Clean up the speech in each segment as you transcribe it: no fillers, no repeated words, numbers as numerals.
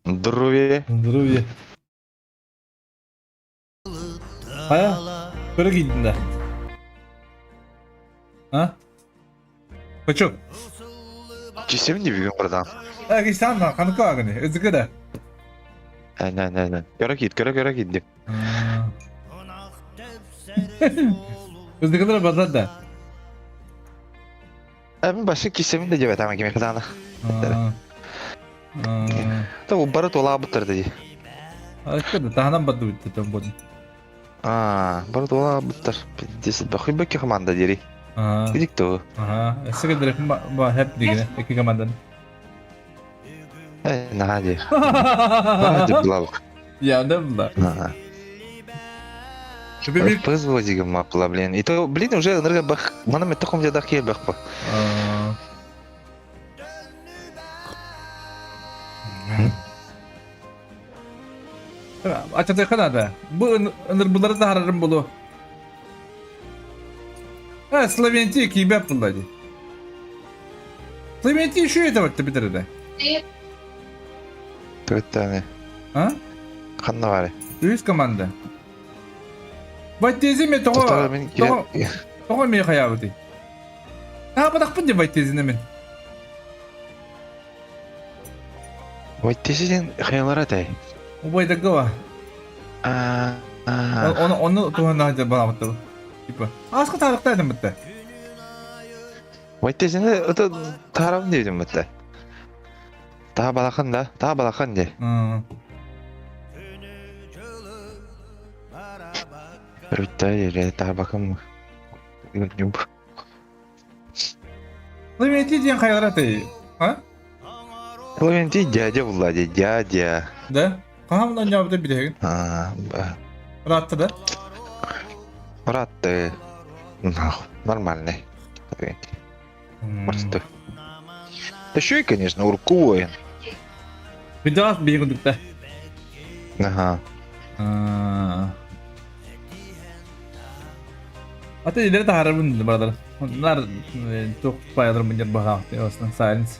Здоровье. Здоровье. Хайа, көрө киирдин да. А? Кочок. Кисем не бүгүн братан. Э, кисан да, каныка агыны. Өзүкө да. Не, не, не. Көрө киит, көрө көрө киит деп. Өзүкөлөр базар да. Мен башы кисемин да деп атам кеме кытаана. Та бары туолаабыттар дии. Таһынан барды бүттэ бу. Аа, бары туолаабыттар. Пиздец, бахый команда дири. Идик то. Ага, өссө ба хеп дигене икки командан. Э, наһаа дии. Наһаа дии булалык. Я да була. Ага. Пыз мапла, блин. И то, блин, уже ынырга бах, мана метте ком жадах киел бах ба. Ачатайка надо. Бу ыныр булары да харарым болу. А, Словентия кийбеп булла ди. Словентия еще это вот битер да. Төттәне. А? Ханна бары. Үс команда. Вайтези ме того. Того. Того ме хаябыты. А, батақпын деп Вайтезине мен. Вайтези ден хаялар атай. Убайдагава. А. Оны оны туһана баламытты. Типа. Асқы тарихта бітті. Вайтезине это тарам дедим бітті. Та балахан да, та балахан де. Бітті или та бакым. Клементи ден хайалар атай. А? Клементи дядя Влади, дядя. Да? Қағамдан жауапты білеген. А, Ратты да? Ратты. Нормальный. Клементи. Просто. Да еще и, конечно, урку воин. Видас бейгүндүкте. Ага. Ата илери тахарабын бардar. Onlar çok bayılır mı baha aslında silence.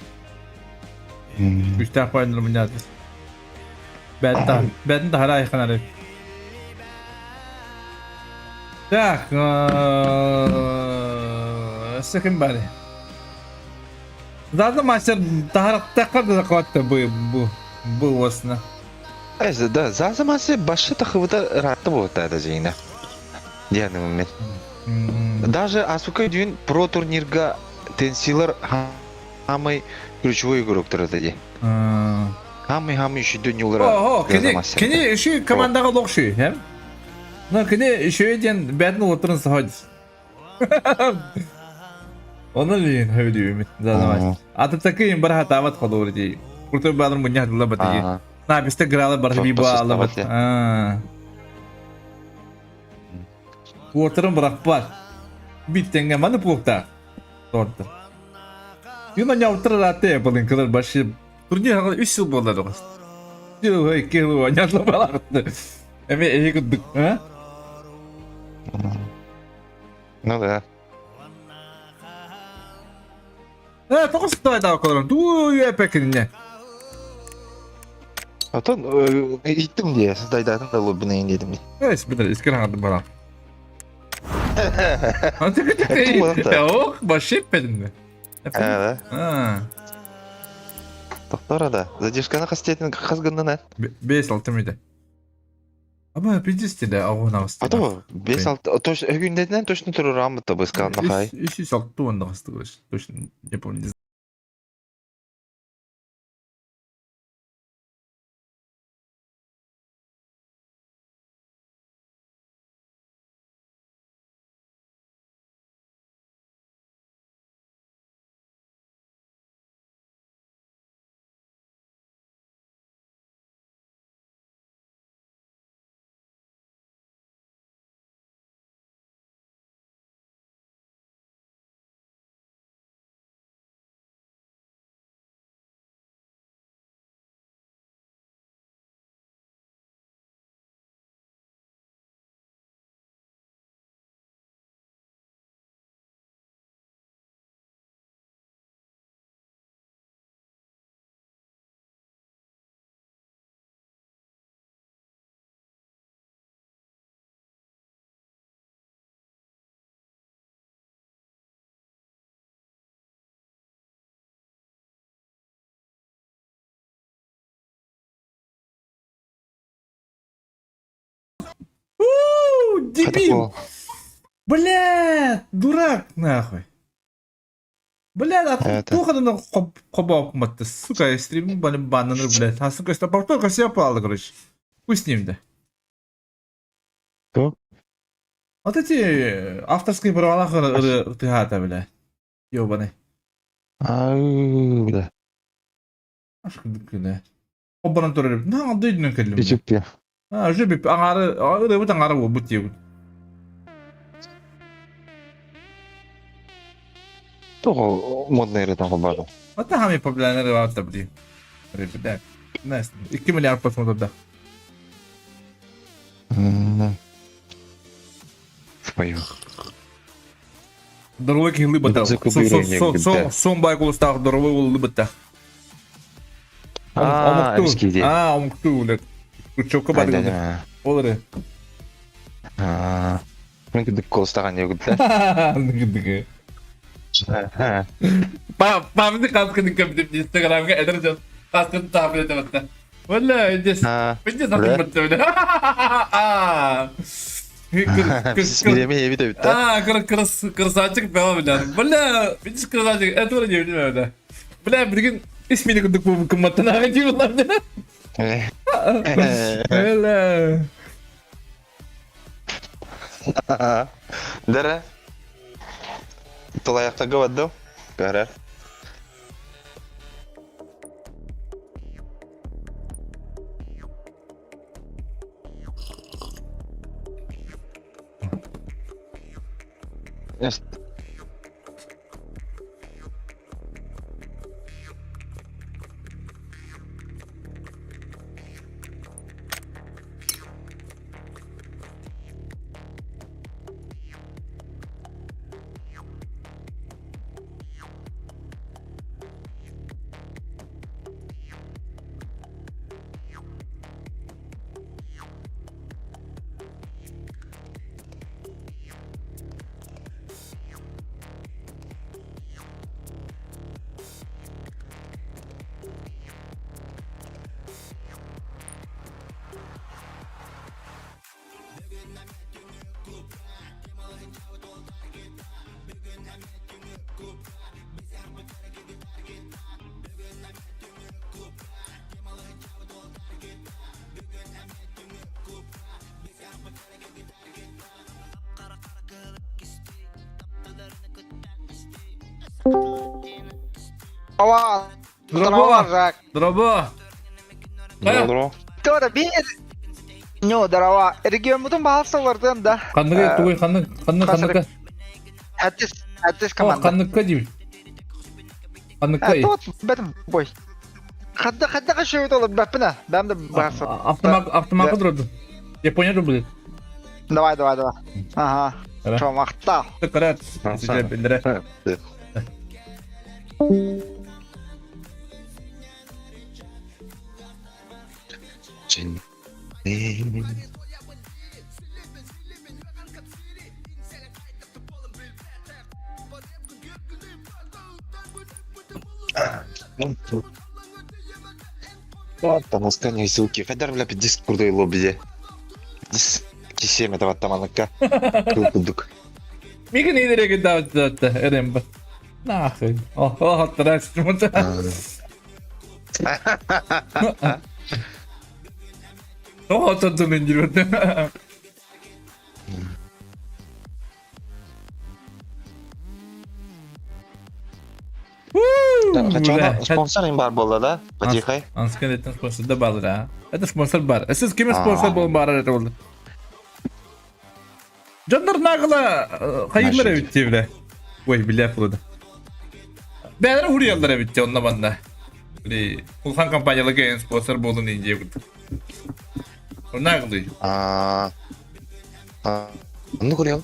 Güçler bayılır mı Ben de ben de hala yakın Так, sakın bari. Zaten maçlar daha dakika da kapattı bu bu bu осына. Да, за масы башы тахыбыта ратты вот это жейна. Дианы момент. Даже асука дүйін про турнирга тенсилар хамай ключевой игроктар это Хамай хамай еще дүйін Ого, кини кини еще командаға лоқшы, хем? Но кини еще ден бәдін отырын сахадис. Оны лин хөдүмүт задамас. Аты такы им бар хатабат холор ди. Курты бадар муня дулла баты. На бисте грала бар би ба алла бат. А. Куртырын бирак бар. Биттенге маны пулта. Торты. Юна няутыр рате булын кылыр башы. Турнир хагы 3 жыл болду догос. Жыл ой келу анятлы балакты. Эме эки күндүк, а? Ну да. Э, тоғыз да колорон. Туу эпекине. А то иттим де, дайдатын да лоббины дедим. Эс битер искер хагды бала. Ох, башы пединде. Да. А. Тоқтар да. Задержканы қастетін қазгыннан. 5-6 мүйді. Аба, пиздец да, агуна А то 5-6 точно өгүндетинен точно турur амытты быскан махай. 306 онда касты точно не помню. Дебил! Бля, дурак нахуй. Бля, а туох анан хобоокматты, сука, стримим баннаныр, блядь. А, сука, что повторка все опала, короче. Пусть с ним, да. Кто? Вот эти авторские права тыгата, бля. Ёбаный. Ау, бля. Ашкы Оборон турар. На, дойдунан кэллим. Ичиппи. А, уже бип аңары, ырыбыт аңары буолбут диэбит. Тоҕо модный ырытан холбоотум. Ата хами проблемалары бар да блин. Ребят, Настя, 2 миллиард просмотров. Твою. Здоровый киһи лыбыта. Сон бай кулустаах здоровый уол лыбыта. Аа, эмискиди. Аа, омуктуу үлэ. Учёкка бардыгы. Ол эрэ. Аа. Мен күдүк кулустахан диэбит Күдүк. Памды хаскын көптүм Инстаграмга эдэр дьон хаскын таабыт этэ Валла, здесь здесь атыммыт Аа. Биреме эбит эбит да? Аа, красавчик бела бля. Бля, видишь, красавчик, это вроде не бля. Бля, билигин ис мини курдук буолбуккун маттан ааҕа дии буллар. Бля. Дара. Тулайахтарга бардым. Көрөр. Ова, Здорово! Жак. Здорово! Здорово. Тора бир. Ну, здорово. Регион баһалсалардын да. Ханнык тугуй ханнык ханнык ханныкка. Әттис, әттис команда. Ханныкка дип. Ханныкка. Тот бетим бой. Хадда хадда кашыйт олып бәппина. Бәм дә баһалса. Автомат автомат турды. Япония будет. Давай, давай, давай. Ага. Чо махта. Карат. Билдере. Таныскан ссылки. Хайдар бля диск курдай лобби. Диск кисеме тават таманыкка. Кылкудук. Миген идереге дават эрем. Нахуй. О, о, хаттарас. О, тантын индирбет. Хачана спонсор им бар болла да? Потихай. Анскан еттен спонсор да бар да. Это спонсор бар. Сіз киме спонсор болын бар это болды. Жандар нагыла хайымлар эбитти бile. Ой, бile булды. Бәлер хуриялар эбитти онна манна. Били улхан компаниялыгы спонсор болдун инде бут. Наглый. А. Ну көрем.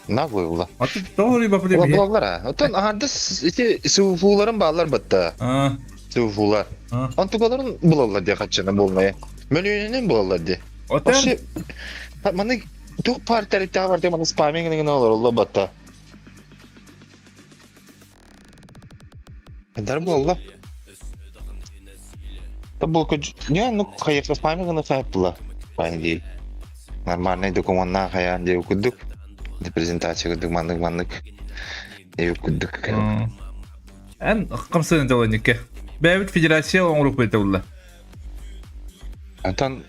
Наглый ула. Аты тоғри бапы Ула булалар. Отон ардыс ити суфуларын баалар батта. Суфулар. Онтугаларын булалар де качана болмай. Мөлүйүнүн булалар де. Отон Вообще маны тух пар тарифта бар де маны спаминг деген олар олла батта. Дар болла. Та был Не, ну хайып спаминг на хайп була. Панди. Нормальный докумуоннаах хайаан диэбит курдук. Презентация курдук маннык-маннык диэбит курдук. Эн хамсыгын тылынникке. Бэйэбит федерация оҥорук бэйтэбулла. Антон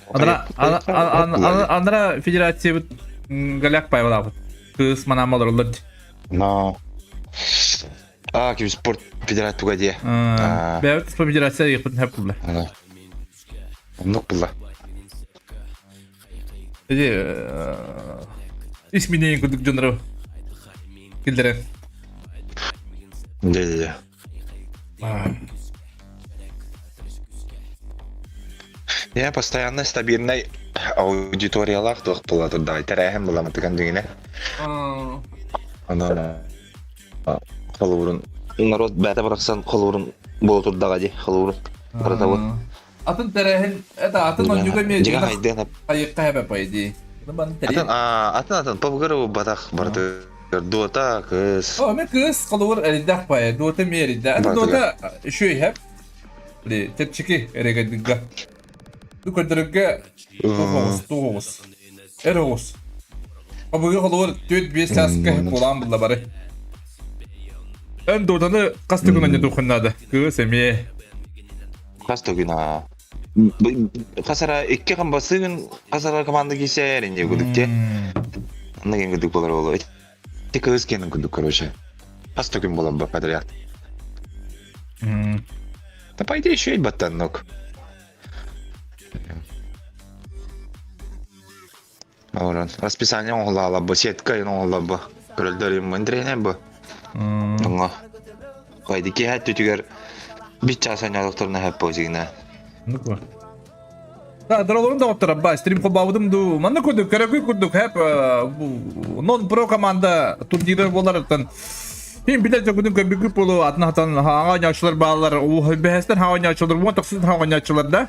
Анара федерациябыт голяк пайвалаабыт. Кыыс манаам олороллор. Но А, киберспорт федерация дии. Бэйэбит федерация ыйыппытын хэп булла. Оннук булла. Ити ис минейин курдук дьоннору киллэрэн. Дьэ-дьэ. Я постоянно стабильнай аудиториялаах туох була турдаҕай тэрээһин буламытыган дьиҥинэ. Онон холобурун народ бэйэтэ барахсан холобурун буола турдаҕа дии холобурун барытабы. Атын тэрээһин это атын онньуга эмиэ Дьиҥэ хайдыан хайыкка хэбэ по идее. Атын атын атын попгыры батах барыты Дуота кыс. О, мен кыс холобур эридэх пае, дуота эмиэ эридэх. Атын дуота үчүгэй хэп. Били чэпчэки эрэгэрдигэ. Бу көрдөрөргө туох оҕус, туох оҕус. Эр оҕус. Обугу холобур 4-5 чааска буолаан булла бары. Эн дуотаны хас да күн анньа наада. Кыыс эмиэ. Хас да күн аа. Хас ара икки хамбасыгын хас ара команда киисээр инде кудук те. Анна ген кудук болар болу. Ти кыыс кенин кудук короче. Хас да күн болар подряд. Да по идее еще и баттаннок. Олорон расписание оҥоһулаала бу сетка оҥоһулла бу көрөлдөр интриэнэ бу оҥо Хайды киэһэ өттүтүгэр бит чаас анньалыктарына хэп позигна. Ну-ка. Да, доролорун да оттора ба, стрим холбаабытым дуу. Манна курдук, көрөкүй курдук, хэп нон-про команда турниры боларыттан Хин билер дьокутун көрбүккүт буолуо, атын хатан хаҥа оонньооччулар бааллар, бэһэстэн хаҥа оонньооччулар, уон тохсун хаҥа оонньооччулар да.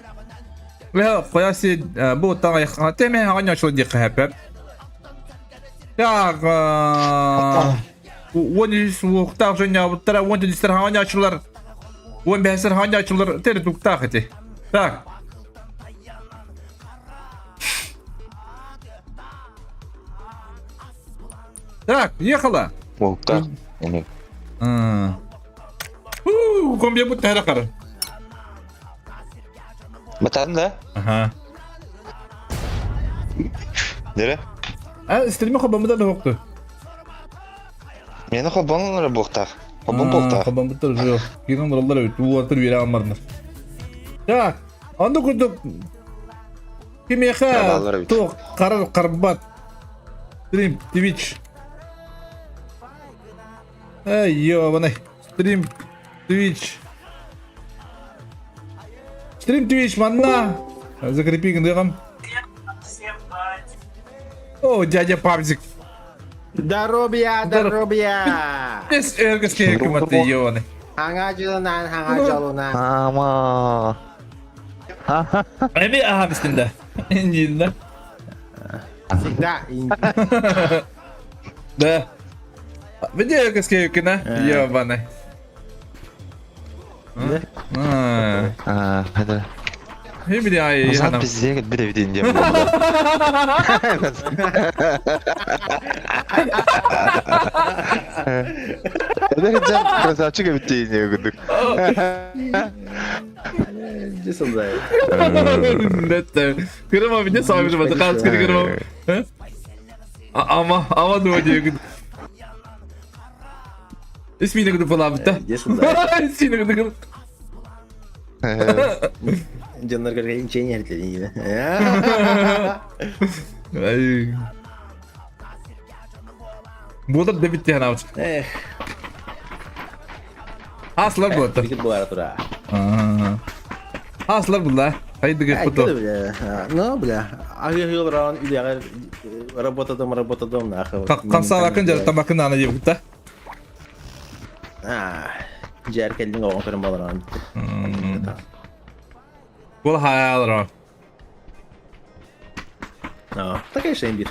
Қояси бу таҥа теме хаҥа оонньооччулар диэххэ хэппэп. Так, 13 уохтаах дьонньообуттара, 14 хаҥа оонньооччулар, 15 хаҥа оонньооччулар тери туктаах ити. Так. Так, ехала. Уолтаах. Комбия бут тахара. Батан да? Ага. Нере? А, стриме хобамыда да хокту. Мені хобанлар буохтаах. Хобон буохтаах. Хобамыттар уже. Кирин бараллар эбит. Уотыр биэрэ аммарнар. Так, онду курдук кимиэхэ туох харар харбат Стрим, Twitch. Эй, ёбаный. Стрим, Twitch. Стрим Twitch манна. Закрепи гындыгам. О, дядя Павзик. Здоровья, здоровья! Эс эргеске кыматы ёбаный. Хаҥа дьылынан, хаҥа дьолунан. Ама. Эми аха бистинде. Иннинде. Всегда. Да. Где кына? Ёбаный. Да? А, это... Били ай Назад пиздец, били видин дем. Это красавчик эбит не курдук. Кырыма бine сабыр бата каас кырыма. Ама ама дуо диэгин. Исмине кыды палабыта. Исмине кыды. Дьонноргор инчиэн эртелин. Буолар да битти ханаабыт. Эх. Аслар буолта. Бикит буолара тура. Аслар булла. Хайдыгы путу. Ну, бля. Аһыы олорон үлэҕэ работа дом, работа дом нахуй. Хамсаалакын дьарыктамакын аны диэбитта. Дьээр кэллиҥ оҕон көрөн баларан. Бұл хаалара. А, так конечно бир.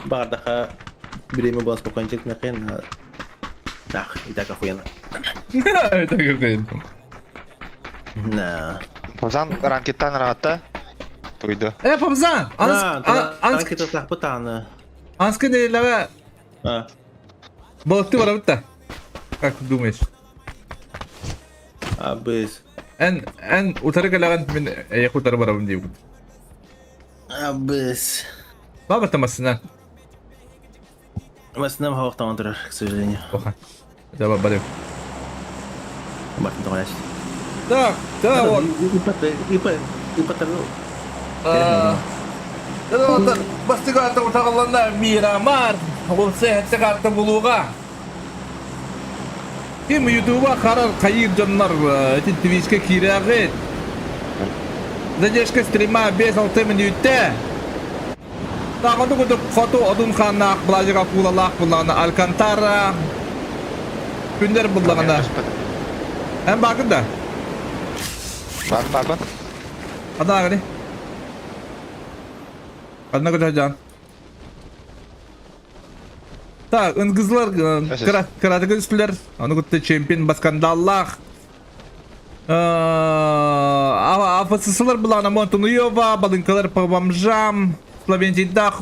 Баҕардаха время было спокойно нахрен. Ах, и так охуенно. И так охуенно. На. Озан ранкеттан ыраатта. Туйда. Э, Пабзан! Анс кытатахпыт аны. Анска неделяҕа балыкты барабыт да? Как ты думаешь? Абыс. Эн, эн утары кэлэҕин, мин эйэх утары барабын диибин. Абыс. Баба массына. Массынам хоохтоон турар, к сожалению. Оха. Давай, барым. Бартын тоҕояч. Так, да, вот. Ипатару. Бастыгата утаҕалланна Мирамар, ол сэһэтте карта булууга. Ким ютуба харар хайыр дьоннор ити твичке киирээҕит. Задержка стрима 5-6 мүнүүттэ. Таҕаны кудук хоту одун хааннаах Блажик акулалаах буллаҕына Алькантара күннэр буллаҕына. Эн баакын да? Бар барбын. Адаағыны. Ханна көтөжан. Так, ынгызлар кыратыгы үстүлэр. Аны кытта чемпион баскандаллаах. АФССлар булана Монтунуева, Балынкалар по бомжам, Словентийдах,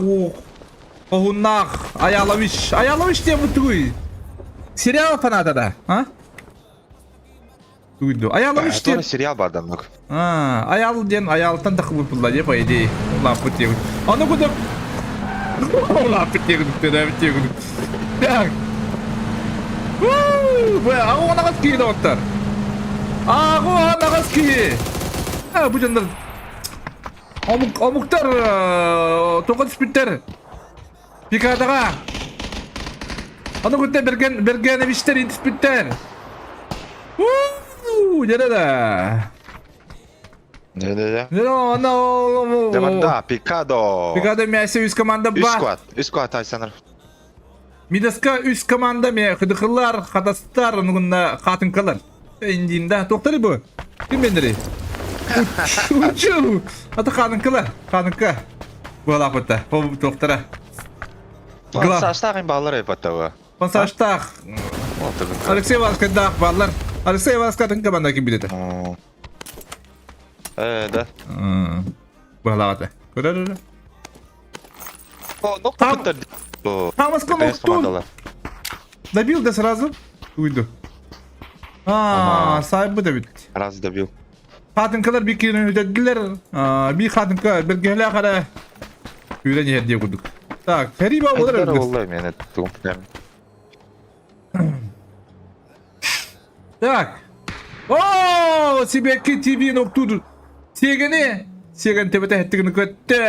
Хоһуннаах, Аялович. Аялович диэн тугуй? Сериал фаната да, а? Тугуйду. Аялович диэн. сериал бар даннык. А, Аял диэн Аялтан тахыбыт булла дии, по идее. Улааппыт диэбит. Ону кудук Улааппыт диэбит, төрөөбүт диэбит. Так. Бу аҕыс киһи доҕоттор. Аҕыс киһи. Бу дьоннор омук омуктар тоҕо түспүттэр. Пикадаҕа. Ону кытта Берген Бергеновичтер түспүттэр. Дьэ да. Не-не-не. No, no. Да, Пикадо. Пикадо мясо үс команда Үс ба. сквад. Үс сквад Александр. Мидаска үс команда ме хыдыхылар, хатастар, онугунна хатынкалар. Индинда тоқтары бу. Ким бендери? Учу. Аты ханынкалар, ханынка. Буолапыта, ол тоқтара. Саштағын балалар епаттауы. Пансаштах. Алексей Иванович баллар. Алексей Иванович команда ким билет? Э, да. Буолаҕата. Көрөр. О, ну Там- Тамаска ноктур. Добил да сразу? Уйду. А, Ага. сайбы да бит. Раз добил. Хатынкалар bir киһини үтэрдилэр. Bir хатынка бэргэһэлээх эрэ үүрэн иһэр диye курдук. Так, Хариба олар Айдар өлгөс. олла мен тугум. Так. О, Сибекки ТВ ноктур. Сиэгени. Сиэгэн төбөтө хэттигин көттө.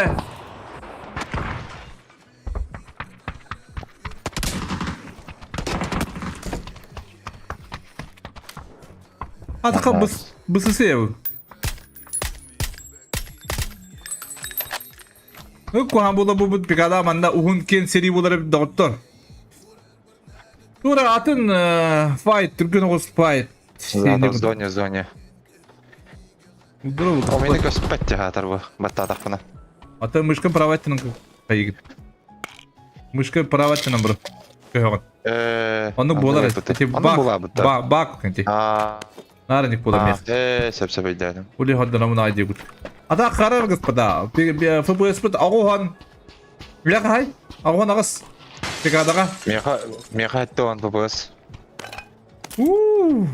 Атака быс бысысы bu. Куһаан була бу пикада манна уһун киэн сэрии буолар эбит доҕоттор. Тура атын файт, түргэн оҕус файт. В зоне, в зоне. У меня көспөт театр бу. Баттатахпына. Ата мышка праваттынан кайыгыт. Мышка праваттынан бро. Көһөҕүн. Э, Ону буолар эти Ону бак була бутта. бак бак кенти. А, Нарник буолар мес. э, сөп сөп өйдөөдүм. Ули ходдана муна айди гут. Ата харар господа. ФПС бит агухан. Үлэ хай. Агухан агыс. Пикадаға. Меха, меха этте он ППС. У.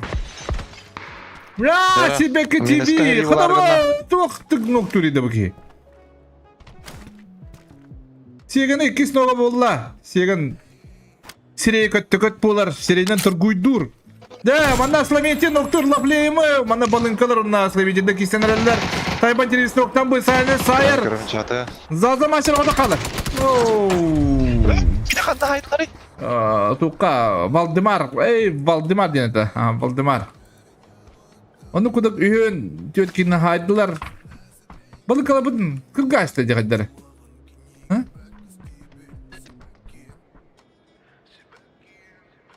Бля, Сибеки ТВ. Хадава туох тыгнок турида буки. Сиэгэн иккис нога буолла. Сиэгэн сирей көттөкөт буолар, сирейнен тургуйдур. Да, манна Словентин ноктур лаплеймы, манна балынкалар онна Словентинде кистенерелер. Тайбан телевиз ноктан бу сайны сайыр. Көрүнчаты. Заза машина ода қалыр. Ханда хайтлары. Туққа, Валдемар, эй, Валдемар диэн это, Валдемар. Оны кудак үйін төткені хайдылар. Балыкала бұдын, кыргасты дегендер.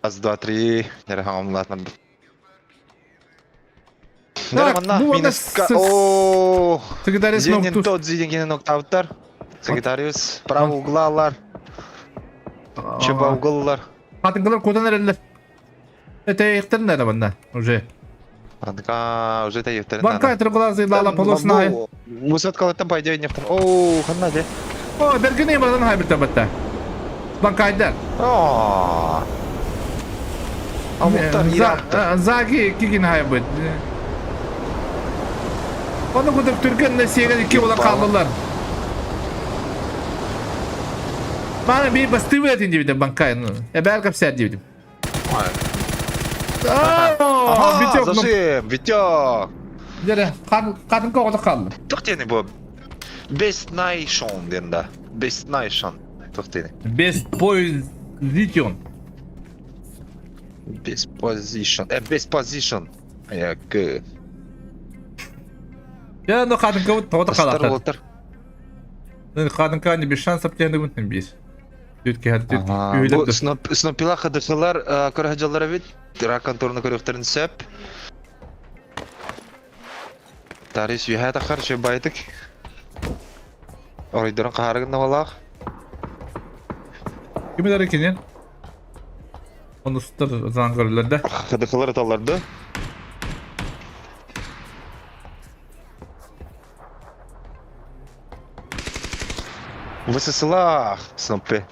Раз, два, три. Нерхамлатна. Так, ну, Минус. ана О, Секретарис Зенин ноктур. тот, Зенин ноктауттар. Секретариус, право углалар, чеба уголлар. Хатынкалар кудан әрелер. Это ихтерін әрі банда, уже. Анка уже та ефтерин. Банка тұрғылазы лала полосына. Высоткалаттан по идее нехтан. Оу, ханна де. О, бергини баран хайбыта батта. Банкайдар. Аа. Амуттар ираттар. Заги кигин хайбыт. Оны кудук түрген сиэгэн икки була хааллылар. Мана bir бастыбы этин дебитим банкай. Эбэр капсер дебитим. Ага, Витек. зажим, Витек. Дere, kadın koğdu kaldı. Тух тени бу. Best Nation диэн да. Best Nation. Тух тени. Best position. Best position. Best position. Якы. Я ну kadın тоҕото Бастар қалақтар. болтар. Kadın не без шансов тенді күнтін бес. Түтке хат түт. Бу снопила хадышылар көрөһөжаллар бит. Ракан турны көрөхтерин сөп. Тарис үйә тахар шөбайтык. Оройдорун кахарыгын навалах. Кимдер екенен? Оны сұттар заң көрілерді. Хадышылар аталарды. Высысылах, снопы.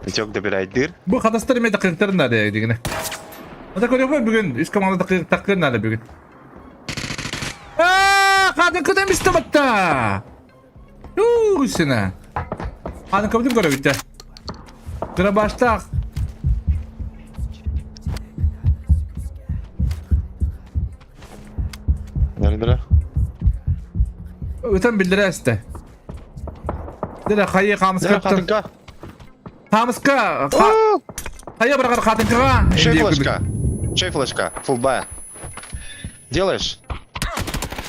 Витек добирайдыр. Бу хатастар эме такыктар нада дегене. Ата көрөкпө бүгүн үс команда такык такыр нада бүгүн. Аа, кадын кыдым истебатта. Уу, сена. Аны кымдым көрө битте. Кыра баштак. Нөрүндөрө. Өтөн билдире эсте. Дире хайы камыска. Катынка. Камыска. Хайы баргар катынкага. Шей флешка. Шей флешка. Фулбая. Делаешь?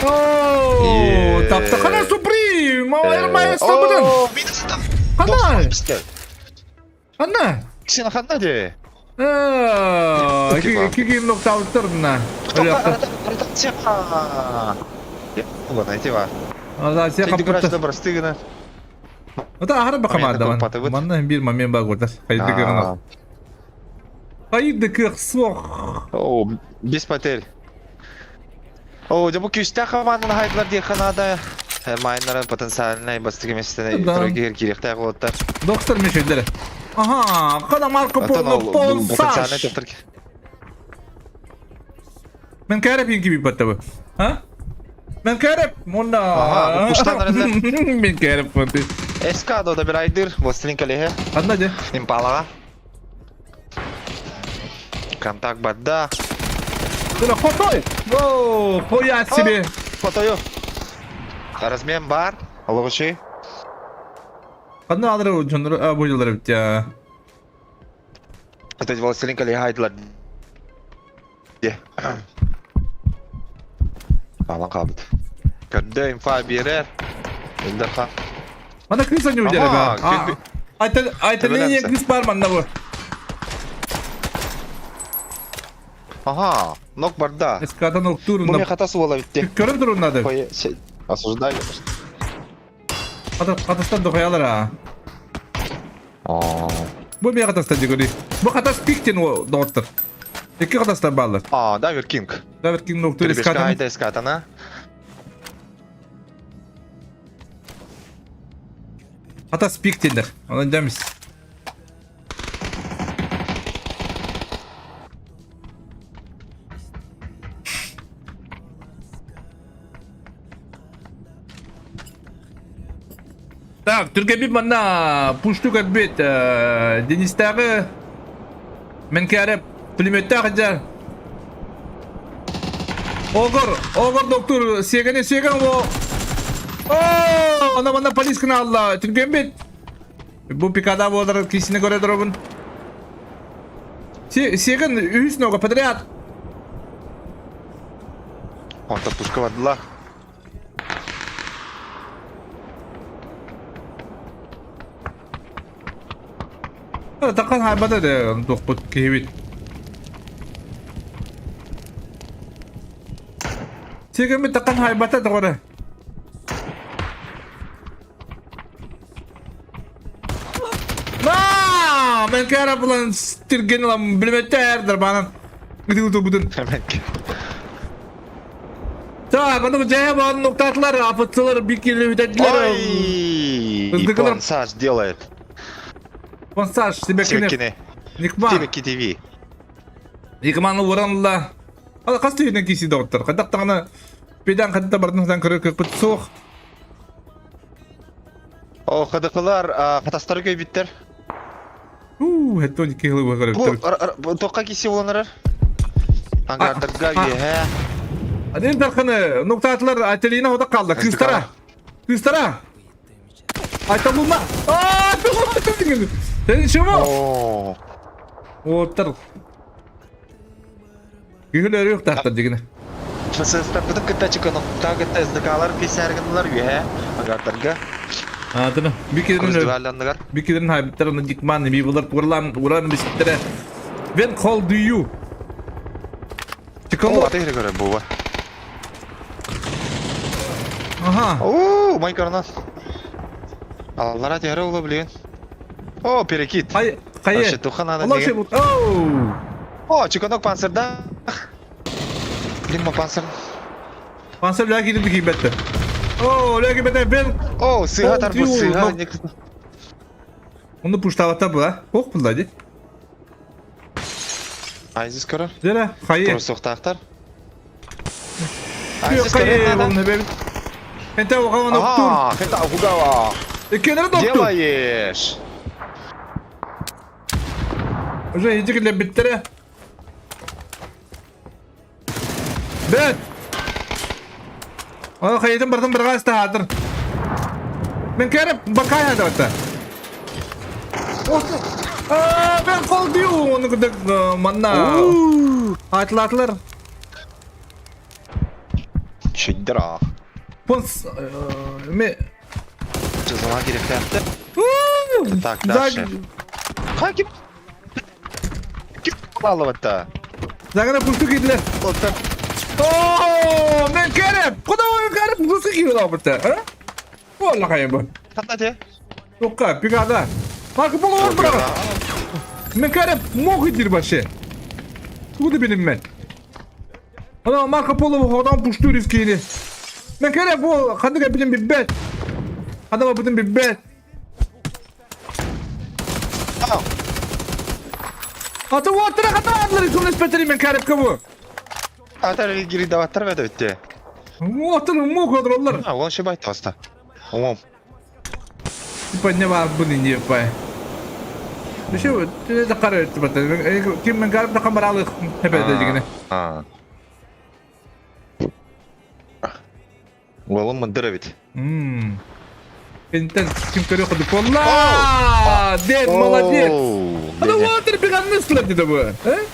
Оо, тапты кана суприм. Май сабыдын. Кана. Кана. Сен ханна де. Кигин ноктауттыр мына. Это ахара бакамада Манна бир момент бар готас. Хайды кыргына. Хайды кырсох. О, без потерь. О, да бу күстә команданы хайдлар ди ханада. Майнера потенциальный бастык эместен тройгер кирехтә голоттар. Доктор мешелдер. Ага, кана Марко Поло Потенциальный Полсаш. доктор. Мен кәреп инки би баттабы. Ха? Мен кәреп монда. Ага, куштан Мен кәреп монда. Эскадо добирайдыр, властелин коллега. Анда же. Импалага. Контакт бадда. Тура хотой. О, хоя себе. Фотою. Размен бар. Аллоғыши. Канда алыр жонор бу жылдар бит я. Это властелин коллега айдылар. Де. Алан кабыт. Көрдө инфа берер. Элдерхан. Мана крыса не удержа. Ага, Айта айта линия крыс бар манда бу. Ага, нок барда. Эскадан Бу октурунда. мен хатасы бола битти. Көрүп турунда. Осуждали. Катастан дохаялар а. А. Бу мен катастан дегени. Бу катас пиктен доктор. Эки катастан баллар. А, Давер Кинг. Давер Кинг доктор Эскатана. эскадан. Айда эскатана. Катас пиктендер. Анан демис. Так, түргәбит манна пушту көрбүт Денистагы мен кәреп пулеметтә хәҗәр. Огор, огор доктор, сегене сеген о. О, ана манна полисканы алла. Түргәбит. Бу пикада болар кисine көрө дробун. Сеген үс нога подряд. Онта пушка бардыла. Такан хайбата да тохпут киһибит. Сеген бит такан хайбата да көрө. На, мен кара булан стирген лам билметтер банан. Гыды будун. Hemen. Так, ону дьэ баан нуктаатылар, апыттылар, бикили бүтэрдилэр. Ой! Ыздыкылар. Понсаж делает. Понсаж, Сибэккини. Сибэккини. Никман. Сибэкки ТВ. Никманы уоран ылла. Ала хас түйүнэн киси доҕоттор. Хайдах даҕаны педан хатта бардын сатан көрөр кыахпыт суох. О, ХДКлар хатастары көйбүттэр. Уу, хэттон икки хылы Бу көрөптөр. тоққа киси боланарар? Ангардырга үөһэ. Один дарханы нуктаатылар Ателина хода қалды. Кыыстара. Кыыстара. Айта булма. Аа, Сен шумо? О, Оттар. Күһүлөрү юктаахтар дигини. ФСС-тарбытын кытта чыкыныкта кытта СДК-лар писәргынлар үөһэ ангардырга. Аатыны. Бикирин Курдугалланныгар. бикирин хайбыттар аны дикман ми булар урлан уран биситтере. When call do you? О, Чыкылы. аты көрө буба. Аха. О, май карнас. Аллара тиһэрэ ула билигин. О, перекид. Хай хайы. Вообще туха надо Алла деген. şey Оу. О, чыкынок панцирда. Блин, ма панцир. Пансер ләки дип кибетте. О, ләки бетте бен. О, сыга тарбы сыга. Оны пуштавата була. Ох булла ди. Айзис көрөр. Дера, хайы. Турсуктаахтар. Айзис Хайы, көрөр надо. оны бе. Энте оған октур. Ага, хента Ахугава. Кенер доктор. Делаешь. Уже иди биттере. Бет. Ана хайытын бардым бір ғаста хатыр. Мен керіп бақай хадаватта. Мен қол дию оны күдік манна. Айтылатылар. Чүддіра. Понс ме Жазана керек Так, дальше. Ким? Ким алып Загана пусту кидлер. О, мен кереп. Куда мен кереп пусту кидлер албытта. А? والله хайбы. Хатна те? Тоққа, пигада. Марко Поло бар бірақ. Мен кереп мог идир башы. Туды билим мен. Ана Марко Поло ходан пушту рискini. Мен кереп бу хандыга билим биббет. Адама бутун биббет. Ата ватра хата адлары кымнес петери мен кереп кабы. Атар гири даваттар бәді бітті. Ватыр мог адралар. А, он шибай тоста. Омом. Типа не бар буны не пай. Еще ты да кара типа ким мен гарып да камаралы хепе дегене. А. Уолум мындыр бит. Мм. Интен ким көрө ходу полла. Дед молодец. Ана ватыр биган нислар диде бу. Э?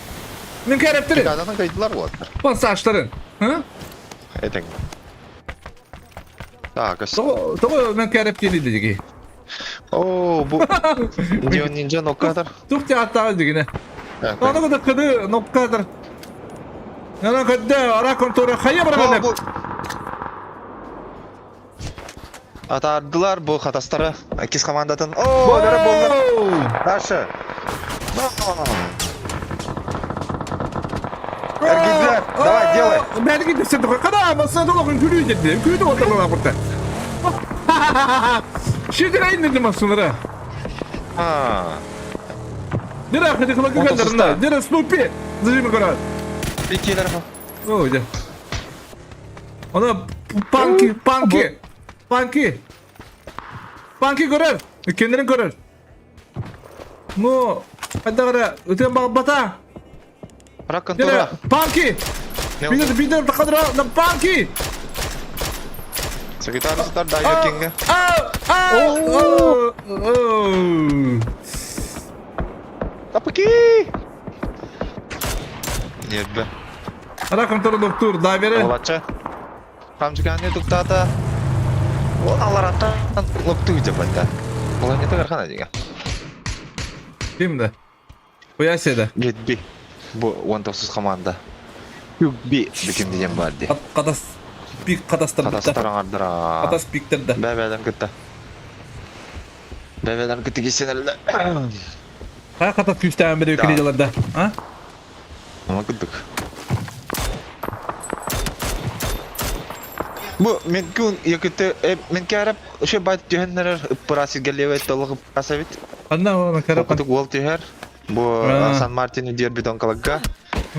Мен керептир. Ададан кайдылар уаттар. Пасаштарын. Ха? Этең. Так, ас. Того того мен кереп диде диги. О, бу Дион нинджа ноккатар. Тухти аттаа дигине. Ана да кыды ноккатар. Ана кыды ара контора хая барган. Атардылар бу хатастары. Кис командатын. О, бәрі болды. Дальше. Эргидлер, давай, делай. Бәрі кетіп сен қада басына толық күлүү деді. Күлүү отырған құрта. Шидер айын деді масынара. А. Дера хadi kılakı Он gönderine. Дера Снупи. Зажими көрат. Икилер. О, де. Ана панки, панки. Панки. Панки көрөр. Кендерин көрөр. Ну, қайда қара, өтен бағып бата. Рак Дера, контора. панки. Бидер, бидер, қадыра, на панки. Секретарь сутар дайвер кинге. Ау, ау, ау. Тапаки. Нет бе. Ара контора доктор, дайвере. Олача. Хамжигане туктата. Ол алараттан локту деп айтты. Бұл не тагар деген. Кимді? Қояседі. Гетби. Бу 19 команда. Югби бекем деген бар ди. Қатас пик қатастырды. Қатастар аңардыра. Қатас пиктерді. Бәбәдән күтті. Бәбәдән күтті кесенелді. Қай қатас күстән бірі Да. өкілі А? Ама күттік. Бу мен күн якыты мен кәрәп ошо бат түһэннэрэр ыппыра сиргэлиэбэт толук ыппыра эбит. Ханна ол кәрәп Окутук уол түһэр. Бу Сан Мартин диэр бетонкаларга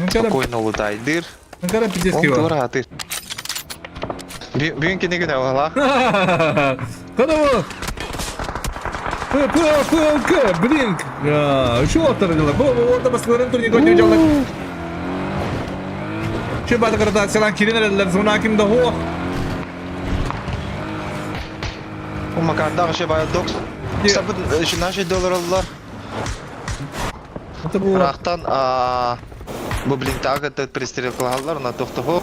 спокойно улутайдыр. Кәрәп пиздец Он киба. тура атыр. Бүгүн кини күнэ ола. Кана ол? П П П К, блин. Еще оттарылар. Бу орда баскыларын турнир көтү жаллар. Şu батырда селан кирин эреллер, зона кимде хоох. У Макардағы ше бая докс. Сабыт наши долларлар. Это было. Рахтан бу блин так этот пристрелкалар на тохтохо.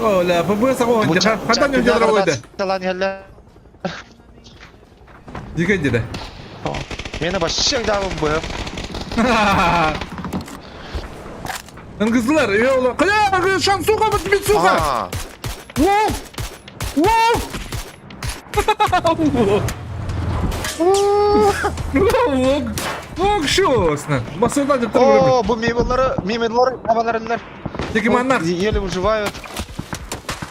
О, ля, ПБ саго. Хатан жолдар ойды. Талан хелле. Диген деді. Мені вообще дабы бып. Ыңгызлар, е ола. Кая, шансуха, вот тебе суха. Воу! Воу! Воу! Воу, шосна. Басылдан деп тұр. О, бу мемелары, мемелары табанарындар. Текиманнар. Еле выживают.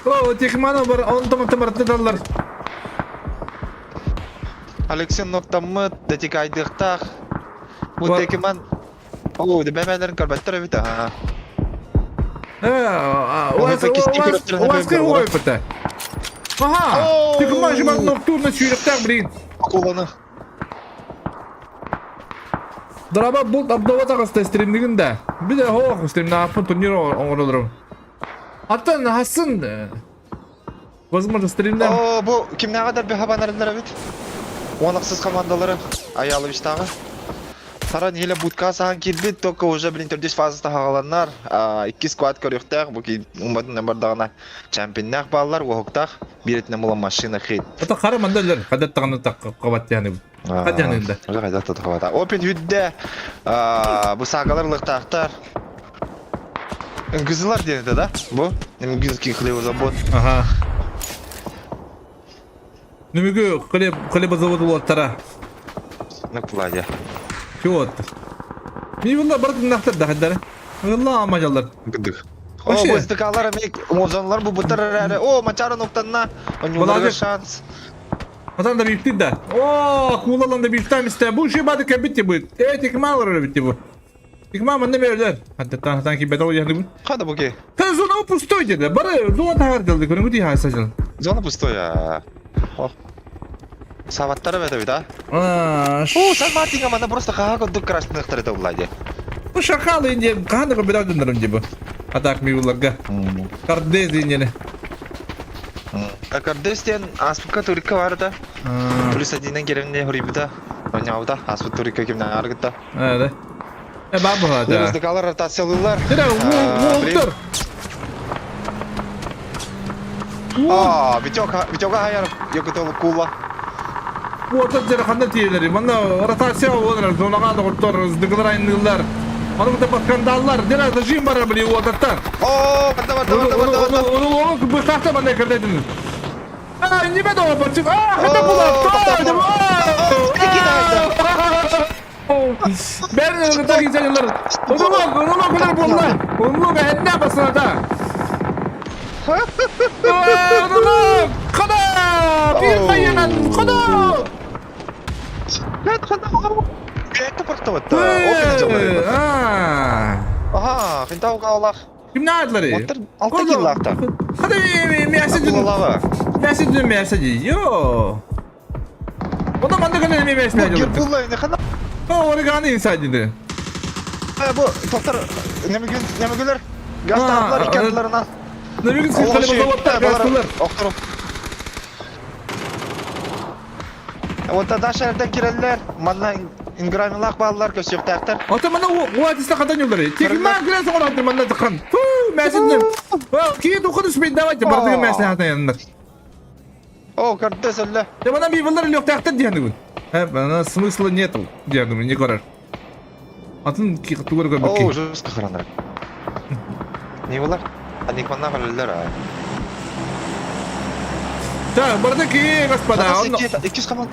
О, текимана бар, он там там артыдалар. Алексей ноктаммыт, дэтик айдыктах. Бу текиман. О, бәмәләрен көрбәттер бит. Ага. Уаскы ой бата. Ага, текиман жибар ноктурна сүйректер, блин. Акуланы. Драба булт обнова тагыста стримнигин да. Би де хох стримна апын турнир оңоролорум. Аттан хасын. Возможно, стримнен. О, бу кимнәгә дә бихабанарындар бит. Онақсыз командалары Аяловичтагы. Саран еле будка сахан кирбит, только уже, блин, төрдүс фазаста хагаланнар. Икки сквад көрүктәк, бу ки умбатын бардагына чемпионнак баллар, уохуктах, биретне була машина хит. Это хара мандаллар, кадат таганы так кабат яны. Кадянында. Уже кайда тут хавата. Опен хүддә бу сагалар лыктактар. Гызылар деді, да? Бу? Немгинский хлебозавод. Ага. Нөмүгү хлеб хлебозавод болоттара. На кладе. Чего? Ми бұнда бар нахтар да хаддар. Алла амажалар. Гыдых. О, бу стыкалар мек, озонлар бу бутар әрі. О, мачара ноктанна. У него шанс. Атан да бифти да. О, кулалан да бифтам исте. Бу ши бады кабитти бу. Э, тикмал битти бу. Тикмал манна бердер. Хатта тан тан ки бетау яхны бу. Хада бу ки. Та зона пустой деди. Бары зона тагар делди. Көрүнгү ди хайса жыл. Зона пустой. О. Саваттары бәді бит, а? А, О, Сан Мартинга мана просто хага коддук красныхтар это владе. Бу шакал инде каны бирәдер дөннөрүм бу. Атак ми буларга. Кардез инде. Кардестен аспыка турика бар да. Плюс одиннен керемне хурибида. Оняуда аспы турика кимнен аргыта. Әре. Э, бабы да. Рыздыкалар ротациялылар. Тире, уолтер. А, Витёка, Витёка хаярып, якытыл кула. Уолтер жere ханда тиелери. Манда ротация олар, зонага да оттор, рыздыкалар айнылар. Аны бу баткандалар, дера зажим бар били уолтер. О, бата бата бата бата бата. Оны оны бу тахта манда кирдедин. А, не беда бачык. А, хата була. Бәрін так инсанлар. Оны оны көлөр болла. Оны әнне басына да. Оны када! Бир кайынан када! Нет, хана. Это просто вот. Опен А. Ага, хинтау калах. Ким надлары? Оттыр алты киллахта. Хада мясо дүн. Лава. Мясо дүн мясо ди. Йо. Ода манда кана ми мясо ди. Гирбулла не хана. О, оригани инсайд ди. Бу токтор немегүн немегүлөр. Гастарлар икәнләренә. Немегүн сиз заводта гастылар. Октор. Вот тогда шәрдән кирәлләр, манна инграмилах баллар көсөктәктер. Ата мана о адисте кадан юлдары. Текиман кирәсең орады манна тыккан. Фу, мәсен. Ки духын үспей давайте бардыгы мәсен хата янында. О, картес әллә. Я мана би булар лёктәктер дигән бүген. Ә, ана смысла нету дигән не карар. Атын ки тугыр О, бу. жестко хранар. Не булар? А не кванна галлар. Так, бардаки, господа. Он Иккис команд.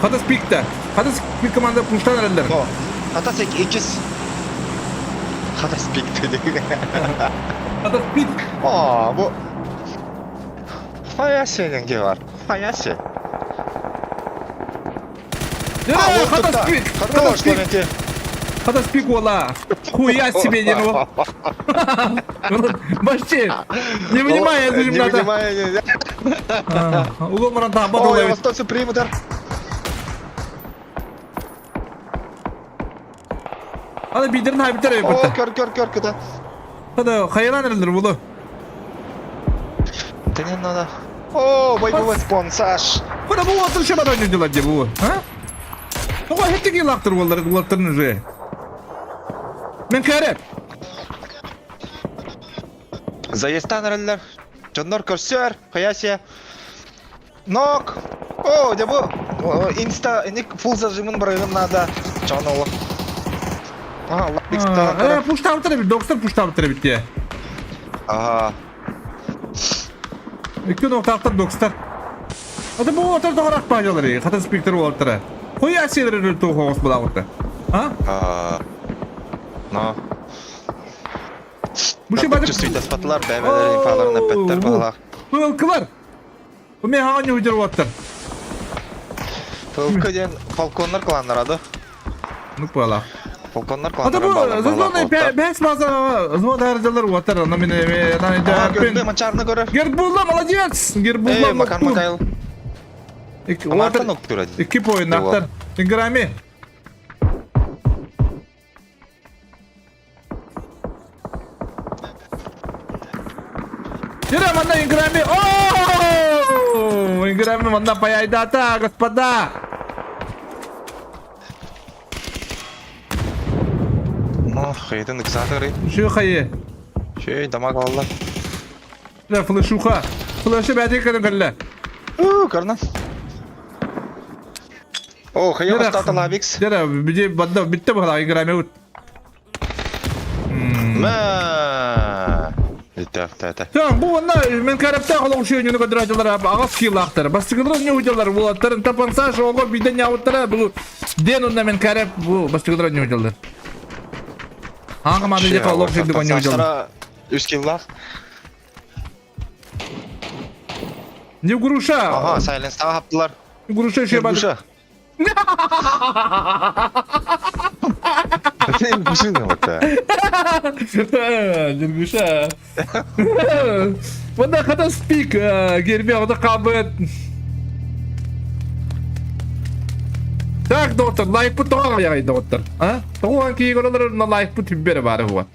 Хатас пикта. Хатас пик команда пуштан әрелер. О, Хатас иккис. Хатас пик dedi. Хатас пик. О, бу. Фаясе диэн бар. Фаясе. Да, хата спик! Хата спик! Хата спик уола! Хуя себе не ну! Вообще, не вынимай, я Не вынимай. Угол маранта, Ой, остался примутер. Аны бидерин хайбитер О, көр, көр, көр, кыта. Хада хайран эрэллэр буолуо. Да не надо. О, боевой спонсаж. Куда бу отыр шабар ойнойдулар дии бу? А? Тоҕо хеттик илаахтыр уоллар уолаттарын уже. Мен кәреп. Заезтан эрэллэр. Дьоннор көрсөр, хайасия. Нок! О, дьэ бу инста ник фул зажимын барыгын наада. Чон олох. Ага, лапикстан Э, пуштаабыттар эбит, доктор пуштаабыттар эбит дии. Ага. Икки ноктаахтар докстар. Ата бу отор тоҕорах баажалары, хата спиктер уолаттара. Хуя сиэлэр туох оҕус булаабыта. А? А. Но. Бу ши бады... Чувствует бэбэлэр инфаларын эппэттэр баһалаах. Пылкылар! Бу мен хаҕан ньуһудьар уолаттар. Пылкы диэн фалконнар кланнара да? Ну пыла. Фалконнар Ата кланнара бу балар зоны бэс база зона дардалар уоттар. Ана мен Көрдө мачарны көрөр. Гербулла молодец! Гербулла Эй, Макар Макайл. Амартан октура. Икки поиннахтар. Инграми. Дьэ, манна Инграми. О! Инграми манна паяйдата, господа! Ну, хайытын ыксаатырый. Şu хайы. Шей, дамаг алла. Дэ, флешуха. Флеши бәдей кірін кірлі. У, карна. О, хайа остата лабикс. Дьэ, биди бадда битте бахала Инграми ут. Мә. Итә, тә, тә. Так, бу онна мен карапта холох шүйөнүнү көдөрөтүлөр аҕас киилаахтар. Бастыгылар не удалар уолаттарын тапансаш оҕо биден ньаабыттара бу ден онна мен карап бу бастыгылар не удалар. Хаҥа маны дьэ олох шүйдүк не удалар. Үс киллах. Не груша. Ага, сайленстаға хаптылар. Груша шүйе бады. Груша. Нюргуша. Мында хата спик, гербе ода қабыт. Так, доктор, лайк пут тоға яғай, доктор. А? Тоған кейген олар на лайк пут бері бары хуа.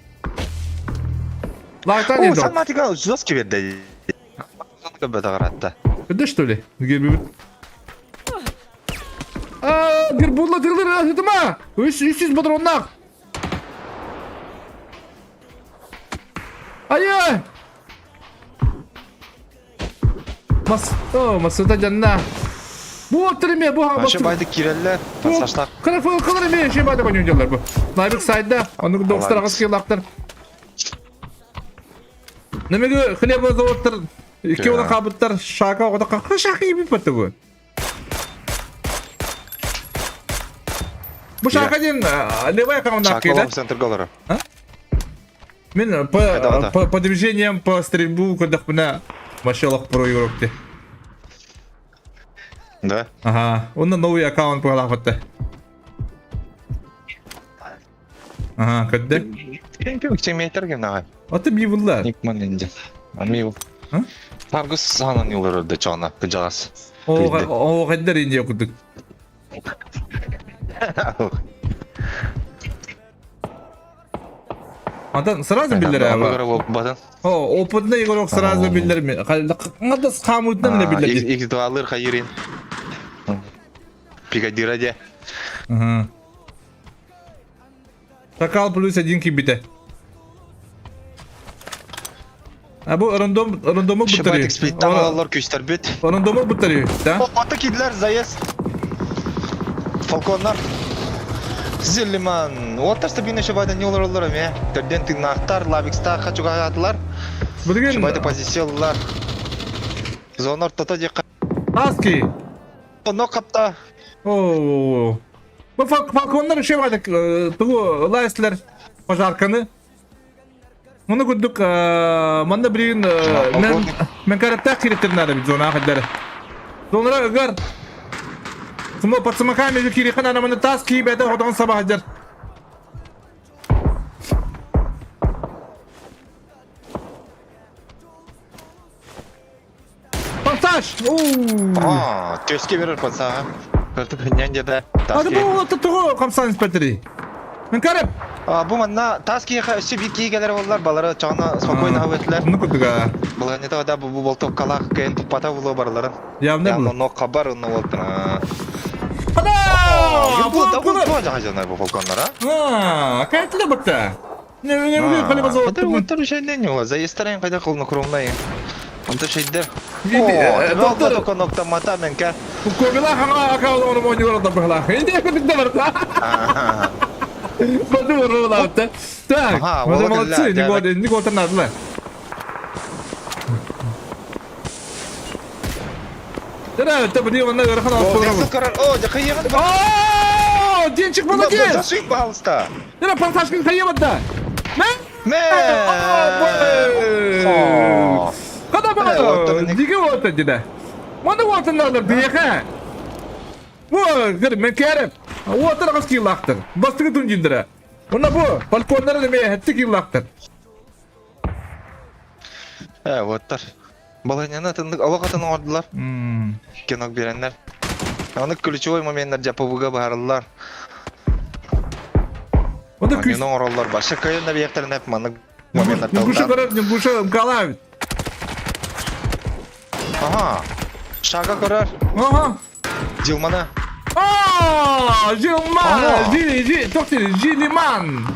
Лайктан О, енді. сан матика жестко берді. Кыды что ли? Гербе А, гербулла тылыр, ма? Үс 300 патроннах. Айа! Мас, о, масыта жанна. Бу оттыр бу Маша байды киреллер, пасаштар. Кыры кылыр эме шей байды конюн жоллар бу. Лайбык сайда, оны доктор агыс кылактыр. Немеге хлеба заводтар, икки ола кабыттар, шака ода какы шака ибип батты бу. Бу шака ден левая команда Шака кеда. центр голора. Мен по, по, по движениям, по стрельбу, когда мына машалах про игрок те. Да. Ага, он на новый аккаунт погалахватта. Ага, когда? Кем метр кем нагай. Аты бивуллар. Никман инде. Амил. А? Таргус санан юлары да чана, кыжагас. О, кайдар инде окудук. Антон сразу биллер Бадан. О, опытный игрок сразу биллер. Каңда хамутнан да биллер. X2 хайырин. Пигадира де. Ага. Шакал плюс один кибите. А бу рандом рандому Шибайтик буттары. сплиттан алалар күстер бит. Рандому буттары, да? Ата кидлер заезд. Фалконнар. Зиллиман. Оттар стабильно шибайда не олар олар эме. Төрден тыгнактар, лабикста хачугатылар. Билген Шибайда позициялар. Зонор тата де Аски. Но капта. О. Бу фалконнар шибайда тугу лайслер пожарканы. Оны курдук манна билигин мен мен караттаах кириттер наада бит зона хаддара. Зонара ыгар. Смо под самоками кирихан ана маны тас киибэте хотон сабаһдьар. Пассаж! Аа, төске берер пассага. Кыртык хыннан деді. Ады бу олатта тугу камсан инспекторы. Мен карап. А, бу манна тас киэхэ өссө биир киһи кэлэр буоллар, балары чаҕына спокойно аһыытылар. Ну курдуга. Былаанньыта да бу бу болтовкалаах кыайан туппата булуо барыларын. Явно Явно было. но хабар онно буолтун. Ада! Бу да бу жаха бу фолконнара. А, кайтла бакта. Хатыр уоттар үчэйдэн ньула. Заестарайын хайда холнокромнай. Онто шейдер. О, конокта мата менка. Кобила хана акал оны монюра да бахла. Иди кудда барта. Баду барла. Так, молодцы, не год, не год надо. Да, это бди он наверх на О, дякую. О, Денчик молодец! Зашиб, пожалуйста. Нера панташкин хайебат да. Мэ? Мэ! Када ба? Диге вот диде. Маны уотын биэхэ. Бу көр мен кәреп. Уотыр ағыз киллахтыр. Бастыгы тундиндere. Онна бу балконнары неме хэтти киллахтыр. Э, уоттар. Баланяны тындык олох атын оҥордулар. Кинок биэрэннэр. Аны ключевой моменттар дьапыбыга баһарыллар. Онда күс. Аны оҥороллор. Баша кайын объекттарын эп маннык моменттар Ньургуша көрөр, Ньургуша мкалаабит. Ага. Шага көрөр. Ага. Дилмана. А, Жилман! Жили, жи, тоқтыр, Жилиман!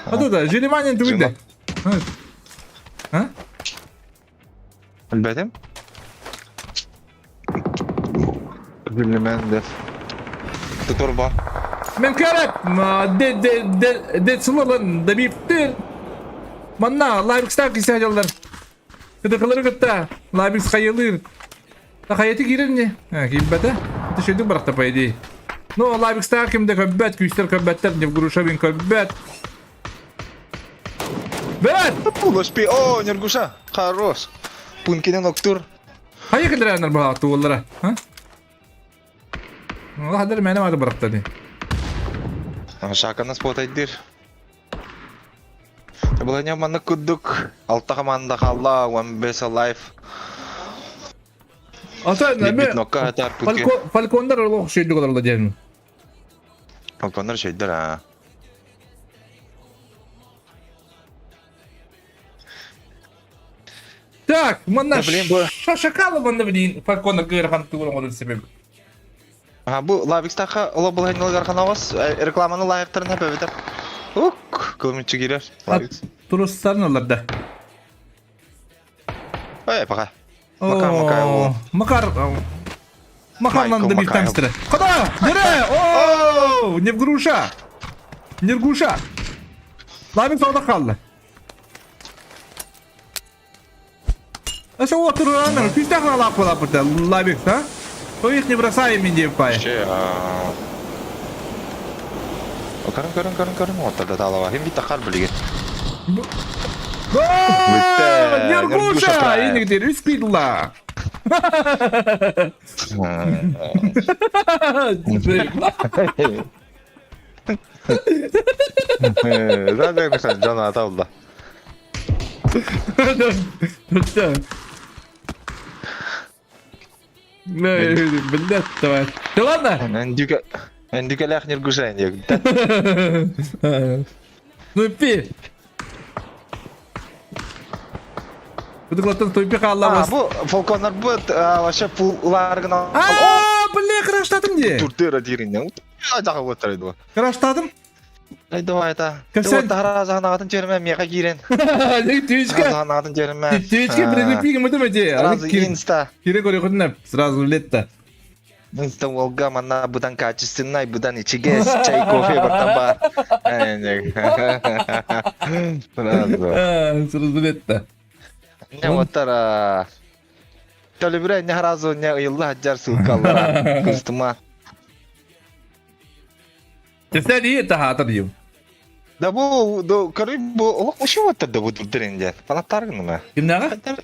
А тут, Жилиман енді тугунда. А? Билбэтим. Билимэн деп. Тутур бар. Мен көрөп, де де де де сылылын дебиптир. Манна лайвкстар кисе дьаллар. Кытыкылары кытта лайвкс хайылыр. Тахайаты киирер не? Киирбэтэ. Это шөйдүк барахта по идее. Ну, лайвкстар кимде көббэт, күүстэр көббэттэр, Невгрушевин көббэт. Бэт! Пулошпи. О, Нюргуша. Хорош. Пункинен октур. Хайа кэлэрэннэр баҕа туоллара. Хадыр мэне мады барахта ди. Шаканы спотайдыр. Буланя маннык курдук. Алта команда хаалла, 15 alive. Ата Бит нокка атар пунки. Фалькондар олох шөйдүк олорла диэн. Фалькондар шөйдөр а. Так, манна Да, блин, бу- шашакалы манна блин Фалькондар кыырхан тугун оҥорор себеби. А бу Лавикстаха ола булайнылар канабас рекламаны лайыктарын хәп битер. Ук, кылмычы кирер. Лавикс. Турустарын алар да. Эй, пока. Макар, Макар, О, Макар. Макарланды Майкл бир Макаев. тамстыры. Куда? Дере! О, не в груша. Не в груша. Лавикс orada kaldı. Asa oturanlar, пистах на лапу лапу-то, Лавикс, а? То их не бросай, Миндиев пай. Че, Карын, карын, карын, карын, вот тогда талава. Хим бит тахар билиге. О, Нергуша! Инигдер, үс кыйдыла. Zaten mesela canı atavla. Блядь, давай. Да ладно? Эндүкә эндүкәләх Нергуша инде. Ну пи. Кыдыклаттан тойпи А, хааллабас. бу Фолконнар бу вообще пулларгына. А, бля, краштадым де. Туртера диринне. Жага отырды бу. Краштадым. Ай давай та. Кәсен- Ты разанатын жерме меха кирен. Твичка. Разанатын жерме. Твичка прикрепи мы думаете. Сразу инста. Кире көрө күннәп сразу летта. Инста волга мана будан качественный, будан ичигес, чай, кофе бартан бар. Сразу. Сразу летта. Не оттара. Төлөбүрэ не сразу не ыйылла хаджар ссылкалара. Кыстыма. Кесен iyi та хатыр дiyim. Да бу, да, короче, бу олох учуоттар да бу дурдырын диэн. Фанаттар гыныма. Кимнээҕэ?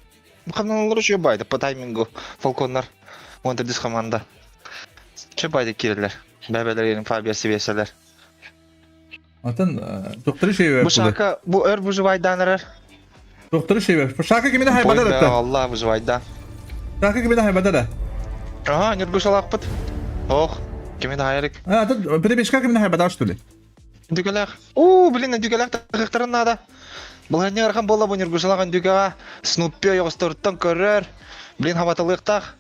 Хамнаналар үчүгэй байды по таймингу фалконнар. Уон төрдүс команда. Чө байды киирэллэр. Бэбэлэр ерин Фабия сибиэсэлэр. Отон тохтору шейвер. Бу шака бу өр выживайдан эрэр. Тохтору шейвер. Шака кимине хайбадар это? Алла выживайда. Шака кимине хайбадар. Ага, нюргушалаахпыт. Ох, кимин хайарык. А, тут перебежка кимине хайбадар что ли? Дүкэлээх. Уу, блин, дүкэлээх тахыктарын наада. Быланньа ыарахан буолла бу Ньургушалаах Үндүкэҕэ Снуппи ойоҕосторуттан көрөр. Блин, хабаталыахтаах.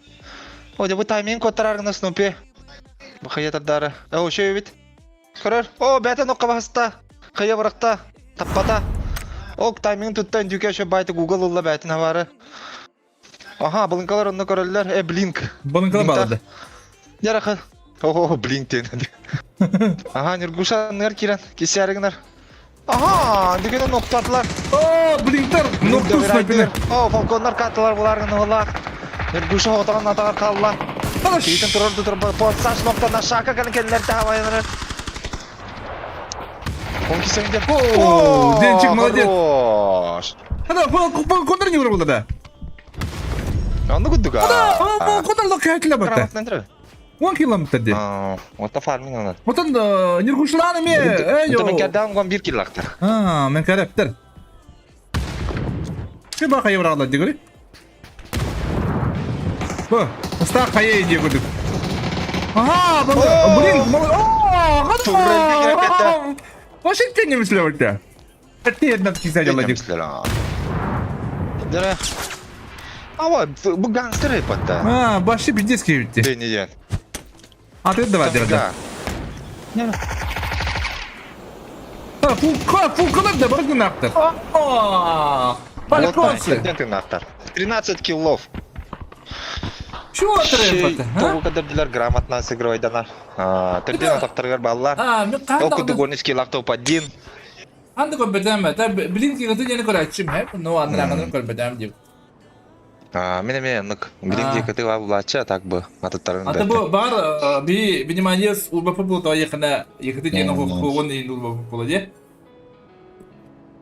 О, дьэ бу тайминг куоттарар гына Снуппи. Бу хайа тардаары. О, үчүгэй эбит. Көрөр. О, бэйэтэ нокка баһыста. Хайа бырахта. Таппата. Ок, таймингын тутта Үндүкэ еще байты Google ылла бэйэтин хабары. Аха, былыҥкалар онно көрөллөр. Э, блинк. Былыҥкалар бааллар. Яраха. Ого, блинк диэн. Аха, Нюргуша анныгар киирэн, кисээри гынар. Аха, дүкенен ноктатылар. О, блинктар, нокту снайпер. О, фалконнар каттылар булар гыныгылар. Нюргуша отаган атагар калла. Киитин турар турар подсаш ноктан ашака кэлэн кэллэр таабайынар. Он кисеңде. О, Денчик молодец. Хорош. Ана, фалконнар не урабылды да. Онну курдук. Ана, фалконнар локкайтла батта. 10 километр де. Ота фарминг онан. Отон Нюргушланы ме, эй, Мен кәрдәм гон бир киллактар. А, мен кәрәптер. Ты бака евралар дегери. Бу, уста кая иде күдүк. Ага, блин, о, Турелге Вообще не мыслю Ты одна кисадила дик. Дere. Ава, бу гангстер ипатта. А, баши пиздец кибитти. Дени ден. А ты давай, давай. А, фулка, фулкалар да бар гынактыр. А, Балконцы. 13 киллов. Чего трепата, а? Тоҕу кадырдылар грамотно сыгрывайданар. Төрден атақтаргар баллар. А, мен Ол курдук горницкий лактоп один. Ханды көрбөтөм бе. Блинки кытын яны көрәчүм, хэ? Ну, андраңын көрбөтөм дип. Мен эме нык. Блинки кыты булачы, так бы атыттарын. Ата бу бар би внимание урбапы бу то якына якыты ден хугун ин урбапы була де.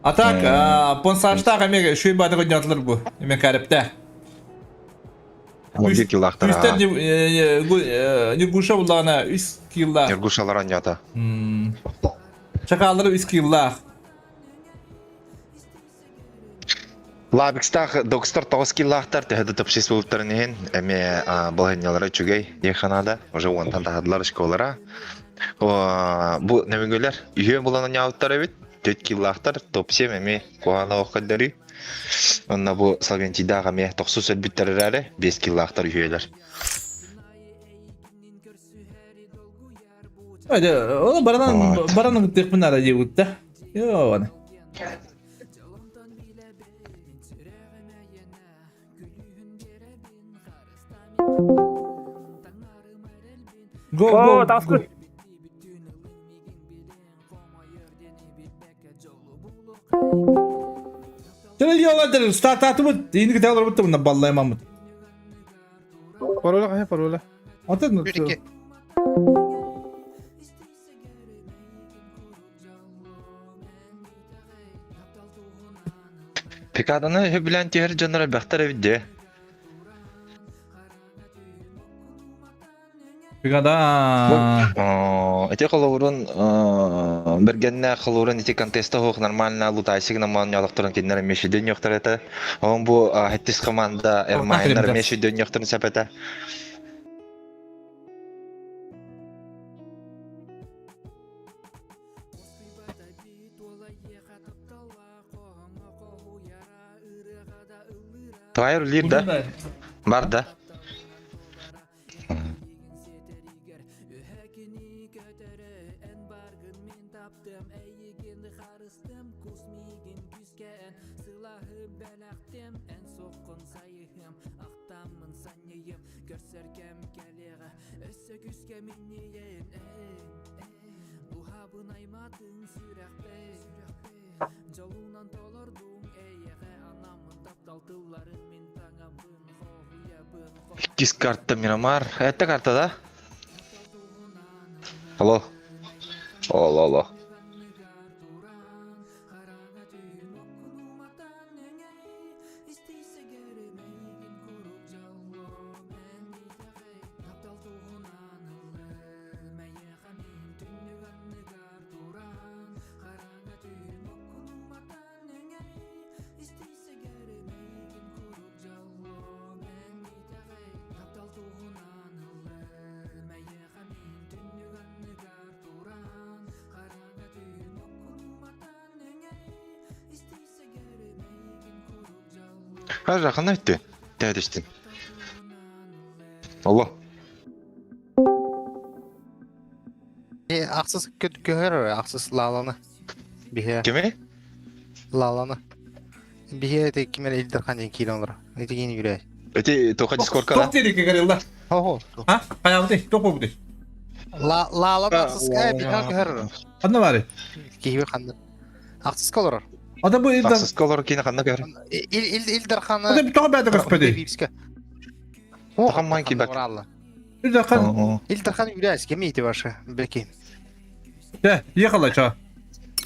А так, понсашта гамеге шүй бады гынятылыр бу. Эме карыпта. 11 киллахтар. Үстен Нюргуша буллана 3 килла. Нюргушалар анята. Чакалары 3 килла. Лабикстах докстар 9 киллахтар төһөдө топшис болуптарын иһин эме балаһыннялара үчүгэй диэханада уже уонтан таһадылар школара. Бу нөмүгөлөр үһүөн булан аньаабыттар эбит. 4 киллахтар топ 7 эми куһаана охкаддары. Онна бу Словентийдаах эмиэ тохсус өлбүттэр эрээри 5 киллаахтар үһүөлэр. Оны баранан баранан кыттыахпын наада диэбит да. Йоо аны. Го го. Таскы. Триллионlar стартатыбыт, иники тағылар бытты мына баллаймамыт. Пароля қая пароля. Атын Пикаданы үбүлэн түһэр дьоннор элбэхтэр эбит дии. Пикада. Ити холобурун бергенне холобурун ити контеста хуох нормально лутайсик наман ялахтарын киннер мешиден йохтар это. Он бу хеттис команда эрмайнер мешиден йохтарын сәпәтә. Твайр лир да? Бар да. Иккис карта Мирамар. Это карта, да? Алло. Алло, алло. Хажа, ханна өттү? Тәтүстүн. Алло. Ахсыс көһөр ахсыс лааланы. Биһе. Кими? Лааланы. Биһе эти кимер Илдархан диэн киирэн олорор. Ити кини күлэ. Эти тоха дискорка Тоқ деді кегерелла. Хо-хо. А? Хайабыты, тоқ болбуты. Лааланы ахсыска биһе көһөр. Ханна бары? Киһи ханна. Ахсыска олорор. Ада бу Илдар. Ахсыска олорор кини ханна көһөр? Илдарханы. Ада тоға бәді көспөді. Тахамман кибәк. Илдархан. Илдархан үрәс, кем ити башы, бәки. Дә, ехала ча.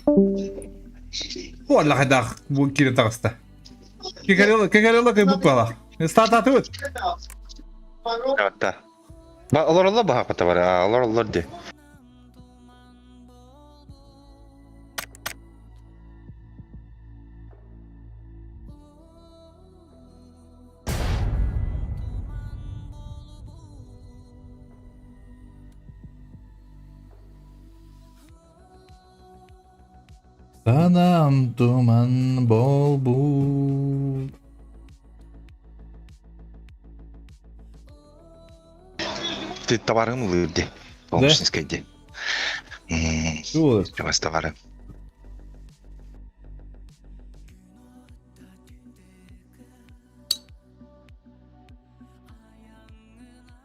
О, Аллах дах, бу кире тагыста. Кекерела, кекерела кай буквала. Стататы өт. Да. Ба олор олор баха ката бар. Олор олор ди. Санам туман болбут. Ты товарым ылыр ди. Помощницкай ди. Чего? Чугас товары.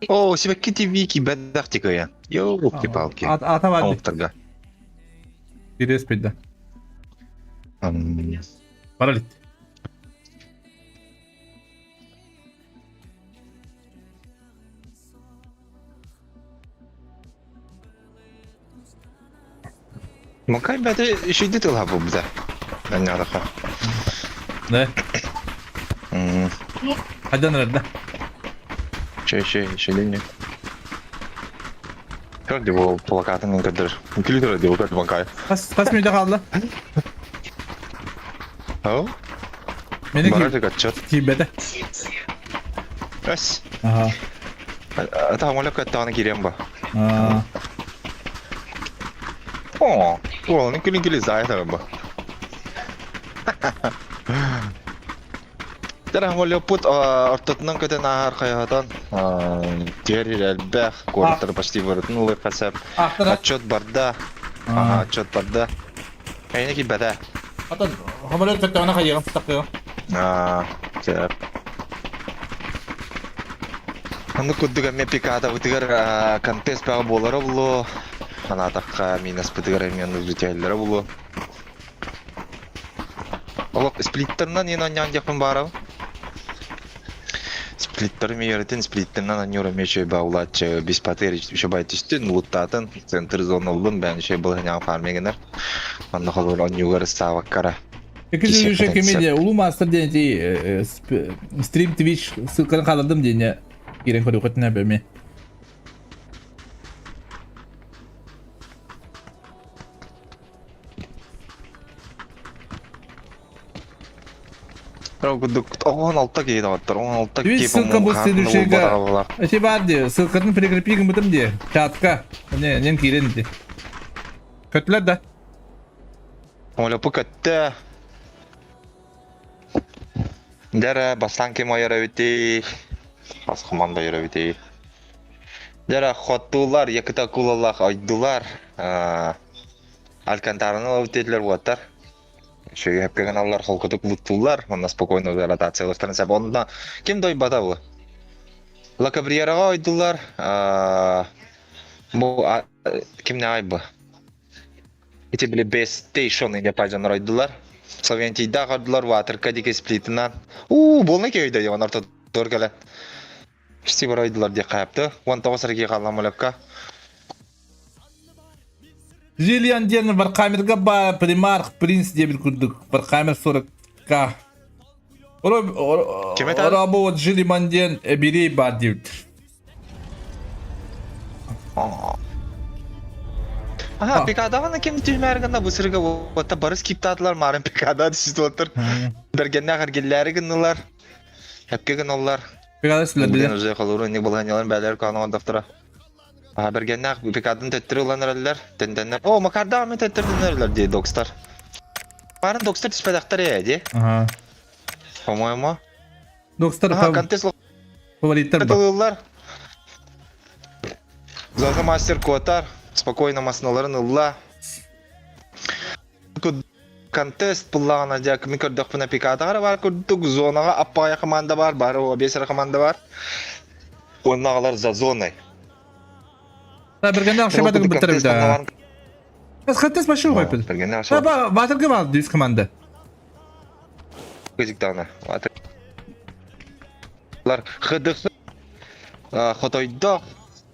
О, себекки ТВ кибәдәк тикая. Ёлки-палки. Ата бар. Оңтырга. Кирес пидда. Баралит. Макай бәді шүйді тылға бұл бізде. Әннәдақа. Да. Қайдан ырды? Шей, шей, шей, не. Көрді бұл плакатын көдір. Күлі деп ол Макай. Қас, қас минутта қалды? Ау? Мені Бара отчет. кийбеті. Өс. Ага. Ата молек каттағаны кирем ба. А. О, ол не күлі күлі зайта ба. Тара молек пут ортотунан көтен аар хайатан. Тер элбэх куораттар почти вырытын улы хасап. Ақтара. Отчет барда. Ага, отчет барда. Эйне ки бәдә. Атын, хамалет көттөҕүнэ хайыаҕын тахтыаҕа. Аа, сөп. Аны курдук эмиэ пикаатабытыгар контест бөҕө буолара буолуо. Санаатахха минаспытыгар эмиэ нузутиаллара буолуо. Олох сплиттерынан иэн анньаан диэхпин баарабын. Сплиттер миэритин сплиттерынан анньуур эмиэ үчүгэй баҕалааччы беспатер үчүгэй түстүн, луттаатын, центр зона ыллын, бэйэн үчүгэй былаһынаҕа фармия гынар. Манна холобур онньуугар ыстаабаккара. Икки үчүгэй комедия Улуу Мастер диэн ити стрим Twitch ссылканы хааллардым диэн киирэн көрүөххүтүнэ бэми. Оҕон алта киһи доҕоттор, 16 Twitch киһи ссылка бу следующийга. Эти бар дии, ссылкатын прикрепи гыммытым дии, чатка. Не, нен киирэн ити. Көттүлэр да? Олепу көттө. Дәрі бастан кем ойыр эбитий. Бас команда ойыр эбитий. Дәрі хоттулар, якыта кулалах ойдулар. Алькантараны өтетилер буаттар. Шөйгө хепкеген аллар холкутук буттулар. Онна спокойно ротациялыктарын сәп. Онда ким дойбата бу? Лакабриераға ойдулар. Бу кимне айбы? Ити били Best Station деп айжанар ойдулар. Словентийда қардылар Ватерка дике сплитынан. У, болны кейді деген орта төр келе. Почти бар ойдулар деп қайыпты. 19 әрге қалам олепка. Жильян диэн Вархаммерга ба Примарх Принц диэбит курдук Вархаммер 40К. Ким этэр? Оробу вот Жилиман диэн эбирей баар диэбит. Аха, Пикадаҕаны ким түһмээр гына бу сырыга уотта бары скиптаатылар марын Пикада түсүт оттор. Бергеннээх эргиллээри гыннылар. Эпке гыналлар. Пикада сүлэрдилэр. Уже холуру инник балаһанньаларын бээлэр каанаган Аха, бергеннээх Пикадын төттөрү ылан эрэллэр. Тенденнер. О, Макарда ами төттөрдүн дии Докстар. Марын Докстар түспэтэхтэр ээ дии. Ага. По-моему. Докстар Аха, контест фавориттар ба. ылыллар. Заза мастер куотар, спокойно масыналарын ылла. Контест буллаҕына дьэ мин көрдөхпүнэ пикатаҕа бар курдук зонаҕа аппаҕайа команда бар, бары обес эрэ команда бар. Уонна аҕалар за зоной. Бергенде акшама дагы биттербит. Контест большой койпут. Батырга бар дүйүс команда. Кызыктана. Лар ХДХ хотойдо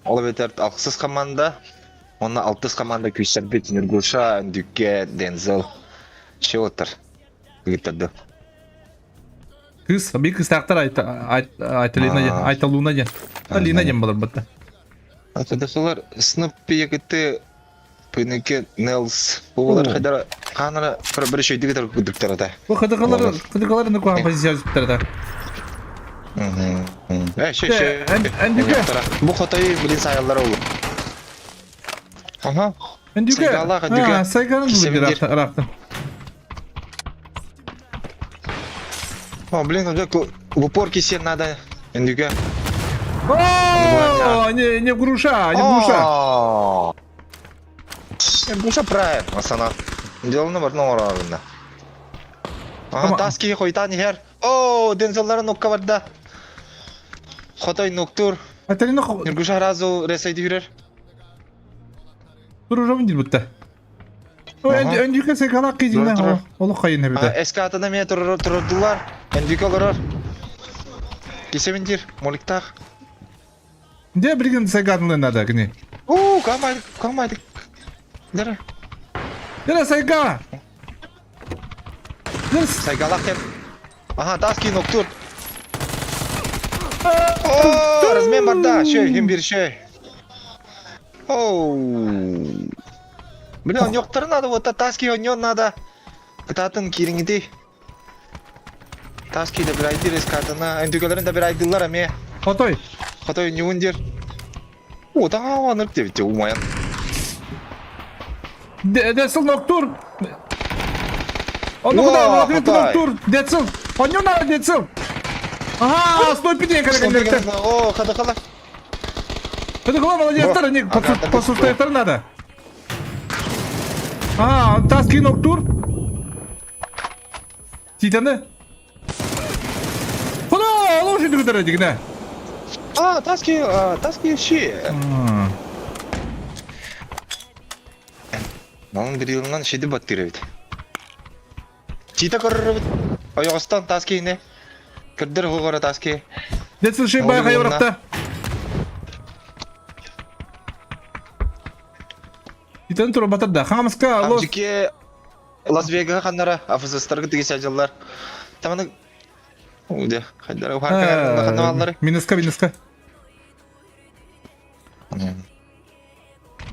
ол эбэтэр алсыз команда онно алтыс команда күүстэрбит Нюргуша, Үндүкке, Дензел Шеотер ыыттарды. Кыз, bir кыстаактар Айталина Айталуна диэн. Алина диэн болар бытта. ХДХлар сынып егіті Пыныкы Нелс буолар хайдара хаанара бір шөйдү кытар кудуктарата. Бу ХДХлар ХДХлар ну куһаҕан позиция сүптэрэ. Э, шө шө. Бу хотой билин сайаллар ол. Ага. Эндүкэ. Сайгалаах Эндүкэ. Сайгалын Кисемдир. ыраахтым. О, блин, уже в упор кисен надо. Эндүкэ. О, не, не груша, не груша. Груша правильно, асана. Деланы бар оҥороорунна. Ага, тас киһи хойутаан иһэр. Оо, Дензеллара нукка барда. Хотой нуктур. Айталина Нюргуша разу ресейди хүрэр. Туружабын диир бутта. Өндүкэ секалак кизинэ олох хайын эбитэ. Эскатана эмиэ турурдулар. Эндүкэ олорор. Кисебин диир, моликтаах. Дэ билигин сайгаатынлын надо кини. Уу, камайдык, камайдык. Дара. Дара сайга. Дара Сайгалах деп. Ага, тас кийин октур. О, размен барда. Шөй, ким бир шөй. Оу. Бля, оньоктары надо, вот таски оньон надо. Кытаатын кириңити. Таски да бир айдыр эскатына. Өндүгөлөрүн да бир айдылар эме. Хотой. Хотой ньуун дир. О, таҥаа анырк диэбит умайан. Децл ноктур. Ону куда ноктур. Децл. Онньон надо Децл. Ага, стой пиден кэлэн О, хада-хада. Хада-хада, молодецтар, они посустаектар надо. Ага, таски ноктур. Титаны. Хода, олох жүдүгүтэр дигинэ. А, таски, таски ши. Онун бир йылынан шиди баттыр эбит. Тита көрөр эбит. Ойоҕостон таас киһини. Көрдөр оҕоро таас киһи. Децл ши бай хайбарахта. Титаны турбатар да. Хаҥамаска лос. Амжике Лас-Вегаһа ханнара АФССтарга тиги сылдьаллар. Таманы Уде, хайдара ухарка ханна баллары. Минуска, минуска.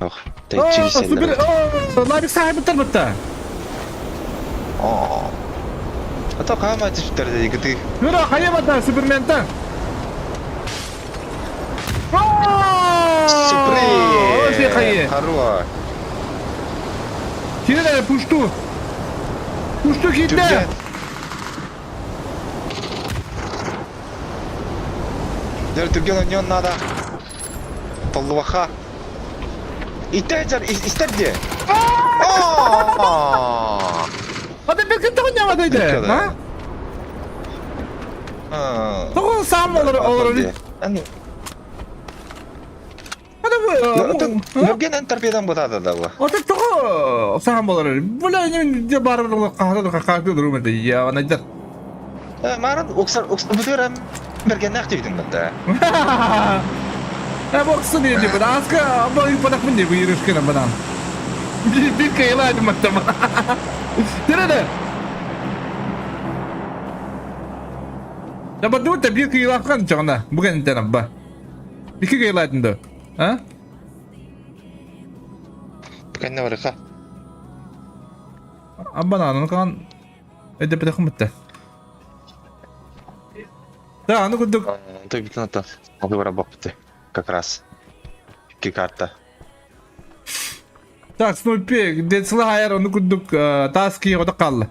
Ох, тэйчи Супер, лабик сахайбыттар бытта. Оо. А то хаама түстэр дегити. Юра, хайабата, Супермента. Сюрприз! Хорош. Кире пушту. Пушту киирдэ. Дэр түргэн онньон надо. Толлубаха. Истэр истэр де. Ата бекин тоҕо ньаматай де? А? Тоҕо саам олор олорор. Нөргенен торпедан бутада да бу. Ата тоҕо саам олорор. Бля, не барар кахата кахата дурум я анайдар. Марын уксар бутырам бергеннах дибитин бата. Э боксы не деп, аска бу падак мен деп иришкен банан. Бир кайла маттама. Тереде. Да бу та бир кайла чагына. Буген тенам ба. Бики кайла да. А? Кэнне барыха. Аббанан кан эдеп битте. Да, аны курдук. Той бүтүн ата. Алды бара бакты. Как раз. Икки карта. Так, Снупи, Децла хайар ону курдук таас киһи ото қалла.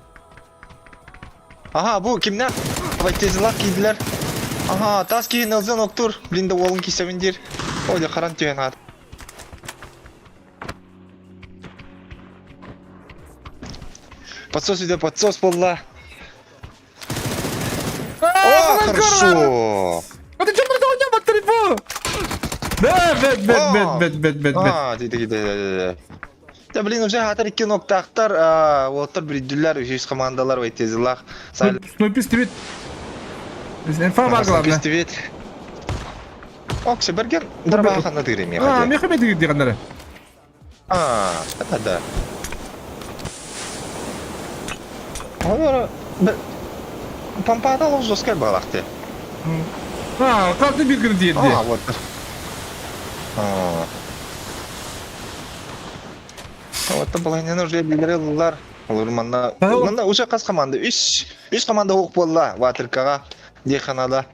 Ага, бу кимнәр? Вайтезлар кийдилер. Аха, тас киһи Нылзан октур, блин да уолун кисэбин диир. Ой, харан түһэн аат. Подсос үйде подсос болла. О, хорошо. А ты что продал телефон? Да, бет, бет, бет, бет, бет, бет, бет. А, ты, ты, ты, Да, блин, уже хатар икки ноктаахтар, уолаттар бүрүйдүлэр, үһүс командалар вайтезилах. Снупис твит. Инфа бар главное. Твит. Ок, Себерген, дарба ханна тыгыр А, меха мен тыгыр дегеннere. А, да, да. Олар Помпада ол жесткай балақты. А, каждый bir gün diye. А, вот. А. Вот балайнен уже билдиреллар. Олар манна манна уже кас команда. Үч үч команда оқ болла Ватеркага, Деханада.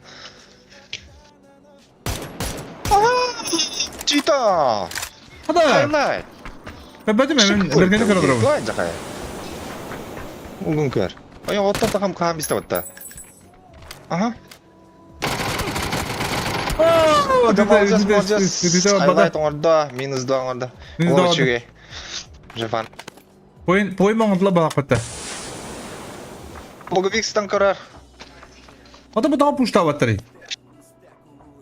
Чита! Хада. Хайлайт. Бәдім мен бергені көріп отырмын. Давай, жақай. Угун көр. Ой, оттар тахам каам бисте отта. Ага. Да, молодец, молодец. Хайлайт оңордо, минус 2 оңордо. Минус 2 Ол үчүгэй. Жефан. Пойын, пойын оңордула балак батта. Боговикстан көрөр. Ата бу тага пуштабаттар.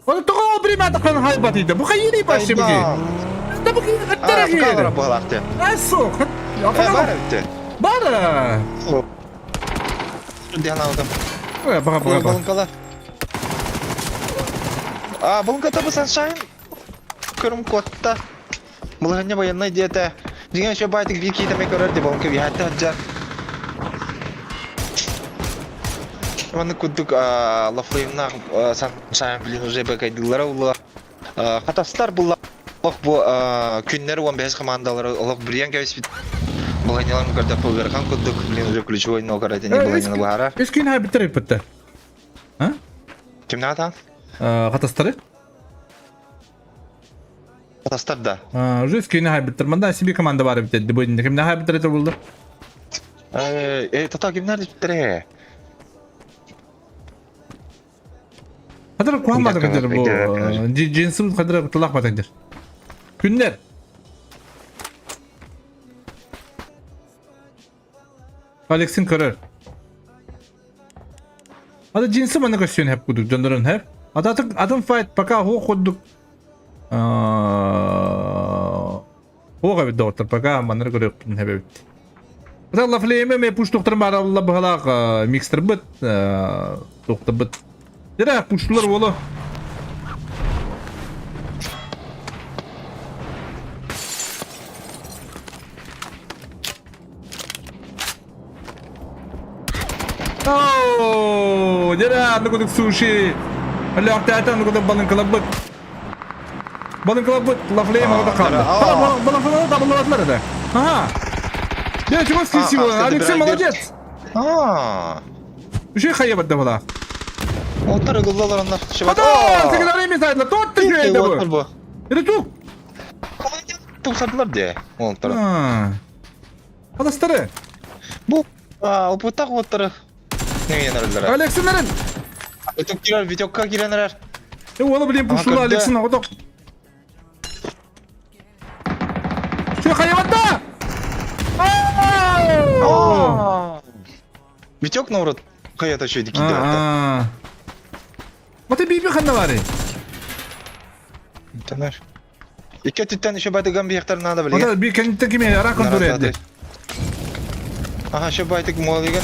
Оны тоҕо биримаатахтан хайбатыйда. Бу хайыри башыбыги. Да бу кыттара Кара буолаахты. Асо. Бар эбитте. Бара. Диана алдым. Ой, бага бага. Балынкалар. А, балынка табы саншайн. Көрүм котта. Булганья военной диэте. Деген еще байтик бир киитеме көрөр де балынка бихатта хаджар. Манны куддук лафлеймна саншайн блин уже бекайдылара ула. Хатастар булла олох бу күннер 15 командалары олох бүрген кәбис Булганьяларын көрдөп ыархан курдук, блин, уже ключевой ногар это не булганьяны баара. Үс күн хай биттер битте. А? Кимне атан? Хатастары? Хатастар да. Уже үс күн хай биттер. Манда себе команда бар битте. Бу кимне хай биттер это булды? Э, тата кимнер биттер? Хадыр куамады кадыр бу. Джинсым кадыр тылак батыр. Күннер. Алексин көрөр. Ада джинсы маны көстүн хеп кудук, жондорун хеп. Ада адам файт пока хо кудук. Хо бит доктор пока маныр көрөк хеп бит. Ада лафлеме ме пуш доктор бар алла бахалак микстер бит, доктор бит. Дера пушлар боло. Оо, дера, ну кудук суши. Аллах ну кудук балын кылабыт. Балын кылабыт, лафлеем алда қалды. Балын кылабыт, табылдылар да. Ага. Я чего скисил? Алексей молодец. А. Уже хаебат да была. Оттар гыллалар оннар. Ата, секретарь емес айтла. Тот ты же это бу. Это тук. Тупсардылар де. Оттар. Адастары. Бу опытак оттары. Неге нарылар? Алексей нарын. Витек кирер, Витекка киренерер. Э, оны блин пушула Алексей наготок. Что хаебатта? Витек наурат хаята еще дикий. Мата биби ханна бары. Танар. Икки түттен еще байтыган бияктар надо билген. Мата би кенттен киме ара контур эди. Ага, еще байтык мол деген.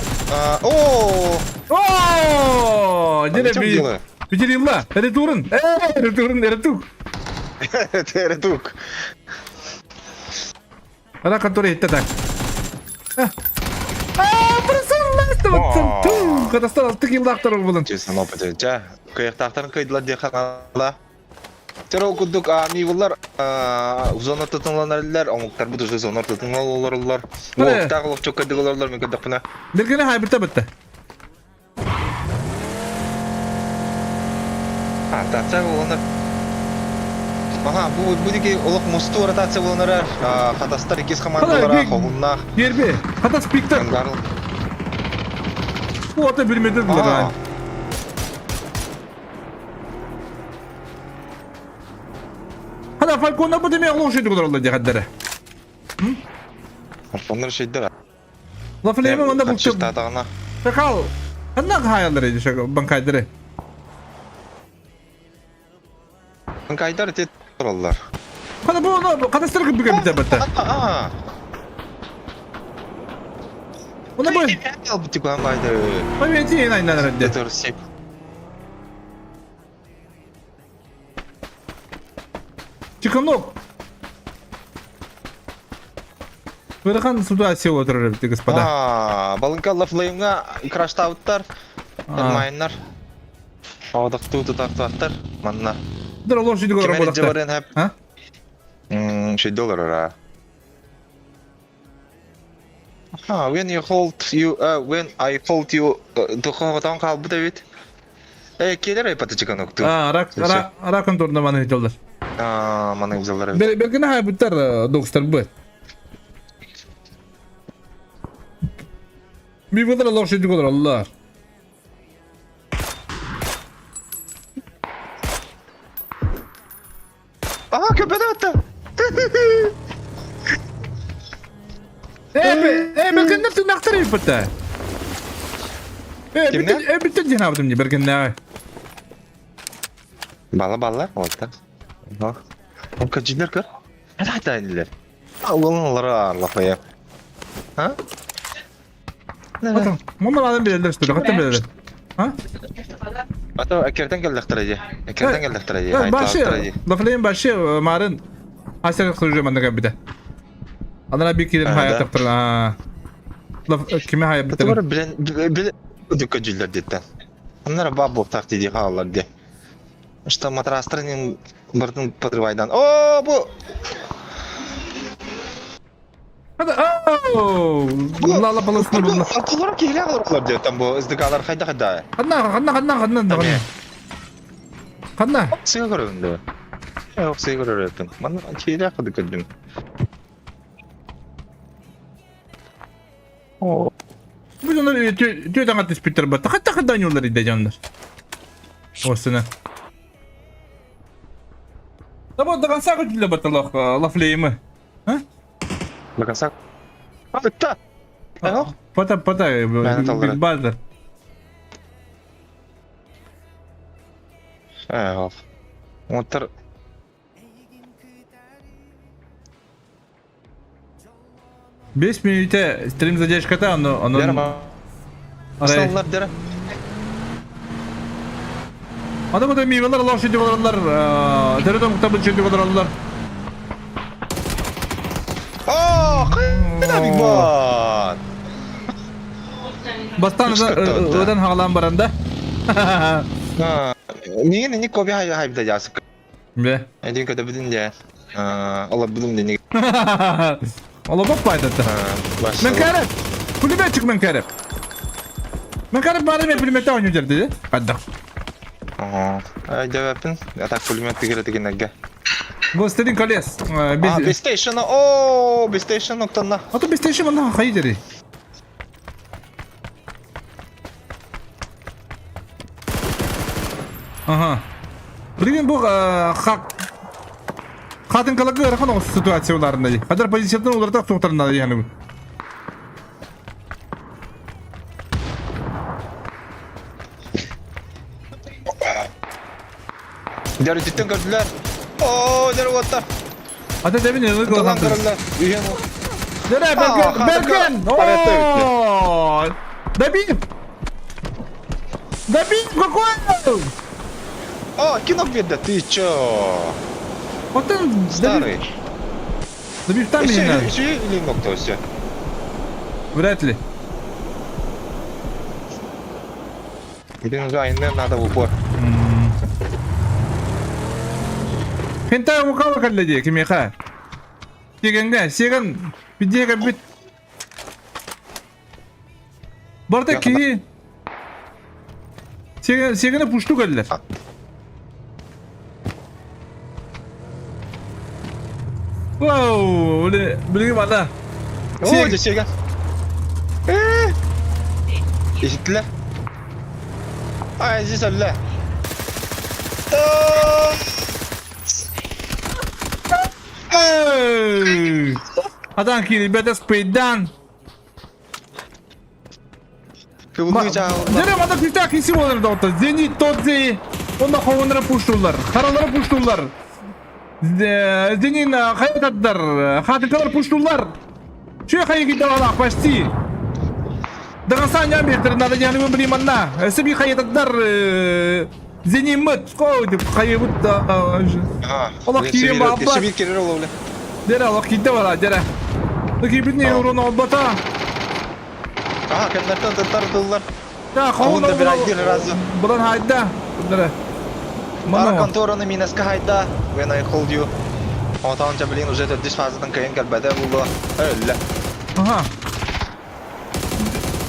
О! О! Дере би. Бижирилла. Эре турун. Эре турун, эре тук. Эре тук. Ара контур этте так. А, просалластым. Катастар алты килдактар булын. Честно, опыт. Жа, кыяктактарын кыйдылар де ханала. Теро кудук мивулар зона тотунланарлар, омуктар бу уже зона тотунлалар. Ол тагы чокка дыгыларлар мен көдөк Бергене хай битте битте. А, ротация болонар. Ага, бу бу диги олох мусту ротация болонар. Хатастар икис командалара хогуннах. Берби. Хатас пиктер. Бу ата билмеди булар. Манна Фалькона бу деме лошадь олороллор диэхэрдэрэ. Фальконнар шейдер. Лафлейма манна бу Хаччыстаатаҕына. Шакал. Ханна хаайаллар эди банкайдары. Банкайдар ити тураллар. Хана бу оно катастрофа бүгэн битэ батта. Она бу. Албытык байды. Памяти айнанар эдде. Чеканок! Вырахан ситуация отырыр эбит, господа. Аа, балынка лафлеймга краштауттар, майннар. Аудақтуу тутартуаттар, манна. Дыр лошадь горы болақтар. А? Мм, доллар ара. Ah, when you hold you, when I hold you, тухоҕотон хаалбыт эбит. Э, келер айпатычыкан укту. А, рак, рак, ракын турна маны жолдар. А, маны жолдар эбит. Бергene хайбыттар докстар бу. Bir kadar Allah şey kadar Allah. Aha köpeğe attı. Э, бергеннер тынактар эбит. Э, бит, э, бит ден не бергеннер. Бала баллар oldu. Bak. O kaçınlar kır. Hadi hadi indiler. Allah'ın lafaya. Ha? Мама адам билелер что ли? Хатта билелер. А? Ата әкерден келдектер эди. Әкерден келдектер эди. Башы, лафлейм башы марын асер кыржы манда кабида. Анара бир килер хаят таптыр. А. Лаф киме хаят битер. Бар билен биле дүкө жүлдер деттен. Анара баб боктак диди хаалар ди. Что матрастырын бырдын подрывайдан. О, бу Лала баласына булла. Артылар кийле алырлар диттен бу СДКлар хайда хайда. Ханна, ханна, ханна, ханна, ханна. Ханна. Сыга көрөндө. Yok сыга көрөттүм. Мана кийле кыды көрдүм. О. Бу жонор түйө таңат түспүттер ба. Тахат тахат данюлар иде жонор. Осына. Да вот до конца күтүлө баталах лафлеймы. А? До конца. Та. Пата пата биг базар. Эх. Отыр 5 минуте стрим задержката, оно оно. Саллар дера. Ада бу мивалар лошади болалар, дөрөдөн кутабы чөйдү болалар. О, кайда биг бат. Бастан одан хагалан баранда. Миңе не коби хай хай бит ясык. Бе. Эдин көтө бидин де. Алла бидим де. Алла бап байдатты. Мен карап. Пулеметчик мен карап. Мен карап бары мен пулеметте ойнап жерди. Кадда. Ага. Жабапын. Атак пулемет тигере дегеннерге. Властелин колес. А, PlayStation. О, PlayStation октанна. А то PlayStation мында хай дери. Ага. Билген бу хак Хатын калагы ырахан оҕус ситуация уларында ди. Хадар позициятын уларда тоқтарында яны. Дәрүтүттен көрдүлөр. О, дәрү оттар. Ата дебин ылык Талан көрдүлөр. Үйен. Дәрә Берген, Берген. О! Добив! Добив какой? О, кино беда, ты чё? Вот он старый. Добив там не Еще или нокто все? Вряд ли. Блин, да, надо в упор. Хентай мукава калледи кимеха. Сигенге, сиген бидеге бит. Барда ки. Сиген сигене пушту келлер. Вау, билги бана. О, сиген. Э! Ишиттилер. Ай, здесь алла. Адан киирбэтэ спейдан. Кыбылыы чаалла. Дere мада күтә киси болар доктор. Зенит тотзи. Онда ховунара пуштулар. Харалара пуштулар. Зенин хаятаттар. Хатыкалар пуштулар. Че хайы киталала почти. Дагасан я бетер надо я не блин манна. Себе хаятаттар. Зенин мыт. Кой деп хайы бут. Олох киирэн баалбат. Сибир керер ол оле. Дere олох киирдэ бара дere. Киирбитин урун олбата. Ага, кэннэртэн таттар тыллар. Да, Хоһун да бирайдир разы. Булан хайда. Дere. Мара Мана. контораны минаска хайда. When I called you. Отон блин уже төрдүс фазатын кыйын кэлбэтэ булду. Өллө. Ага.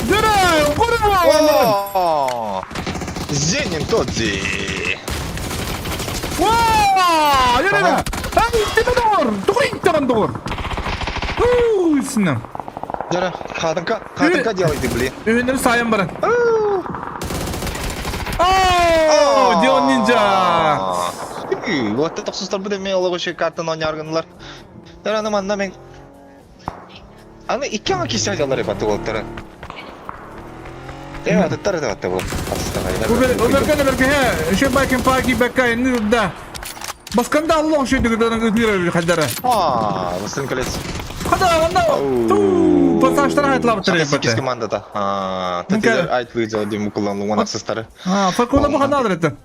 Dere, kurwa! О! Зенин Тодзи. Вау! Dere! Ай, ты дор! Тугын дор! Уусна. Дere, хатынка, хатынка делайте, блин. Үйүнөр сайын баран. Оо, Дион Нинджа! Вот это тохсустар бу деме олого шей картаны ойнаргынлар. Дere аны манна мен Аны икки аңа кисе алар ебаты болуптар. Э, атыттар это атты бол. Уберген берге, еще байкен паки бекка инни да. Басканда Аллах шей дегенен өтүрөр хадара. А, Властелин колец. Хада анда ту пассажтар айтлап Шата турар секиз бата. командада. А, Ну-ка. тетелер айтлы дем кулланылган аксестары. А, факула бу хана это.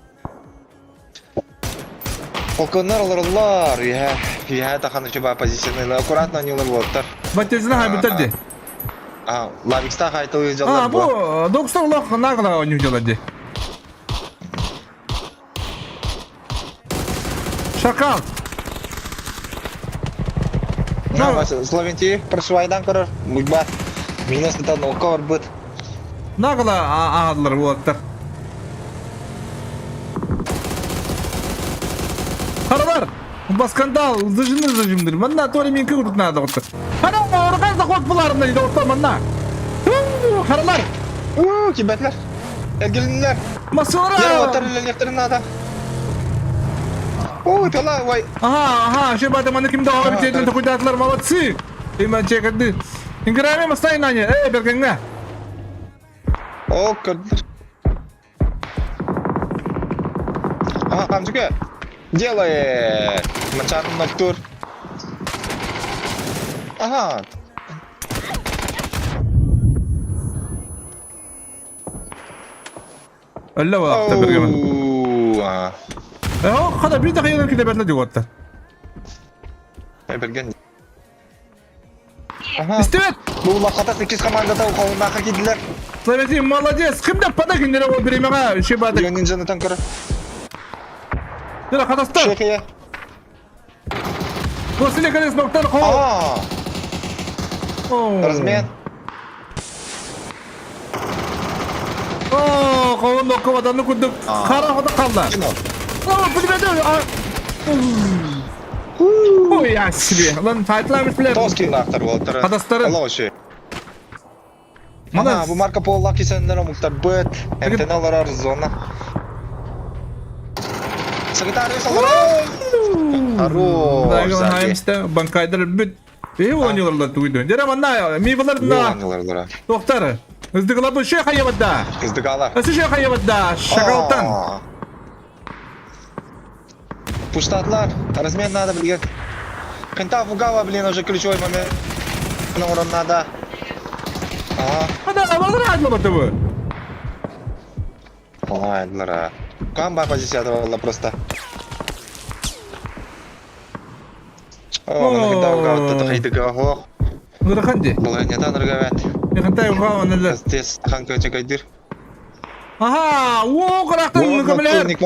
Полконнар олар я, я тахан чуба позиционы аккуратно они олар Батезина хайбитади. А, лавикста хайтылы А, жалар бу доктор лох нагла у них делать. Шакал. На, Словенти прошвайдан көрөр, муйба. Минус это нолкор быт. Нагла адлар буаттар. Харалар! Баскандал, зажимдыр зажимдыр. Манна тори мен көгүрт надо отыр. Хара, орган захват буларында дейді отыр манна. Харалар! У, кибәтләр. Эргелинләр. Яр Масылара! отыр лелектер надо. О, тала, вай. Ага, ага, ще бата маны кимде ага битедин токудатлар, молодцы. Иман чекады. Инграме мастай нане, эй, бергеңне. О, көрдүлөр. Ага, Хамзуке. Делает. Мачан Ноктур. Ага. Әллә вакытта бергемен. Оу, ага. Э, хада бир дакыйдан киле берле дип отты. Эй, берген. Ага. Истебет! Бу лақата 8 командада қолына кидилер. Славетин молодец. Кимде пада киндере ол биремега ще бата. Дионин жанытан көрі. Дера хатастар. Шекея. Василий Колес ноктар кол. А, размен. О, колун нокка ватанны күрдүк. Кара хода калды. Кино. О, билбеди. Ой, я себе. Lan fightlamış bile. Тоски нақтар болтыр. Хатастары. Алла оши. Мана, бу Марко Поло кисеннер омуктар быт. МТН алар зона. Секретарь салар. Хорош. Хаймсте банкайдар бүт. Э, ойноларлар туйду. Дера манна, ми булар на. Ойноларлар. Доктор. Ыздыгла бу шей хайватда. Ыздыгала. Осы шей хайватда. Шакалтан. Пуштатлар. Размен надо, блин. Кента Фугава, блин, уже ключевой момент. Урон надо. Ага. Хада, балар айдла бу. Ладно. Камба позиция была просто. О, мына кента Фугава это хайдыга хох. Нурханди. Булганятан ргавят. Хантай угаван Тез хан көчө кайдыр. Ага, о, карактан көмөлөр.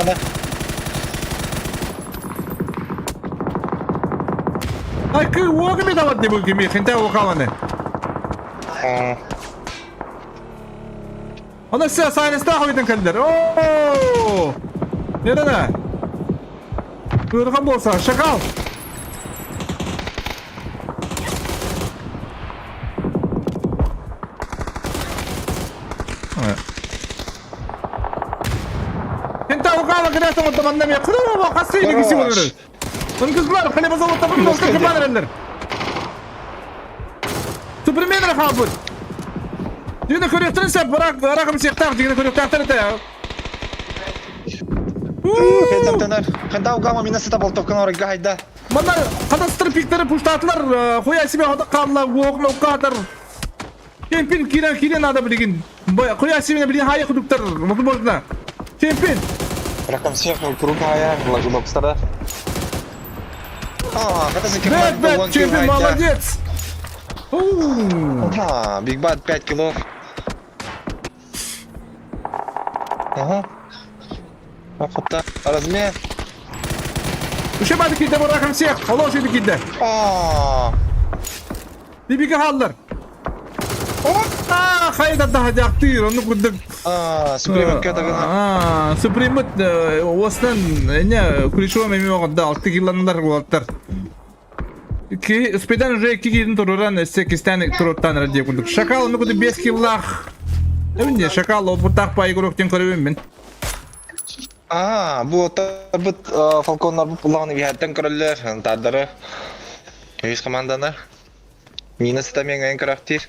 Ай, кы, о, кеме табат деп кеме, хентай угаван. Ана сә сайныста хойдын кэлдер. О! Нерene? Ырган болса, шакал. Хентай угава кырасың отаманда мен кыры касы негиси болор. Ынкызлар, хлебозаводта бу Москва кыман эрэллэр. Суперменер хаалбыт. Дигини көрүөхтэрин сөп, барак барак сиэхтээх дигини көрүөхтээхтэр этэ. Хэтэмтэнэр. Хэнтау гама мина сыта болтовканы оройга хайда. Манна хатастыр пиктери пуштаатылар, хуя себе хота хаалла, уох ноккаатар. Чемпион киирэн киирэн надо билигин. Хуя себе билигин хайа кудуктар, возможно. Чемпион. Раком всех круг хая, лагудокстара. А, это Бэт, бэт, чемпион, молодец. Ага, Биг Бат 5 килов. Ага. Охота. Размер. Үше бады кидде раком всех. Олош иди кидде. А. Бибиге хааллар. Аа, хайда даһадьахтыыр, онну курдук. Аа, Супримыкка дагына. Аа, Супримыт уостан эне ключевой эми оҕордо алты килланылар уолаттар. Ки спедан уже икки киирин туруран өссө кистээн туруттан эрэ диэ курдук. Шакал ону курдук 5 киллаах. Эбин шакал опуртаах пай игрок диэн көрөбүн мин. Аа, бу отарбыт фалконнарбыт буллаҕына биһэттэн көрөллөр, тардары. Үс команданы. Мина сыта миэҥэйин көрөхтиир.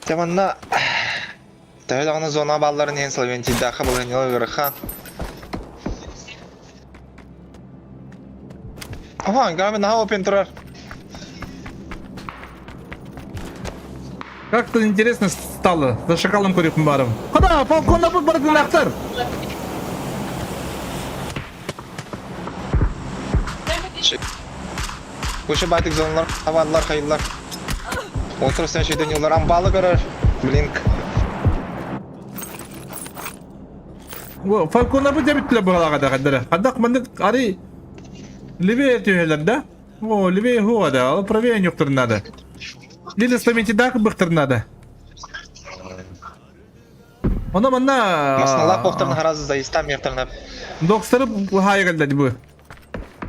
Дьэ манна төһө даҕаны зона баалларын иһин Словентийдаахха балаһыанньалар ыарахан. Аха, Гамин наһаа опен турар. Как-то интересно стало. За шакалом көрүөхпүн баарым. Хада, фалконнарбыт барытын Куча байтык зоналар, аванлар, хайыллар. Отыр sen şeyden yollar амбалы көрөр. Блинк. Фалконнарбыт дебиттилер быһалаҕа да хаддара. Хаддах маннык ари левее түһэлэр да? О, левее хуа да, ол правее нюхтар надо. Лили стаментидак быхтар надо. Оно манна Масналаах буохтарын харазы заистам мехтарына. Докстары хаайа кэллэ бу.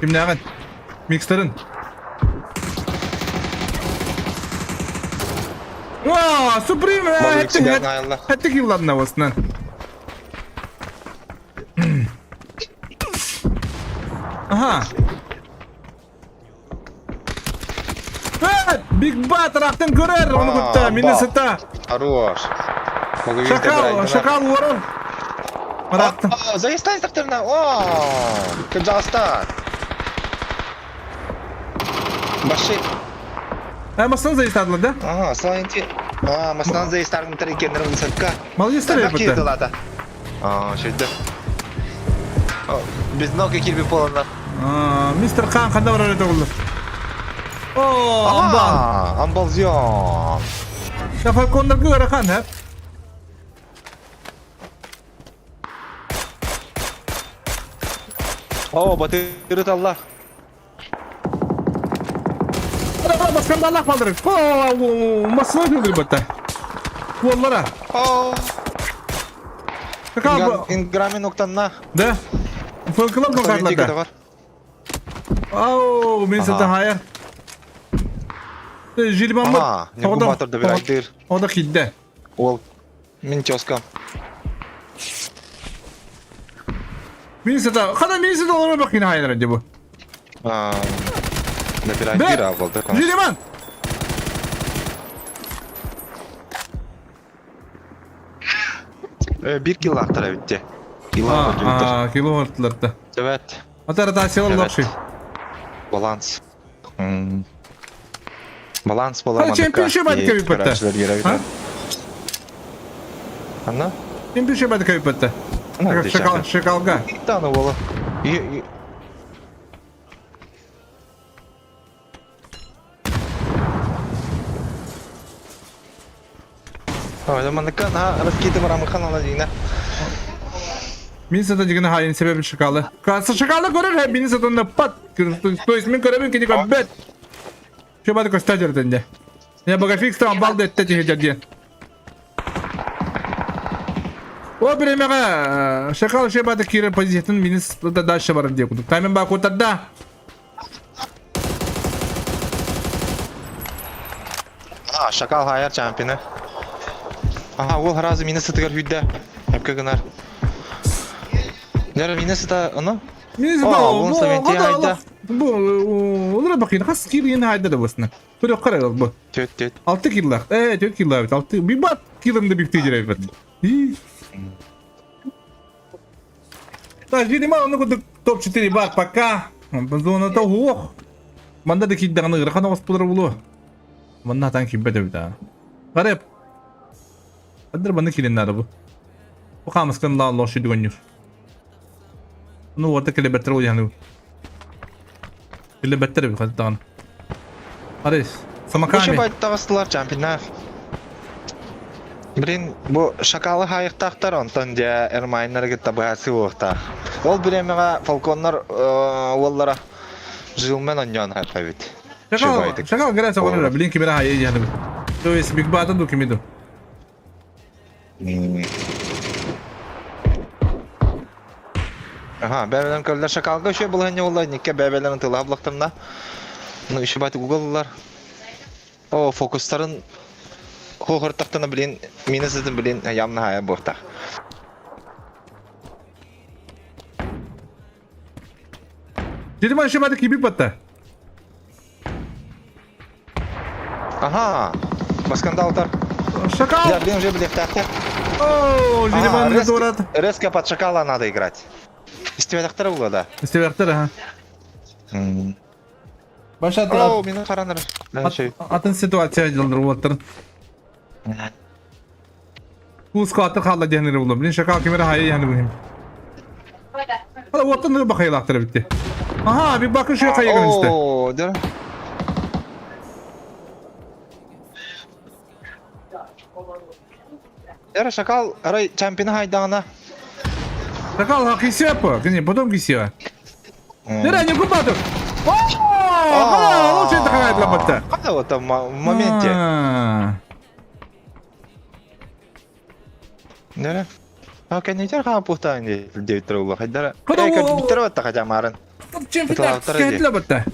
Кимнээҕин? Микстерин. О, Суприм! Хэттик юлланна осынан. Ага. Биг Бат рахтан көрөр, оны кытта, Миннесота. Хорош. Шакал, шакал уорор. Рахтан. Заестан тахтарна. О, Кырдьаҕастар. Баши. А, Масан заестадылар, да? Ага, Славянти. А, Масан заестаргын икеннер высотка. Молодецтар это. А, шөйдө. Без ног кирби полоннар. Мистер Хан ханна барар этэ оллар. О, амбал. Амбалзион. Фалконнарга ыарахан, һэ? О, батырыт Аллах. Басканда Аллах балдырыр. О, масына күлдүр бата. Уоллара. О. Инграми ноктанна. Да. Фылкылап нокарларда. Ау, мен сата хайа. Жилбаммыт. Ньургун да бирайдыр. Ода кидде. Ол мин тёскам. Мин сата, хана мин сата олорор бакин хайнар дебу. Да бирайдыр абылды. Жилиман. Бир кило актара битте. Кило Кило артыларда. Evet. Ата ротациялар лапши. Баланс. Баланс болар. Чемпионшип бады кебип Анна? Чемпионшип бады кебип Шакал, шакалга. Таны бола. Манныка на раскиты марамыхан ала дигна. Мин сата дигна хайын себебин шакалы. Касы шакалы көрөр, мин сатында пат. То есть мин көрөбүн кини көрбөт. Что бады көстө жерденде. Я багафикс там балды этте тихе О биремеге шакал шебады кире позициятын мин дальше барып деп. Таймен ба кутарда. А, шакал хайар чемпионы. Ага, ол разы мені сытыгар хүдді. Әпке гынар. Дәрі мені сыта, аны? О, 170 хайда. Бу олора бакын хас килин хайда да басна. Көрө карагал бу. Төт төт. 6 киллах. Э, 4 килла бит. 6 bir bat килымды бикти жиребит. Так, видимо, ну кудук топ-4 бар пока. Зона то ох. Манда да киддаганы ырахан оспулар булу. Манна тан кимбет эбит а. Гареп. Адыр баны килин бу. Бу хамыскан ла лоши дүгөннүр. Ну орта келебеттер ол яны. Келебеттер бит хаттаган. Арис, Еще самаками. байттагыстылар чемпионат. Блин, бу шакалы хайыктактар онтон дьэ Эрмайннары кытта быһаарсыы буолуохтаах. Ол бириэмэҕэ фалконнар уоллара Жилмен онньоон хайпабит. Шакал, шакал грязь оҕонор, блин, кимera хайы яны. То есть Биг Бата ду кимиду. Аха, бэбэлэрин көрөллөр шакалга үчүгэй балаһыанньа буолла, инникке бэбэлэрин тылаһа буллахтарына, ну еще бати гугллар. О, фокустарын хуохортахтана, блин, минус этин, блин, явно хая буохтах. Дедим еще бати киби батта. Ага, баскандалтар. Шакал! Да, блин, уже билиэхтээхтэр. О, Жидиман резко, резко под шакала надо играть. Истибэтэхтэрэ була да. Истибэхтэр, ага. Баша О, мин харанар. атын ситуация дьылдыр уоттар. Куска аты хаалла диэн булла. Блин, шакал кимere хайы яны бу. Hala уоттан бахайлахтар битти. Ага, bir bakın şu kayıgın işte. О, да. Эра шакал, арай чемпион хайдаҕына. Шакал ха кисия по. Кини потом кисия. Нера не купатыр. О, hala лучше это хайд лапатта. Хата вот там в моменте. Нера. А кэннитер хаан пухтаан диэбиттэр улла хайдара. Кэбиттэр батта хажамарын. Чемпионат кэтле батта.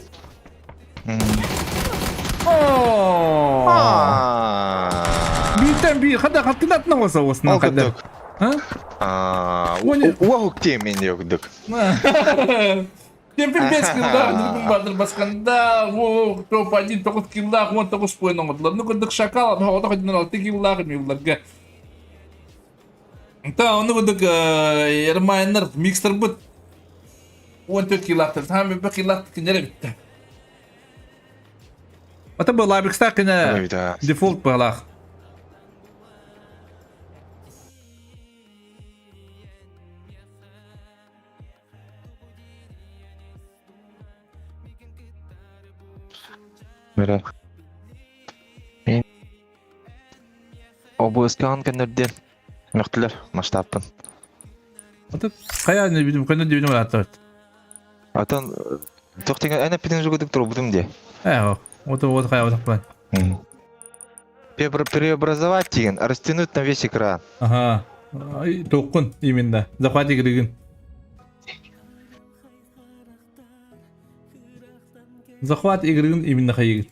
О! Бииртэн биир хада хаттынат оса осна Ол хада. курдук. А? А, уох темен курдук. Чемпион 5 киллах, Дүрбүн бардыр басканда, о, топ-1 9 киллах, 19 поин оҥордулар. Ну курдук Шакал, оҕото хотунан 6 киллах миуларга. Та ону курдук Ермайнер микстербыт 14 киллахтар, там бе киллах кинере битте. Ата бу лабикста кине дефолт балах. Мира. Мен обыскаан көннөрден мөхтүлөр масштабпын. Ата кая не видим, көнө дибинем атат. Атан тохтеген әнә питен жүгүдүк турбутум де. Э, вот вот кая вот план. Преобразовать деген, растянуть на весь экран. Ага. Токкун именно. Захвати киригин. Захват игрын именно хайыгын.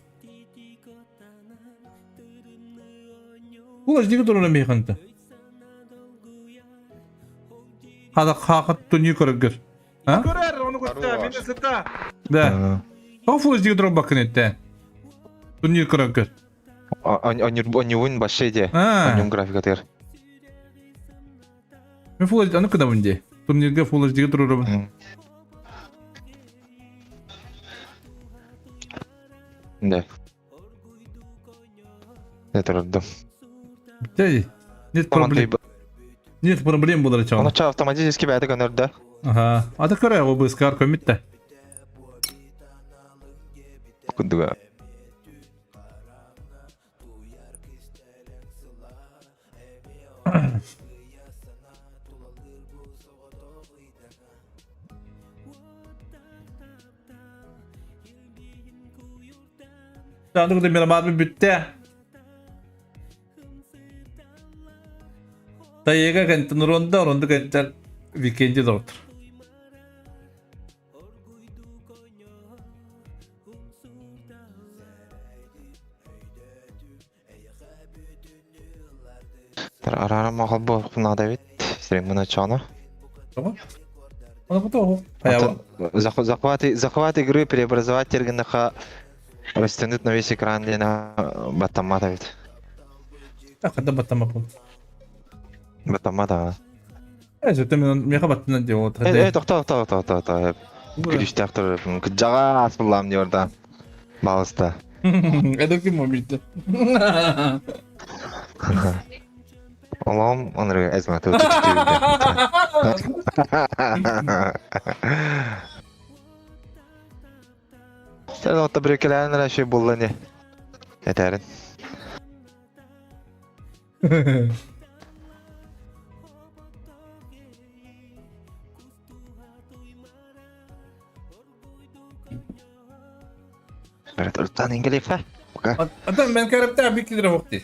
Улаш диги турuna мейханта. Хада хақат туни көргөр. А? Көрөр, оны көттө, мен Да. Тофул диги туруп бакын этте. Турнир көргөр. Онювун башше де. Онюн графика тер. Мен фул аны кыда мынде. Турнирге фул диги турурум. Да. Это роддом. Нет проблем. Нет проблем булар чагы. Оны ча автоматически бәйті көнөрдө. Ага. Ата көрө бу быскар көмүттэ. Кундуга. Тандык да мирамар бүттэ. Тайыга кэнтэн ронда, ронда кэнтэн викенди доктор. Арара махал бу надо бит. Сирен мына чана. Tamam. Захват, захват игры преобразовать тергеннаха растянуть на весь экран диэн баттаммат эбит. Хата баттамаппын. Баттаммат аҕа. Э, сөтө мен меха баттынан диye вот. Э, тохто, тохто, тохто, тохто. Күрүстээх турар. Кыдьаҕа аспыллаам диye орда. Балыста. Это ким моментте? Олом онры эзматы. Sen отто бүрекелээн эрэ шүй булла не. Этэрин. Бэрт ыртан ингелифэ. Пока. Atan ben karapta bir kilo hokti.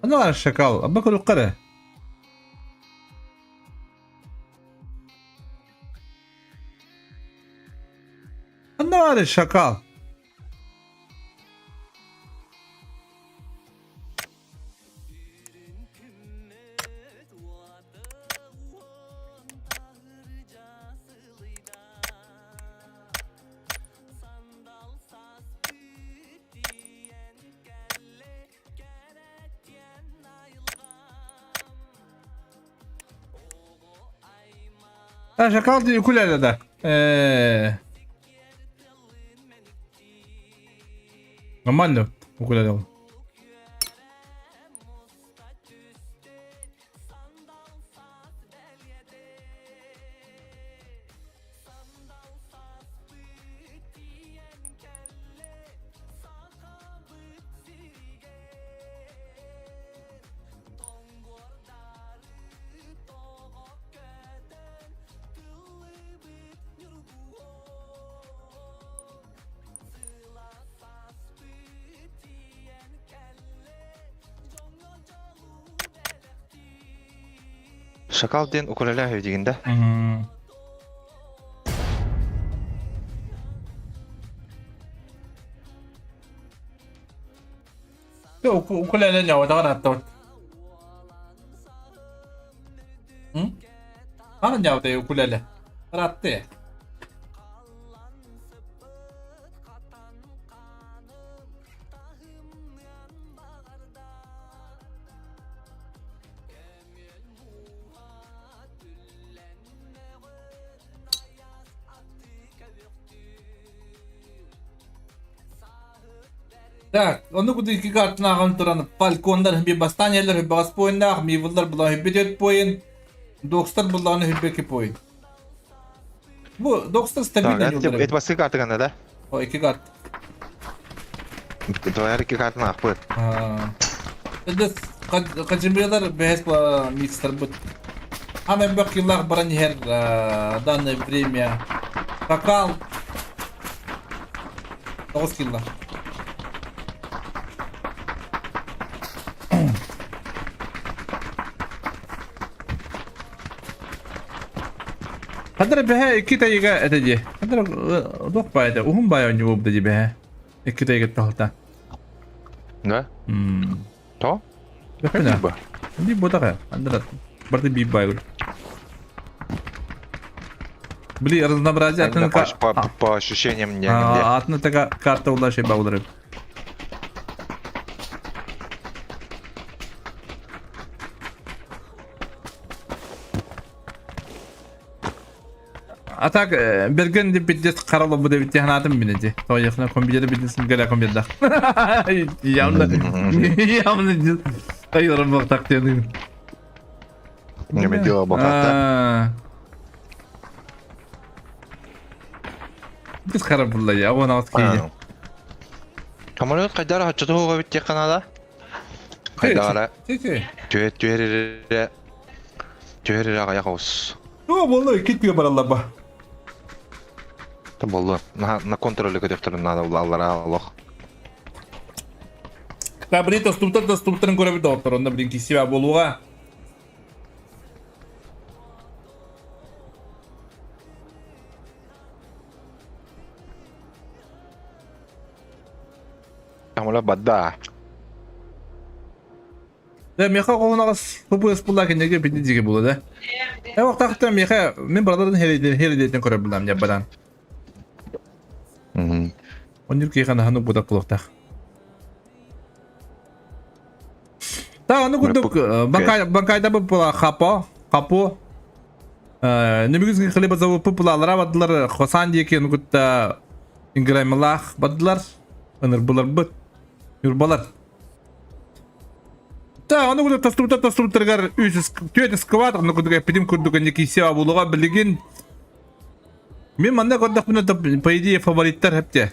Аны шакал, аба көрүккара. Аны шакал. Шакал диye ukulele Э. Нормально укулеле. Шакал диэн укулеле үһү да? Укулеле ньаудаҕар аттабыт. Хана ньаудай укулеле. Ратты. Так, ону куду икки картын ааҕан туран Фальконнар bir бастаниялар хүббэҕэс поиннаах, Мивллар була хүббэ поин, Докстар буллаҕына хүббэки поин. Бу Докстар стабильно Это баскы картыгана да? О, икки карт. Твоя икки картын аахпыт. Это Кажемелер бэс по микстер бут. А мен бак киллах баран иһэр данное время. Шакал. Тоҕус килла. Хадара бэһэ икки тайыга это ди. Хадара дох баайда, уһун баай оонньуу буолбута ди бэһэ. Икки тайыга таһалта. Да? То? Бэппинэ. Би ботаха. Андара барты би баай. Били разнообразие атын по, по ощущениям не Атын така карта улар şey баулары. А так, берген деп битдес каралы бу деп технатым минеди. Тояхна компьютер битдесин гәлә компьютер. Явно, явно тайырым бак так дедим. Неме дело баката. Biz харап булла я, он алт кейди. Самолет кайдара хаччатуга бит канада. Кайдара. Ти. Түһэр түһэр түһэр аяк ос. Ту. Туга буолла икки бараллар ба. Та боллу. На, на контроле көтөхтөрүн надо булаллара олох. Та блин тостубуттар тостубуттарын көрөбүт доҕоттор онно блин киссибэ буолуоҕа. Амала бадда. Да, меха оҕоноҕос ППС була кинигэ бити диги була да. Э вақтақта меха мен брадарын херидетен көрө булам жаббадан. Оннур кихан хану буда кулуктах. Та аны курдук банкайда була хапо, хапо. Нөмүгүз хлеба зовут пупулалара бадылар Хосан диэки нугутта инграмилах бадылар ынырбылар быт юрбалар. Та аны курдук тастубута тастубуттарыгар үс түөт сквад аны курдук эппитим курдук Никисия булуга билигин Мин манна көрдөхпүнэ по идее фавориттар хепте.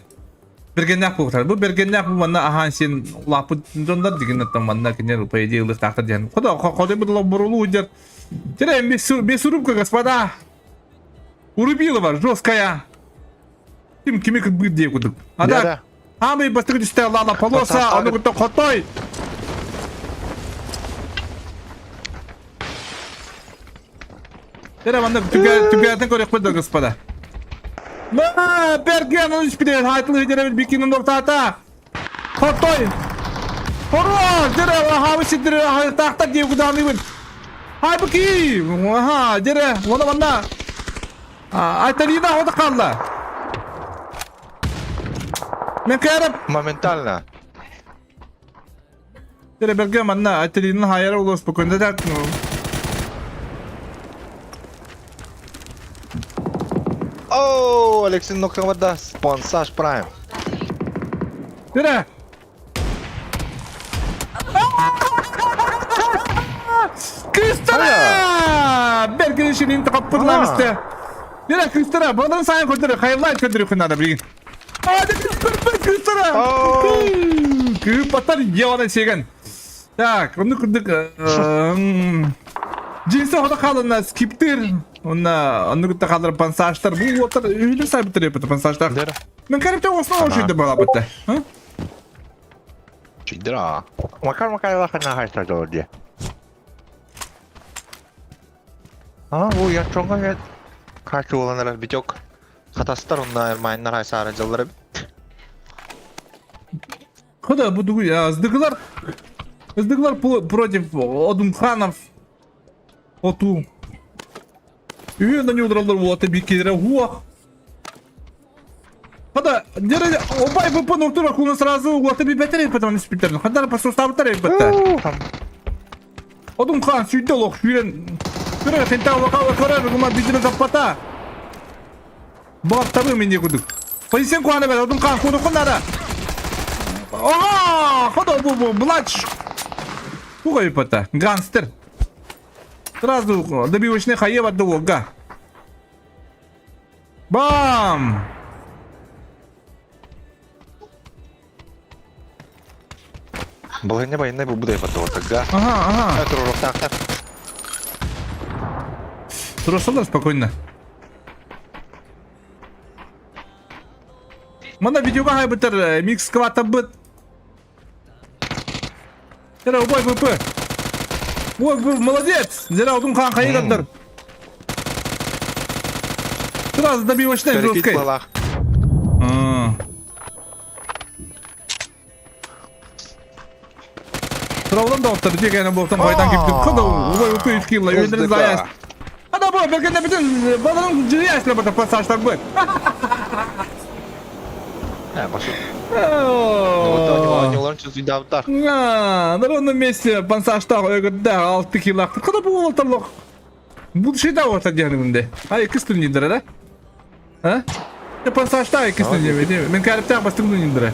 Бергеннээх буолтар. Бу бергеннээх бу манна аһаан син улааппыт дьоннор дигин манна кинилэр по идее ылыктаахтар диэн. Хода хода бу бурулуу дер. Тере мясорубка, господа. Урубилова жесткая. Ким кими кырбыыр диye курдук. Ада Аамый бастыгы түстэ лала полоса, ону кытта хотой. Тере манна түгәтен көрөкпүт да господа. Ма, Берген он испиде хайтылы деребит бикинин ортата. Хотой. Хорош, дере хабы сидире тахта диye куданыбын. Хай бики. Аха, дере, вона манна. Айталина ода қалла. Мен кәріп. Моментально. Тере берге манна Айталина хайара улус спокойно так. О, Алексей Нокавада, спонсаж Прайм. Тере. Кристина! Берген işinin takapırlar işte. Yine Kristina, bunların sayın kötürü, hayırlar kötürü kınada bilgin. Hadi Kristina, Kristina! Күйіп баттар евана сеген. Так, оны күрдік. Джинсы хода қалына скиптер. Онна онны күтті қалыр пансаштар. Бұл отыр үйлі сайбы түрі пансаштар. Мен кәріпте осына ошуйды бала бітті. Чидра. Макар Макар лахана хайса жолди. А, бу ячоңга качы боланар биток. Хатастар онна майнар хайсары жыллары. Хода бу дугу сдыгылар. Сдыгылар против Одунханов. Оту. Үйі на неудралдар уаты бикелері уақ. Хада, дере, обай ВП ноктура куна сразу уаты би бәтер потом не спитер. Хада по составу таре бәтер. Одун хан сүйді лох сүйрен. Көрер хента лока көрер гума бидіне заппата. Бап табы мен не күдік. Полисен куаны бәт, одун хан куны кунара. Ага, хада бу бу блач. Куга пата, гангстер. Сразу добивочный хаева до га. Бам! Балыгня байындай бу будай пата га. Ага, ага. Туруруктаахтар. Турасалар спокойно. Мана видеоға хайбытыр микс квата быт. Тера убой ВП. Ой, молодец! Зера удун хан хайыгандар. Сразу добивочный жесткой. Травлан да оттар, дегені болтан қайдан кептіп. Қада убой ВП үш килла, өндіріз заяз. Ада бу, бергенде бүтін баланың жири бата пассажтар бу. Башы. На ровном месте пансаштар өгірді 6 килақты. Қада бұл олтарлық? Бұл шейда орта дегенімде. Ай, кіс түнендірі, да? А? Пансаштар кіс түнендірі. Мен кәріптен бастың түнендірі.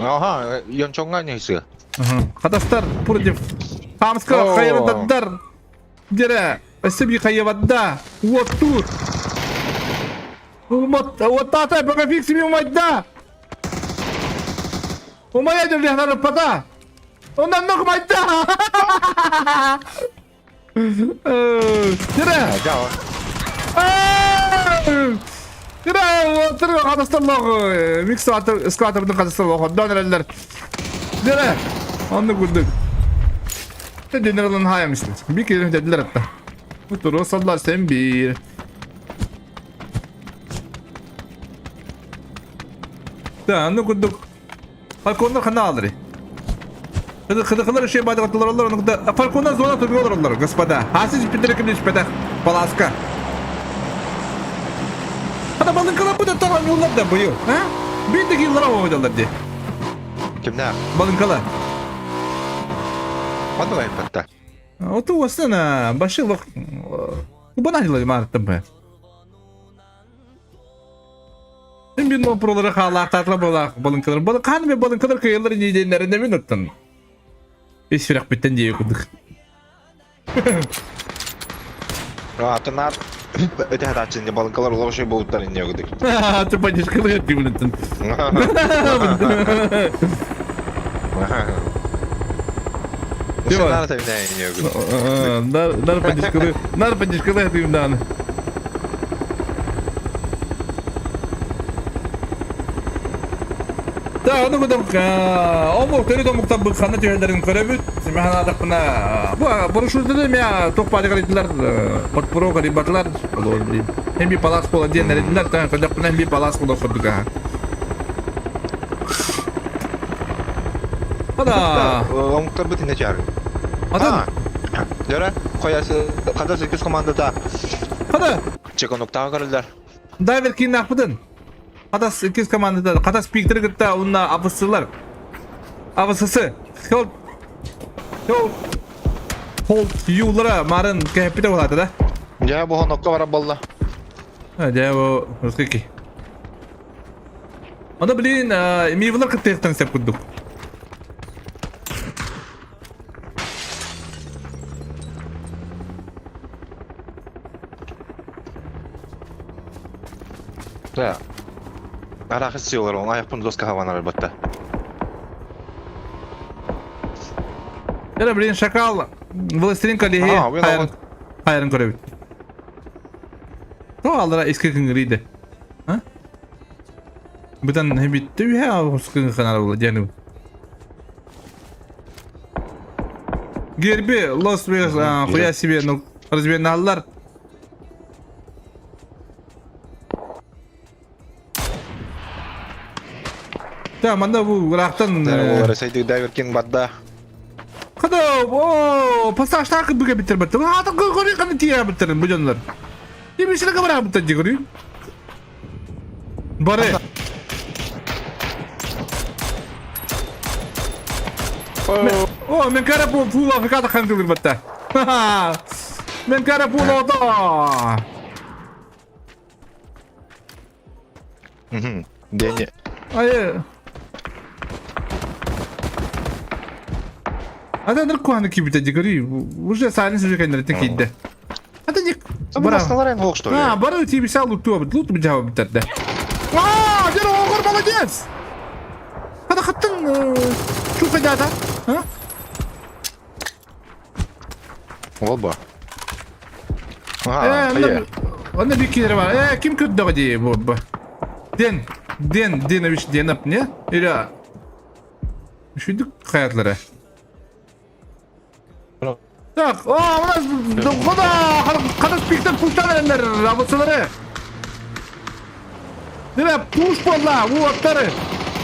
Ага, Йончоңга несі. Хатастар против Хамского хайвададар. Дере, Себи хайвада. Вот тут. Вот, вот тата, пока фиксими умайда. Умая держи, надо пода. Онон нохмайда! Тире! Тире! Тире хатасталлах микс скватордун хатасталлах оннон эрэллэр. Тире! Онну курдук. Дөнөр ылан хаайамыштын. Bir kere dediler hatta. Bu turu sallar sen bir. Да, ну курдук Фальконнар ханна аалары? Кыдыкылар үшей бадыгаттылар олар, оны Фальконнар зона туруга олороллор, господа. Хасы жиппиттер ким түспэтэх, паласка. Хата балыҥкалар бу да тоҕонньууллар да быйыл, а? Биир да киилара оҕойдаллар дии. Кимнээх? Балыҥкалар. Ханнык айбатта? Оту уостан башы лох кубан маарыттан бы. Син bir нопролары хаалаахтаатыла буолаах балыҥкалар. Балы хаан эмэ балыҥкалар кыайаллар иннидиэннэрин эмин оттон. Ис сүрэхпиттэн диэки курдук. Атынаар өтө хатааччы балыҥкалар олох үчүгэй буолуттар инниэ курдук. Ты поддержкалыыр дибилинтин. Нар поддержкалыыр, нар поддержкалыыр дибилинтин. Да, ону кудук омук төрүт омуктар бу ханна түһэллэрин көрөбүт. Мин санаатахпына бу парашютты эмиэ туох баары карыйдылар, подпорог карыйбатылар. Олор билим. Эми палас буола диэн эридилэр, та көрдөхпүнэ эми палас буола курдук аха. Хада. Омуктарбыт инне чаар. Атын. Дөрө, хоясы хада 8 командата. Хада. Чеконуктаға көрүллэр. Дайвер кииннаахпытын. Хатас иккис командата Хатас пиктери кытта уонна АВС-лар. АВС-сы. Хелп. Хелп. Холд юлара марын кэһэппитэ буолаата да? Дьэ, бу хонокко барар буолла. Дьэ, бу русский. Аны блин, мивлар кыттыахтан сөп курдук. Да. Арахис силар, он аяқпын доска хаванар батта. Эрэ, блин, шакал, властелин коллеги, хайрын көрөбүт. То аллара иске кыңгырыйды. А? Бытан хебитте үһэ алғыс кыңгырханар була диэн. Герби Лос Вегас хуя себе ну разменаллар. Да, манна бу ыраахтан Сайдыгда Кинг барда. Хада, о, пассажтаах бүгэ биттер баттым. Аата көрі қаны тия биттерин бу дьоннор. Тибисine кабара биттер дигори. Бары. О, мен кара пул фул Африкада хантылыр батта. Мен кара пул ото. Дени. Айы. Ата ныр куаны кибите дигори. Уже саалин сужи кайнар кийде. Ата ник. Бара. Басталар эн что ли? А, бары тибиса луту, лут бижава битерде. А, дер огор молодец. Ата хаттын чу хайдата? А? Оба. А, Онно bir kere var. Э, ким көрдөҕө дии бу бу. Ден, Ден, Денович Денап не? Или Үшүйдүк хаyaтлары. Так, о, у нас куда када спиктен пуштан эреннер рабочылары. Дире пуш болла, у аттары.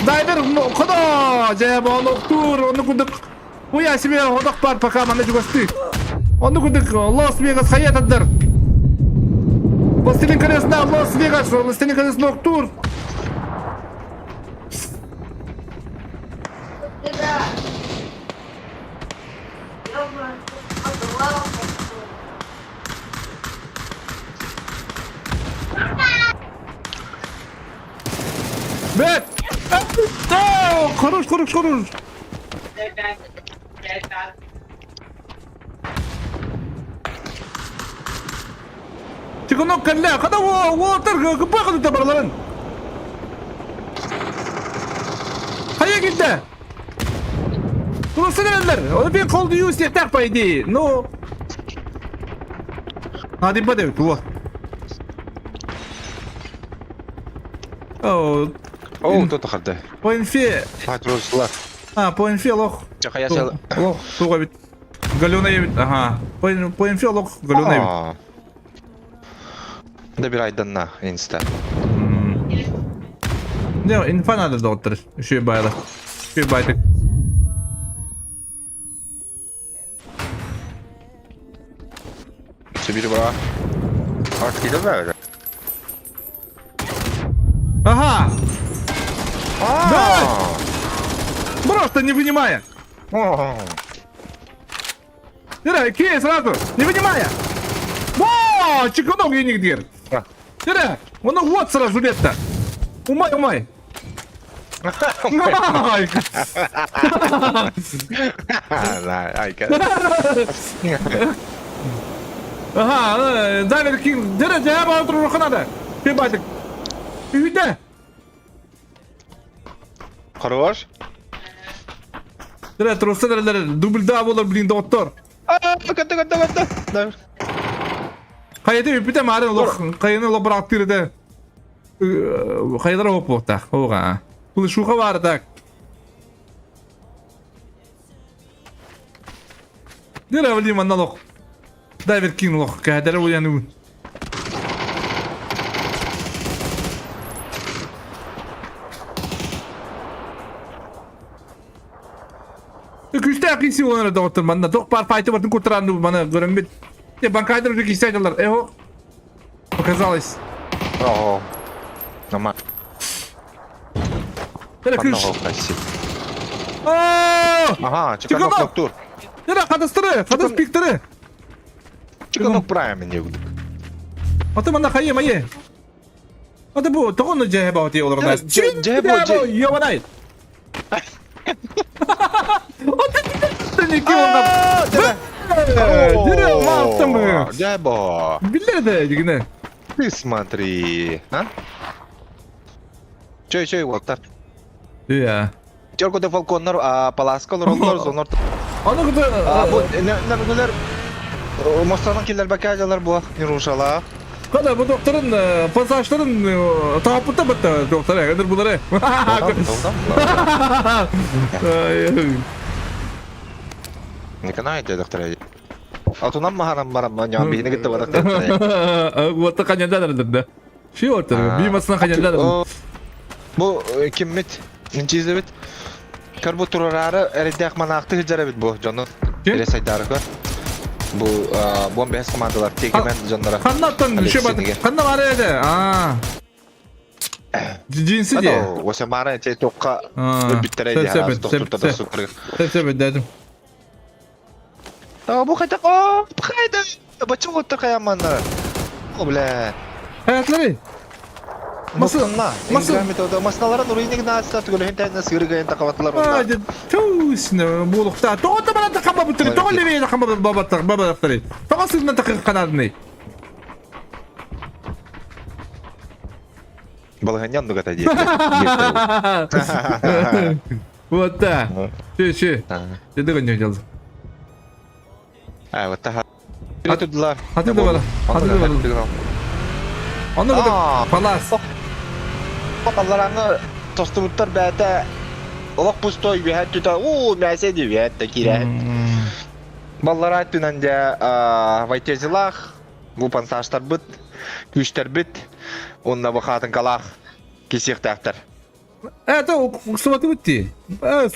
Дайвер куда же болуктур, ону кудук. Уя себе ходок бар пока мана жугасты. Ону кудук Лос Вегас хаятадыр. Властелин колес на Лос Вегас, Властелин колес Ноктур. Бэт! Хорош, хорош, хорош! Тихонок кэллэ, хата уолаттар кыппа кытта бараларын. Хайа килдэ? Туруса эрэллэр. Оны бин колдую сиэхтээх по идее. Ну... Надо эбит, вот. О, О, кто-то харда. по инфе... Патруслар. А, по инфе лох. Чахая Лох, туга бит. Галена эбит, ага. По инфе лох, галена эбит. Добирай данна инста. Не, инфа надо доктор. Еще байла. Еще байтик. Сибирь бра. Артки да Ага! Да! Просто не вынимая! Дыра, кей сразу! Не вынимая! Во! Чекунок я нигде! Дыра! Он вот сразу лет-то! Умай, умай! Ай! Айка. Ага, Давид Кинг. Дыра, дыра, баутр надо! Ты батик! Үйде! Хорош. Дыра, трусы, дыра, дыра, дубль да болар, блин, доктор! Катта, катта, катта. Хайды үпүтэ маарын лох хайыны лобраактырды. Хайдара хоппуохтаах. Оға. Бұл шуха бар так. Дыра блин манна лох. Дайвер Кинг лох. Кәдәрі ояну. Күсті ақиси онара доктор манна. Тоқ бар файты бартын куртаранды мана көрөмбет. Те банкайдыр уже кисайдылар. Эхо. Показалось. О. Нама. Дыра күш. Ага, чеканок ноктур. Дыра кадастыры, кадас пиктыры. Чеканок правильно не буду. Аты манна хайы майы. Аты бу тоғыны жэхэ баути олар. Жэхэ бу Ёбанай. Аты не кионда. Дыра маттым. Жэбо. Билер дегене. Ты смотри, а? Чой, чой, уоттар. Иә. Чорко де фалконнар, а паласкалар олар, зонор. Аны кыды. А бу нергүлер Мостанан киллер бакажалар бу нерушала. Када бу докторын пассажтарын тапыта бітті доктор, әгәдір булары. Не канайте, доктор. Атунан махарам барам бан бихини гитте барак доктор. Вот канядан да. Ши отыр, бимасынан канядан. Бу киммит? Нчизебит. Көр бу турарары эреддэх манаахты хыджарабит бу жону. Эре сайдарыкы. Бу бон бэс командалар текемен жоннора. Ханнаттан ши бат. Ханна бар эди. А. Джинси де. Осе мара те токка бүттере ди. Токтурта супер. Сөп дедим. А бу кайта о, кайда. Бачым отты каяманна. О, бля. Хаятлары. Масына, масына, масыналарын руйниг наастар түгөлөһүн тәнне сырыгайын такабаттылар онда. Туусна булукта. Тоҕо бара такаба бутыр. Тоҕо лебе такаба бабаттар бабаттар. Тоҕо сырна такы канадны. Балыгынян дугата дии. Вот так. Ши ши. Деди гыньо жалды. А, вот так. Тудулар. Хаты да бара. Хаты да бара. Оны палас. Аллараңы тостубуттар бәтә олох пустой үһәт түтә уу мәсә ди үһәт тә кирә. Баллар түнән дә вайтезилах бу пансаштар бит, күштер бит, онна бу хатын калах кисехтәхтер. Это уксубаты битти.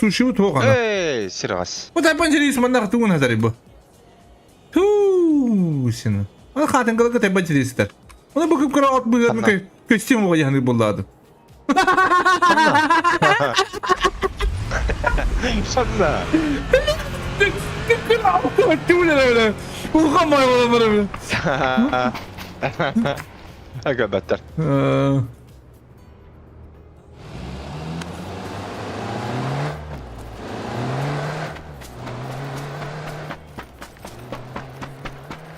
Суши бут хоғана. Эй, сиргас. Бу тайпан жерис маннах тугун хазари бу. Туу син. Аны хатын калак тайпан жеристер. Оны бу күп кара от бу костюм оға яны буллады. Шанна. Улхан бары. Ага баттар.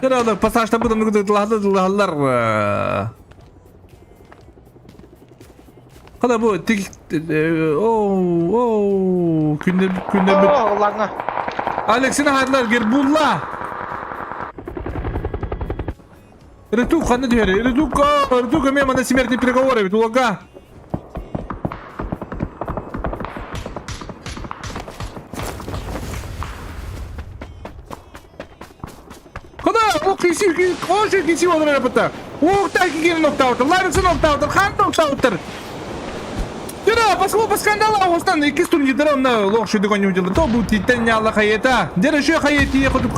Herhalde pasajda bu da Хана бу тик оу оу күннэр күннэр Лаҥа. Алексина хадлар гербулла. Рытук ханна түһэр? Рытук, Рытук эмиэ манна смертный приговор эбит уолга. Куда? Бу киси коши киси олорор эбитэ. Уохтай кигин ноктаутар, Ларрисон ноктаутар, Хан ноктаутар. Дера, пошло по скандалу, остан иккис турнирдара онно лох шүдүк онньуу То бу титтен нялла хайета. Дера шө хайети хотук.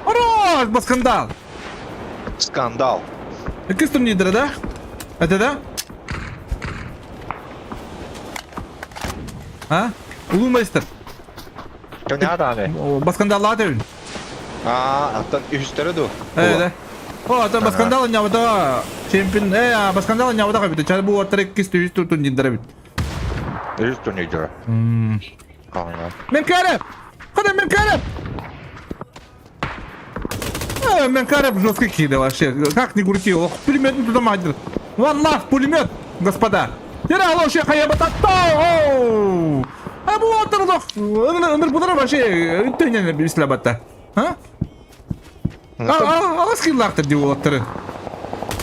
Хорош, бу скандал. Скандал. Иккис турнирдара да? Это да? А? Улуу мастер. Көнө даҕаны. Баскандаллаат эбин. Аа, аттан үһүстэрэ дуу? Ээ, О, ата Баскандал ньабата чемпион. Э, Баскандал ньабата кабит. Чар бу оттар иккис үһүс туртун диндер эбит. Үһүс турнирдара. Мен кәреп! Када мен кәреп! Мен кәреп жесткий киды вообще. Как ни крути, ох, пулемет туда мадер. One love пулемет, господа. Тера алоше хаябата. А бу оттар ыныр булар вообще үттөнен бисле батта. А? Алас киллактыр деп уолаттары.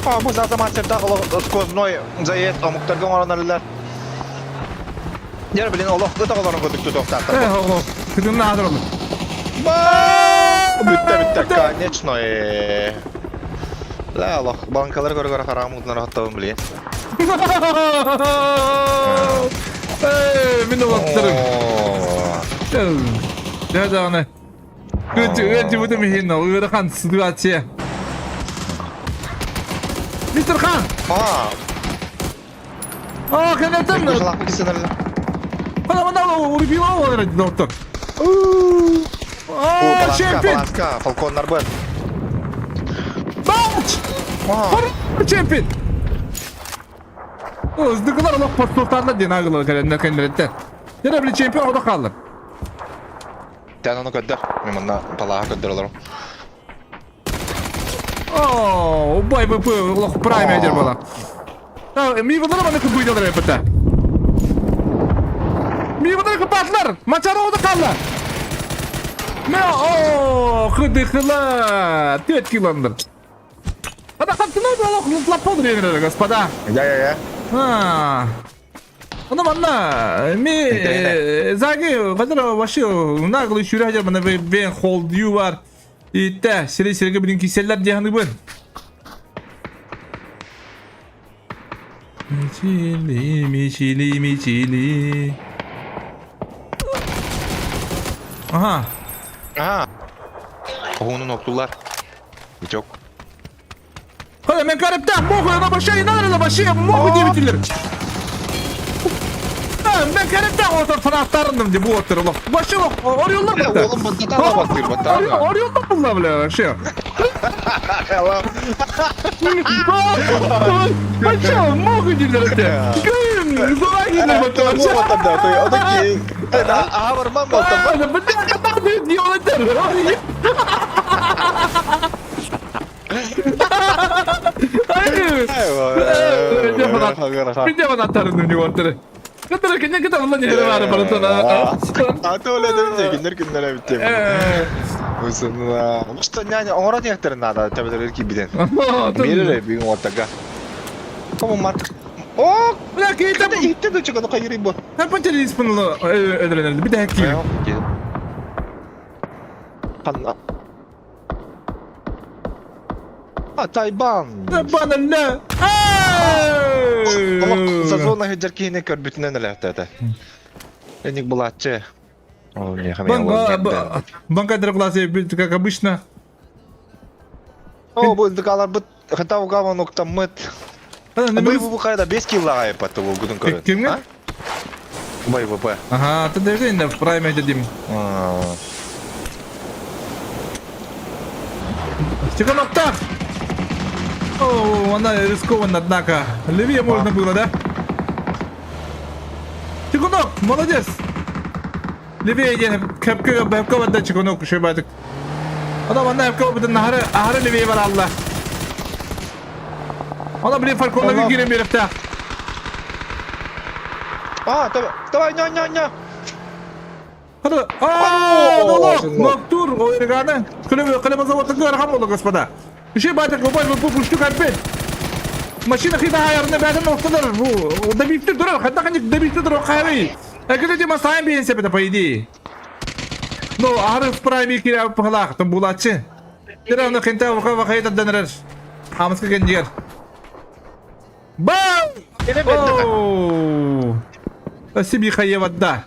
А, бу заман сертах сквозной заезд омуктарга оҥороноллар. Дьэ, блин, олох ыт оҕолорун курдук тутуохтаахтар. Э, оҕо, кытынна аадыралар. Бүттэ, бүттэ, конечно. Да, олох банкалары көрө-көрө хараҕым уутунан оһоттобун, блин. Эй, мин уолаттарым. Дьэ даҕаны. Ыалдьыбытым иһин ыарахан ситуация. Мистер Хан! А! А, кэнэтэн! Ана убила олар доктор. А, чемпион! Паласка, фалконнар быт. Бач! Чемпион! Ыздыкылар олох постуохтаарлар диэн агылар кэлэннэр кэннэриттэн. Дьэ, били чемпион оҕото хааллар. Тэн ону көрдөр. Мен манна талааһа көрдөр олорум. Оо, убай ВП, олох прайм ядер буола. Мивалары маны кыбыйдалар эппэтэ. Мивалары кыпатлар! Мачара ода қалла! Мэ, оо, кыдыхыла! Төт килондыр. Ада хаттына олох лаппол господа. Я-я-я. А. Ону манна ми заги кадыр вообще наглый сүүрэ мана бен холдью бар. Итте сире сиреге билин киселлер диһаныбын. Мичили, мичили, мичили. Ага. Ага. Хоһуунун октулар. Бичок. Хана мен карыптах моху на башай на башай моху диэбитилэр. Мен карыптах отор фанаттарынным деп отыр олох. Башы ореллар бутта. Oğlum баттата баттыр баттата. Ореллар булла бля вообще. Вообще моху дииллэр этэ. Зурай дииллэр бутта вообще. Аа барман болтам. Аты оле деп киндер күннere битти. Что няня оҥорон иэхтэрин наада төбөлөр киирбитин. Биир бүгүн уоттарга. Кому Марк? О, Бля, кейтем. Иһиттэ да чөкөнү хайырый бу. Ханна. А, Тайбан. Тайбан Сазона сылдьар киһини көрбүтүнэн элэхтээтэ. Эник булааччы. Банка классе, как обычно. О, бу дыкаларбыт хата угаван уктаммыт. Бу бу кайда 5 килла айпатты бу гудун көрөн. Кимге? Бай ВП. Ага, ты даже не в прайме дедим. Тихоноктах! О, она рискованно, однако. Левее можно было, да? Тихонок, молодец! Левее, кепке, бэпке бадда Тихонок, шебатык. Адам, она бэпке бадда нахары, ахары левее бар Алла. Ана, блин, Фальконнага киирэн биэрэхтээх. А, давай, давай, ня, ня, ня. Хада, а, налог, Ноктур, Ойрганы. Хлебозавод ыарахан буолла, господа. Еще батя, губай, бу пуштук опять. Машина хита хайарны бәден охтылар. Бу добивте турар, хата ханник добивте турар хайры. Экеле дима сайын биен сепете, по идее. Ну, ары в прайме кире пахлах, там булачы. Тираны хинта ваха ваха денерер. Хамыска кендер. Бау! Оу! Спасибо, Хаева, да.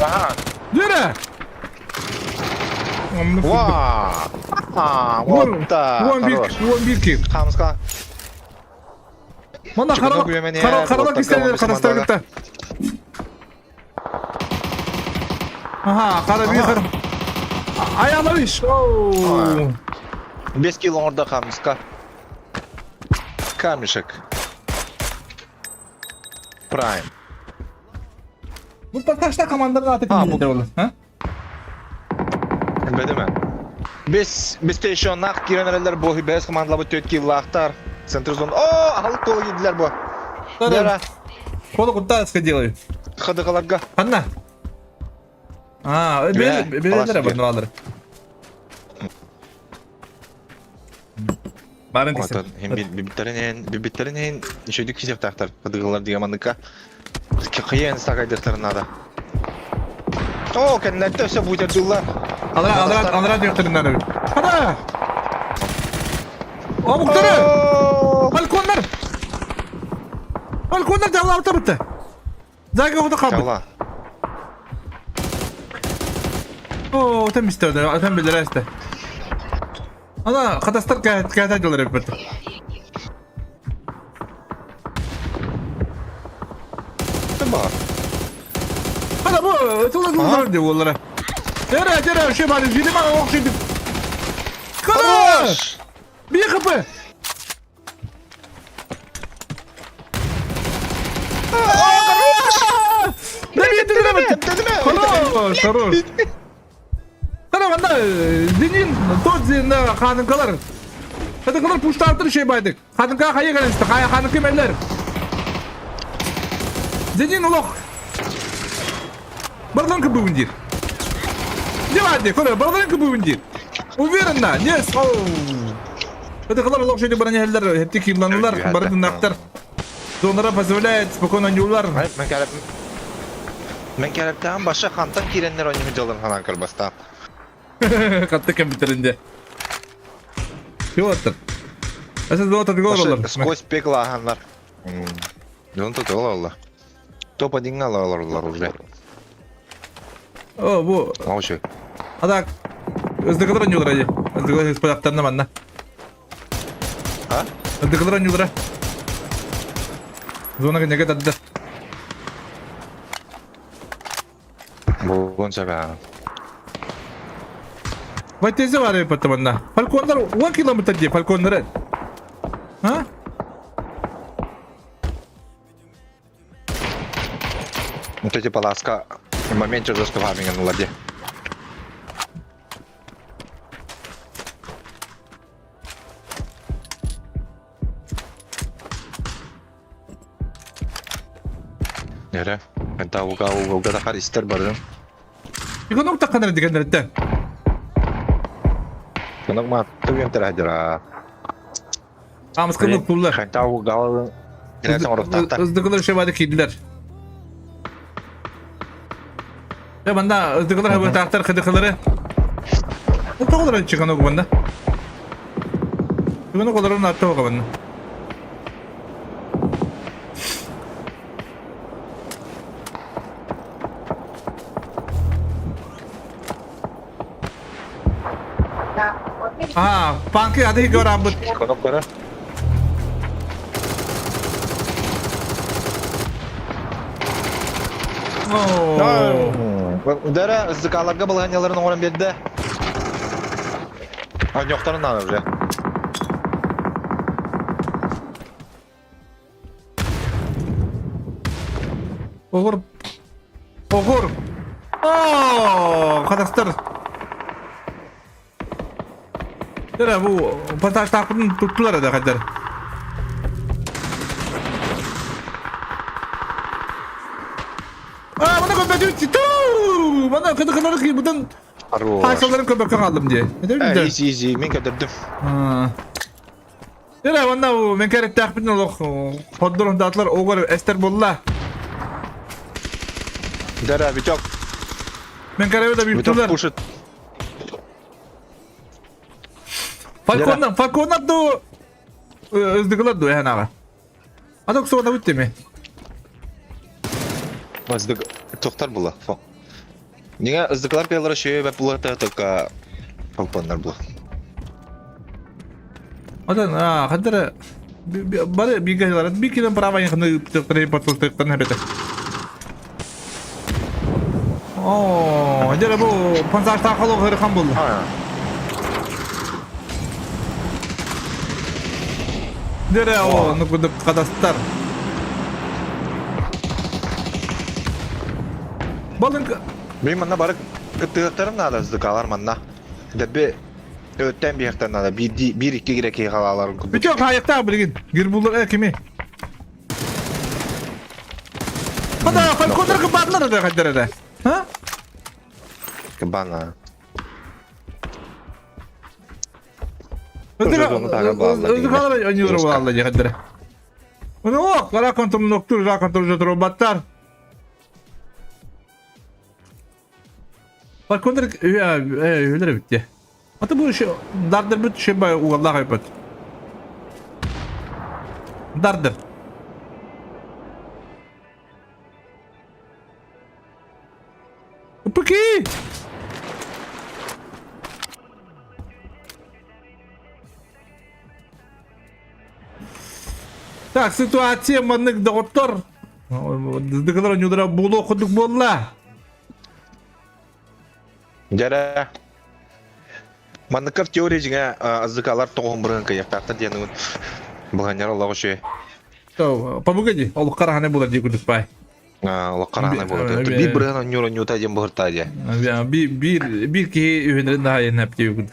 Ага. Дыра! Ва! А, вот так. Уон бирки. Хамска. Мана харалак харалак истенер карастар кытта. Аха, хара бир хар. Аялавиш. Оу. 5 кило орда хамска. Камешек. Прайм. Бу паташта командалар аты ким болар, ha? Бедеме. Бес бестейшн нах кирен эрэллэр бу бэс командалабыт төт киллаахтар. Центр зон. О, аһылык туола киирдилэр бу. Дера. Колу кутта делаю. Хадыгаларга. Ханна. А, бэлэлэр бар Барын Отон бибиттеринен бибиттеринен үчүдүк кисептаахтар хадыгалар дигэ манныка. Кыйын сагайдыктарын надо. О, кэннэтте өсө бутер дыллар. Алра алра алра диэхтэрин Хада! Омуктары! Балконнар! Балконнар дьаллаабыта бытта. Зага оҕото хаалбыт. Дьалла. Оо, отон мистэ, отон билэрэ истэ. Ана, хатастар кэһэтэ дьаллар эбиппит. Ба. Хана бу, тулар тулар деп олара. Эре, эре, ши бары, жиди мага окшойду. Хорош! Бир хп! Хорош, хорош. Хара манда Зенин, тот зенна ханыкалар. Ханыкалар пуштаптыр шей байдык. Ханыкка хайы калысты, хая ханыкы меллер. Зенин улох. Барланка бүгүн дир. Девайде, көрө, барланка бүгүн дир. Уверенно, yes. Ханыкалар улох шейди баран хеллер, хепти килланылар, барын нактар. Зонара позволяет спокойно нюлар. Мен кәреп Мен кәрәптән баша хантан киреннер ойнымы жалын ханан кырбастан. Катты компьютеринде. Петр. А сез золото олар. Сквозь пекло аханнар. Дон тут олар. Топ один алалар уже. О, бу. Аучу. Адак. Өздөгөлөр нюлар ади. Өздөгөлөр испадактарына манна. А? Өздөгөлөр нюлар. Зонага неге тадды. Бугун сәбә. Вайтези бар эпетте манна. Фалкондар 10 километр ди фалкондар. А? Вот эти полоска в моменте жестко фарминга на ладе. Нере? Это уга уга уга тахар истер бардым. Иконок такканар дегеннерден. Кынок ма түгем тәрәдера. Амыс кынок тулар. Ханта уга Ыздыгылар шебады кийдилер. Я банда ыздыгылар хабы тактар кыдыкылары. Тоголор чыган банда. Чыган олорун атты банда. А, панки ады көрабыт. Кынок көрө. Удара ыздыкаларга балганяларын оңорон берди. Аньоктарын аны уже. Огур. Огур. О, Казахстан. Дere bu pataştaqpın tuttular da kadar. Aa bana köpek Tuu! Bana kadar kadar ki bundan Хорош. parçaların köpek aldım diye. Ne Э, dedim? Изи, изи, мен көтөрдүм. Ha. Dere bana bu men kerek taqpın oloq. Hoddur datlar ogar ester bolla. Дара, Витек, Men kerek de Витек büyüttüler. пушит. Falconlar, Falconlar da özdügüler da yani aga. Adak sonra bitti mi? Аздык тоқтар була. Ниңә аздыклар кайлары шөйе бәп була та только фалконнар була. Adan ha kadar bari bir geceler bir kilo brava yakını tıkları patlattıklarını hep Oo, jere bu 50 taqalo hırkan buldu. Jere o nukuduk kadastar. Balın Мин манна бары кыттыгыттарым надо аздыкалар манна. Дәбе өттен бияктан надо бир бир ике кирәк халаларын күп. Bütün hayatта bilgin. Gir bulur kimi. Hada falconlar kıbatlar da kadar da. Ha? Кабана. Öldü Onu da bağlı öldü kadar oynuyor bu Allah kadar. Onu o kara kontrol noktur ra kontrol robotlar. Falconlar ya öyle bitti. Hatta bu şey dardır bir şey bay Allah ayıp. Dardır. Peki. Так, ситуация маннык доҕоттор. Дыгылар ньудара буолуо курдук буолла. Дәрә. Манныков теория жиңә аздыкалар тоғын бұрын каяқтақтан диянын бұғанер Аллаға шөй. То, помогите, ол караханы булар дии курдук бай. Аллах қарағаны болады. Би бұрын нюра нюта ден бұғырта де. Би бир бир киһи үһүнэрин да хайын хап дии курдук.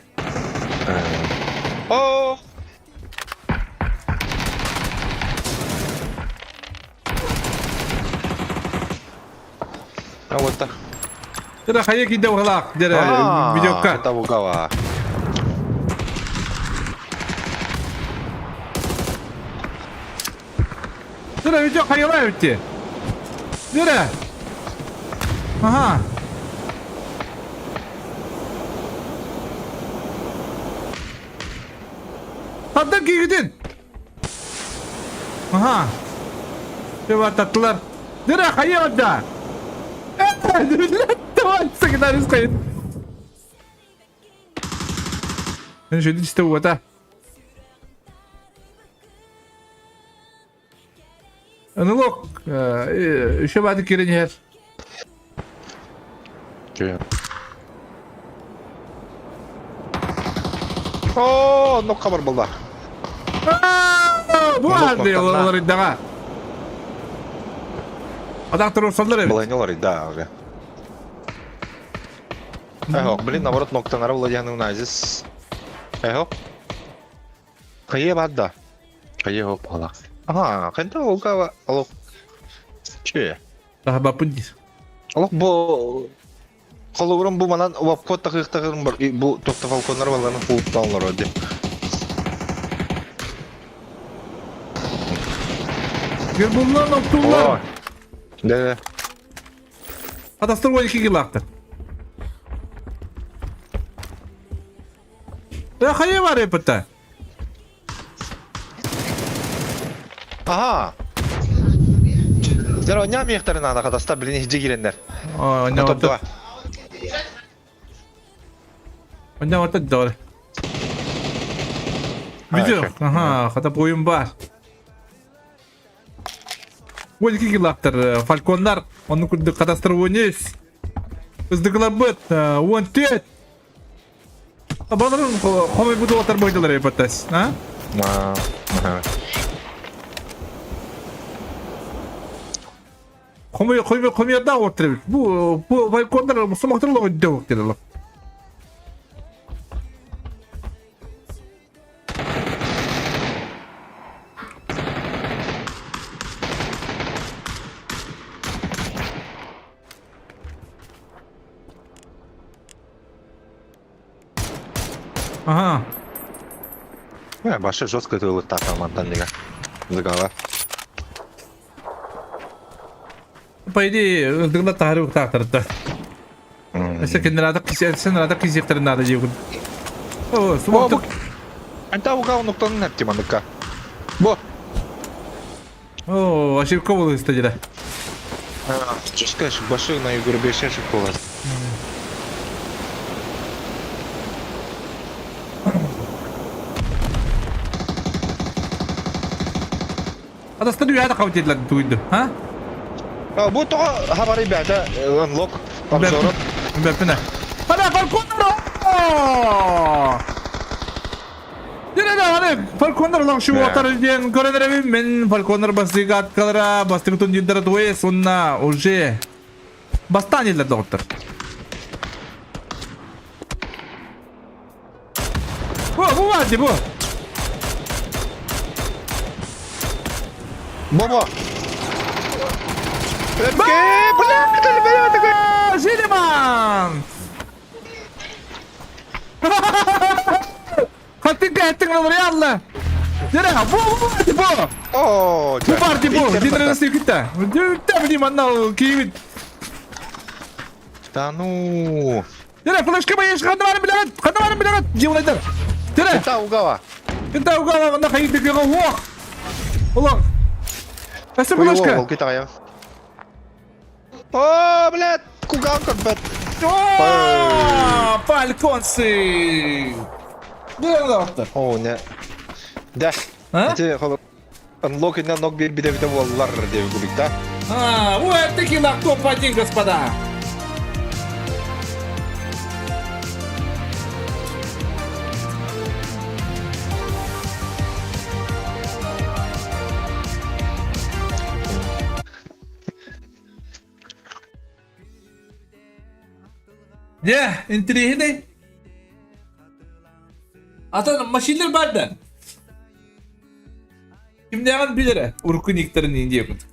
О! А вот так. Дere хайа киде угалаах, дere видеока. Это угала. Dere видео хайалаа битти. Dere. Аха. Хандан киигитин. Аха. Деп таттылар. Dere хайа да. Давай, секретарь Мен жөйді істе уата. Аналог, еще бады керенер. Че? О, ну хабар болды. Бу арды олар идаға. Адактыр олсалар Была не лорит, да, уже. Эхо, блин, наоборот, ноктанара владяны назис. Эхо. Хайе бадда. Хайе хоп, ала. Ага, кента олгава, алок. Че? Daha бапын дейсің. Алок бу Хологром бу манан вапкот тахыктагын бар бу токта фалконнар баларын кууптанлар оди. Гербуллар ноктулар. Да. Адастыр 12 килақты. Э, хайе бар епіті. Ага. Здорово, ням ехтарына ана катаста блин хиджи кирендер. Ойна Топ-два. Ойна ота дор. Видео. Ага, хата ойын бар. 12 килаптыр фальконнар, оны күрді катастыр 13. Біздікілер быт, 14. Баларын хомой буду отар бойдылар епатас, а? Ага. Хомой хомой хомой да отыр. Бу бу фальконнар сомактырлы ойды деді. Ага. Баша жестко тылыттаах мантан дига. Дыгала. По идее, ылдыгла таһары уктаахтарыттар. Өссө кинилэр сен рада кизиэхтэрин наада диэбин. О, субуотук. Анта уга онуктан нэптим аныка. Бо. О, ошибка была история. Жестко башы на югрубеше школа. Атастар үйәді қабыл етілер туйды, а? Бу тоҕо хабары бэйэтэ unlock обзору. Бэппинэ. Ана фалконнар! Дere аны фалконнар лак шу отар диэн көрөн эрэбин мен фалконнар бастыга аткалара бастыгы тундидара туе сонна уже бастан елдер доҕоттор. Бу бу бар ди бу. Бобо. Бля, Зилиман! Хаттын кәттің Реалла. Дере, бу бу бар ди бу. О, Бу бар ди бу. Динренesi күтті. Күтті білейм анау кейбит. Да ну. Дере, флешка ба еш қанда барын білемет. Қанда барын билемет. Жеулайдар. Дере. Это угала. Это угала мында хайды кеге ох. Улан. Әсі флешка. Ол китая. О, блядь, куган бет. О, Фальконцы! Дере, О, не. Да. А? Ити холо Unlock инна ног бир биде биде боллар деп гулик да. А, вот таки на топ-1, господа. Дьэ, интириэһинэй. Атын машиналар бар да. Кимнээҕин билэрэ, урукку никтэрин диэбит.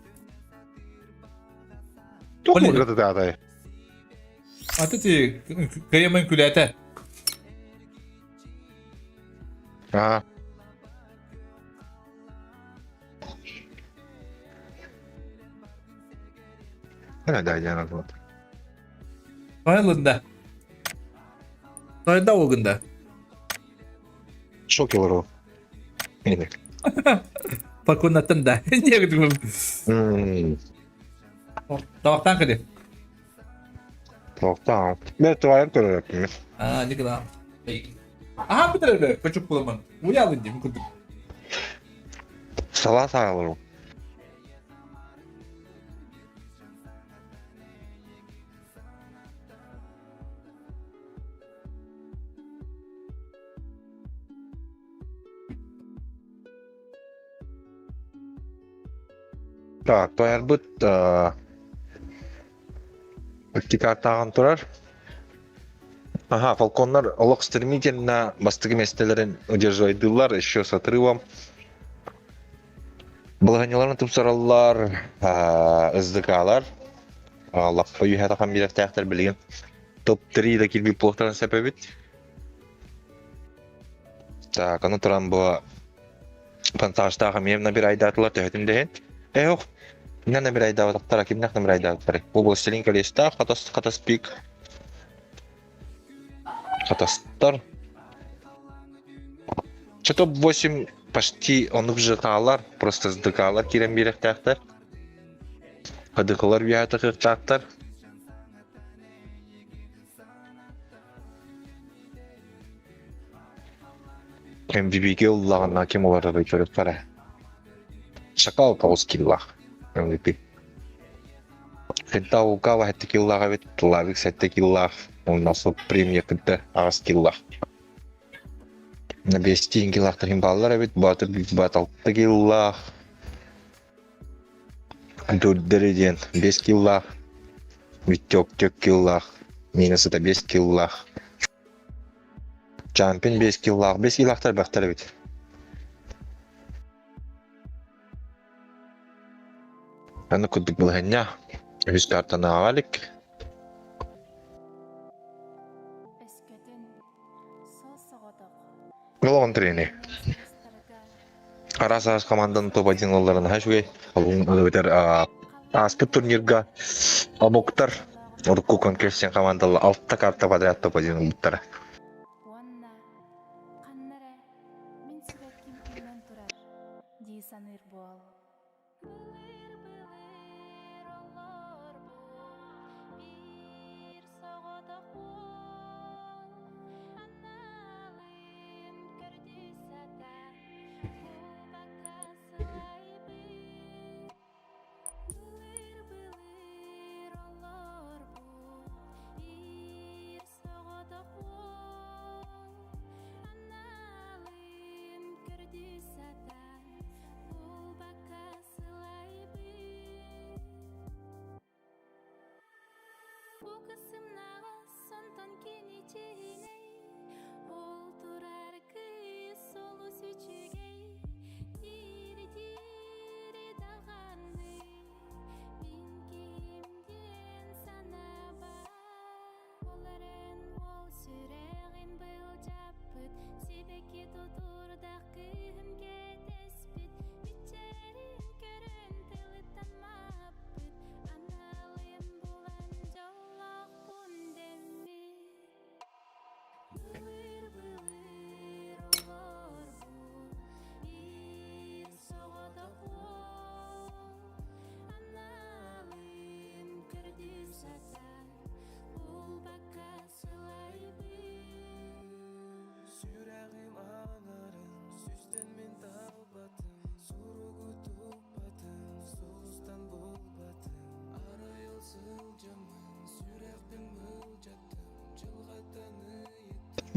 Туох мудрата дадай. Аты ти кыйымын күлээтэ. Аа. Да, я надо. Тойылында. Тойда огында. Шок олору. Мини. Пакунатын да. Не күтүм. Табақтан кіде. Тоқтан. Мен туайын көрөрөппүн. А, никогда. Аха бүтүрөр көчүп буламан. Уялын дейм күрдүм. Сала саалыру. Так, тоярбыт икки картаҕын турар. Ага, Фалконнар олох стремительно бастыгы миэстэлэрин удерживайдыыллар, еще с отрывом. Балаһанньаларын тупсараллар, СДК-лар, лаппа үһэ тахан биэрэхтээхтэр билигин топ-3 да кирбит буолуохтарын сөп эбит. Так, аны туран бу монтажтаах эмиэ набирайдаатылар төһөтүн да иһин. Э, ох, кимнээх набирайдаабатахтара, кимнээх набирайдаабыттарай? Бу Властелин колецтаах, хатас, хатас пик. Хатастар. Че топ-8 почти онук жытаалар, просто сдыкаалар киирэн биэрэхтээхтэр. Хадыкылар үөһэ тахыахтаахтар. MVP-гэ ыллаҕына ким олоророй көрүөххэ Шакал тоҕус киллаах MVP. Пентаукава сэттэ киллаах эбит, Лавик сэттэ киллаах, уонна премия кытта аҕыс киллаах. На биэстиин киллаахтар иһин бааллар эбит, Баатыр Баат алта киллаах, Дурдери диэн биэс киллаах, Витек түөрт киллаах, Минусата биэс киллаах, Чампин биэс киллаах, биэс киллаахтар элбэхтэр эбит. Аны курдук балаһыанньа үһүс картаны ааҕа илик. Голоҕун трени. Араас араас командан топ-1 ылларан наһаа үчүгэй. Ол эбэтэр ааспыт турнирга омуктар урукку конкурсион командалар алта карта подряд топ-1 ылбыттара.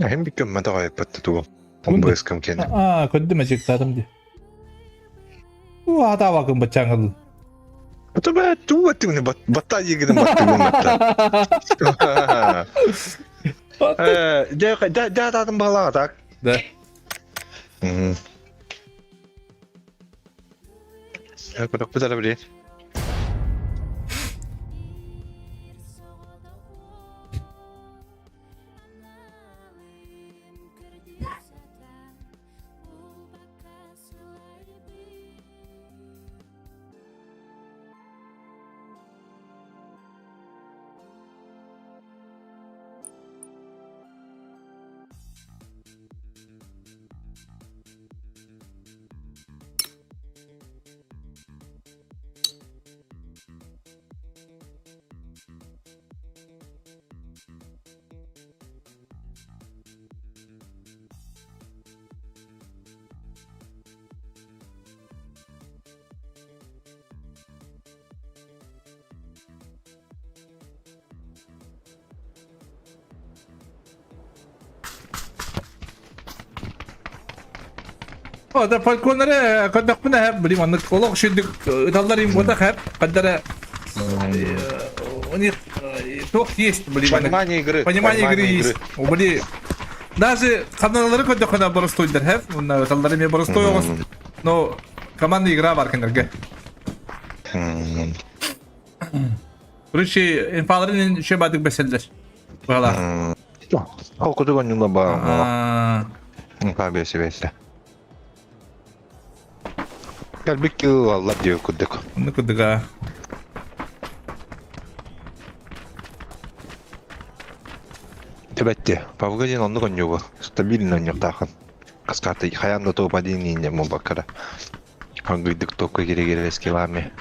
Эһим bir көммөтө айыппатты тугу. Быскам кene. Аа, көрдүм эчиктадым ди. У атабакын бачаңыл. Это бә туу тигне батта егидин батты гумматта. Э, да да да дадым бала так. Да. Мм. Я куда куда били. О, да фальконнары көрдөхпүнэ хэп, блин, маннык олох үчүгдүк ыталлар им буотах хэп, ханнара у них туох есть, блин, Понимание игры. Понимание игры есть. Блин, даже ханалары көрдөххүнэ боростуойдар хэп, уонна ыталлар эмиэ боростуой оҕус, но командная игра бар кинилэргэ. Короче, инфаларын үчүгэй баадык бэсэллэр. Быһалаах. Ол кутук онньула баа. Кабиэси бэсэ. Кэлбит кылаллар диэ курдук. Онну курдук Төбөттө. Павга диэн оннук онньугу. Стабильно онньуктаахын. Каскаты хайаан да топ один инне мулбаккара. Хангыйдык токка кире-кире скиллами.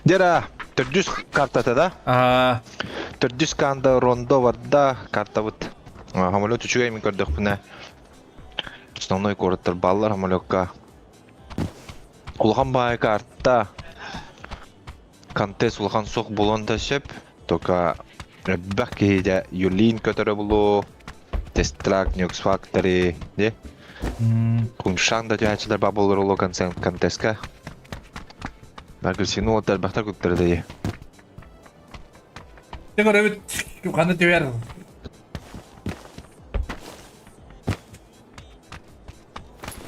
Дера, төрдүс картата да? Аа. Төрдүс канда рондо барда картабыт. Самолет үчүгэй мин көрдөхпүнэ. Основной куораттар баллар самолекка. Улахан баайы карта. Контест улахан суох буолуон да сөп. Только элбэх киһи Юлин көтөрө булуу, Тестрак, Nukes Factory, де? Куншан да түһээччилэр баа буолар улуу контестка. Агрессивный уолаттар элбэхтэр куттара дии. Дьэ көрөбүт, ханна түһэр.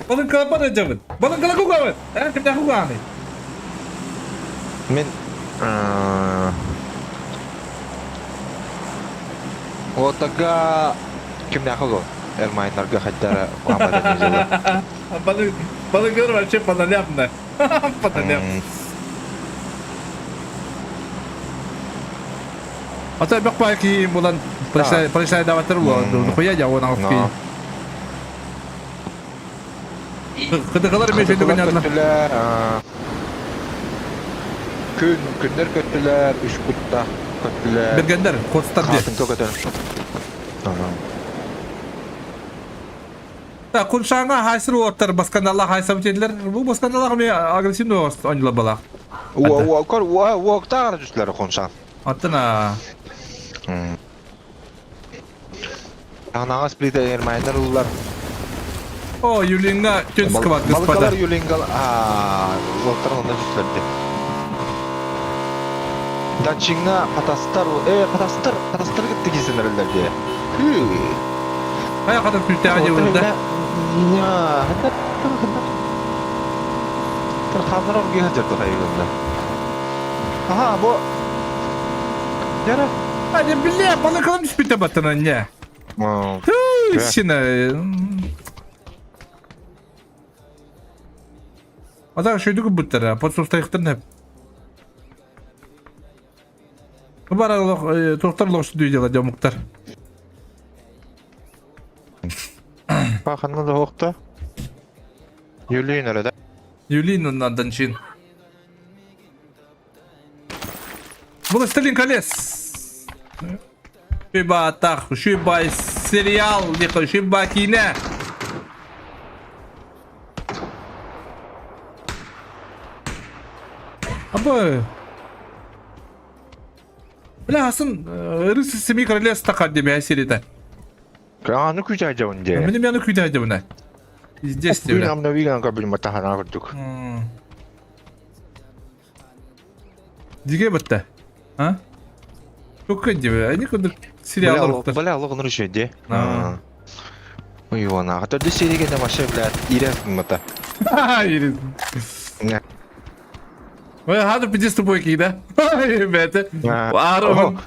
Балыҥ кылаппат ыдьабыт. Балыҥ кылакугабыт. Э, Кимнээх угааны? Мин Отага кимнээх олор? Эрмайнарга хайдара Мухаммад дьыла. Балыгыр вообще по нолям да. По нолям. Ата бек бай ки булан полицай даватыр бу. Хуя я он алып ки. Кыдыгалар эмиэ сөйдө гыннарла. Күн, күннэр көттүлэр, үс куттаах көттүлэр. Бергендер, костар де. Хатын көтөн. Да, куншаңа хайсыр уоттар басканалла хайсам диделер. Бу басканалла эми агрессивный оонньуулар балаах. Уа, уа, уа, уоктаар түстүлэр хуншан. Аттына. Анаҕас плита Ермайнар ыллар. О, Юлинга тётя сквад, господа. Балыкалар Юлинга, уолтар онно түстүлэрди. Дачиҥҥа хатастар, хатастар, хатастар кытта киирсэн эрэллэр дии. Хайа хатас күлтээҕэ дьылырда. Ханнар оргуйа сылдьар хайыгында. Аха, бу Яра. Hadi бля, балыкалым түспүтэ баттана не. Тыщина. Ата шөйдү кубуттара, подсустайыктан хеп. Бара туохтар лох дүйдела дьомуктар. Паханна да хоқта. Юлин эрэ да. Юлин оннан чин. Властелин колец. Шиба атах, шиба сериал, шиба киинэ. Абы. Бля, асын Рыцарь Семи Королевств тахар деме серията. Аны күүтэ дьэ. Мені мені күүтэ дебіне. Здесь Күн амна кабин матахана курдук. Диге бітті. А? Только диbe. Они кудык сериалдар уктар. Бля, лоҕун рүшө де. Ой, она. А то сериге де вообще, блядь, ирес мата. Ирес. Ой, хады пиздец тупой да? Ребята.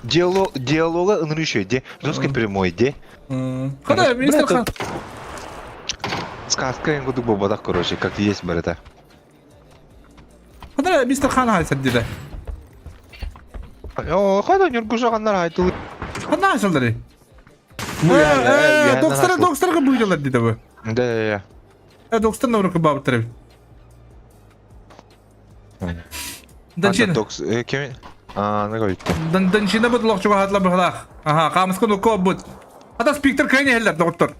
Диалог, диалога ынрүшө де. Жестко прямой де. Када, министр хан. Сказка кудук бободах, короче, как есть барыта. Када, мистер хан хайсар диде. О, када нюргушаганнар айтыл. Када хайсалдары? Докстара, докстарга буйдалар диде бу. Да, да, да. Докстар наврык бабыттыр. Данчина. Докс, кем? А, ну говорит. Данчина бут лохчуга хатла бахлах. Ага, камыскын уко бут. Ата спиктер кайне хеллер, доктор.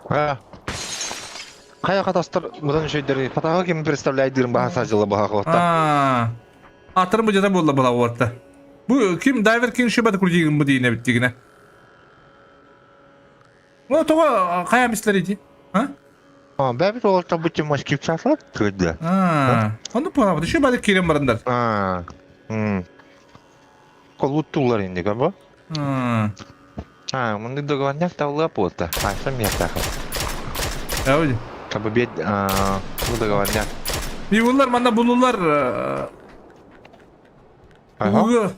А. Кая катастыр мыдан шөйдер патага ким представляет дирин баха сажылы баха кылатта. А. Атыр бу жата болла була уотта. Бу ким дайвер ким шибат курдигин бу дейне биттигине. О, того кая мислер иди. А? А, бәбит оларта бу тем маски часлар кыды. А. Оны пора, шибат кирем барандар. А. М. Колуттулар инде габа. А. А, мынды договорняк тавла пота. А, сам я так. Әуди. Кабы бет, а, бу договорняк. Бивулар манда булулар. Ага.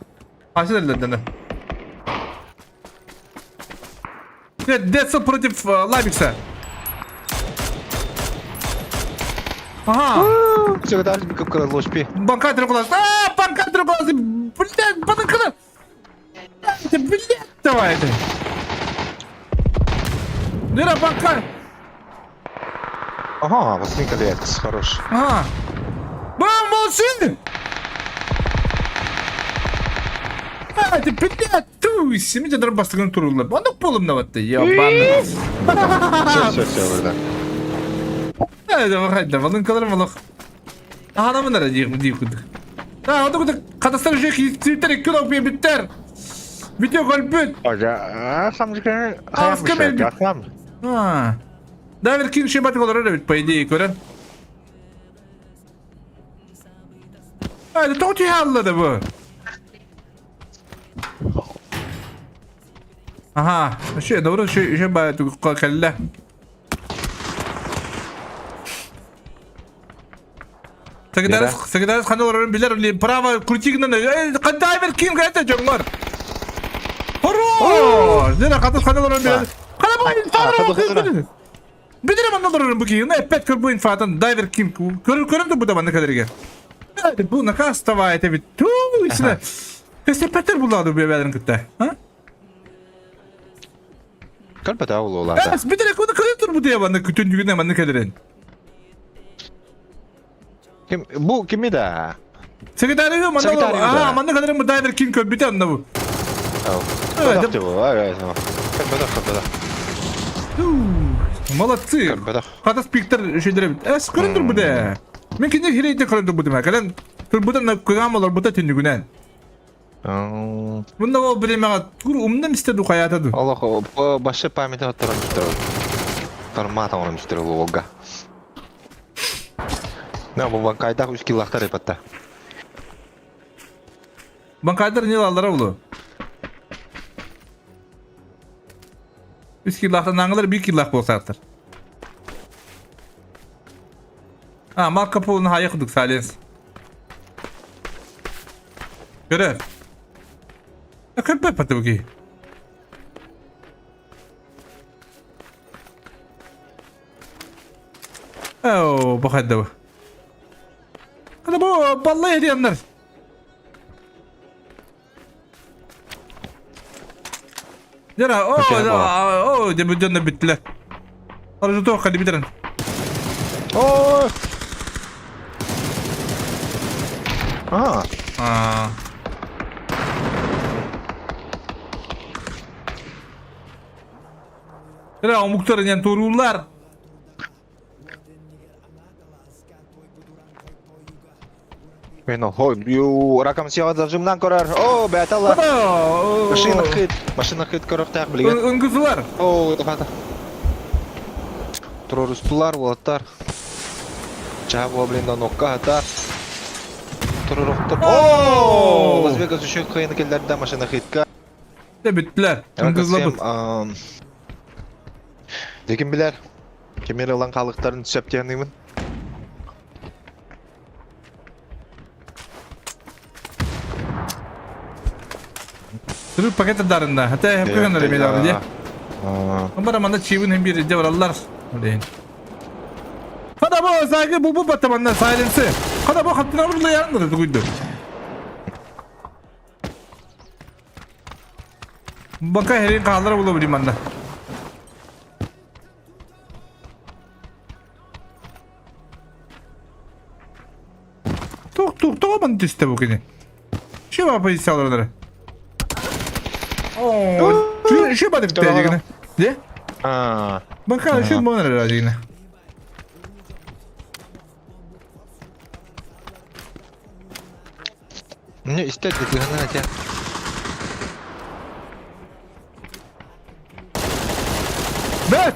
Ага. Нет, Децл против Лабикса. Ага. Все, даже как лошпи. Банкатер кулас. А, банкатер кулас. Блядь, банкатер. Блядь, давай это. Нера банка. Ага, Властелин колец, хорош. Ага. Бам, молодцы! А, ты, блядь, туй, семиден бастыгын турулар. Онук болум наватты, ебаный. Все, все, все, да. Хайда, хайда, волынкалар малах. Ага, нам надо дип кудык. А, онук кудык, катастар же хитситтер кило биттер. Видео голбүт. Ага, сам же А, сам. А. Да, веркин шибат голор бит, по идее, көрен. А, это тоти халла да бу. Аха, еще добро, еще еще ба кэллэ. Секретарь, секретарь хана олорорун билер, право крутигынан, дайвер ким это дьоҥҥор. Хорош! Дена хата хана олорорун билер. Хана бу инфа Билер манна олорорун бу киһи, опять көрбу инфатын дайвер ким көрөн да бу да манна кэлэргэ. Бу наказ тавай это ведь. Ту, исine. Кесепетер булады бу бәлерин кытта. А? Көрбөтө улуулаата. Эс билер куна көрөн тур бу дия манна күтүндүгүнэ манна кэлэрин. Ким бу кими да? Секретарь манна Секретарь аа манна кэлэрин бу дайвер ким көрбүтэ онно бу. Көрбөтөх бу. Көрбөтөх көрбөтөх. Молодцы. Көрбөтөх. Хата спиктер үшөйдөрөбүт. Эс көрөн тур бу да. Мен кине хирейде көрөн тур бу дема. Кэлэн турбутан кыгам олор бута түннүгүнэн. Бunda ол биремеҕэ тур умна мисте ду хайата ду. Олох башы памяти оттаран түстер. Тарма оҥорон түстер олуга. На бу банкайдах үс киллахтар эпатта. Банкайдар не аллара улу. Үс киллахтан аңылар бир киллах болсаактар. А, Марко Полоны хайа кудук Сайленс. Көрөр. Көрбөт патыбыки. Оо, бахаддабы. Hadi bu vallahi hediyenler. Дьэ, оо, оо, дьэ дьонно бүттүлэр. Арыжы хали бүтэрэн. Оо! Аа. Аа. Дьэ, омуктар диэн турууллар. Мен хой, ю, ракам сиға зажимнан көрөр. О, бәтала. Машина хит, машина хит көрөктәк билген. Үнгүзүлар. О, хата. Турорустулар, улаттар. Чаа була блин, нокка хата. Туророхтор. О, Лас Вегас еще кыйын келдерде машина хитка. Де бүттүлөр. Үнгүзүлар. Декин билер. Кемер ылан халыктарын сөптенимин. Түрүк пакет дарында. Хата хеп көгөн эле мелар ди. Амбара манда чибин хем бир же бараллар. Дейин. Хада бу сагы бу бу батаманда сайленси. Хада бу хаттына бурла ярындыр тугуйду. Бака херин каалар була билим манда. Тук тук тук ман түсте бу кини. Şu var позициялары. Оо, şu бар деп дегене. Де? Аа. Бака şu монер дегене. Не истер дегене эте. Бет!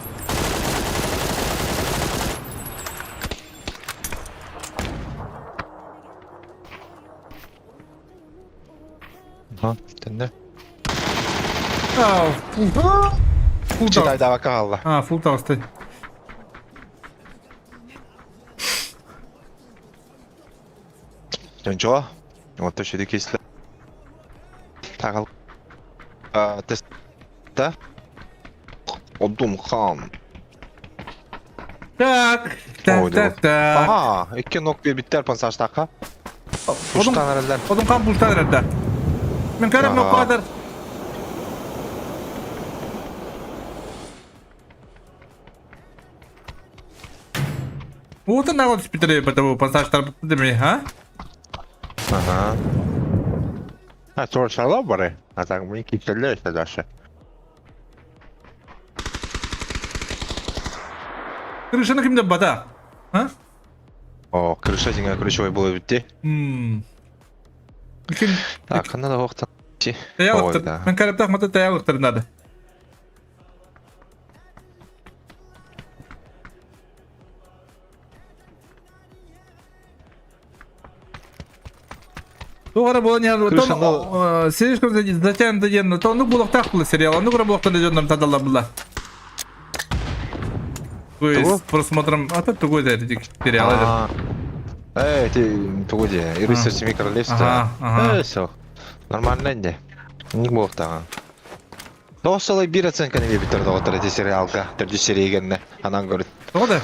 Ха, тенде. Аа, фул. Фул Читай давай калла. А, фул толстой. Ничего. Вот то шеди кисле. Тагал. А, тест. Да? Одум хан. Так, так, так, так. Ага, икки нок bir биттер пансаштака. Пуштан аралар. Одум хан пуштан аралар. Мен карам нок кадar. Уутан нагол түспүтэр потому пассажтар деме, а? Ага. А торшала бары. А так мы кителле дальше. Крышаны кимде бата? А? О, крыша деңе ключевой было битти. Мм. Ким? Так, ханна да вакыт. Таялыктыр. Мен караптах мата таялыктыр надо. Туох эрэ буолан иһэр, Крышаны- тон слишком затянуто диэн, то оннук буолуохтаах була сериал, оннук эрэ буолуохтаах дьоннор тадаллар була. То Тугу? есть просмотром, а то тугу это сериал этот. А, Э, ты тугу дии, А. Рыцарь Семи Королевств. Ага, ага. Э, все. Нормально инде. Не буолуохтааҕын. Тоҕус сылай биир оценканы биэрбиттэр доҕоттор ити сериалга төрдүс сериягэннэ анан көрүт. Тоҕо да?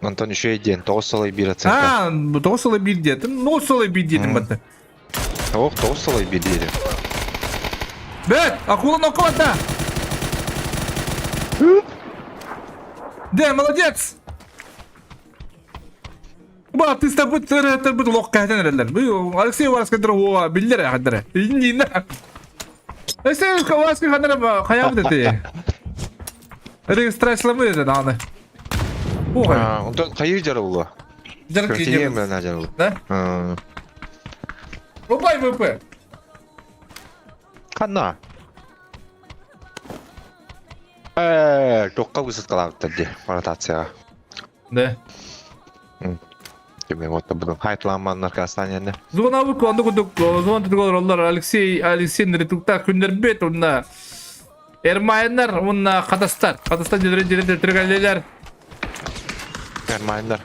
Онтон үчүгэй диэн тоҕус сылай биир оценка. А, тоҕус сылай биир диэтим, ну сылай биир диэтим батта. Ох, тоҕус сылай биир диэтим. Бэт, акула нокота! Да, молодец! Бу артистарбыт ырыаттарбыт олох кэһэтэн эрэллэр. Бу Алексей Уваровскайдара уоҕа биллэр эхэддэрэ. Иннинэ. Алексей Уваровскай ханара хайаабыт эти. Регистрацияламы это даҕаны. Уоҕа. Онтон хайыы дьарылла? Дьарык Кыртием на дьарылла. Да? Рубай ВП. Ханна? Э, туохха высадкалаабыттар дии, ротацияҕа. Да. Кими вот буду хайтламан наркостанияны. Зонабы конду кудук зон тутук Алексей Алексей Нритуктар күннэрбит уонна Эрмайнар уонна Хатастар. Хатастар дьиэлэрин дьиэлэрин түргэллэлэр. Эрмайнар.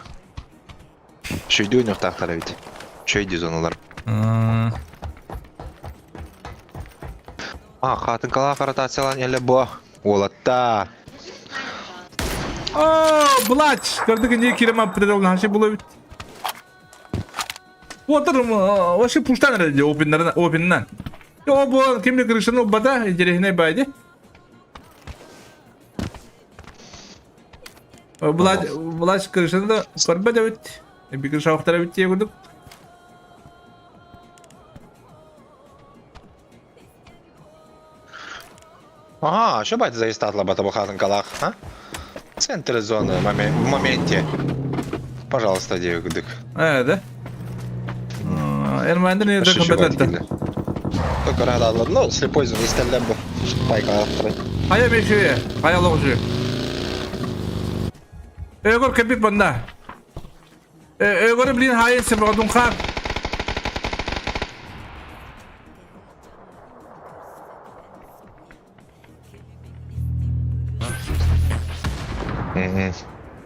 Шөйдүү ойнуохтаахтар эбит. Шөйдүү зоналар. А, хатынкалаах ротациялаан эле бу. Уолаттар. О, Блач! Көрдүк не кирема предал наша было ведь. Вот вообще пуштан эрэ опиннарынан опиннан. О, бу кимде крышаны бата интересный байды. Блач, Блач крышаны да көрбөт эбит. Bir крыша охтара бит дие курдук. Ага, что бать заистатла батабахатынкалах, а? Центр зоны в моменте. Пожалуйста, дик. Э, да? Эрмандыр не да компетентті. Только рада, ну, слепой зоны истеллем бу. Пайка Хайа мешуе, хайа лоғжу. Егор кепит банда. Егор, блин, хайа себодун хар.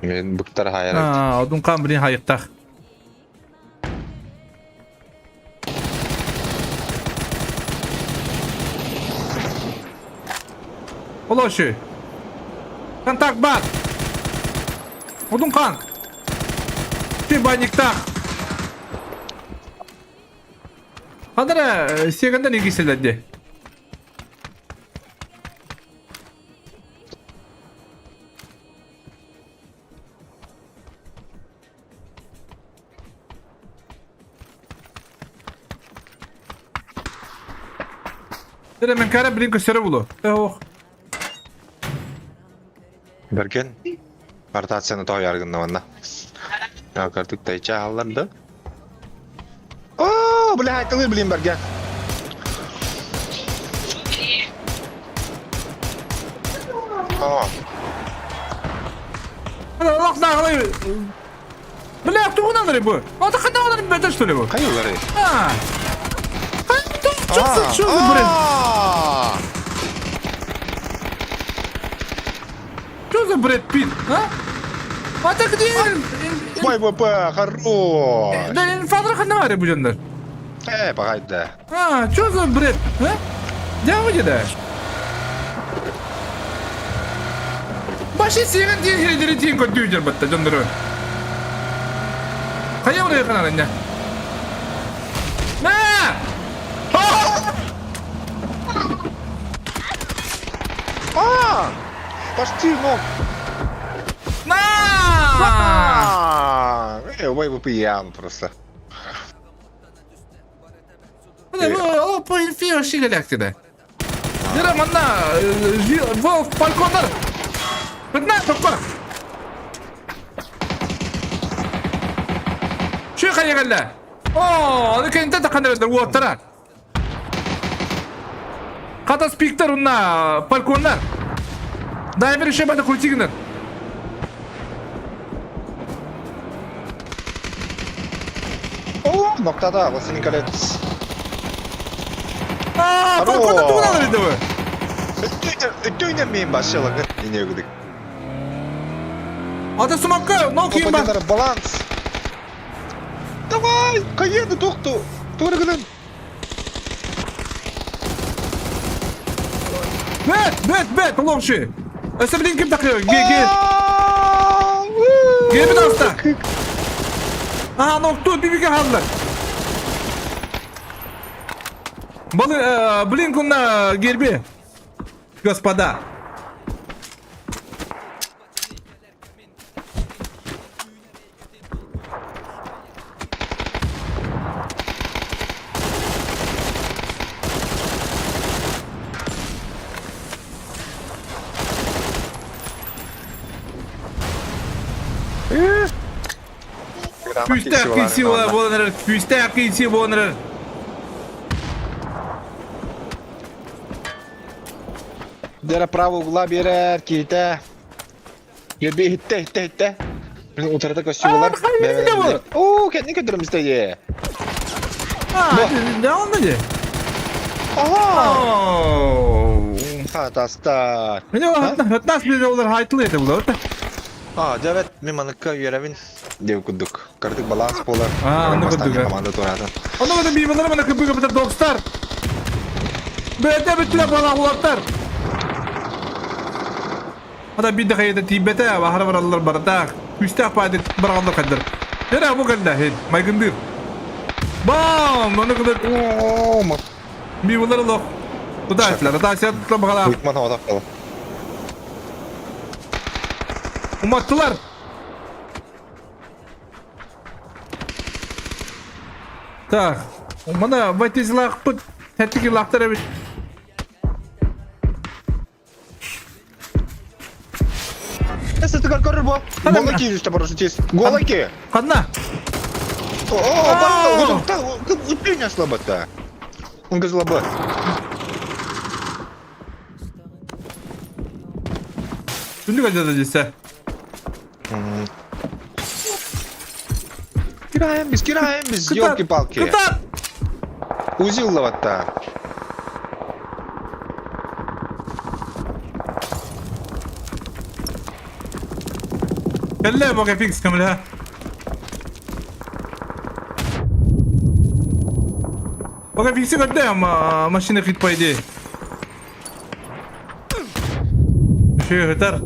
Мен буктар хайар. Аа, одун кан блин хайыктах. Олошу. Контакт бар. Одун кан. Ты банниктах. Хандара сиэгэнтэн игиселлэр дии. Дere мен кара блин көстөрө булу. Ох. Берген. Ротацияны тоҕо манна. Картык тайча аллар да. О, блядь, тылы, блин, Берген. О, Аллах нагылай. Бля, тугунан бу. Ата кандай олар бетер что ли бу? хайылары. А. Что за что за бред? Что за бред пит, а? А так где? Ой, ВП, хорош! Да, инфадр ханавари бу жондар. Э, погоди. А, что за бред, а? Где вы да? Баши сиген дин хедери дин көтүү батта жондар. Хайа урай каналында. На! А! Почти, ну. На! Э, ой, ВП просто. О, по инфио шигалякты Дера манна, вол балкондар. Бына топпа. Şu хайа О, аны кенте такандар уоттара. Ката спиктер унна балкондар. Дайвер еще бада крутигнер. О, Ноктата, Властелин колец. Аа, куда тугун алыр edi bu? Өттөйнен мен башчылыгы. Ине өгүдүк. Ата сумакка, но кийин бар. Баланс. Давай, каеды тоқту. Тура гынан. Бет, бет, бет, лоңши. Өсө билин ким такıyor? Ге, ге. Ге bir hafta. Aha noktu bir bir hallar. Balı, e, Блинкунна герби. Господа. Күүстээх киирсии буолан эрэр. Күүстээх киирсии буолан эрэр. Дера право угла берер, киите. Герби хитте, хитте, хитте. Блин, утарда костюмлар. О, кәтне көтөрөм истеге. А, не olmadı? Ага. Хатаста. Ne o hatnas bir olur haytlı edi bu. А, дәвәт, мен маныкка үйрәбин деп курдук. Кырдык баланс болар. А, аны курдук, Команда туратын. Onu da bir bunlara bana kıpı kıpı dostlar. Бәтә бөтлә бала улаттар. Ада bir dakika tibete bahar barallar barata. Küstah paydı barallar kadar. Yara bu kadar hin. Maygındır. Bam! Onu kadar О, bir bunlara lok. Bu da etler. Da sen tutla bakalım. Быкман havada кала. Umattılar. Так. Мана вайтизлах пыт. Тәттікі лақтар әбіт. Эсэ көрөр бу. Хана- Голаки жүстө барышы тез. Голаки. Қанна? О, Ау! барда, үтпейін слабата. Он слаба. Түндік ажады десе. Кираем biz, кираем biz, елки-палки. Кытат! Узиллаватта. Кәллә боға фикс кәмілі. Боға фикси көтті ама машина хит по идее. Еще гитар.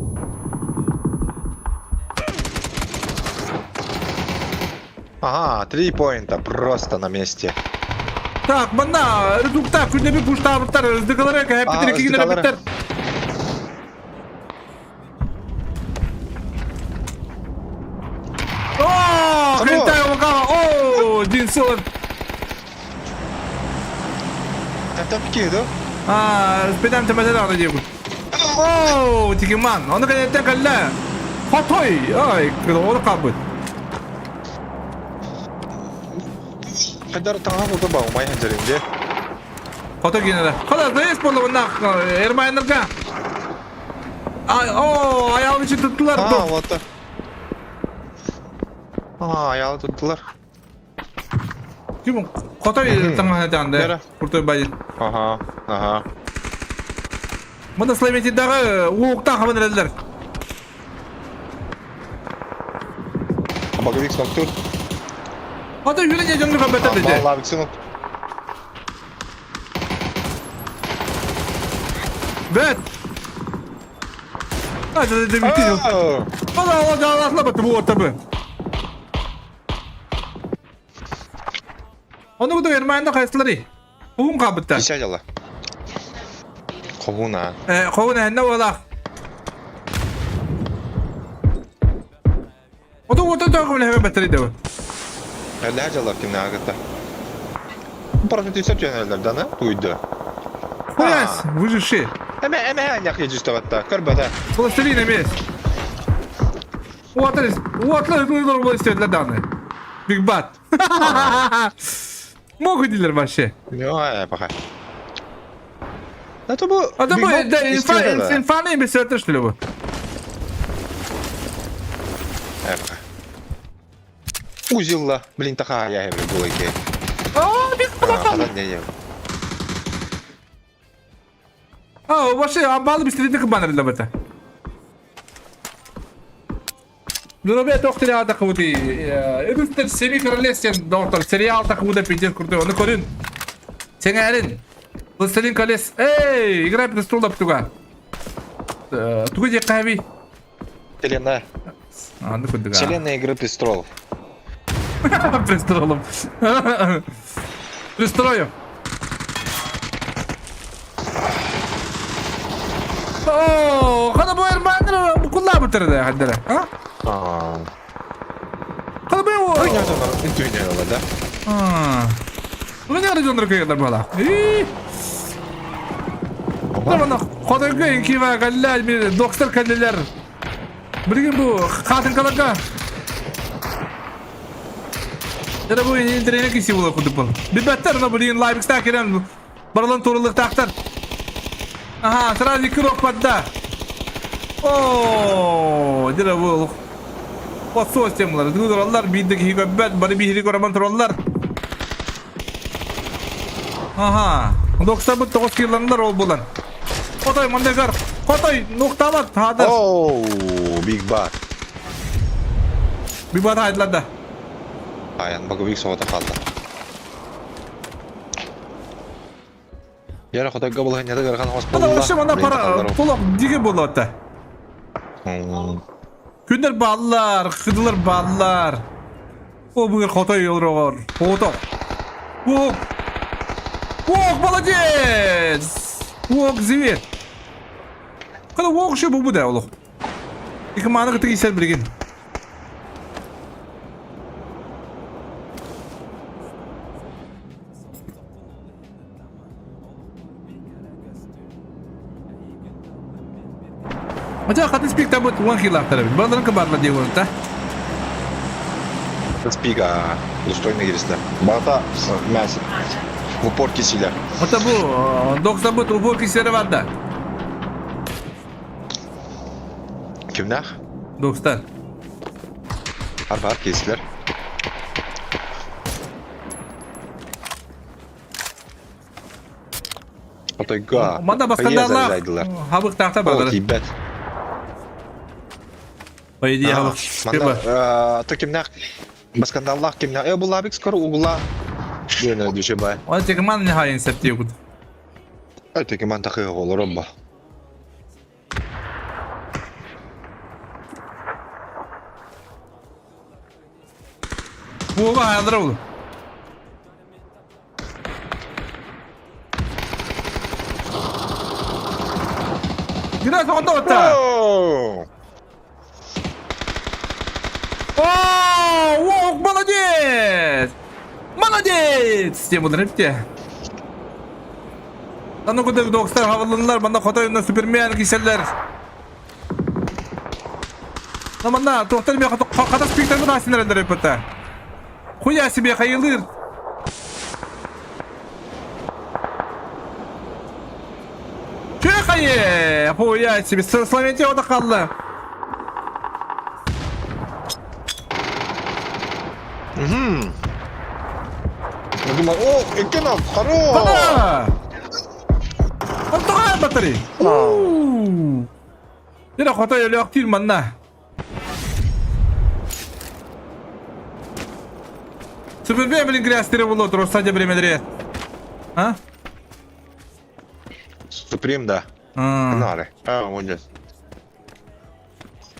Ага, три поинта просто на месте. Так, мана редукта күнде bir пуштабыттар, ыздықалары А, кәпітір кигінер ыздықалары. біттер. О, Хорош. хентай окала, о, Дин Силан. Там там киду. А, спедам темеде аны диyor. О, тикиман, оны кәнеттен кәллә. Хотой, ай, оны кабыт. Кайдар таңа булды ба, умай ханжаринде. Хотой генерал. Хала, заез болды бұнда, Эрмайнырга. Ай, о, аяғын için tuttular. А, вот. А, аялы туттулар. Ким Хотой таңа ханды. Бері. Куртой байы. Ага, ага. Мында Славентидағы уықтан хабан edeler. Баговик смоктур. Хотой yüreğe canlı kabete dedi. Vallahi bir smok. Evet. Hadi dedi bitti. Allah Allah Allah Allah batı bu ortamı. Onu bu da Ermeni'de kayısıları. Hukum kabıtta. Десять алла. Ковуна. Kovun ehenne ola. O da orada da kabul hemen beteri de bu. Әллә жалар кимне агыта. Просто ты сәп жөнелдер дана, туйды. Хуяс, выживший. Әмә, әмә, әнәк ежіставатта, көрбәдә. Пластилин емес. Уатлар, уатлар уйлар istediler данные. Big Bad. Могут дилер вообще. Йо, пока. Это бу А да bu да, инфа инфа не бесерте что ли bu? Узилла, блин, таха я был окей. Хатан не А, вообще, амбалы бистирити кыбанырла бата. Дурабе тохтери ата кыбыты. Үгүстер Семи королевстен доктор сериал такыбыда пиздец крутой. Оны көрүн. Сеңәрин. Властелин колец. Эй, игра престолов туга. Тугу же каби. Вселенная. Аны курдуга. Вселенная Игры престолов. Престолов. Пристрою. Оо, хана бу эрманыр кулла бутырды хаддара. А? Хана бу. Интуйнялар да? А. Бу не дьоннор көйөлөр буола. Тамана хотойго инкива галлал ми доктор каллелер. Билигин бу хатынкаларга Дere bu indirene kişi була курдук бул. Билбэттэр, но билигин лайбикста кирен барылан турулуктаахтар. Аха, сразу икки рокпатта. О, дere бу Подсос темалар. Дудураллар, биирде киһи көрбөт, бары биһири көрөмөн тураллар. Аха. Доксабыт тоҕус килланнар ол булан. Хотой мандагар. Хотой нуктабат хадыр. Оу, Big Bar. Big Bar хайдларда. Аян боговик соҕото хаалла. Яра хотойго балаһынньата ыарахан хос Ана буолла. вообще мана Блин, пара тахаллар. толох диге буолуота. Күннэр бааллар, кыдылар бааллар. О бүгүн хотой олорор. Хоток. Ох! Ох, молодец! Ох, зверь! Када ох еще бу да олох. Ики маны кытык исер билигин. Хотя хатын спик там вот уан хилахтар. Баларын кабарла диye Спига устойный киристе. Бата мясо. В упор кисилер. Ата бу 90 упор кисилери бар да. Кимнах? 90. Бар кисилер. Отойга. Манда баскандалар. Хабык тахта бар. Тибет. По идее хабык. Манда то кимнах баскандаллах кимнах. Э булабик скоро угла. Дена душебай. Оны тек ман не хайын септей кут. Ай теки ман тахы голоромба. Буга хайдыр ол. Гүнә соңында отта. О, ох, молодец! Молодец! Тем будар эпте. Аны кудак докстар хавалынлар, манда хотойна супермен киселлер. Наманда тохтар мен хата спиктер мына синер эпте. Хуя себе хайылыр. Чөкайы! Хуя себе, славите ода қалды. Угу. Я думаю, о, Экенов, хорош! Бана! Онтоҕо батари. Дена хотой өлөктүүр манна. Супербе блин грязтері болот, Ростадя бремедре. А? Суприм, да. Нары. А, молодец.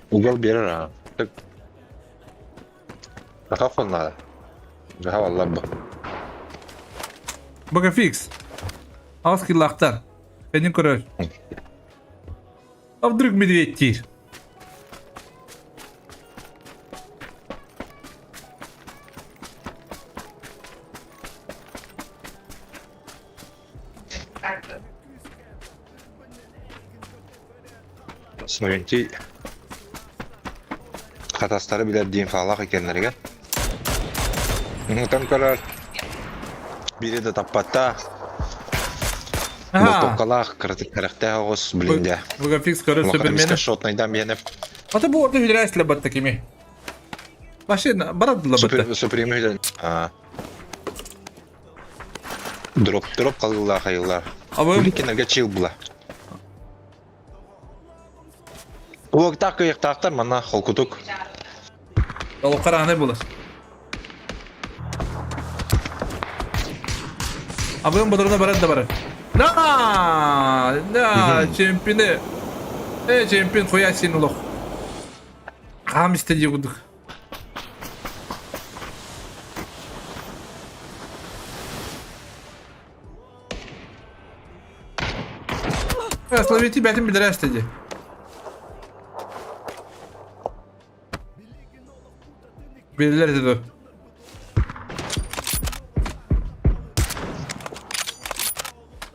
Угол берер, а. Так. Ахаф надо. Жаха бу. Бага фикс. Аз киллахтар. Кенин көрөр. А вдруг медведь тир? Смотрите. Хатастары билер дейін фалақ екенлерге. Там көрөр. Бири да таппатта. Мотокалах, кырытык карахта оғыз блинде. Бага фикс көрөр супермени. Шотнайдан бенеп. Ата бу орда хүлрәс лабатта кими. Машина барадыла батта. Суприм хүлен. Дроп, дроп халыылаах айыллар. Абым. Уликинерге чил була. Уоктаах кыйыктаахтар манна холкутук. Олоххо булар. Абым бодоруна барар да барар. Да! Да, чемпионы. Э, чемпион хуя син улох. Хаам истэ курдук. Словити бәтин билэрэ дии. Билэлэр этэ дуо?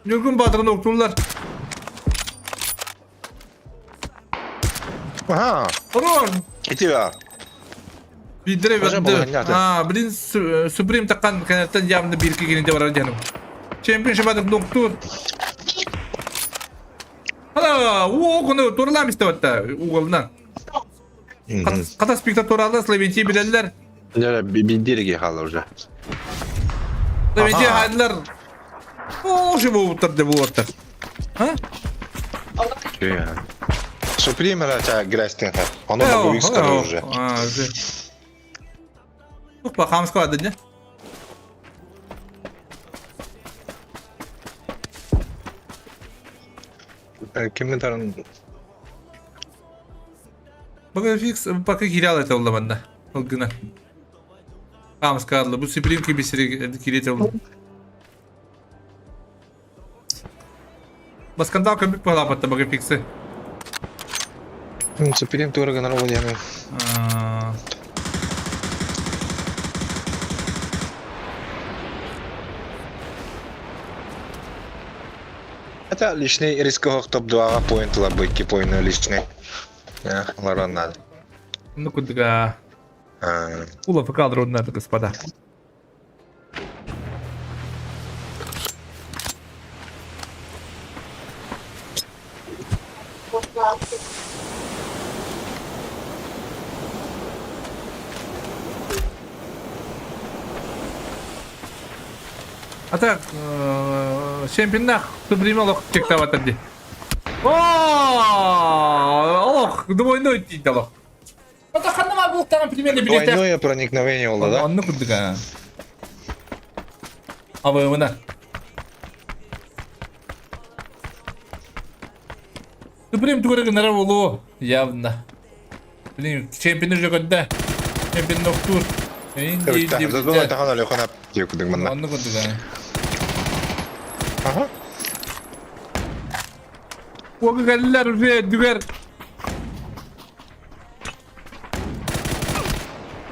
Ньургун Баатырын уктууллар. Аха. Орон! Ити ба. Биирдэрэ Боже, бэрдэ. балаһанньаата. Аа, блин, Суприм таккан кэнэттэн явно биирки кините барар диэним. Чемпионшип адык доктор. Hala, уу кону туралаам истебатта уголунан. Хата спикта туралы Словентия билэллэр. Дьэ, биирдириги хаалла уже. Словентия хайдылар. О, живоуттар де буоттар. А? Суприм это грязь Оно на буик скоро уже. А, уже. Тух бахамска ады не? Кимин тарын Бага фикс пока кирял это олламанда. Ылгына. Хамска адлы. Бу Суприм кибисери кирете олла. Баскандал көмүк палапатта бага фиксы. Суприм тура гана ол яны. Это личный риск топ-2 поинт лабыки поинт личный. Ларан надо. Ну куда? Ула факал надо, господа. А так, чемпионнах Суприм олох чектаватар ди. О, олох, двойной тиит олох. Это ханнама бултан примерно билете. Двойное проникновение олла, да? Онну курдук. Абы мына. Суприм тугары нара болу явно. Блин, чемпионы же когда? Чемпион тур. Задумай тахан алехана тиекудык манна. Онну курдук. Ага. Уога галлар уже дүгер.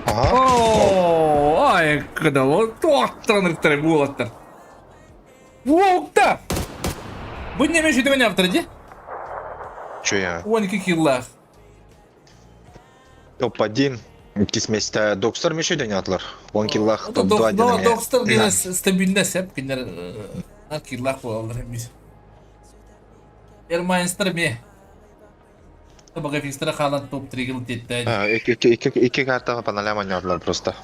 Ага. О, ай, когда вот тоқтан буолаттар. Уокта! Бу неме шүтүгөн автор ди? Че я? 12 киллах. Топ-1. Кисместе Докстар мешө ден атлар. 10 киллах топ-2 ден. Докстар деген стабильно сеп кинер киллах болалар эмис. Эрмайнстер ме. Бага фикстер халан топ-3 килл тетти. Екі картаға паналям ойнадылар просто.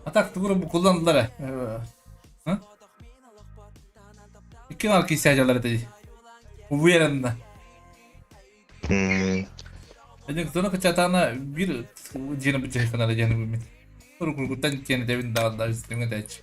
А так тугура бу kullandılar. Ha? Iki narki ihtiyacı dedi. Уверенно. Эдик зона качатана бир жени бу жайханада жени бу мин. Тур кургуттан кени дебин дагы үстүңө дач.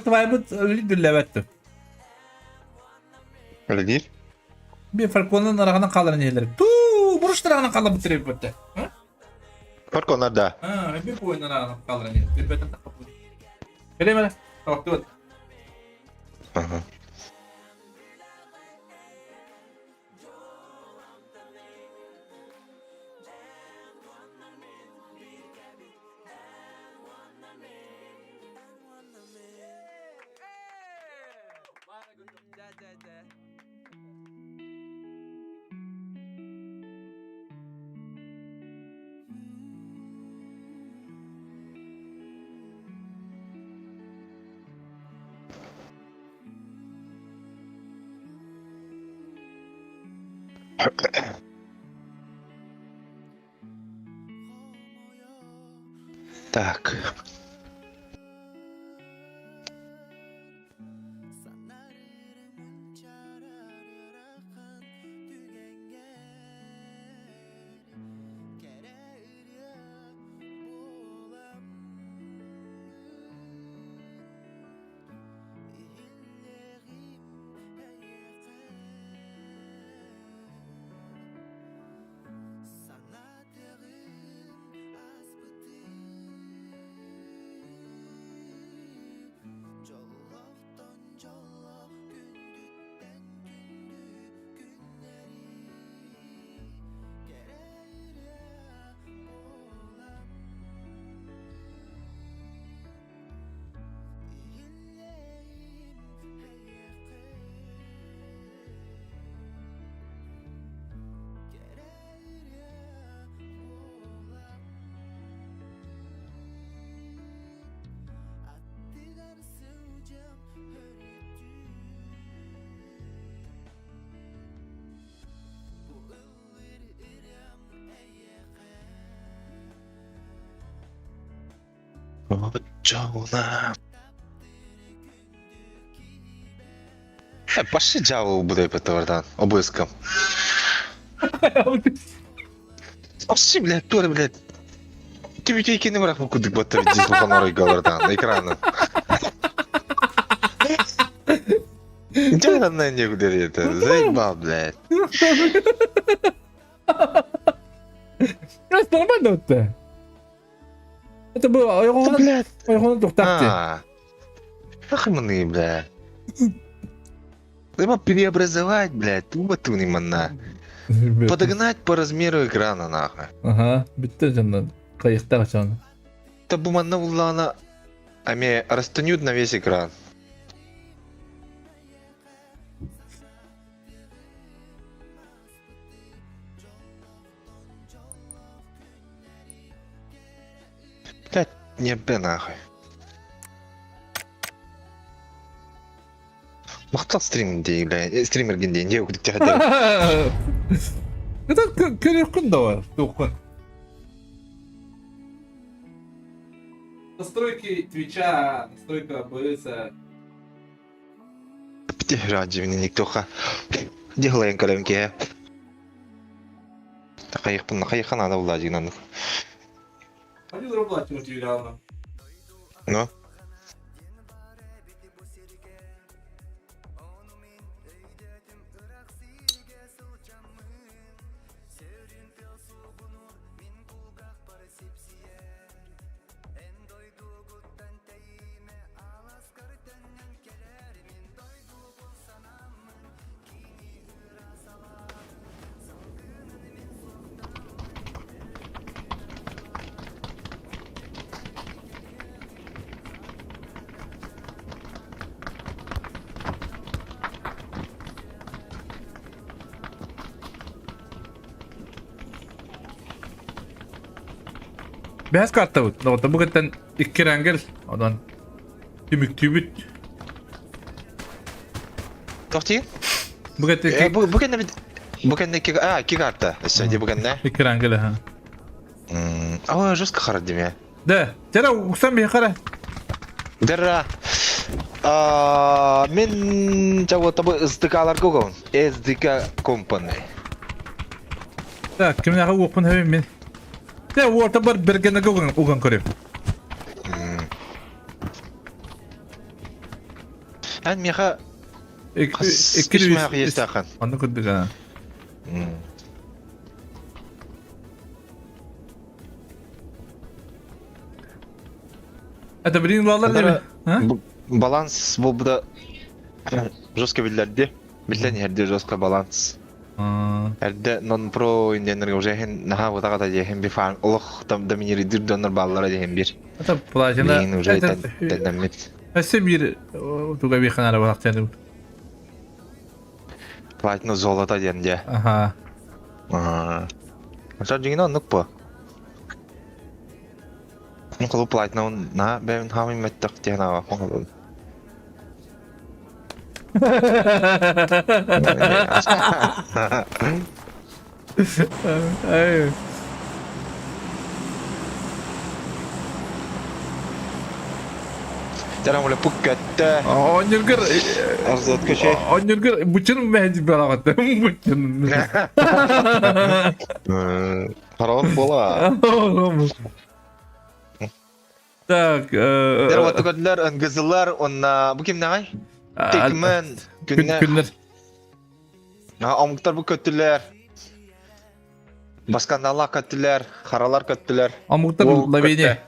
Твайбыт лидерлебетти. Öyle değil. Bir Falcon'un arağынан kalır neler. Туу, буруштарынан калып битирип битти. Fark onlar da. Ha, bir oyundan arağынан kalır neler. Bir бетен такып. Келеме? Табакты. Ага. Так. Дьоллоох. Пошли Java буде братан, обов'язково. Пошли, блядь, тоже, блядь. Ти бітейки не брах куди бата від дізлуханорой братан, екрану. Де на нігде это? Заебал, блядь. Это нормально вот Это было, Да, блядь. ойҕону тухтаах А. Нахуй блядь. Либо переобразовать, блядь, туба туны манна. Подогнать по размеру экрана, нахуй. Ага, бүттэ дьоннор. Кайыктаах дьон. Та бу манна уллаана ами растянуть на весь экран. Блядь, не б нахуй. Махтал стрим дии, блядь, стримерген диэн дьиэ кудук тэһэдэр. Это көрүөххүн да бар, туоххун. Настройки Твича, настройка ОБС. Птихрадживни никтоха. Дихлайын калемке. Хайықпын, хайыққан ана була жигнан. Один рубла тимутивляна. Ну? Бэһэс картабыт. Доҕоттор бу кэттэн икки рангел онон түмүктүүбүт. Тохти? Бу кэттэн Бу бу кэннэ бу кэннэ ки а ки карта. Өссө ди бу кэннэ. икки рангел аха. А жестко харат диме. Да, тера уксан бихара. Дера. А мен жабы табы СДК-лар көгөн. SDK Company. Так, кимнәҕэ уоппун хэбин мин. Те уорта бар бергенеге уган уган көрүм. Эн миха Икки исмах естахан. Онно курдук а. Это блин лалар деме. Баланс болбуда жестко биллерди. Биллен herде жестко баланс. Эрде нон-про индианнарга уже хен наха бутаҕата диэхин би фаан олох там доминирдир донор бааллара диэхин бир. Это платина. Билигин уже тэннэммит. Өссө биир туга биэхэн ара барахтаным. Платина золото диэн дьэ. Аха. Ончон дьиҥинэ оннук буо. Холу платина наһаа бэйэбин хаамый мөттөх диэн аҕа Ай. Терам уле пук көттө. Оонньургар Арзат көшө. Оонньургар бучун мэһэдь балаҕатта. Бучун. Харон була. Так. Дер оту көдлөр, өнгызылар, онна бу кимнәгай? Текмен, күннәр. Күннәр. Омуктар бу көттүләр. Басканалар көттүләр, харалар көттүләр. Омуктар лавине.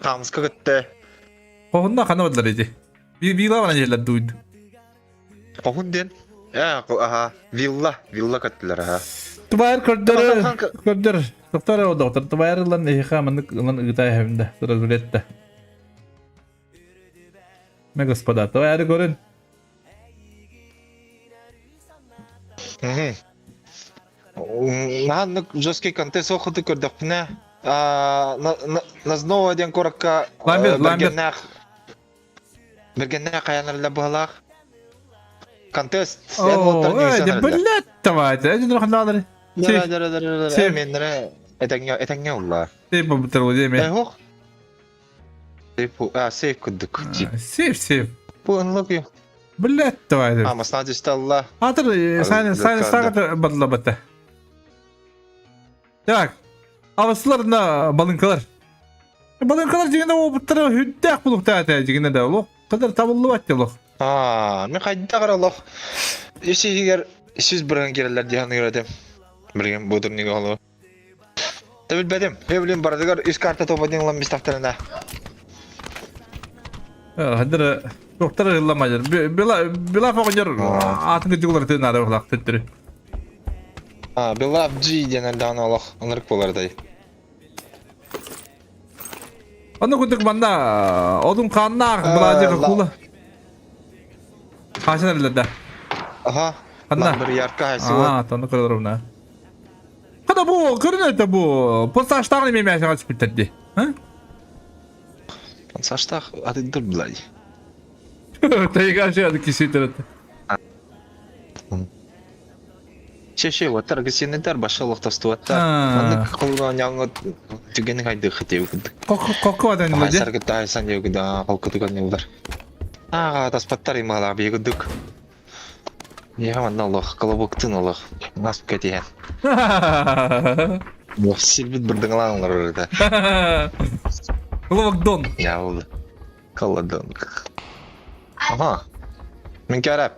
Камска көттө. Хоһунна хана бадлар иди. Вилла бана жерлер дуйду. Хоһун ден. Э, аха, вилла, вилла көттүлөр, аха. Тубайыр көрдөр, көрдөр. Доктор, доктор, тубайыр ылан эһиха маннык ылан ыытай хэмдэ, сразу Мэ господа, тубайыры көрүн. Наһаннык жесткий контест охоту көрдөхпүнэ Назнова диэн куоракка Ламбер, Ламбер. Бэргэннээх Бэргэннээх хайанарла быһалаах контест О, э, блядь, давайте. Эдин рахналары. Меннere этэҥҥэ этэҥҥэ улла. Сейф бутырыл деме. Эхох. Сейф, а, сейф курдук. Сейф, сейф. Бу ынлык ю. Блядь, давайте. А, масна дисталла. Атыр, сайн, сайн, сагата бадлабата. Так. Авыслар на балынкалар. Балынкалар дегенде опыттары хүддээх булуктаата дегенде да олох кадар табыллыбат олох. Аа, мен хайда гара олох. Isi егер сіз бірін керелер дихан үйретем. Білген бұдыр неге олу. Та билбедим. Мен билем барадыгар үс карта тоба ден лам мистафтарына. Хадыр доктор ылламажыр. Била била фогонер атын күтүгүлөр тынаары булак төттүрү. А, Била G диэн элдэҕин олох ынырык буолар дай. Онно курдук манна одун хааннаах былаадьыга куула. Хаачан эрэллэр да. Аха. Ханна? Ламбер ярка хайсыла. Аа, тону көрөрүм Хата бу көрүнөр да бу пассажтаах эме мясаға түспүттэр дии. Пассажтаах атыдыр блядь. Тайга ады киситерет. Чеше оттар гесенетер башалык тастуаттар. Маннык кылган яңы түгени кайды хитеу кудук. Кокко адан леди. Саргы тайсан деу да холкутуган неулар. Ага, таспаттар имала бегудук. Я манна олох, колобоктын олох. Нас кетиен. Ох, силбит бырдыңлаңлар орда. Колобок дон. Я oldu. Колодон. Ага. Мен кәрәп.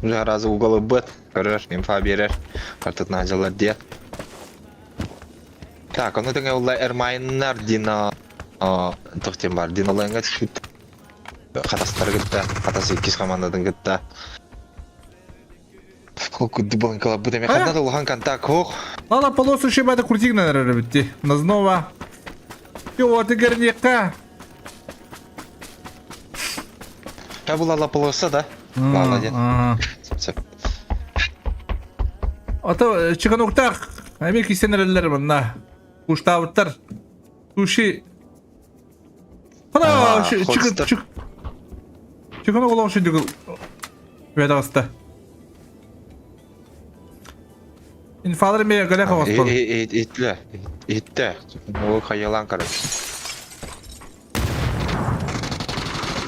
Уже разы уголы быт. Көрөр, инфа берер. Артык назылар дед. Так, оны теңе улла Эрмайннар Дина тохтен бар. Диналарга түшүт. Хатастар гытта. Хатас иккис командадан гытта. Ол дубанкала бу деме ханна улахан контакт хох. Ала полосу шибада куртигна битти. Назнова. Йо, ты горняка. Та була ла полоса, да? Ладно, дед. Сөп. Ата чыгын Эми кисенерелер мына. Куштабыттар. Туши. Хана чыгын чык. Чыгын оглон шүндүг. Ведаста. Инфалар ме галеха господи. Итле. Итте. Ол хаялан короче.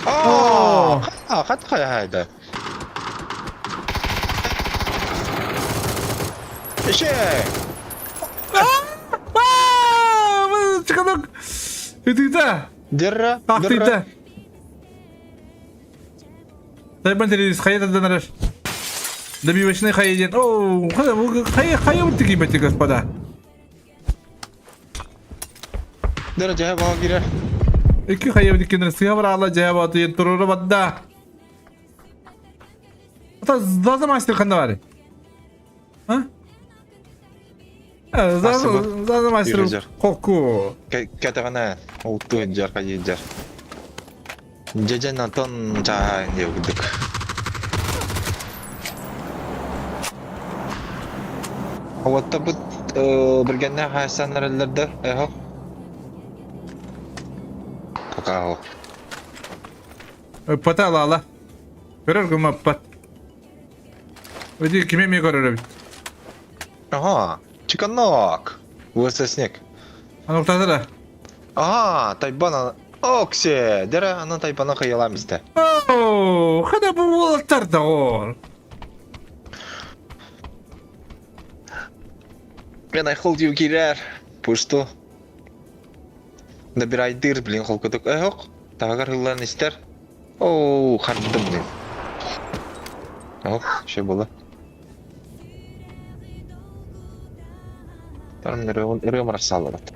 А, хат хайда. Ше. Чыгынок. Үтүтэ. Дерра. Тахтыйта. Тайбан телевиз хайа данараш. Добивочный хайа О, хайа хайа вот такие бати, господа. Дерра жая бага кирер. Икки хайа вот такие сыга барала жая баты туруру бадда. Ата заза мастер ханда бар. А? Заза заза мастер коку. Катагана улту жар хайы жар. Жежен Антон жаа деп Ауатта бут биргенне хайсаннаралларда эхо. Пока. Пата ала. Көрөр гыма пат. Өди киме ме көрөр бит. Ага, Чиканок. ВССник. Ануктатыра. Ага, Тайбана. Оксе, дere аны Тайбана кыялам исте. Оо, хада бу уолаттар доҕоор. Мен I hold you кирер. Пусту. Набирайдыр, блин, холкутук. Эхок, тагар хыллан истер. Оу, хардым, блин. Ох, şey было. Тарым ырыам рассаллабат.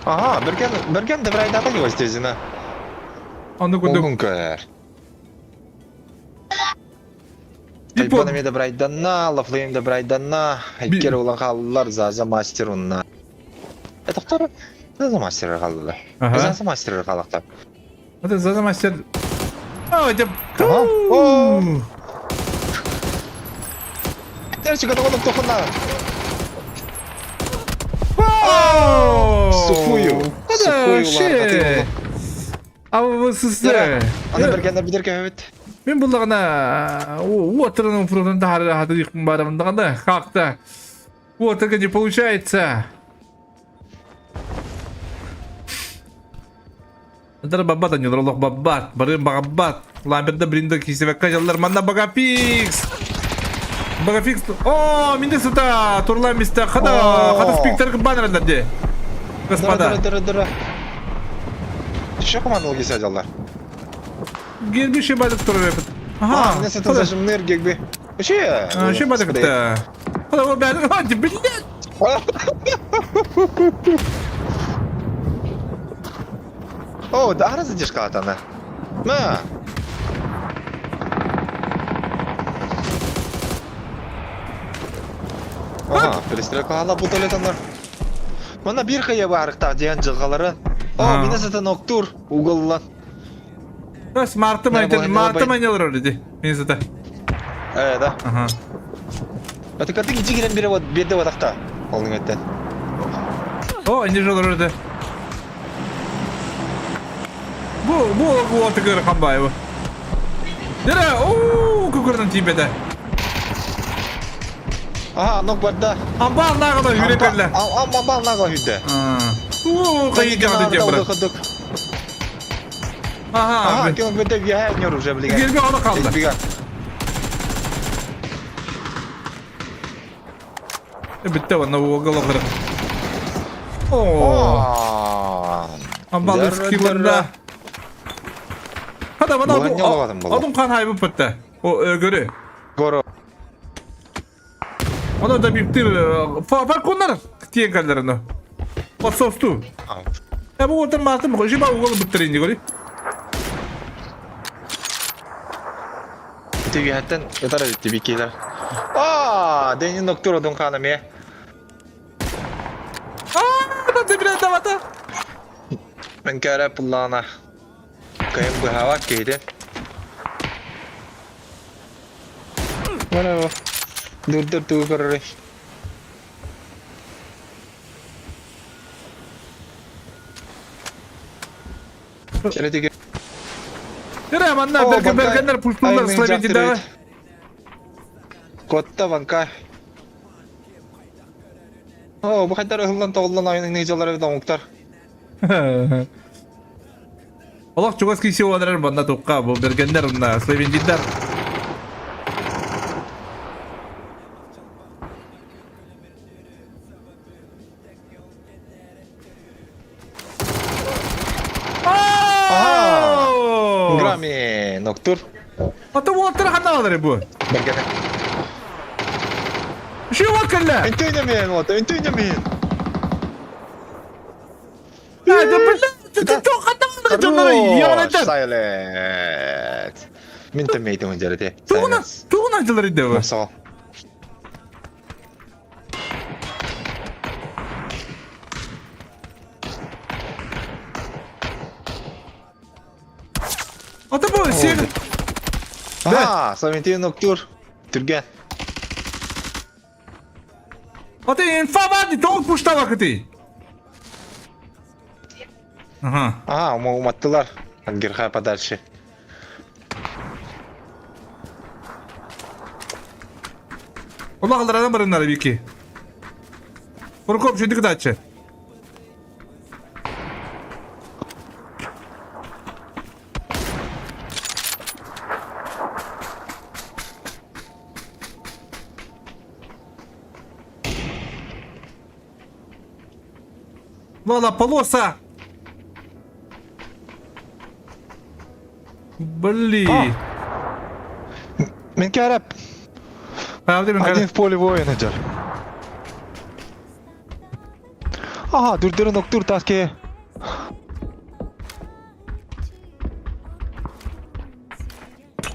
Ага, Берген, Берген Деврайдата не возтезина. Онну курдук. Олгун көр. Тайбан эмиэ Деврайданна, Лафлейм Деврайданна, Иккер улан хааллар Заза Мастер унна. Этохтор Заза Мастер хааллар. Заза Мастер хаалахтар. Это Заза Мастер. А, это... Ага. Терчик, это он тохана. Сухую. Сухую. А сыстı. Аны бергенде бидер көбүт. Мен буллагана уотырының фрунтын тахары хаты барымдаганда как-то уотырга не получается. Дар бабат они лох бабат, барын багабат. Ламберда бринда кисебекка жаллар манна багафикс. Багафикс. О, минде сыта турлан мисте хада, хада спиктер баннер де. Господа. Дыра, дыра, дыра. Еще командал кисе жаллар. Герби бадык турар. Ага, мине сыта зажимныр гегби. Вообще. Вообще бадык та. Хада ол бәрі, а, блядь. О, да, задержка она. На. Ага, перестрелка ала бу туалетаннар. Мана бир хая барыкта диэн жылгалары. О, мине сытан октур уголлан. Бас марты майден, марты майнелер öyle Мине сыта. Э, да. Ага. Это каты гидигерен бире вот беде ватакта. Олның өттен. О, не жол öyle. Бу, бу, бу отыгыр хамбаева. Дере, ооо, күкірдің тибеде. Ага, нок барда. Амбал нағыла хүрекерлі. Амбал нағыла хүрді. Ооо, қайы жағды деп брат. Ага, Ага, кем бете вяхнер уже, блин. Герби аны қалды. Бітті вана угол охыры. О, амбал скиллында. Хада вана адым қан хайбы бітті. О, көрі. Горо. Она да биптир фарконнар тиен калларына. Отсосту. Я бу отыр мартым, жиба угол биттирин гори. Тигәттен ятар битти бикелер. А, Дэнни Ноктур одун канаме. А, да ты блядь, давата. Мен кәрә пуллана. Кайым бу хава кейден. Браво. Дур дур тугу көрөрөй. Кәрә Yere manna bergen bergenler pultullar Slovenya да. Котта банка. О, бу хайдар ыһыллан тоҕуллан айының нежалар эбит оҥуктар. Олох чугас киси олар банна тукка бу бергеннер мына Словениядар. Ага! Грами Ноктур. Ата уолаттар ханна алар бу. Бергене. Ши уолкалла. Энтүйнемен вот, энтүйнемен. Да блядь, Сайлет. Мин тэммейтим жарете. Тугуна, тугуна жылар иде бу. Сол. Ата бу сен А, Савентин Ноктур. Түрген. Ата инфа бар тоғыз пушта вакыты. Ага. Ага, уматтылар. От греха подальше. Улахаларынан барыннара Вики. Прокоп, что дача? Лала, полоса! Блин. Мин кәрәп. Один в поле воин идет. Ага, дүрдөрөн октур таске.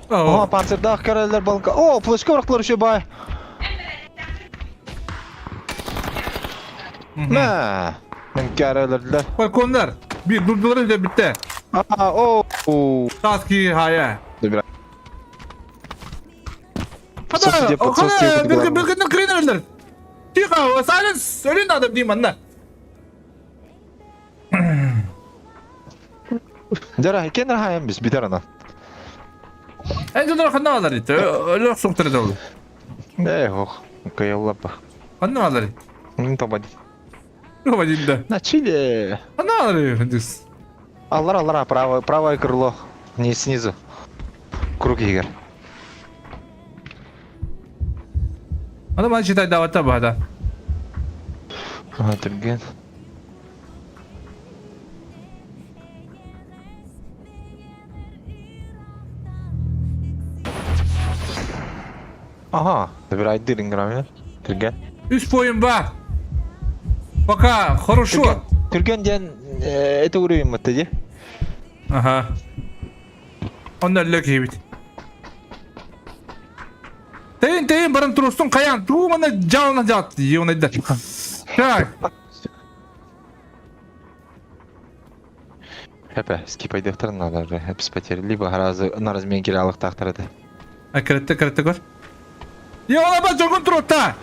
Ага, панцирдаах көрөллөр балка. О, флешка бырахтылар еще бай. Мә, мен көрөллөр. Балкондар. Bir durdular öyle bitti. А, о. Таски хая. Добирай. Хада, хада, bir bir gün кырынерлер. Тихо, silence. Өлін адам деймін анна. Дара, кен рахайым біз битер ана. Энжелер ханна алар ит. Өлі соқтырды ол. Эй, ох, кайыллапа. Ханна алар. Ну, тоба. Тоба деймді. На Чили. Ханна алар ит. Аллар, аллар, правое, правое крыло. Не снизу. Круг игр. Ана ман читай давата бада. Ага, түрген. Ага, добирай дырын Түрген. Үс бойым бар. Пока, хорошо. Түрген ден это уровень мытты де. Ага. Онда лөк ебит. Тейін, тейін, баран тұрыстың қаян. Ту мана жалына жат. Ионайда. Так. Хепе, скипайдықтар надо же. Хепс потери. Либо разы на разменке алых тақтырды. А, кірітті, кірітті көр. Е, ола ба жогун тұрытта.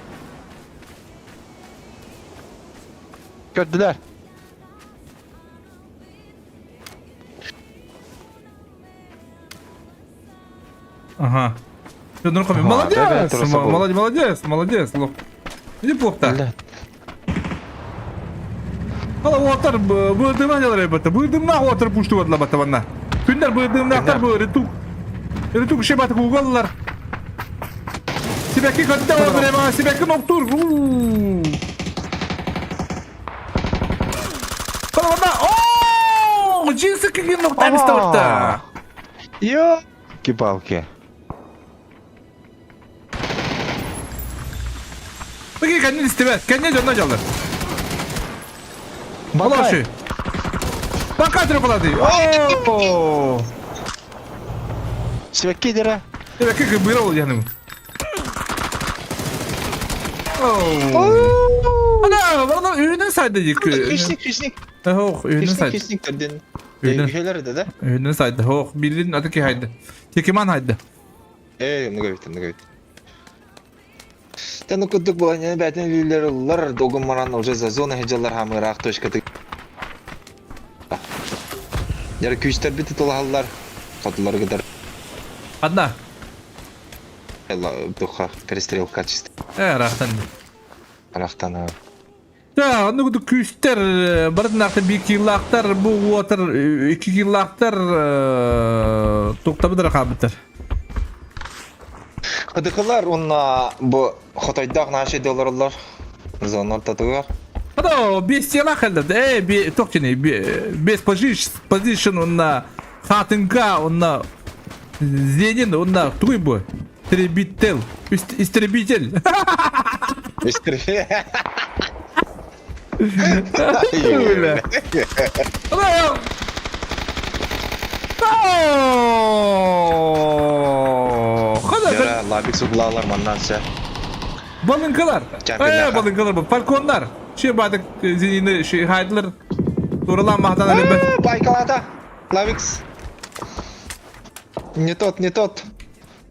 Көрділер. Ага. Молодец, молодец, молодец, молодец. Неплохо. Ала уотар быдымна делар эбата. Быдымна уотар пушту вадла батаванна. Күннер быдымнахтар бу ритук. Ритук шебат гугаллар. Сибәки катта вадла сибәки ноктур. Ала О, джинсы киген ноктар исторта. Йо, кипалки. Peki kendin isteme. Kendine canına çaldı. Bakay. Bakay tarafına değil. Oo. Сибәкки дера. Сибәкки быйра ул яным. Oo. Ana, valla ürünün saydı yıkı. Хищник, хищник. Hoh, ürünün Хищник, saydı. хищник ден. Ürünün. Şeyler de de. Ürünün saydı. Hoh, birinin adı ki haydi. Tekiman haydi. Эй, много бит, много бит. Та ну кудук була не бәтен лилер лар догон маран уже за зона хеджалар хамырах точка ты. Яр күчтер бит тулахаллар. Катылар гыдар. Одна. Духа перестрелка чисто. Э, рахтан. Рахтана. Да, ну кудук күчтер бардын арты бир киллактар, бу уотар iki киллактар токтабыдыр хабыттар. Кыдыкылар онна бу хотойдах наши долларлар. Зона татугар. Ада без тела хәлдә. Э, би токчыны без позишн онна хатынка онна Зенин онна туй бу. Истребитель. Истребитель. Истребитель. Хада Лабик судлалар маннан ся. Балынкалар. Э, балынкалар бу. Фалконнар. Ши бадык зенини ши хайдлар. Туралан махтан әлбәт. Байкалата. Лавикс. Не тот, не тот.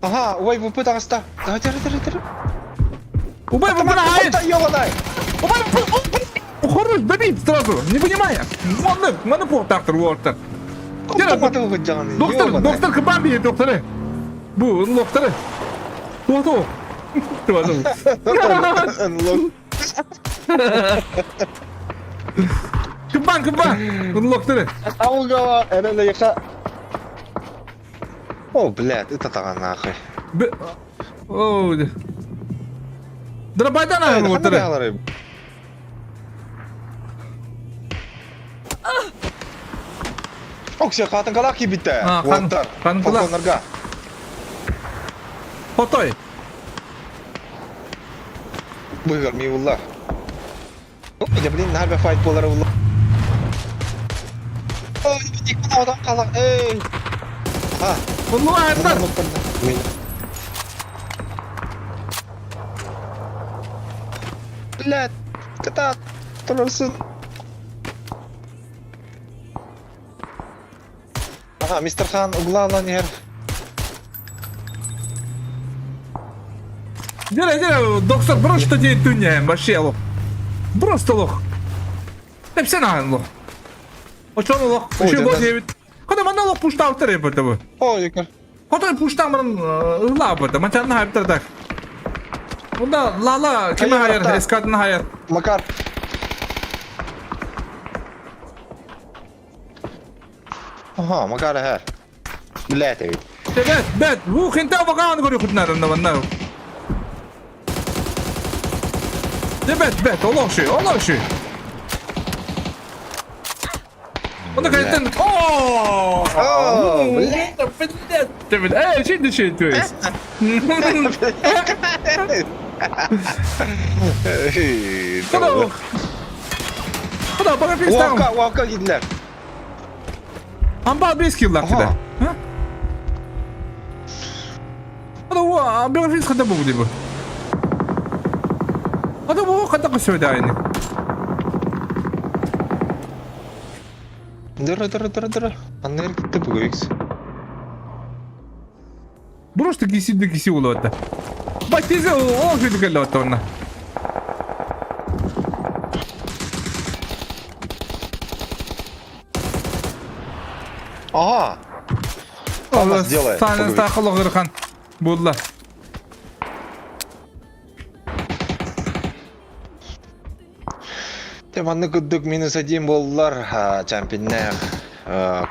Ага, ой, вы пытался. Давай, держи, держи, держи. Убай, выбирай! Ёбаный! Убай, хорош, добить сразу, не понимая. Маны, маны пол тактыр, уортыр. Доктор, доктор кыбаан биһи докторы. Бу, докторы. Туох туох. Кыбаан, кыбаан. Докторы. Аулга эрэлэйха. О, блядь, это тага нахуй. О, Драбайдан аны Оксия хаатыҥкалаах киирбиттэ. Уолаттар. Хаатыҥкалаах. Хотой. Быгар ми улла. Я блин, наһаа файт буолар улла. Ой, одан қалақ, эй. А. Улла айдар. Блядь, кытаат, турарсын. Ага, мистер Хан углаалан иһэр. Дера, дера, доктор, просто день түннээн, вообще лох. Просто лох. Тэпсэн ахан лох. Очон лох, еще бо диэбит. Когда манна лох пуштаабыттар эбит бу. Ой, көр. Хотой пуштаан баран ыллаабыта, мачанна хайыптар так. Онда лала киме хайар, эскадын хайар. Макар. Ага, Макар эһэр. Билээт эбит. Бэт, бэт, бу хинтэ бакаан көрү хутнарында манна. Бэт, бэт, олох ши, олох ши. Онно кэлтэн оо! Блядь! Блядь! Эй, что ты то есть? Куда? Куда? Пока перестал. Уолка, уолка киирдилэр. Амбал бес киллар кида. Куда? Бегафис хада бу диби. Хада бу хада көсөдө айны. Дыра, дыра, дыра, дыра. Аннер китте бүгүкс. Просто киси да киси болот. Баттизе ол хүдү келип атты онна. Ага. Алмаз делает. Саанын саахал ыгырхан буолла. Те манны курдук минус один буоллар чемпионнээх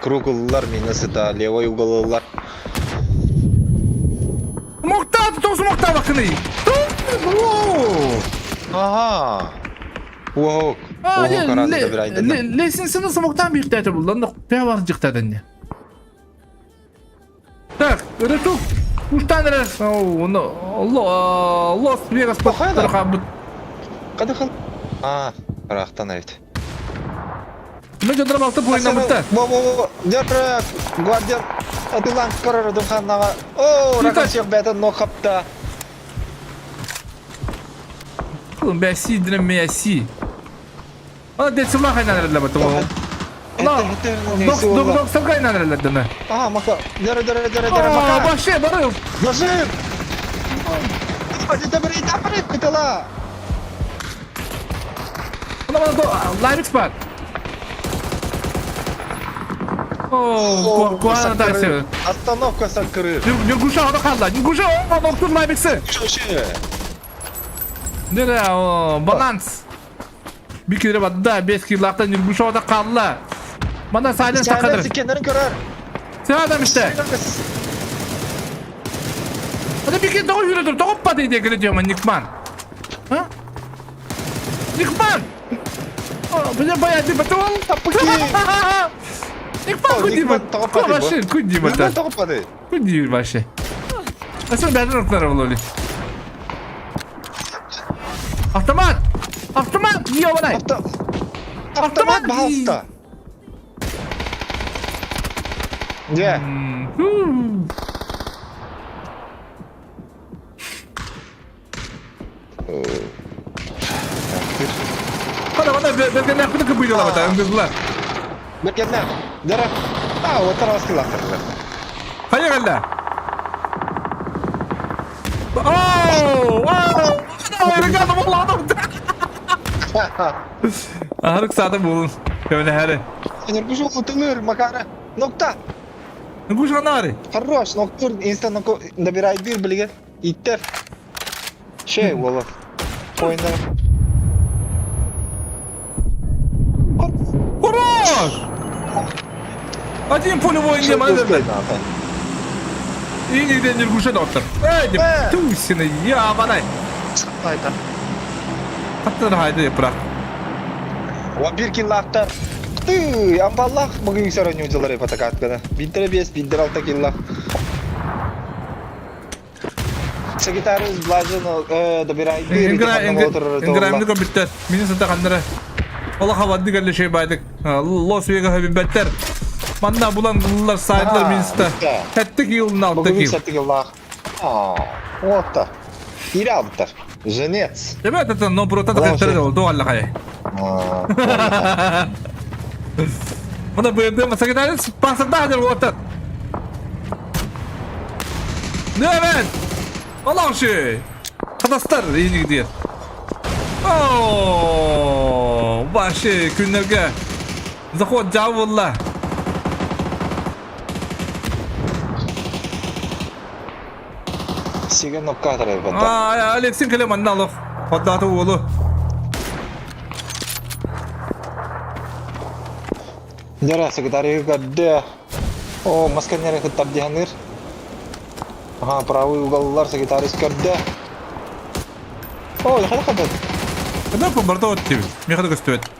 круг ыллар минус это левый угол ыллар. Мохтааты тоҕус мохтаабаккыный? Ага. Уоһук. Уоһук араазыта бир айдана. Лесинсini смоктан бииртээтэ буллан төһө бар дьыктаатанне. Так, ырытык уштан эрэр. Лос Вегас хаалбыт. Кадыхал. А, ыраахтан эбит. Мен жодором алты буйнамытта. Во, во, во, Дерек, Гвардиан, атылан көрөр дымханнаға. О, ракан всех бәтін но хапта. Oğlum ben si direm me si. Ана децума хайнан эрэллэ бата. Док док док сам хайнан эрэллэ дана. Ага, мака. Дерек, дерек, дерек, дерек, мака. Вообще, бары. Нажим! Добри, добри, кытыла. Ана бана лайвикс бар. О, куана тайсы. Остановка сакры. Нюргуша ана қалды. Нюргуша, о, доктор лайвиксы. Нере, о, баланс. Bir kere бадда, 5 киллахта Нюргуша ана қалды. Мана сайден сақадыр. Сикенерин көрөр. Sen adam işte. Hadi bir kere daha yürüdür. Daha pati diye gidiyorum Nikman. Ha? Nikman! Бля, баян, ты потом. Никман, куди вообще, куди вот. Куди вообще. А что даже руктар булоли? Автомат! Автомат! Ёбаный! Автомат, пожалуйста! Где? Хада, хада, бергеннәк бит кыбыйлар бата, ыңгызлар. Бергеннәк. Дәрә. А, вот раз килахтыр. Хайа кэллэ. Оу! Оу! Регата болладым. Ахырык сааты булун. Көмөлө хәрі. Неркүш утылыр, макара. Нокта! Нугушанари. Хорош, ноктур инста набирайдыр билигин. Иттер. Шей уола. Ойна. Хорош! Один пулевой не маны. Инигден Нюргуша доктор. Эй, тусины, ябанай. Айта. Хаттар хайды бырақ. 11 киллаахтар. Ты, амбаллах бүгүн сөрөнүү дьыллар ипотекатканы. Биирдэрэ 5, биирдэрэ 6 киллах. Сагитариус Блажен добирайды Инграмны көбүттэр. Мини сата ханнара. Ола хавадды кэлле шей байдык. Лос Вега хабибеттер. Манна булан буллар сайдлар минста. Тәттик йылын алты Бүгүн кил. сәттик киллах. Ота. Кире алыптар. Женец. Ребята, это но просто Лош. так ол алла хай. Мына бырды Сагитариус пасында хадыр ота. Нөмен! Олаушы! Қатастар иниги О, Вообще күннерге заход жабылла. Сиген нокка ребята. А, Алексин келе манналох. Хотдаты уолу. Дара Сагитариус гадде. О, масканер хыттар диханыр. Ага, правый уголлар Сагитариус көрдө. О, хада хада. Когда бомбарда от тебе? Меха көстөбөт.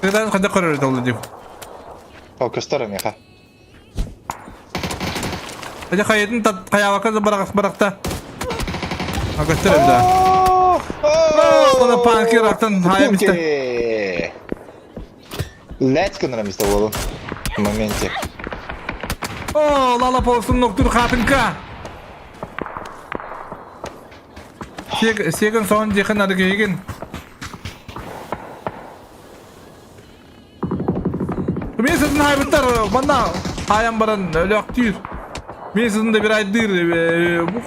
Когда хада көрөр долу деп. О, көстөр меха. Хада хайытын тат каябака барак баракта. А көстөр да. О, Оны панки рактан хайым исте. Let's go на место болу. В моменте. О, лала полсын ноктур хатынка. Сегін соң дехін аргейген. Мен сіздің хайбыттар, мана хайам баран өлөктүр. Мен сіздің де бір айдыр.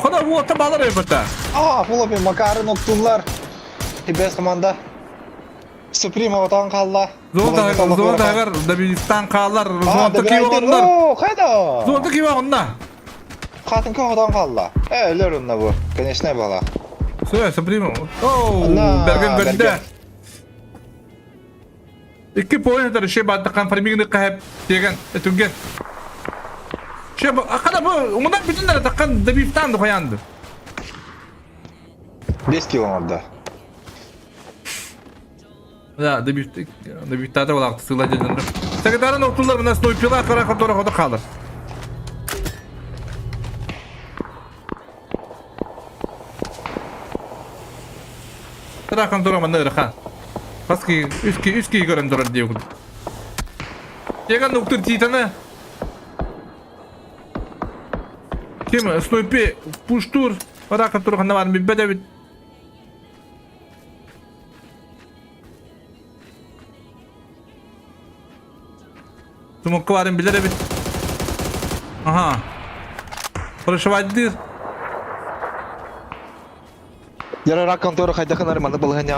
Қана ота балар өпөтө. А, Фулопи Макары ноктулар. Без команда. Суприма отан қалла. Зон тагар Дабилистан қалар. Зонты киіп оғындар. О, қайда? Зонты киіп оғынна. Қатын кө отан қалла. Э, өлөр онна бу. Конечно, бала. Все, Суприма. Оу, На, Берген көрді. Берген. Икки поинтер шей баттыққан фармигini қайып деген өтүнген. Шей ақада bu оңдан бүтүндөр таққан Дабилистан қоянды. 5 километрда. Да, дебютата олақты сыла дедім. Секретарын оқтулар мына снайпера қара қатора хода қалыр. Қара контора мына ырхан. Баски үскі үскі көрін тұрар дейін. Еган оқтыр титаны. Ким снайпе пуштур. Қара контора хана бар бит. Тумокка барын билер эбит. Аха. Прошивайдыр. Яра контора хайда ханар маны булганя.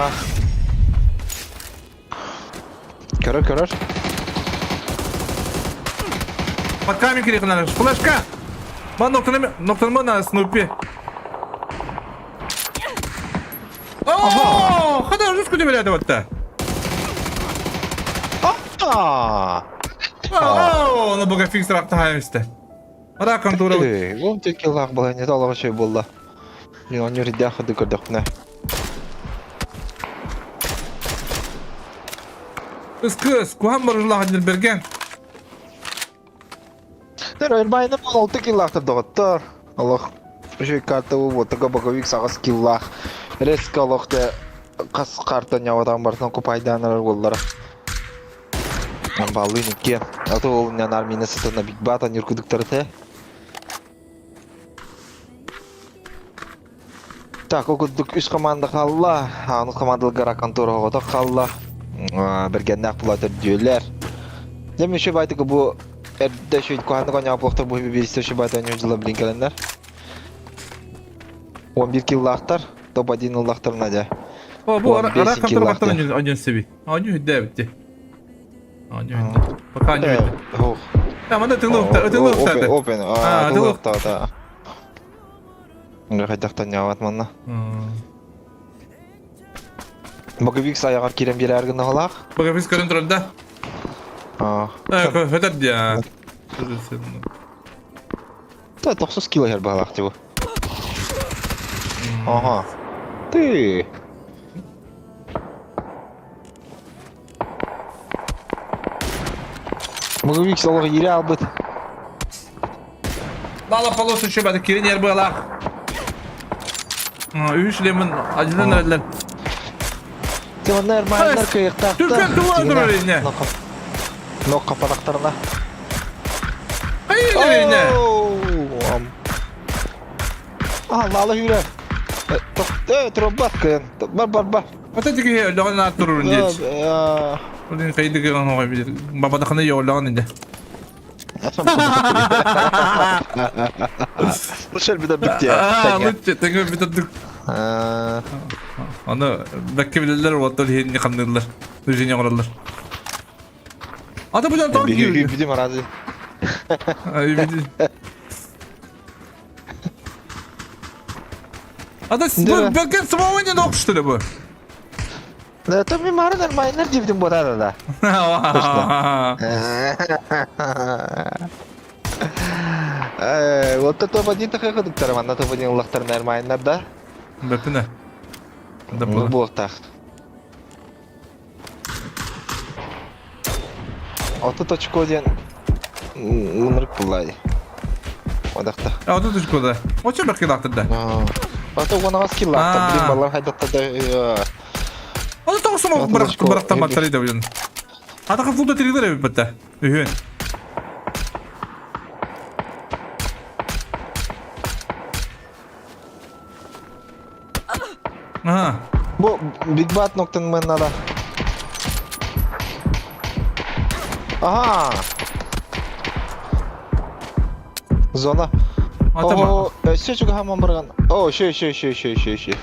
Көрөр, көрөр. Под камень крикнули. Флешка! Ман ноктаны ноктаны на снупе. О, хада руску тебе это вот та. А! О, на бога фикс ракта хаймсте. Ара контора. Эй, он тек киллах булганя талага шей булла. Мен оны ридя хады көрдөк мына. Кыс кухан баржула хадыр берген. Тэр Эрбайны 6 киллахтар доғыттар. Аллах үшей карта вот така боковик сағас киллах. Резко Аллах те қас карта нявадан барсын купайданар боллар. Амбалы нике. Ато ол нян армияны сытына биг бата нюркудуктар те. Так, окудук үш команда қалла. Аны командалгара контора ғота қалла. Бергеннәк булатыр дүйелер. Дем еще байтыгы бу Эрдэ шөйт куханны коня аплохтар бу биристе шөй байта нюждыла блин календар. 11 киллахтар, топ-1 ыллахтар Надя. О, бу ара 15 контора киллахтар. каттан один себе. Они хидде битти. Они хидде. Пока они хидде. Ох. Манна тылы тылы Open, open. Тылы ухтаата. Хайдахтан ньаабат манна. Боговик айаҕар киирэн биэрээр гыннаҕалаах. Боговик көрөн турар да? Көтөр дия. Та 90 кило иһэр баһылаах тибу. Ага. Ты. Боговик олох иирэ албыт. Мало полосу еще бады кирин ер быалаах. Үс лемон один эрэллэр. Ты онно эрмааннар кыйыктаахтар. Түргэн тула турар инне. Но капанахтарына. Айы инне. А, лала хүрэ. Тохты, тробат кыйын. Бар, бар, бар. Ата тиги өлөҕөн аат турурун диэт. Блин, хайды гынан оҕой билир. Бабадахына йооллоҕун инде. Лучше бит битте. Аа, лучше тэҥэ битэрдик. Аны бэккэ билэллэр уоттар иһин хамныыллар. Движение оҥороллор. Ата бу дьон Видимо, разве. Ата бу бэккэ самого не ног что ли бу? Да это ми мары нормально дивдим бу да да. Вот это топ-1 тахыгыдыктар, манна топ-1 улахтар нормально да? Бөпүнэ. Да Ну буолтах. Отут очко диэн мынырык буллай. Одахта. Отут очко да. Очо бер килаахтыр да. Ото уонагас киллаахтар. Билин баллар хайдатта да. Ото тоҕус бырахтан баттары да билин. Атака фулда тирилер эбит батта. Үһүн. Ага. Бу Big Bad ноктан мен надо. Ага. Зона. О, өссө чугаһаман барган. О, еще, еще, еще, еще, еще, еще.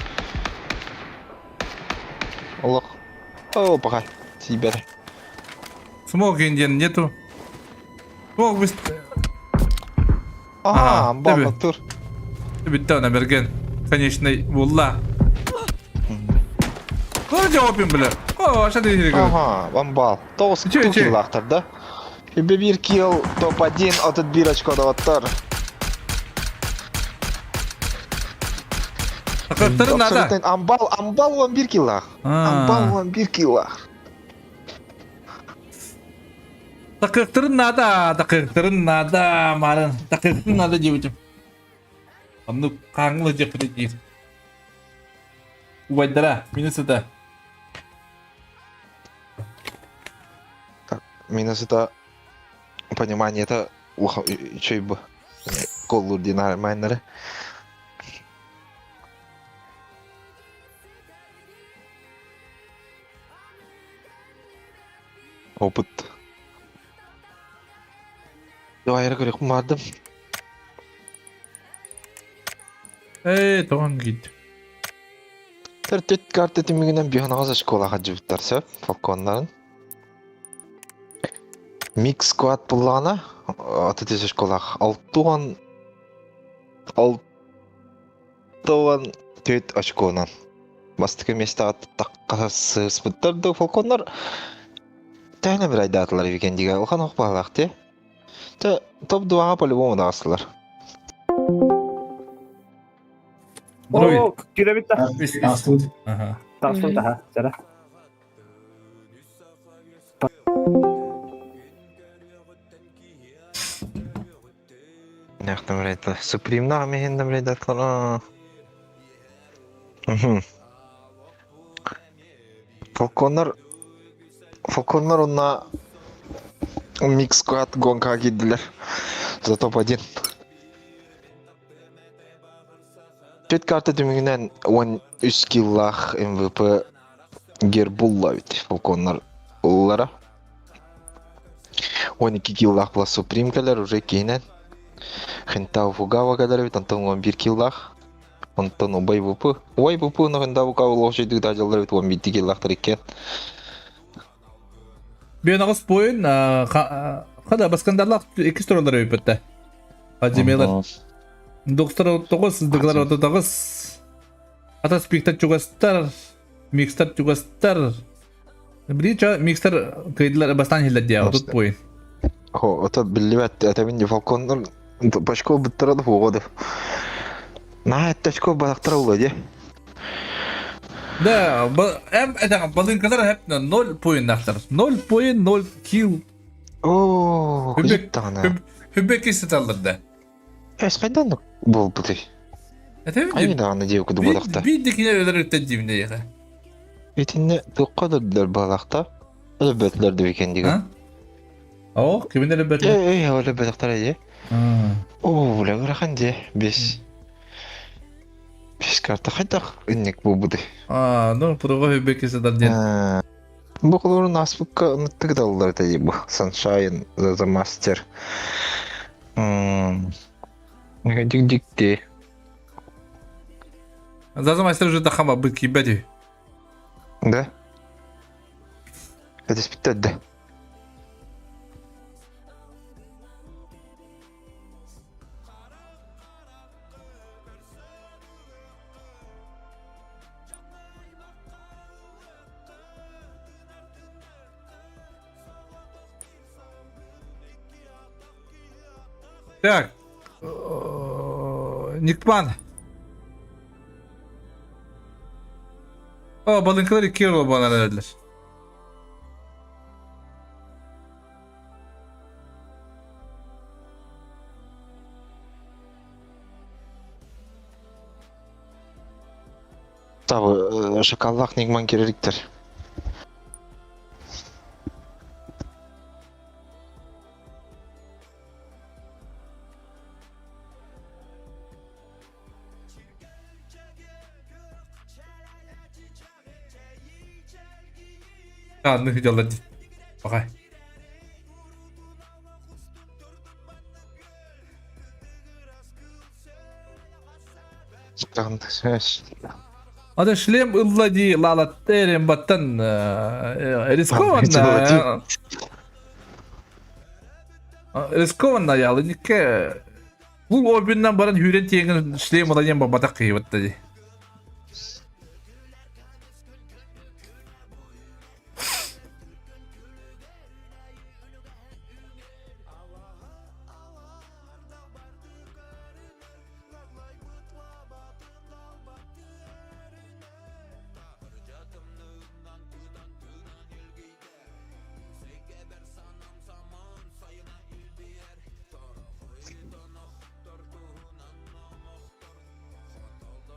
Олох. О, пока. Тебя. Смог Индиан нету. Смог быстро. Ага, амбал тур. Бүттэ она берген. Конечный булла. О, жауапын бля. О, аша деген. Ага, амбал. Тоғыз киллақтар да? Бир килл топ-1 31 очко даваттар. Тақырыптары надо. Амбал, амбал 11 киллах. Амбал 11 киллах. Такыктырын надо, такыктырын надо, марын. Такыктырын надо диэбитим. Оннук хаҥыл диэхпит диир. Убайдара, минус это. Так, минус это понимание это чөй бу. Коллур диэн армайнары. Опыт. Давай, я говорю, мадам. Ээ, тоҕон киит. Төртүт карта түмүгүнэн биһанаҕас школаҕа дьыбыттар сөп, фалконнарын. Микс сквад буллаҕына, аты школах алтуан алтуан төрт очконан. Бастакы миэстэҕэ тахха сыспыттар да фалконнар тэһэнэ бір айдаатылар викендигэ улахан ох баһылаах дии. Тэ топ 2-ҕа по-любому даҕастылар. О, кирэбит да. Астут. Ага. Тастут, аха, чара. Супримнаах миһин Фалконнар Фалконнар онна микс сквад гонкаҕа киирдилэр. За топ-1. Түт карта түмүгүнэн 13 киллаах МВП Гербулла эбит Фалконнар ыллара. 12 киллаах была Суприм кэлэр уже киинэн. Хентау Фугава кэлэр эбит, онтон 11 киллаах. Онтон Убай ВП. Убай ВП но Хентау Фугава лошадь дажалар эбит 11 киллаахтар иккен. Биэн аҕыс буойун. Хада баскандарлах иккис туралар өйбөттө. Подземелар. Доктор тоҕус, дыгылар 39. Атас пиктер чугастар, микстер чугастар. Билии микстер кыйдылар бастан хиллер диа, отут пуин. Хо, ото биллибэт, этэмин фалконнор башко буттара да хуоҕа Наһаа очко балактара ула дии. Да, эм это балыҥкалар хеп 0 поиннахтар. 0 поин 0 килл. Оо, Хүбек даҕаны. Хүбек киситаллар да. Эс хайдан буолбутуй? Это Айы даҕаны диэки кудубатахта. Биир дикине өлөр үттэн яха. Итинне туохха өлөрдүлэр балахта? Өлөрбөтүлэр дибикен дига. О, кимин өлөрбөтүлэр? Эй, өлөрбөтөхтөр эйе. Оо, бля, ырахан дии. Бес. Бес карта хайдах инник буолбутуй? А, ну, пурга хүбек киситар диэн. Бу холорун ааспыкка ыныттык даллар этэ бу. Sunshine The Master. Дик-дикти. Заза мастер уже дахама быт кийбэти. Да? Это да. Так. Никпан. О, балыҥкалар икки буолан эрэллэр. Табы шоколад нигман керериктер. Таанны дьаллар дии. Бакай. Ада шлем ылла дии лаалатта эрэн баттан рискованно. Рискованно ялы никке бу обиннан баран хүрен тиеңин шлем ыла диэн бабатах кыйыбатта дии.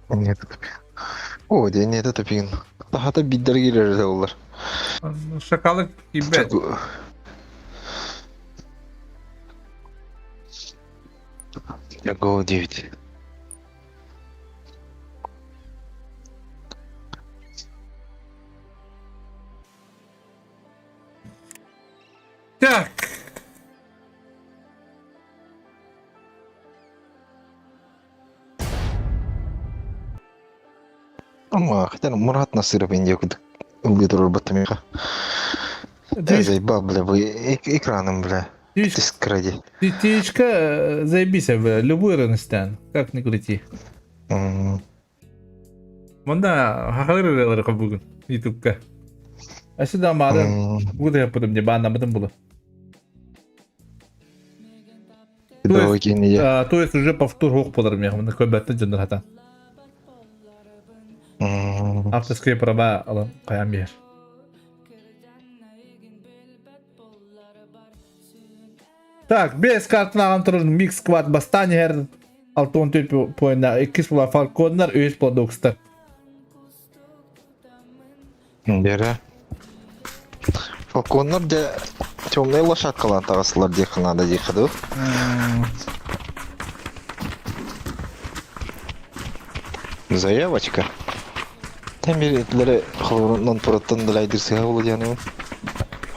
Нет, О, дьэ, не это тупигин. Тахата биддер киирэр олар. Шакалы киирбэт. Го 9. Так. Ама, хотя Мурат Насыров индия кудук ыллыы турар баттамиха. Заебал, бля, вы экраном, бля. Ты скради. Птичка, заебись, бля, любой рыныстан, как ни крути. Манда хахалыр ырыалары бүгүн ютубка. Ашы да мары буду я потом не бааннаммытым булу. То есть уже повтор хуох болар меха, мында көбәттен дьоннор хата. Авторские права алан кайан биэр. Так, без картын ағам турар микс сквад бастан иһэр 64 поинна иккис була Фалконнар, үһүс була Докстар. Бера. Фалконнар дьэ темная лошадкалаан таҕыстылар диэххэ наада диэххэ дуу. Заявочка. Тэн биэрэлэрэ холорунан тураттан далайдыр сыһа буолуо диэн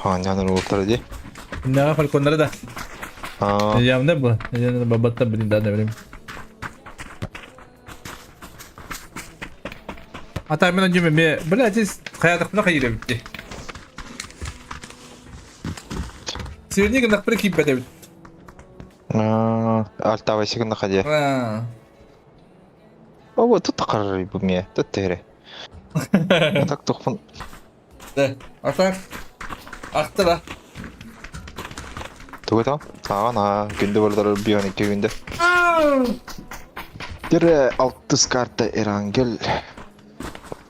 хаанньаан уолтара дии. Иннэҕэ фалконнары да. Явно было. Я бабатта блин да время. А там мен онжуме ме, блядь, здесь хаятахпына хайыр эбитти. Северный гыннахпына киирбэт эбит. Альтавай секунда дии. О, тут қарар бу мие, тут тере. Так тухпун. Да. А так? Ахтара. Тугу там? Ана, күндө бардар бион 2 күндө. Тире алтыс карта Эрангел.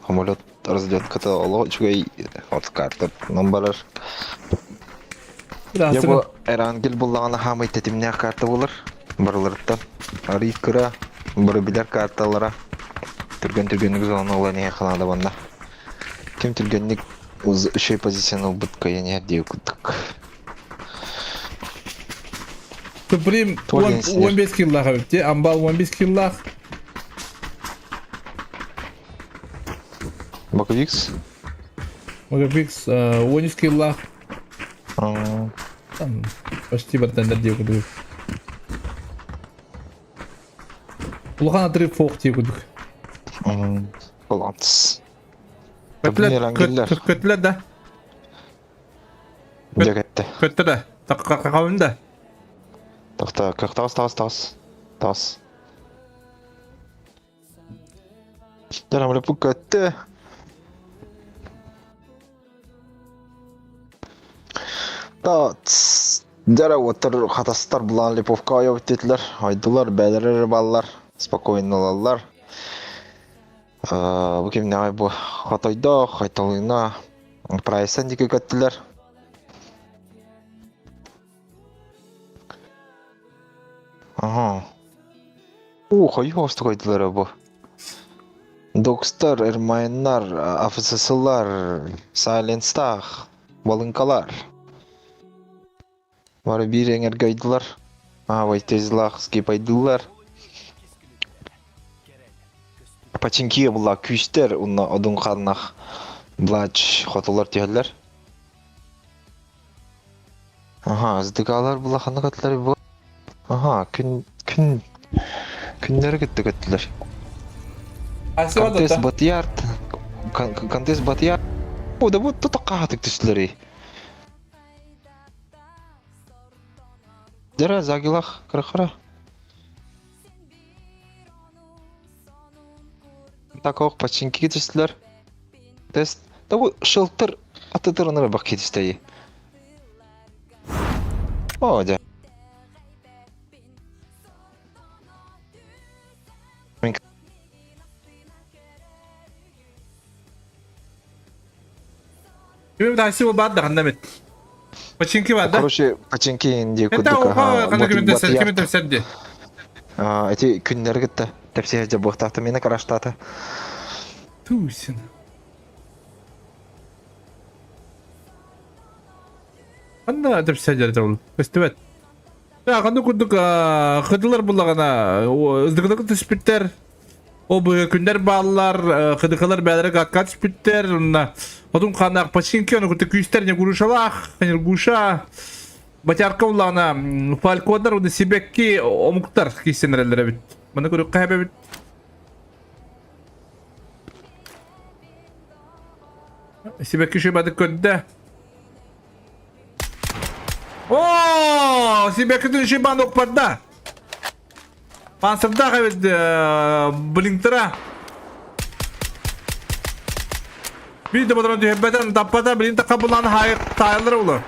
Самолет разлетката олох үчүгэй от карта барар. Дьэ бу Эрангел буллаҕына хаамай тэтимнээх карта буолар. Барыларыттан арый кыра, бары билэр карталара. Түргэн түргэнник зона ылан иһиэххэ наада уонна ким түргэнник үчүгэй позицияны ылбыт кыайан иһэр диэки курдук. Суприм 15 киллаах эбит дии. Амбал 15 киллаах. Боковикс? Боковикс 13 киллаах. Там почти бартендер дии курдук. Улахан отрыв фок дии курдук. Баланс. Көттүлэр көттүлэр да. Дьэ кэтте. Көттө да. Таққаққабын да. Тохто, таас таас таас. Таас. Дьэ, бу көттө. Та дьэ уоттар хатастар булан Липовка ойобут диэтилэр. Ойдулар, бээлэр эрэ бааллар. Спокойно ылаллар. Бу кимнээҕий бу Хотойдоох, Хайталыына Прайсан диэки көттүлэр. Аха. Уу, хойуу оҕустук ойдулар бу. Докстар, Эрмайннар, АФССлар, Сайленстаах, Балыҥкалар. Бары биир эҥэргэ ойдулар. Аа, Вайтезлаах скипайдыыллар. Пачинкига булла күүстэр уонна одун хааннаах былаач хотулар түһэллэр. Аха, сдыгаалар була ханна көттүлэр бу? Аха, күн күн күннэри кытта көттүлэр. Контест Батыярт Контест Батыяр О, да вот тут хаатык түстүлэр. Дера Загилах кыра-кыра. Так ох, починки түстүлэр. Тест. Да бу шелтер атытырыныр бак кетистэйи. О, дьэ. Кими такси баар да ханна эмит. Починки бар да? Короче, починки инди Это курдук оха ханна кими тэпсэр кими тэпсэр ди. Эти күннэри кытта тэпсиһэ дьабыахтаахта миэнэ караштаата. Туусин. Ханна тэпсэр ол? Көстүбэт. Ханна курдук кыдылар буллаҕына ыздыгыдык түспүттэр. Ол быһа күннэр бааллар, кыдыкалар бээлэрэ гакка түспүттэр, онно отун ханаах починки, ону кытта күүстэр Нягурушалаах, Нергуша, Батярка улаана фальконнар уонна сибэкки омуктар киирсэнэрэллэр эбит. Маны көрүөххэ эбит. Сибэкки шибады көрдө. О, сибэкки шибан укпарда. Панцирдаах эбит блинктара. Биир да боторон түһэрбэтэн таппата билин такка булан таайылар улар.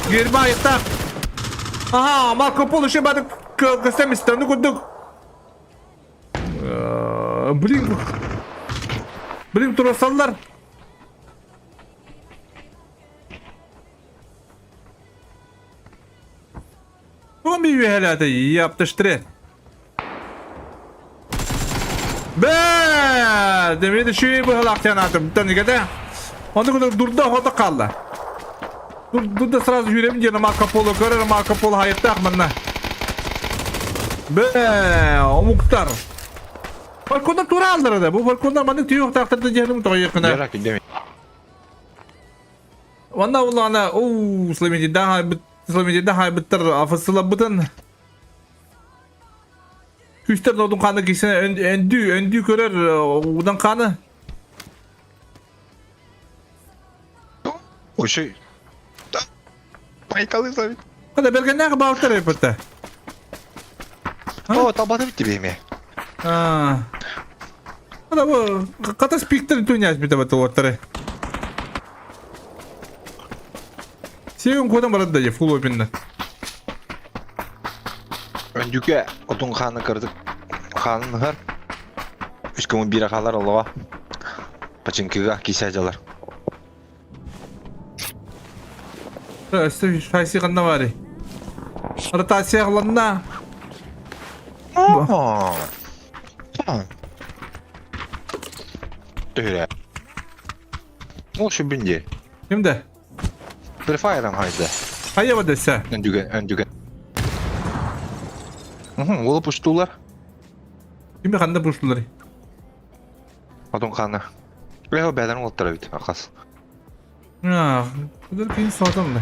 Герба айыктаах. Аха, Марко Поло еще бады көстөн истерни курдук. Блин. Блин турасаллар. Тугун үөһэлээтэ яптыштыры. Бэ! Демиди шүй быһылаах атым. Тэнигэтэ. Онно курдук дурда хото хаалла. Дурда сразу жүремин диэн Марко Поло көрөр Марко Поло хайыттаах манна. Бэ! Омуктар. Фалькондар тура аллара да. Бу фалькондар маннык түйүөхтаахтар да диэхиним тоҕойуоххына. Дьара күндэми. Манна улаана уу Славентида хайбыт Славентида хайбыттар афысылабытын Күстер нодун қаны кисен өндүү өндүү көрөр удан қаны. Ошой. Айталы совет. Хада бергеннәк баутар эппетте. О, табаты битти бейме. А. Хада бу ката спиктер түнәс бите бат оттары. Сеюн кодан барады да фул опинна. Өндүкө отун ханы кырдык. Ханын хар. Үс көмө бир ахалар олоға. Пачынкыга кисе жалар. Өссө шайси ханна баарый? Ротация аҕыланна. Төһөрө. Ол шүбүн дии. Кимде? Free Fire-ым хайда. Хайа бадessa. Өндүгэн, өндүгэн. Угу, ол пуштулар. Кими ханна пуштулар? Отун хана. Лео бәден олтара бит, акас. А, кудар кин сатам да.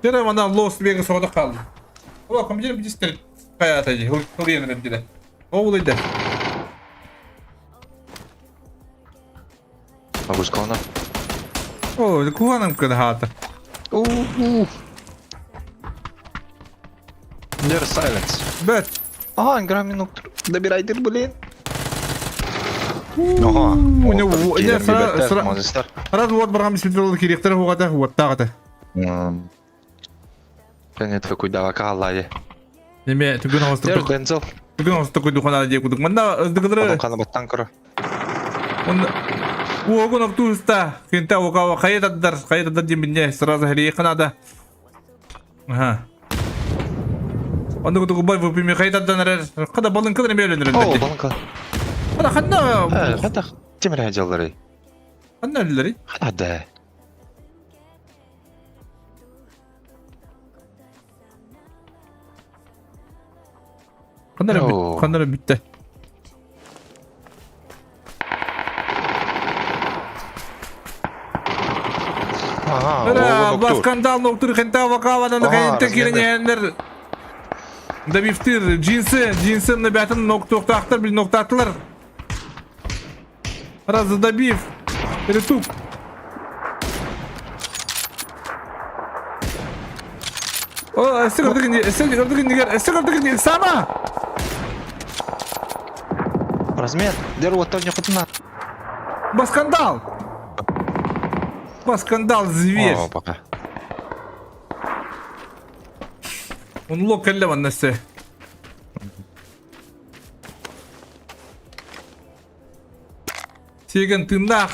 Тере мана лос беги сода калды. Ола компьютер бистер каята ди, хул хул диде. Ол иде. Агускална. О, куханым кыда хата. У-у. There silence. Бет. Ага, игра минут. Добирай дыр, блин. Ага. У него не сра Раз вот баргам светло киректер хугата хуаттагата. Және такой давака аллае. Неме түгін Дер оғыстық Дензел. түгін оғыстық куйдухана дие кудук. Манда ыздыгыдыры Адам қаны баттан көрі. Он Уогун октуста кента окава хайдадар хайдадар дем сразу хри канада. Ага. Онда кудук бай выпими хайдадан када балын кадыр мелен О, балын Када ханна Хата темир хаҗалары. ханна үлләри. Хада. Ханна ханна битте. Ага, Ра, скандал ноктур хента вакава на хента кирененер. Добивтир джинсы, джинсы на бятын ноктуктактар бил ноктатлар. Раз добив. Перетуп. О, эссе сама. Размер. Дер вот там не хутна. Баскандал. Баскандал зверь. О, пока. Он лок кэлле маннасы. Сиген тыннах.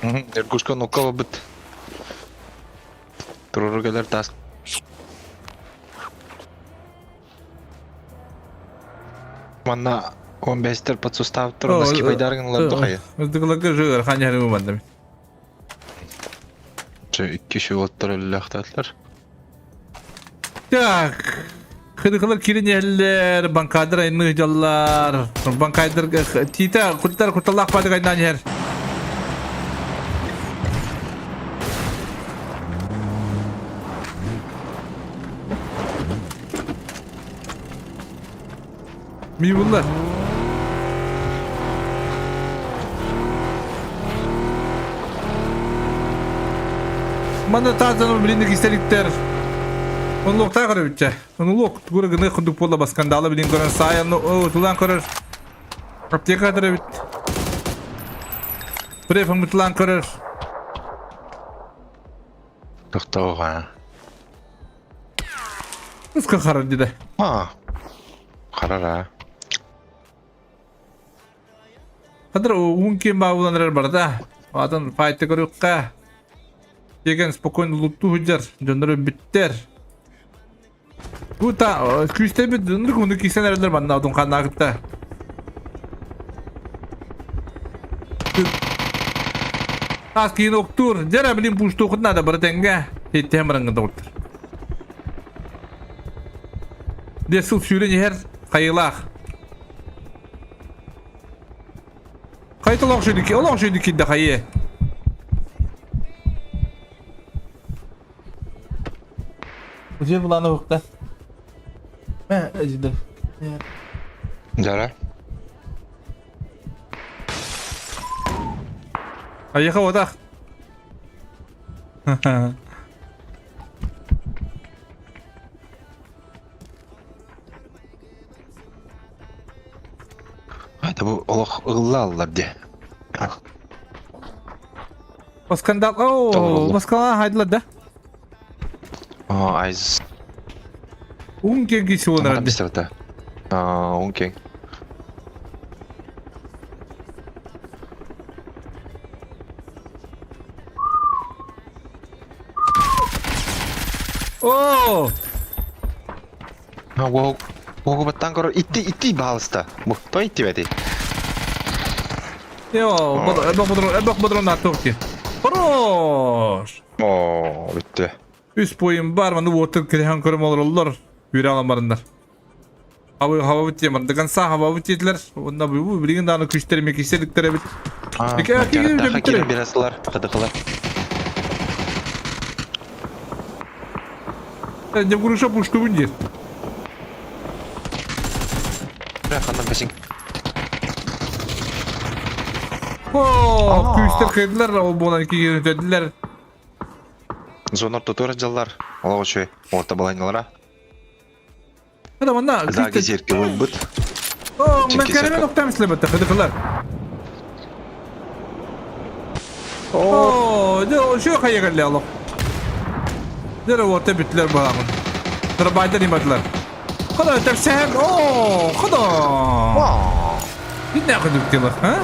Эргушка нукава бит. Туруругалар тас. Манна 15-тер под сустав тур носки пайдаргын духая. Өздүгүлөргө жыгыр ханьяры мандам. Че икки оттар өллөхтәтләр. Так. Хыдыкылар киринеллер, банкадыр айны жаллар. Банкайдыр тита куттар кутталак бады кайдан ер. Mi bunlar. Мана тазаны билиндик истеликтер. Он локта көрөбүтче. Он лок тугура гыны кундук бола баскандалы билин көрөн саян тулан көрөр. Аптека көрөбүт. Преф тулан көрөр. Токтоога. Ыска харар диде. А. Харара. Хадыр уун кем бауланыр бар да. Адан файты көрүккә. Деген спокойно лутту худжар. Жоннору биттер. Бута күстә бит ныр куны кисен әрләр манна адун канагытта. Тас кийин октур. Жара билин пушту худна да бар тенге. Хеттем барангы доктор. Десул сүйрен ер кайылах. Хайта олох шүйдү олох шүйдү кидде хайы. Жер буланы укта. Мә, әҗиде. Жара. Аяха одах. Это бу олох ылла-аллар дии. Скандал. О, Москва хайдылар да. О, айз. Ун кенги сионар ди. А, ун кең. О! Уогу баттан көрөр итти итти баалыста. Бу то итти бэти. Йо, эбэх бодрон, эбэх бодрон атовки. Хорош! О, бүттү. Үс бойым бар, маны уотын кириһэн көрөм олороллор. Үөрэ аламарындар. Хабы хабы тиэмар, до конца хабы тиэтилэр. Онна бу билигин дааны күчтэр мекисерликтер эбит. Кире берасылар, кыдыкылар. Дем груша пуштубун диир. Хандан бесин. О, күүстэр кыйдылар, ол буолан кигин өтөдүлэр. Зонор тутура дьаллар. Олох үчүгэй. Орта балайналара. Хада манна Заги зеркало буолбут. О, мен кәрәмен оқтам сілебетті, қыдықылар. О, де şu kayıgırlı alok. Dere orta bittiler bağımın. Tırbaydan imadılar. Хада тәпсәһәм. О, хада. Bir ne kadar bittiler, ha?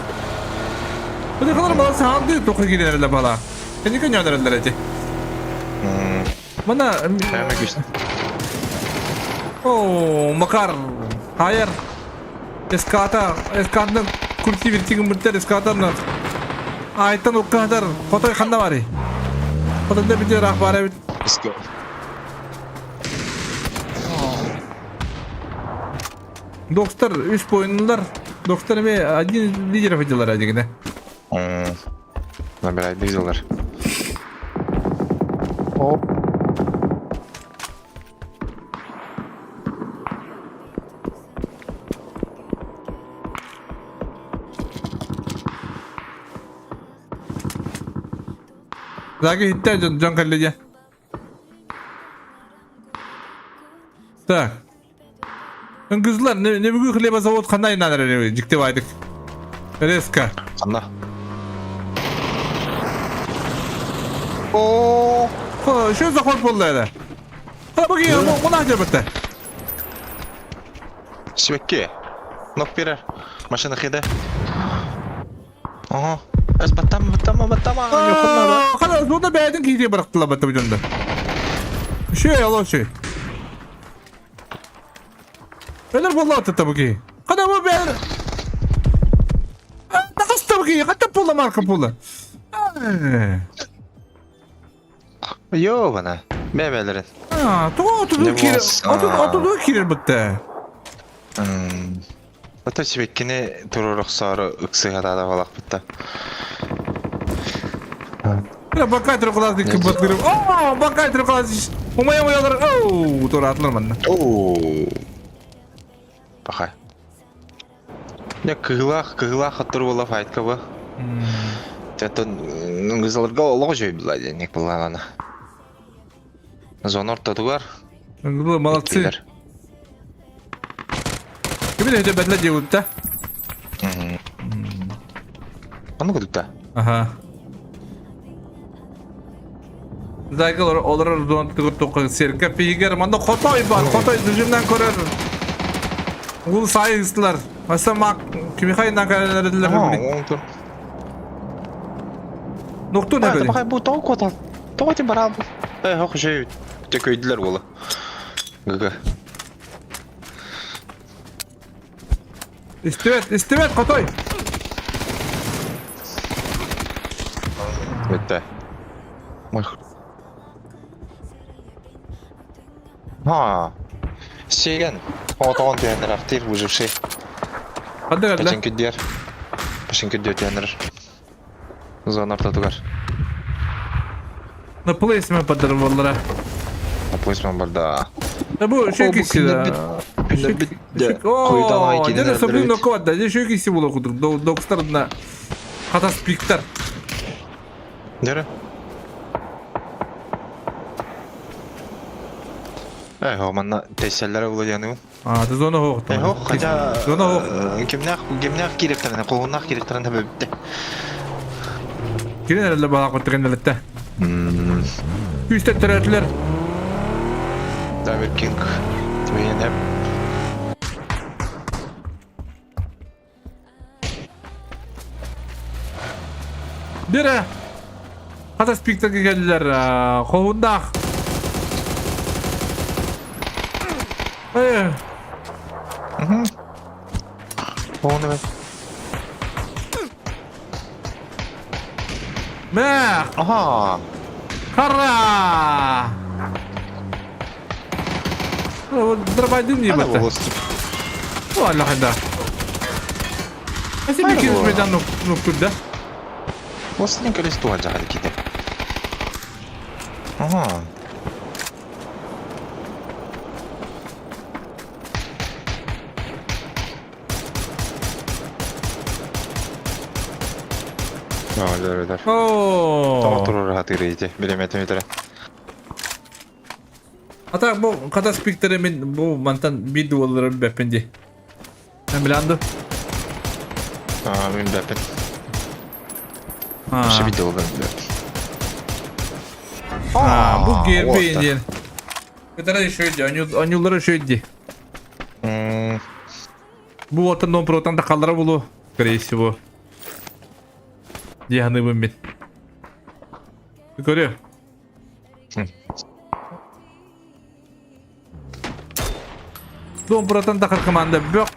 Қыдықылар бала сағанды тоқы келерler бала. Кені күн ядырылар эти. Мына О, Макар, хайыр. Эската, эскатны курти вертигин бүттер, эскатаны. Айтан уккадар, хотой ханда бари. Хотойда битер ах бара бит. Let's go. Доктор, үс бойынлар. Доктор эме один лидеров этилер адигине. Набирай дизелер. Оп. Заги хитте жон жон каллеже. Так. Үңгүзлер не не бүгүн хлебозавод кандай инанар эле жиктеп айдык. Резко. Ханна. О, Что заход болду эле? Хана буги муна жабытты. Сибэкки. Нок берер. Машина хиде. Ага. Эс баттама, баттама, баттама. Хана зонда бәйдин кийде бырактыла баттым жонда. Шей ало шей. Элер болду атты буги. Хана бу бәйдин. Тахаста буги, хатта пула марка пула. Йобана. Бәбәлерин. А, то отуду кирер. Отуду кирер бутта. Ото сибэккини туруорохсоору ыксыһатаата балахпытта. Бля, бакай трехлазный кыбат О, бакай трехлазный. Умая умаялар. Оу, туратлар манна. Оу. Паха. Я кыгылах, кыгылах оттор була файтка бу. Тәтен ыңгызаларга олох жөй була денек булалана. Зона ортотугар. Молодцы. Кимин өтө бәдле диэбитта? Ону кудукта. Аха. Зайгыл олорор дон тугур серке пигер манда хотой бар, хотой дүжүмнен көрөр. Бул сайыстылар. Маса мак кимихайынан кәрелердилер. Нокту не Бу бу тоҕо куотал. Тоҕо ти барал. Э, хох жей. Төкөйдүлөр була. Гг. Истибет, истибет, хотой. Бүттэ. А. Сиген. Отоон түһэннэр ахтыр выживший. Ханды кэллэ? Пачын күддиэр. Пачын күддиэр түһэннэр. Зона ортотугар. На плейсмен подорваллара. На плейсмен барда. Да бу шөй киси да. О, дьэ сөбүн нокуот да, дьэ шөй киси була кудук. Докстарына хатас пиктар. Дьэрэ. Э, манна тесселлere улаяныбын. А, ты зона хоох. Э, хотя Зона хоох. кимнээх кимнээх киирэктэринэ, куһуннаах киирэктэринэ бүттэ. Кирин эрэллэ баҕа куттагын элетте. Күүстэр төрөөтүлэр. Давид Кинг. Твиенеп. Бире. Хата спиктерге келдилер. Хоһундаах. Э. Хоһун evet. Мэх. Аха. Хара! Дробайдым не Ана бата. волос. Ладно, хайда. Если Ана бикин волос. мейдан нуктурда. Властелин колец туһа ките. Ага. Да, да, да. О. Тоҕо хатырыйте, билеметим үтэрэ. А так бу хата спиктере мен бу мантан бир дуоллары бэппин ди. Мен биланды. Аа, мен бэппин. Вообще бит доллар бэппин. А, бу гербейн диэн. Кытара еще анюлары еще ди. Бу оттан дом протан да қалдыра болу, скорее всего. Дианыбын мен. Көрө. Дом протан тахар команда бөк.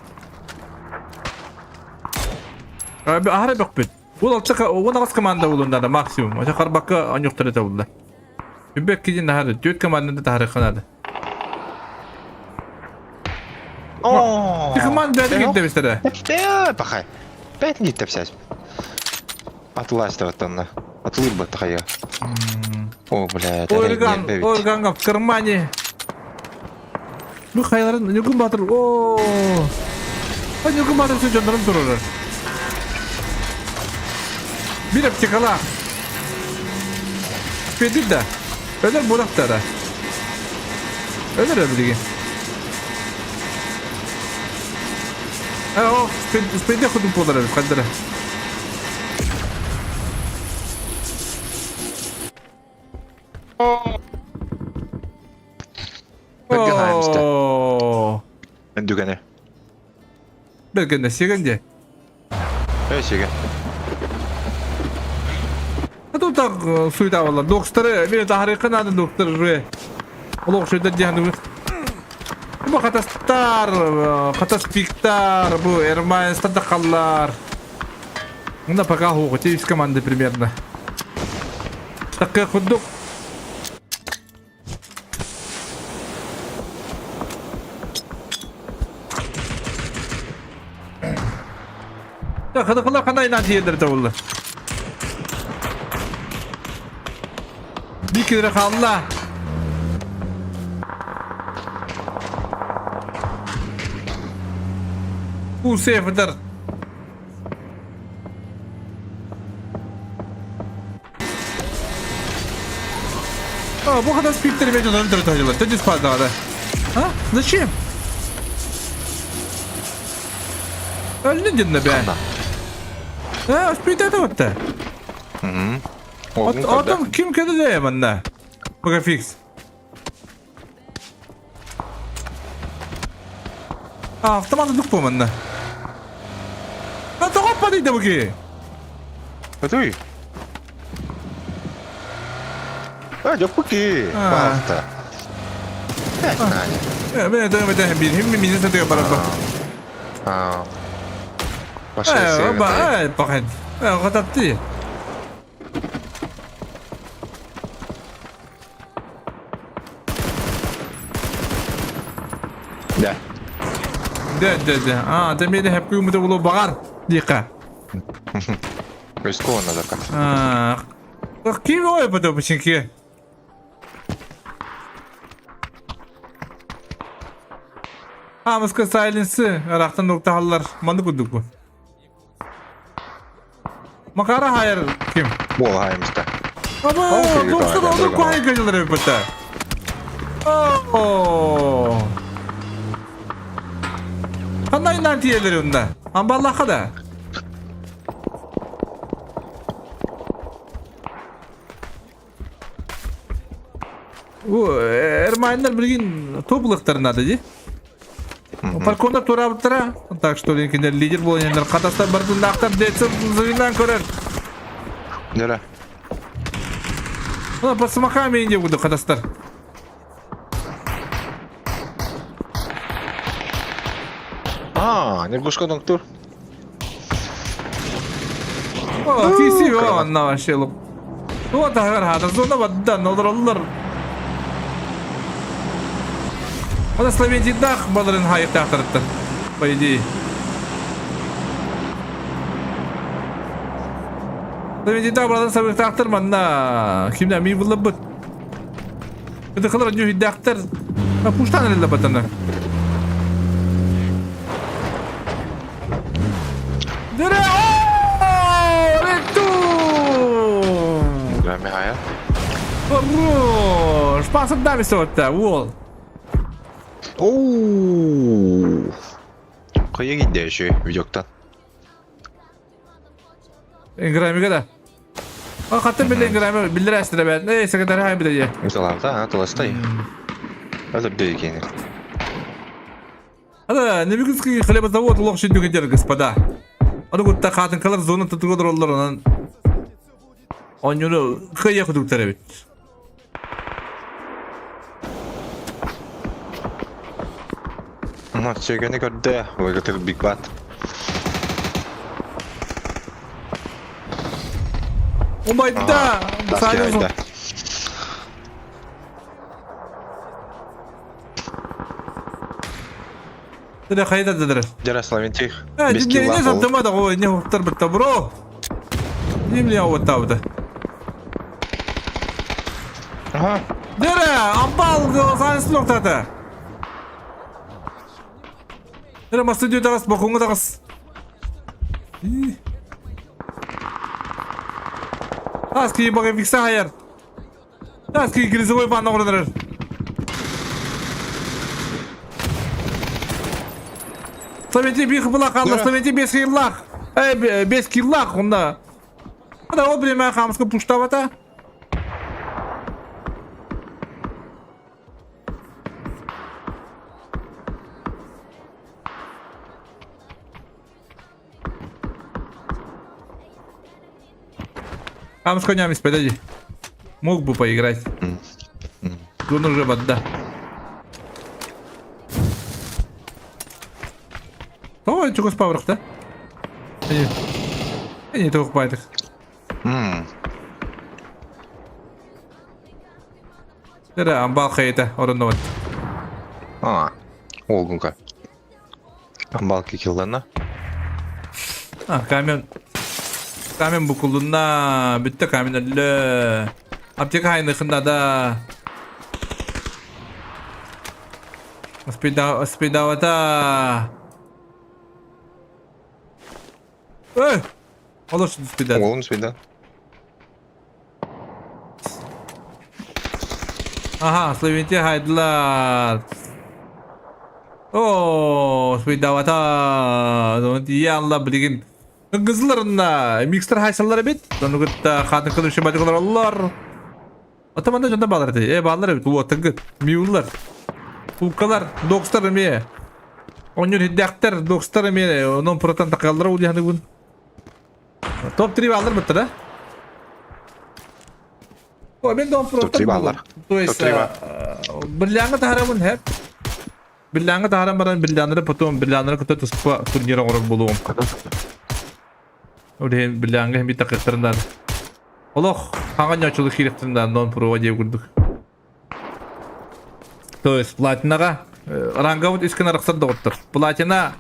Ахара бөк бит. Ол алчака, он ағыз команда болуында да максимум. Ача карбакка анюктар эте булда. Бөк кидин нахары, төрт команданы тахары канады. О! Ти команда бәді кетті бістері. Э, пахай. Пять не тепсять. Атлас оттонна. Атлыр бы тахая. О, бля, это Орган, орган в кармане. Бу хайларын Нюгун Батыр. О! А Нюгун Батыр все жондарым турur. Bir аптекала. Педир да. Өлөр булактара. Өлөр öbürü. О, спеди ходум полар кадра. О! Дүгәне. Бергенде сегенде. Эй, сиге. А тут так суета была. Докторы, мен тахрықы надо доктор же. Олох шөйдер дияны. Бу хатастар, хатаспиктар, бу Эрмайн стадақаллар. Мында пока хуғы, тевис команды примерно. Такка худдук. Хадақалар қандай нәтижелер табылды? Bir kere kaldı. Bu seyfedir. А, bu kadar спиктеры между нами тратили. Ты спать надо. А? Зачем? Өлнүн дедin be. Ha, спиктерді өтті. Отон ким келді манна? Пока фикс. А, автомат дук по манна. А, тоғып па дейді бұки. Өтүй. А, жоппуки. Пожалуйста. Мен это бир, хим мен сатыга барап. А. Э, ба, э, пахет. Э, гататты. Да. Да, да, да. А, ты мени хеп күймүтө болу багар. Дика. Рискованно так. А. Ким ой потом починки. Амыска сайленсы, арақтан ноктахаллар, манды кудук бу. Макара хайыр ким? Бол хайымста. Аба, Окей, доктор давай, onu давай. кухай гыжылар өпөтө. О! Ханна тиэлэр онно? Амбаллаха да? Эрмайндар билигин топ надо ди. Паркондар тураабыттара. Так что кинилэр лидер буолан хатастар бардыннаахтар децер зырынан көрөр. Дөрө. Ана по смоками инде буду хатастар. А, Нергушка доктор. О, киси онна вообще лук. Вот агар хата зона баддан олороллор. Ана Словентидах баларын хайыктаахтарыттар. По идее. Словентидах баларын сабыктаахтар манна. Кимдә ми булып. Кыдыкылар ньүһүйдээхтэр пуштан эрэллэ батана. Дөрө! Ректу! Михаил. Хорош! Пасып дамесе отта, уол. Оу. Кая китте еще видеоктан. Инграмига да. А хаттан бile Инграми биллер әстірі бәт. Эй, секретарь хай биле. Мисаларда, толостой. Это бдейкини. Ада, Невигинский хлебозавод лох шүндүгүдер, господа. Аны кутта хатынкалар зона тутугодор оллар онан. Онюну кыя кудуктар эбит. Ну, сөйгені көрді, выготыр Биг Бат. Умайда! Сайда. Дere хайда дедер. Дера Славентих. Э, не не саттыма да го, не хоптар битта бро. Немле ауыттабыды. Ага. Дere, амбал санысын тоқтаты. Дere, масты тағыс, бақуңы тағыс. Таски багы фикса хайар. Таски грязевой ванна орынырыр. Совети бих булак алла, совети бес киллах. Эй, бес киллах онда. Ада ол время хамска пуштавата. Там с конями подойди. Мог бы поиграть. Он уже вода. Ой, чего спаврах, да? Не, не только байдых. Дere амбал хайта орын А, олгунка. Амбал кикилдана. А, камен. Камен букулунна. Бүтті камен өлі. Аптека хайнықында да. Спидавата. Эй! Олар спида. Олын спида. Ага, Словенте хайдылар. О, спидавата. Ялла билигин. Кызыларына микстер хайсаллар бит. Ону кытта хатын кылып шыбатыклар олар. Атаманда жонда балар ди. Э балар бит. Вот тыгыт. Миулар. Кукалар, докстар ме. Онюр хиддактар, докстар ме. Онон протан такаллар ул яны гун. Топ 3 балар бит да? О, мен дом протан. Топ 3 баллар. То есть, Топ 3 Биллаңы таһарамын хеп. Биллаңы таһарам баран билланыры потом билланыры кыта туспа турнир оҥорор буолуом. Ол иһин биллаңы иһин бит такыктарынан. Олох хаҥан ньоочулу киириэхтэринэн нон прово диэ курдук. То есть платинаҕа ранговыт үскэн арахсар доҕоттор. Платина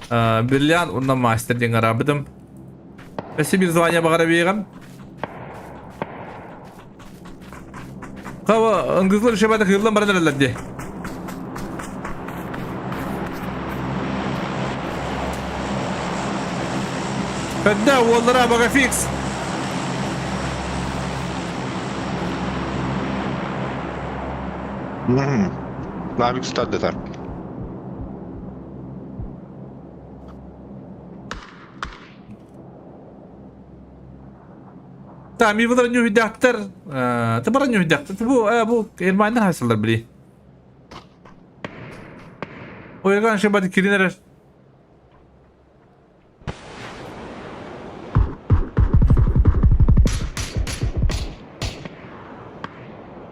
бриллиант уонна мастер диэн араабытым. Өссө биир звание баҕара биэҕим. Хаба ыңгызлар үшебәті қиылдан баран эрэллэр дии. Көддө уоллара бага фикс. Навик стардатар. Та ми бұлар нюхидактар, та бара нюхидактар. Бу бу Эрмайнар хасылар били. Ойган шебат киринер.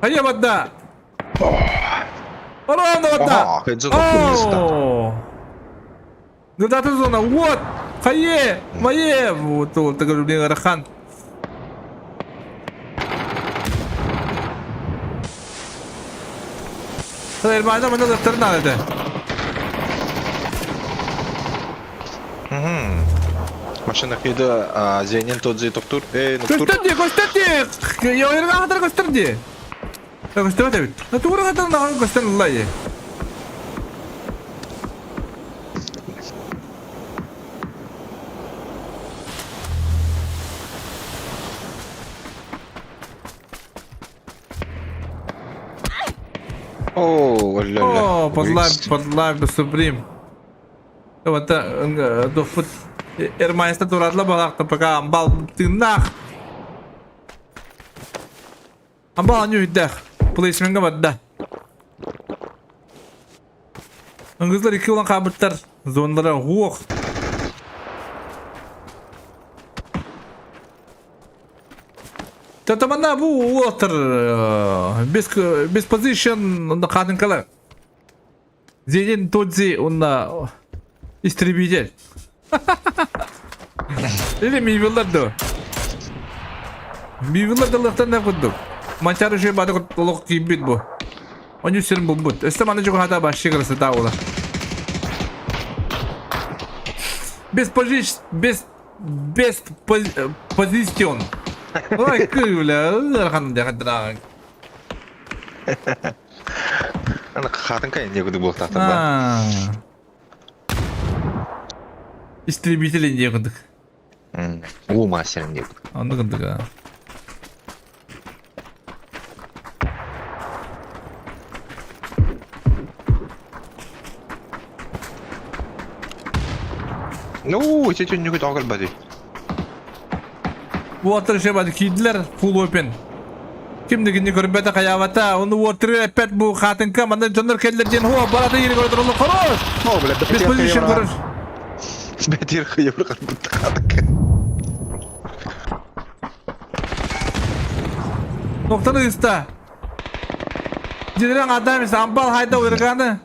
Хайа бадда. Орон бадда. Ага, хеджи топтур Градата зона, вот! Хайе! Мае! Вот, вот, так говорю, Арахан. Эрмайна мана дактарна это. Машина хида Зенин тот же топтур. Эй, ноктур. Көстөрди, көстөрди! Я ойрга хатар көстөрди. Көстөрди бит. Тугура хатар на көстөр лай. О, ля-ля. О, подлай, подлай Суприм. Вот дофут Эрмайста туратла балакта пока амбал тыннах. Амбал аню иддах. Плейсменга бадда. Ыңгызлар икки улан кабыттар. Зоналара хуох. Татамана бу уотер без без позишн на хатынкалар. Зенин Тодзи онна истребитель. Или мивилар да. Мивилар да лахтан на кудду. Манчары шей бады лох кибит бу. Оню сирин булбут. Өстө маны жуга хата башчы красота ола. Без позиш без без позицион. Ой, кыля, архан да хадра. Ана хатын кай не күді бол тақтан ба. Истребитель не кындык. Уу мастер не күді. Анды кындык. а. Ну, эти не күді ағыр бәді. Уотер шебады кийдилер full open. Кимдигини көрбөтө хаябата, оны уотер опять бу хатынка, манда жонор келлер ден хуа барата ири көрдөр олу хорош. О, бля, Без позиция хорош. Бәтер хыйыр қырбытты хатынка. Ноктаны ыста. Дилерен адам амбал хайда уйрганы.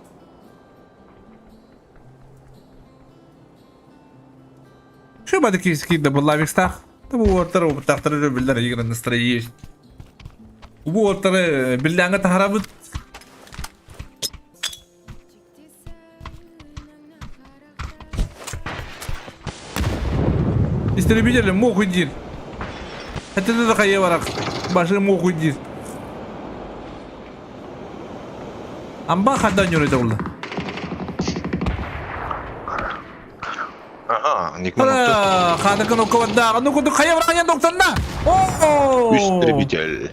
Şu бады киски да была векстах. Да бу уотер уптактыр биллер игры настроение. Бу уотер билләңе тахарабыт. Истребители мох уйдир. Это да хайе барак. Башы мох уйдир. Амба хада нюры улла. Ага, ник Ара, ханыкын окобада. Ну куду хайе барак докторна. О! Истребитель.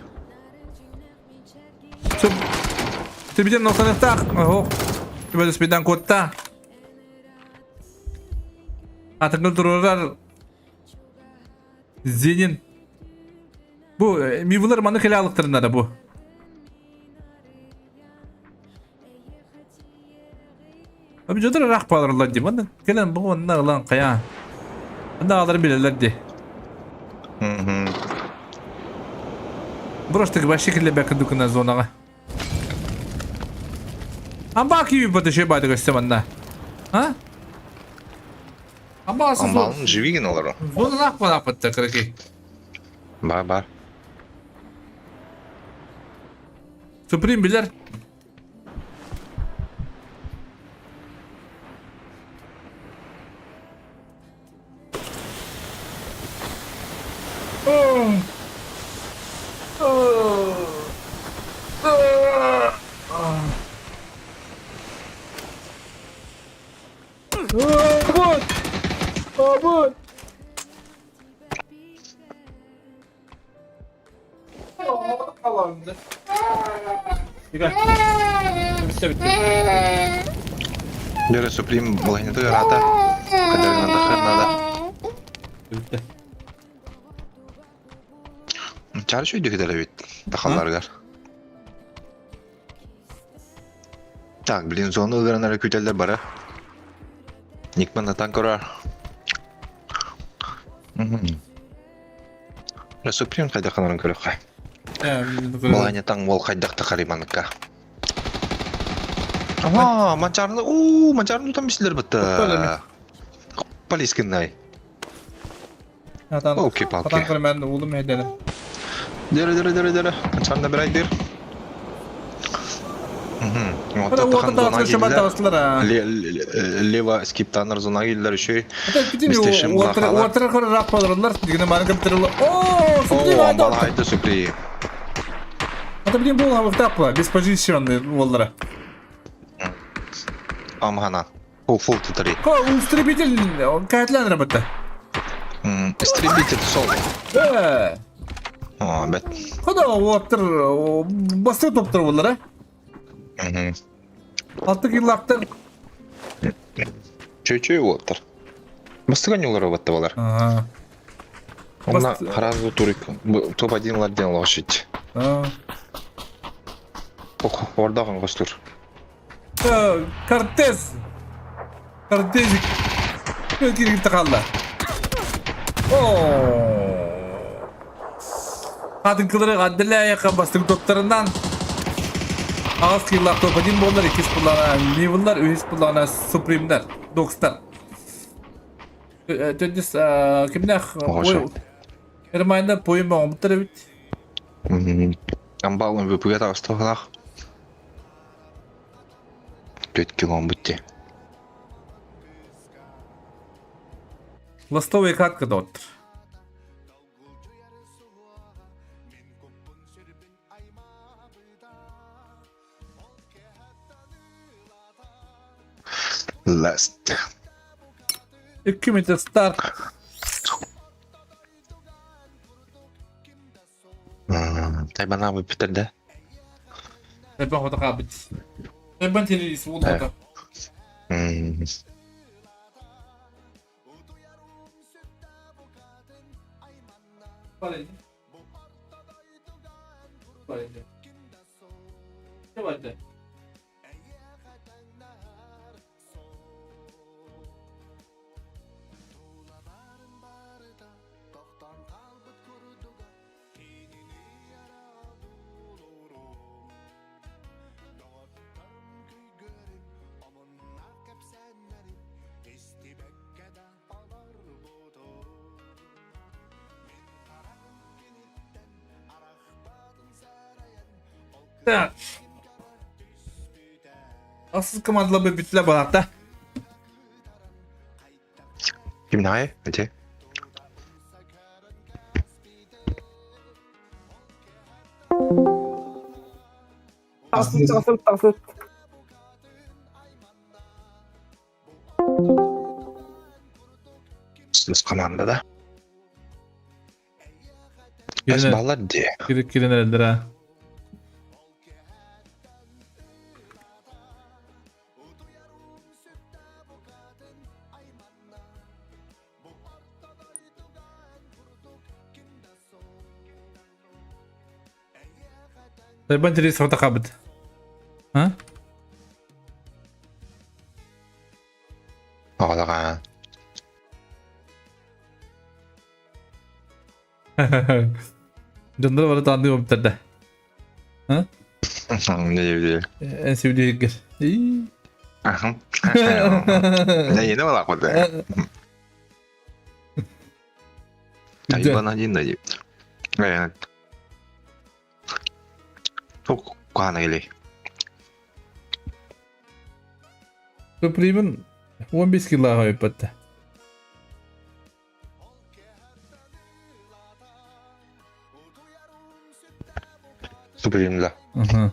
Истребитель ноксанықтақ. Ох. Тебе спидан котта. Атыңгыл турурар. Зенин. Бу мивлар маны келе алыктырындар бу. Abi жодыр рах баларлар ди. Маны келен бу онна ылан кая. Анда алар билелер ди. Броштык башы келе бәкі дүкіна зонаға. Амба киви баты шей байды көстем анда. А? Амба асы Амбалын живиген олар. зона ақ бана апатта кіреки. Бар, бар. Суприм билер. Абут! Абут! Alandı. Бүттэ бүттэ. Дөрө Суприм балаһыйната ыараата. Кадарынатахха надо. Бүттэ. Чары шөйдү эбит тахалларыгар. Так, блин, зону ыгыранары күтэллэр бары. Никман атан көрөр. Суприм хайдаханарын көрөххө. Баланя таң ол хайдах тахариманыкка. Ага, манчарны, уу, манчарны тутан бисилер бытты. Полискиннай. Окей, палки. Атан көрмән улым әйдәле. Дөрө, дөрө, дөрө, дөрө. Манчарны бер айдыр. Лево скиптаныр зона келдер еще. Уотыр рап болырлар, дигене маны кептирил. О, Суприм айды. Айды Суприм. Это блин был хавыктапла, беспозиционный боллара. Амхана. Фул фул тутари. Ко, истребитель, он кәтлән работа. Истребитель сол. Э. О, бет. Куда уоттыр, басты топтыр боллара. Алты киллактыр. Чөй-чөй уоттыр. Бастыган юллар батты балар. Ага. Онна харазу турик. Топ-1 ларден лошадь. Ох, ордаган костур. Кортез. Кортезик. Киргитте калды. О! Хатын-кылары гаддиле аяққа бастың топтарынан. Ағыз киллар топ-1 болар, 2 буллар, Невиллар, 3 буллар, Супримдер, Докстар. Төндүс кимнех Эрмайында пойын оңбуттар бит. Амбалын ВПГ тағыстығылақ. 5 килон бітті. Ластовый катка да оттыр. Last. 2 метр старт. Тайбана бітірді. Тайбан хода қабыт. Тайбан телевиз болды. Бар Так. Асыз командалар бүттілер балақта. Ким най? Где? Асыз, асыз, асыз. Сіз команда да? Эс балар де. Кирик кирен әлдір а. Тайбан телевизор қабыт. А? Оғалаған. Дьоннор бары таанды көмүттэрдэ. А? Не деп. Эн сибилигер. Не не балақ болды. Тайбан один да деп. Тук куана келей. Супримин 15 килоға өйпетті. Супримда. Мгм.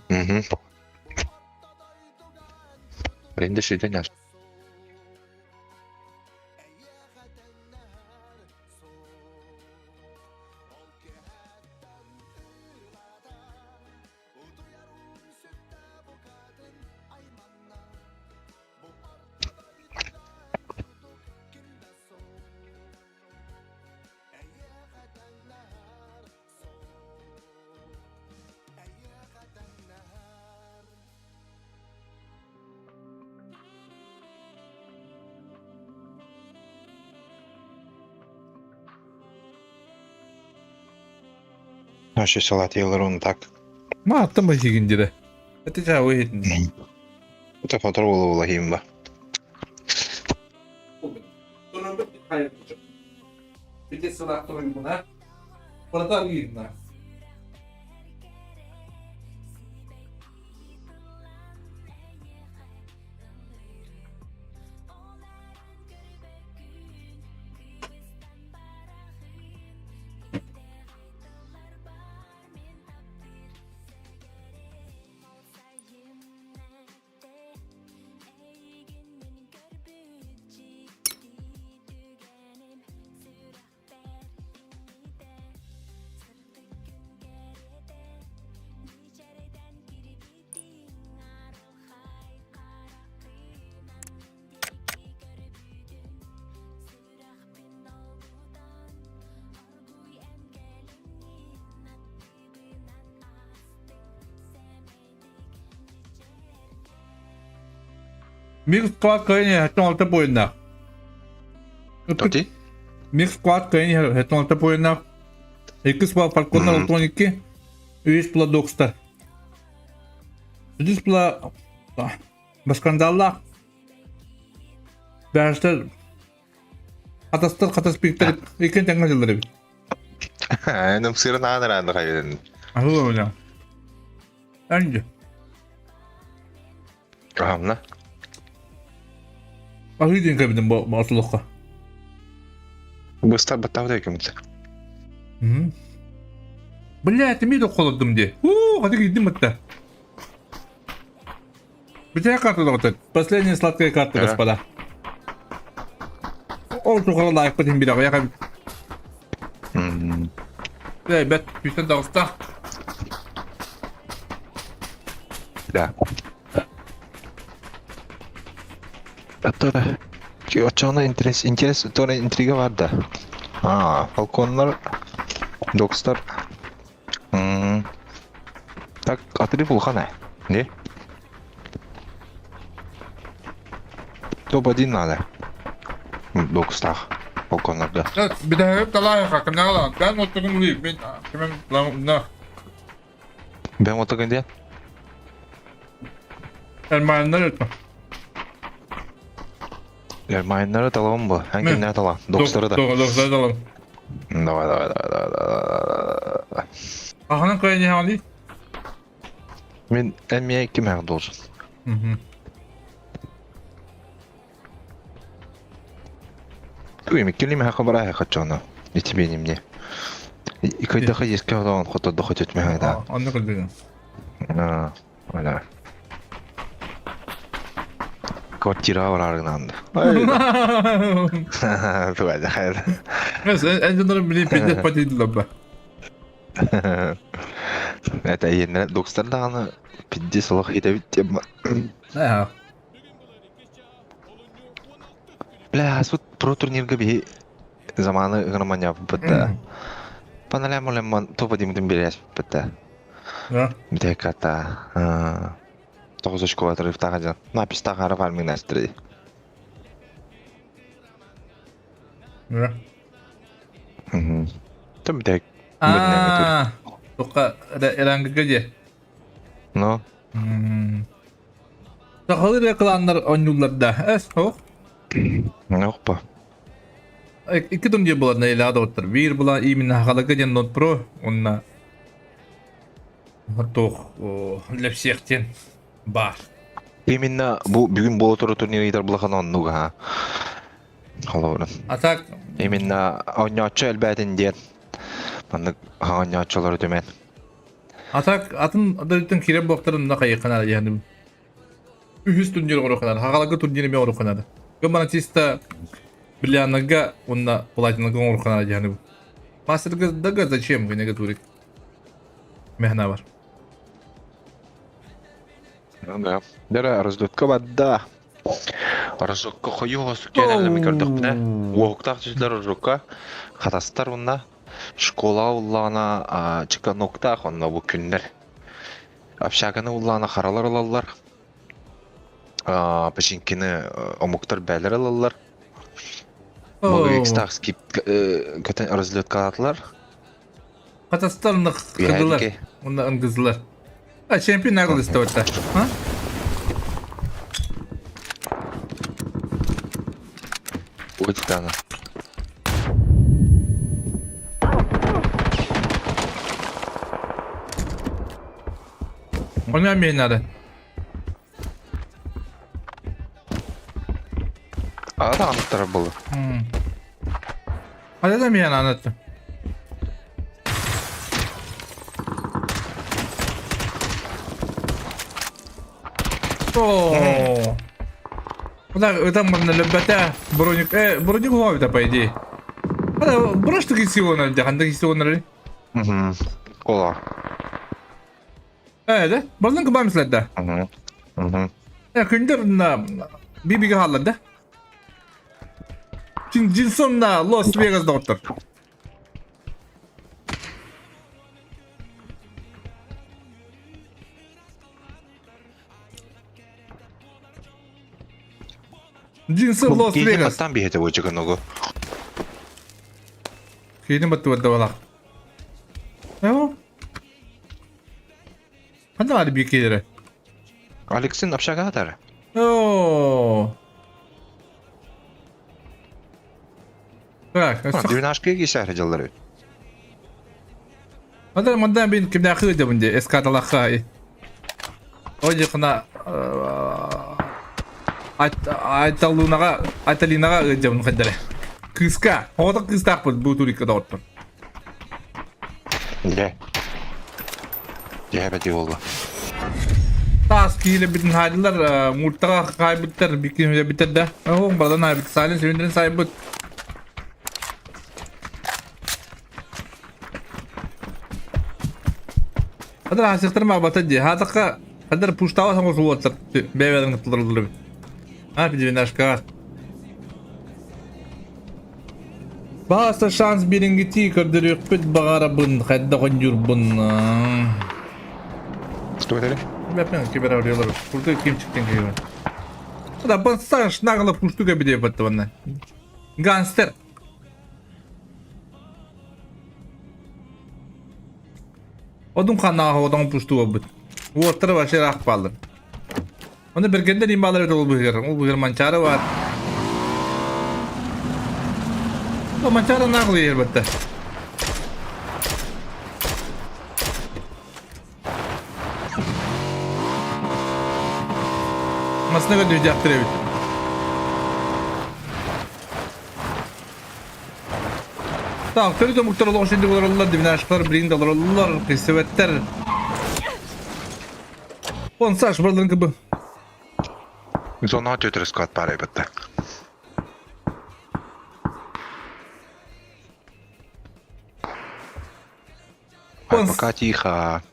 Ренде шүйден яш. Вообще салат елар так. Ма аттан бахигин дире. Это чаа хитин. Это хотор була була химба. Мир склад кыайан 76 буойуннаах. Тоти? Мир склад кыайан 76 буойуннаах. Иккис була Фальконнар 12, үһүс була Докстар. Үһүс була Баскандаллаах. Бэһэстэр хатастар хатас бииктэр иккин тэҥҥэ дьыллар эбит. Нымсырын ааныр хайын. Аһыы öyle. Önce. Аһамна. Аһыы диэн кэбитим бу отулукка. Быстар баттабыт экимит. Блядь, эмиэ да холоддум дии. Уу, хаты киирдим бытта. Бүтэ карта доҕоттор. Последняя сладкая карта, господа. Ол тухары лайкпыт иһин бирэҕэ яха. Эй, бэт, күүстэн таҕыста. Да. Которая Очоно интерес, интерес, тоже интрига бар да. А, Фалконнар, Докстар. Так, отрыв улахан Не? Топ-1 надо. Докстах. Фалконнарда. Бүтэһигин талаайха кымнаҕа Бэн оттугун улуй. Мен кимем на. Бэн оттугун диэн? Эрмайыннар өттө. Эрмайыннары талабын бу. Эн кимнää талан? Докстары да. Докстары талам. Давай, давай, давай, давай, давай. Аханан кайын яхали? Мен эмиэ ким эх должен? Туй, килим хака бара хачона. И тебе не мне. И когда ходишь, когда он хотел доходит меня, да. Онно көрдүгүн. А, да. Квартира бараргынан. Тугайда хайда. Эн дьоннорун билин пиздец патидылар ба. Это иэннэрэ докстар даҕаны пиздец олох итэбит тема. Аа. Бля, асут про турнирга биһи заманы ыгырманьаппыт да. Паналям олемман топа димитин берээспит да. Бүтэ тоҕус очко отрывтаах дьон. Напистаах ара фарминг настыры. Да. Там бүтэ Аа, тоққа рангыга же. Ну. Сахалыы рекланнар оонньууллар да. Эс, ох. Опа. Икки турнир буолар нэһилиэгэ доҕоттор. Биир була именно Хахалага диэн Нот Про уонна туох для всех диэн баар. Именно бу бүгүн буола турар турнир ыытар булахан оннук ha. Холобурун. А так Именно оонньооччу элбээтин диэн маннык оонньооччулары түмэн. А так атын дойдуттан киирэр буолуохтарын да хайыахха наада диэхин үһүс турнир оҥоруохха наада. Хагаларга турнир эмиэ оҥоруохха наада. Гомонатиста бриллианнарга уонна платинага оҥоруохха наада диэхин Мастерга дага зачем гэнэгэ турик? Мэхна бар. Ну да. Дара раздутка барда. Разокка хойуу хосук диэн көрдөхпүнэ уоһуктаах түстүлэр разокка хатастар уонна школа уллаҕына чыканоктаах онно бу күннэр общаганы уллаҕына харалар ылаллар починкины омуктар бээлэр ылаллар Могу скип көтөн разлеткалаатылар. Хатастар онно кыдылар. Онно ыңгызылар. А чемпион нагыл истебетте. А? Ой, Титана. Ону эмиэ надо. Ада аныттара было. Hadi da mi anlattım. О. Мына ытан мурна лөббэтэ броник э броник уһуобута по идее. Ана брош туги сионар де ханда сионар. Угу. Кола. Э да базын кыбам да. Угу. Угу. Э күндер на бибиге халлар да. Джинсон на Лос Вегас доктор. Джинсон Лос Вегас. Кейден биһете буочука ногу. Кейден баттыбат балак. Эо. Ханна бар бикелери? Алексин общага атар. Оо. Так, Двенашка кисәр дьаллары. Мада манда бин кимнәхы дебин де эскадалаха. Ой кына Айталунага Айталинага дебин хаддere. Кыска, ода кыстак бу бу турикка да оттор. Дьэ. Дьэ бэти буолла. Таас кииле битин хайдылар, муртага хайбыттар, бикин битер да. Оң бардан айбыт, салин севиндирин сайбыт. Хадыр асыктырма бата ди. Хатакка хадыр пуштава саңы сулаттар. Бәбәдин кыттырылды. А, пидвинашка. Бааса шанс бирингити көрдөрүөхпүт баҕарабын, хайда хонньуурбун. Что это? Бэпэн кибер арыялар. Курдук ким чиктен киһи. Да, бастан шнагла пуштуга биде баттыбанна. Гангстер. Одун ханнаах одон пуштуга бут. Уоттара вообще рах баалар. Оны бергенде ним баалар ол быгыр. Ол быгыр манчары бар. О, манчары наглый ер бітті. Масына көдү жактыр эбит. Так, төрүт омуктар олох шинди олороллар, дивинашкалар билигин да олороллар, кыйсыбэттэр. Он Саш барларын кыбы. Зона төтөр склад бар эбитте. Он Пока тихо.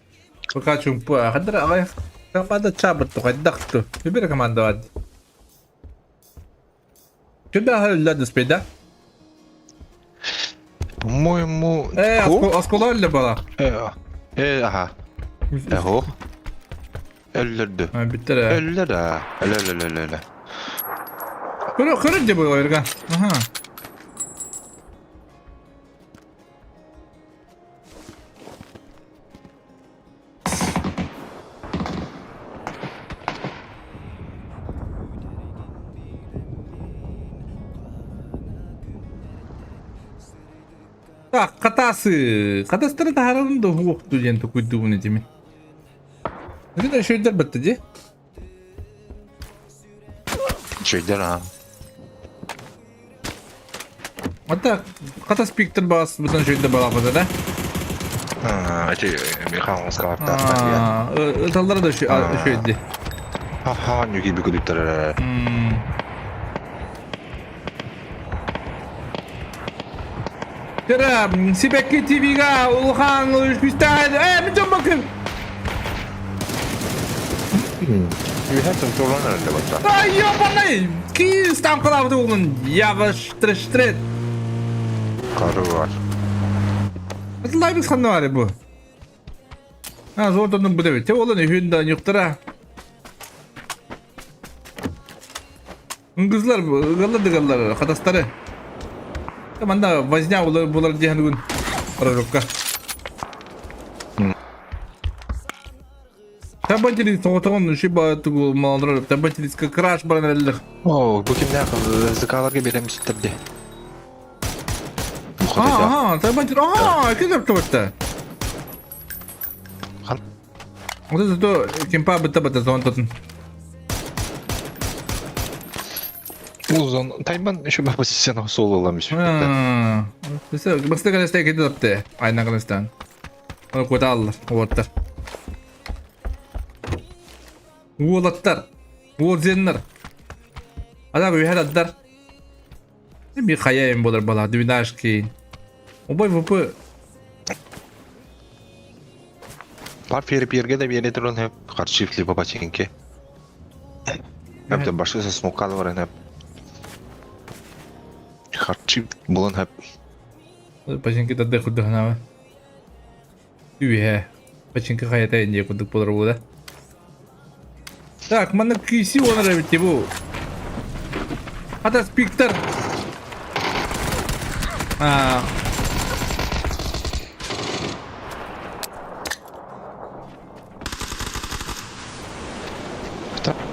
Пока чумпа. Хадра агай. Команда чабыт хайдахту. Выбери команду ад. Тебя ладно спеть, да? По-моему... Э, оскола эле бала. Э, э, ага. Эго. Өллөрдү. Бүттер. Өллөр, өллөр, өллөр. Көрө, көрө деп ойырга. Ага. Так, катасы. Катастыры таһарарын да уохту диэн токуйдуубун этими. Бүтүн өшөйдөр бытты ди. Үчүгдэр а. Ата катас пиктер бас бүтүн өшөйдөр балапыда да. Эти Михаил Скалаптар. Ыталлара да өшөйдү. Ха-ха, нүги бүкүдүктөр. Тера, Сибэкки ТВ-га улахан үстәһ э мен жомбакын. Үһәтен туран әллә батта. Ай, ёбаный! Ки стам калабы углун. Яваш трештрет. Кары бар. Лайбис ханна бар бу. А, золотонун бу дебит. Те олон үһүн да юктара. Ыңгызлар, ыгаллар дыгаллар, хатастары. Манда возня булар булар диһан бүгүн. Пророкка. Табатель соҕотоҕун шиба тугу малдырар табательска краш баран эрэллэр. О, бу кимнээх ЗК-ларга биэрэмситтэр дии. Ага, табатель, ага, ким таптыбатта? Хан. Вот это то кемпа бытта бытта зон тотун. Узон, тайман еще баба сен соло ламис. Баста калеста кеди тапты. Айна калестан. Оны куталлар, уоттар. Уолаттар. Уолзеннар. Адам үһэр аддар. Bir хайа болар бала, двинашки. Обой ВП. Бар ферперге да бере туран хеп карчифли бабаченке. Хеп башы смокал бар хеп. Харчи булан хеп. Баченки да курдук Үһэ. Бачинка хайата инде курдук болар була. Так, манна киси онор эбит бу. Ата спиктер. А.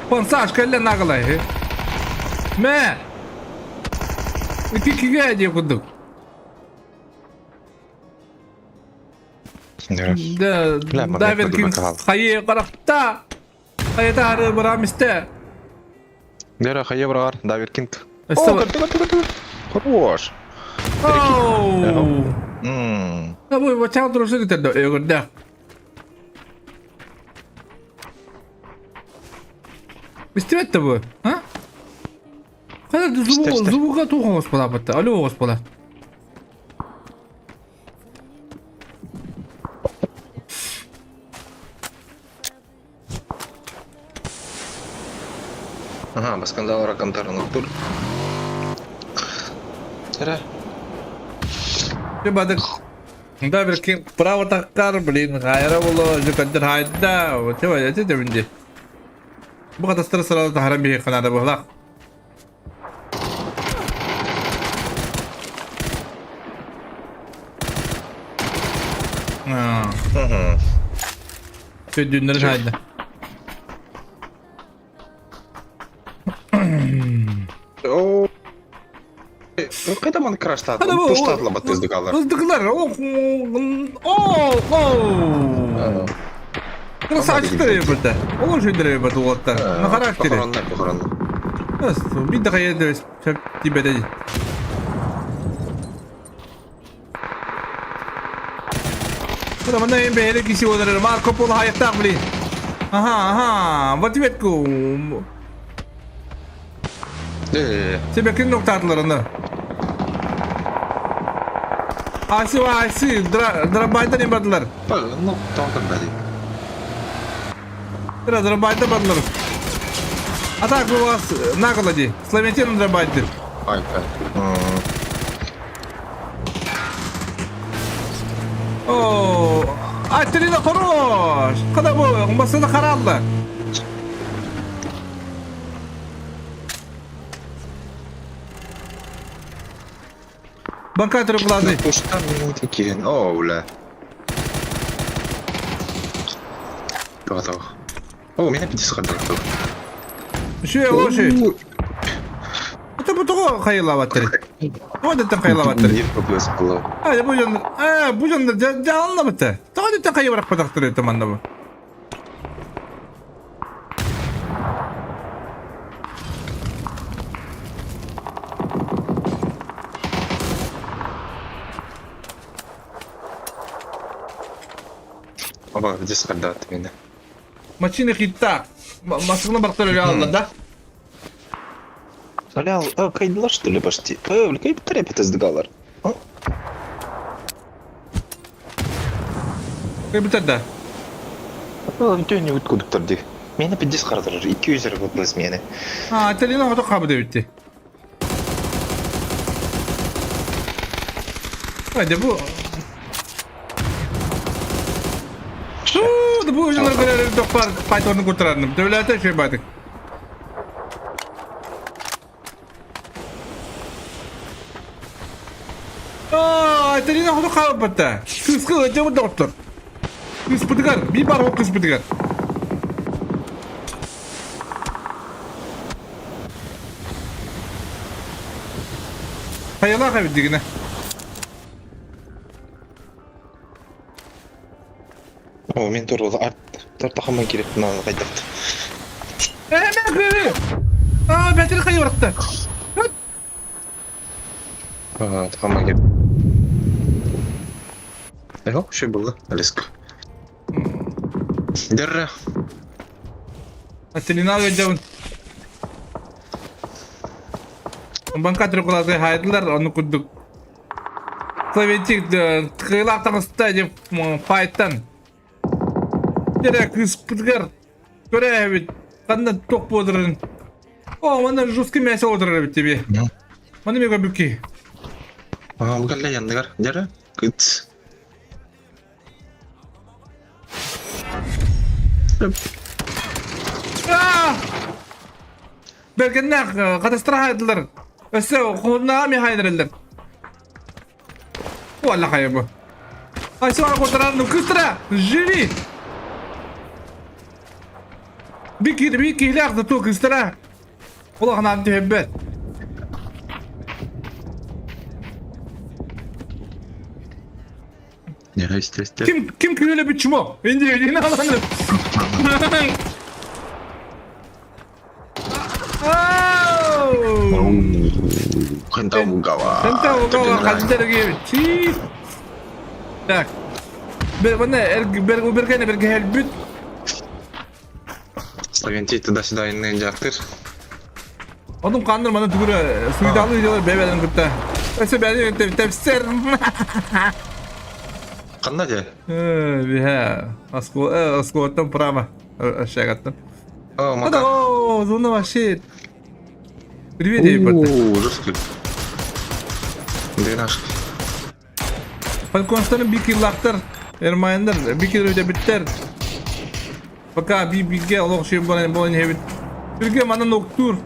Пансаж кэллэ нагалай. Мэ! Ити кигэ дии курдук. Да, Давид хайы карахта. Хайы тары брамисте. Вера хайы брар, Давид Кинг. О, Хорош. Оу. Да бу вачал дружины тогда, да. Истибет бу, а? Хада зубу зубуга туха господа батта. Алло господа. Ага, баскандалара кантарын тур. Сера. Бадык. Да, бир право таккар, блин, хайра боло, жөкөндөр хайда. Вот это это минди. Бу катастыр сразу тахарам бихи канада бухлак. Сөйдүннөр хайда. О, Қайда маны краштады? Пуштадыла баттыздыгалар. Ыздыклар. О, о, Красавчиктер эбите. Ол жөндөр эбит уоттар. На характере. Похоронна, похоронна. Бит да кайда тебе Куда мына эми бэйре киси олар Марко Поло хайыктаах блин. Ага, ага, в ответку. Тебе ким ноктаатылар аны? Аси, аси, драбайдан бардылар. Ну, там бәли. Драбайда бардылар. А так у вас наголоди. Славянтин драбайдыр. Ай, ай. О, Атерина хорош! Когда бу, басына харалды. Банкатор булады. Пуштан минут кирен. О, бля. Готово. О, у меня 50 хардер. Шүе, оши. Это бу того хайылабаттыр. Вот это хайылабаттыр. Не ППС было. А, бу жон, а, бу жон жаланлабытты. Того это хайы барак это манна бу. Оба, 50 хардер меня. Машина хитта. Машина барактыр алла, да? Аля, а, кайдла что ли почти? Э, кай трепет издыгалар. Кай битер да. Түйін өткөдүктөр ди. Мени 50 хардер, 200 ППС мени. А, Атерина хото кабы дебитти. Hadi bu. Şu bu ucuları görelim toplar Python'u kurtaralım. Devlete şey baktık. Aa, Атерина хото кабы битти. Кыскы өтө doktor. Кыз бытыгар, bir бар о кыз бытыгар. Кыыллаах эбит дигинэ. О, мен тургула арт тартахаман киреп мына кайдакты. Ээ, Аа, бәтер хайы баракта. Аа, тахаман кирип. Эхо, шөй булды, Алиска. Дерре. Ателина өйдөбүн. Банка трюкалаты хайдылар, ону курдук. Советик кыылаах таҥаста деп файттан. Дere кыыспытыгар көрөөбүт ханна туох буоларын. О, манна жесткий мясо отырар эбит тебе. Маны мега бүки. Аа, бу кэллэ янныгар. Дерре. Кыт. Бэргэннээх катастрофа хайдылар. Өссө хоннаа ми хайдырылар. Уолла хайа бу. Айсуара кутаран кыстыра! Живи! Бики бики илээх ту кыстыра. Улахан түһэббэт. Ким ким күлүлэ чмо? Инди не аланы. Хента угава хантер гебит. Так. Бер бана бер бергene берге helbüt. Славентий туда-сюда иннен жактыр. Onun kandır bana tükürü. Suydallı videolar bebeden kıtta. Öse beni tepser. Ханна дьэ? Биһэ. Осколоттан прямо. Шагаттан. О, Макар. О, зона вообще. Привет, ребята. О, жесткий. Где наш? Фалконстан бики лактар. Эрмайндар бики өтө биттер. Пока би биге олох ши болан болан хебит. Бирге манан октур.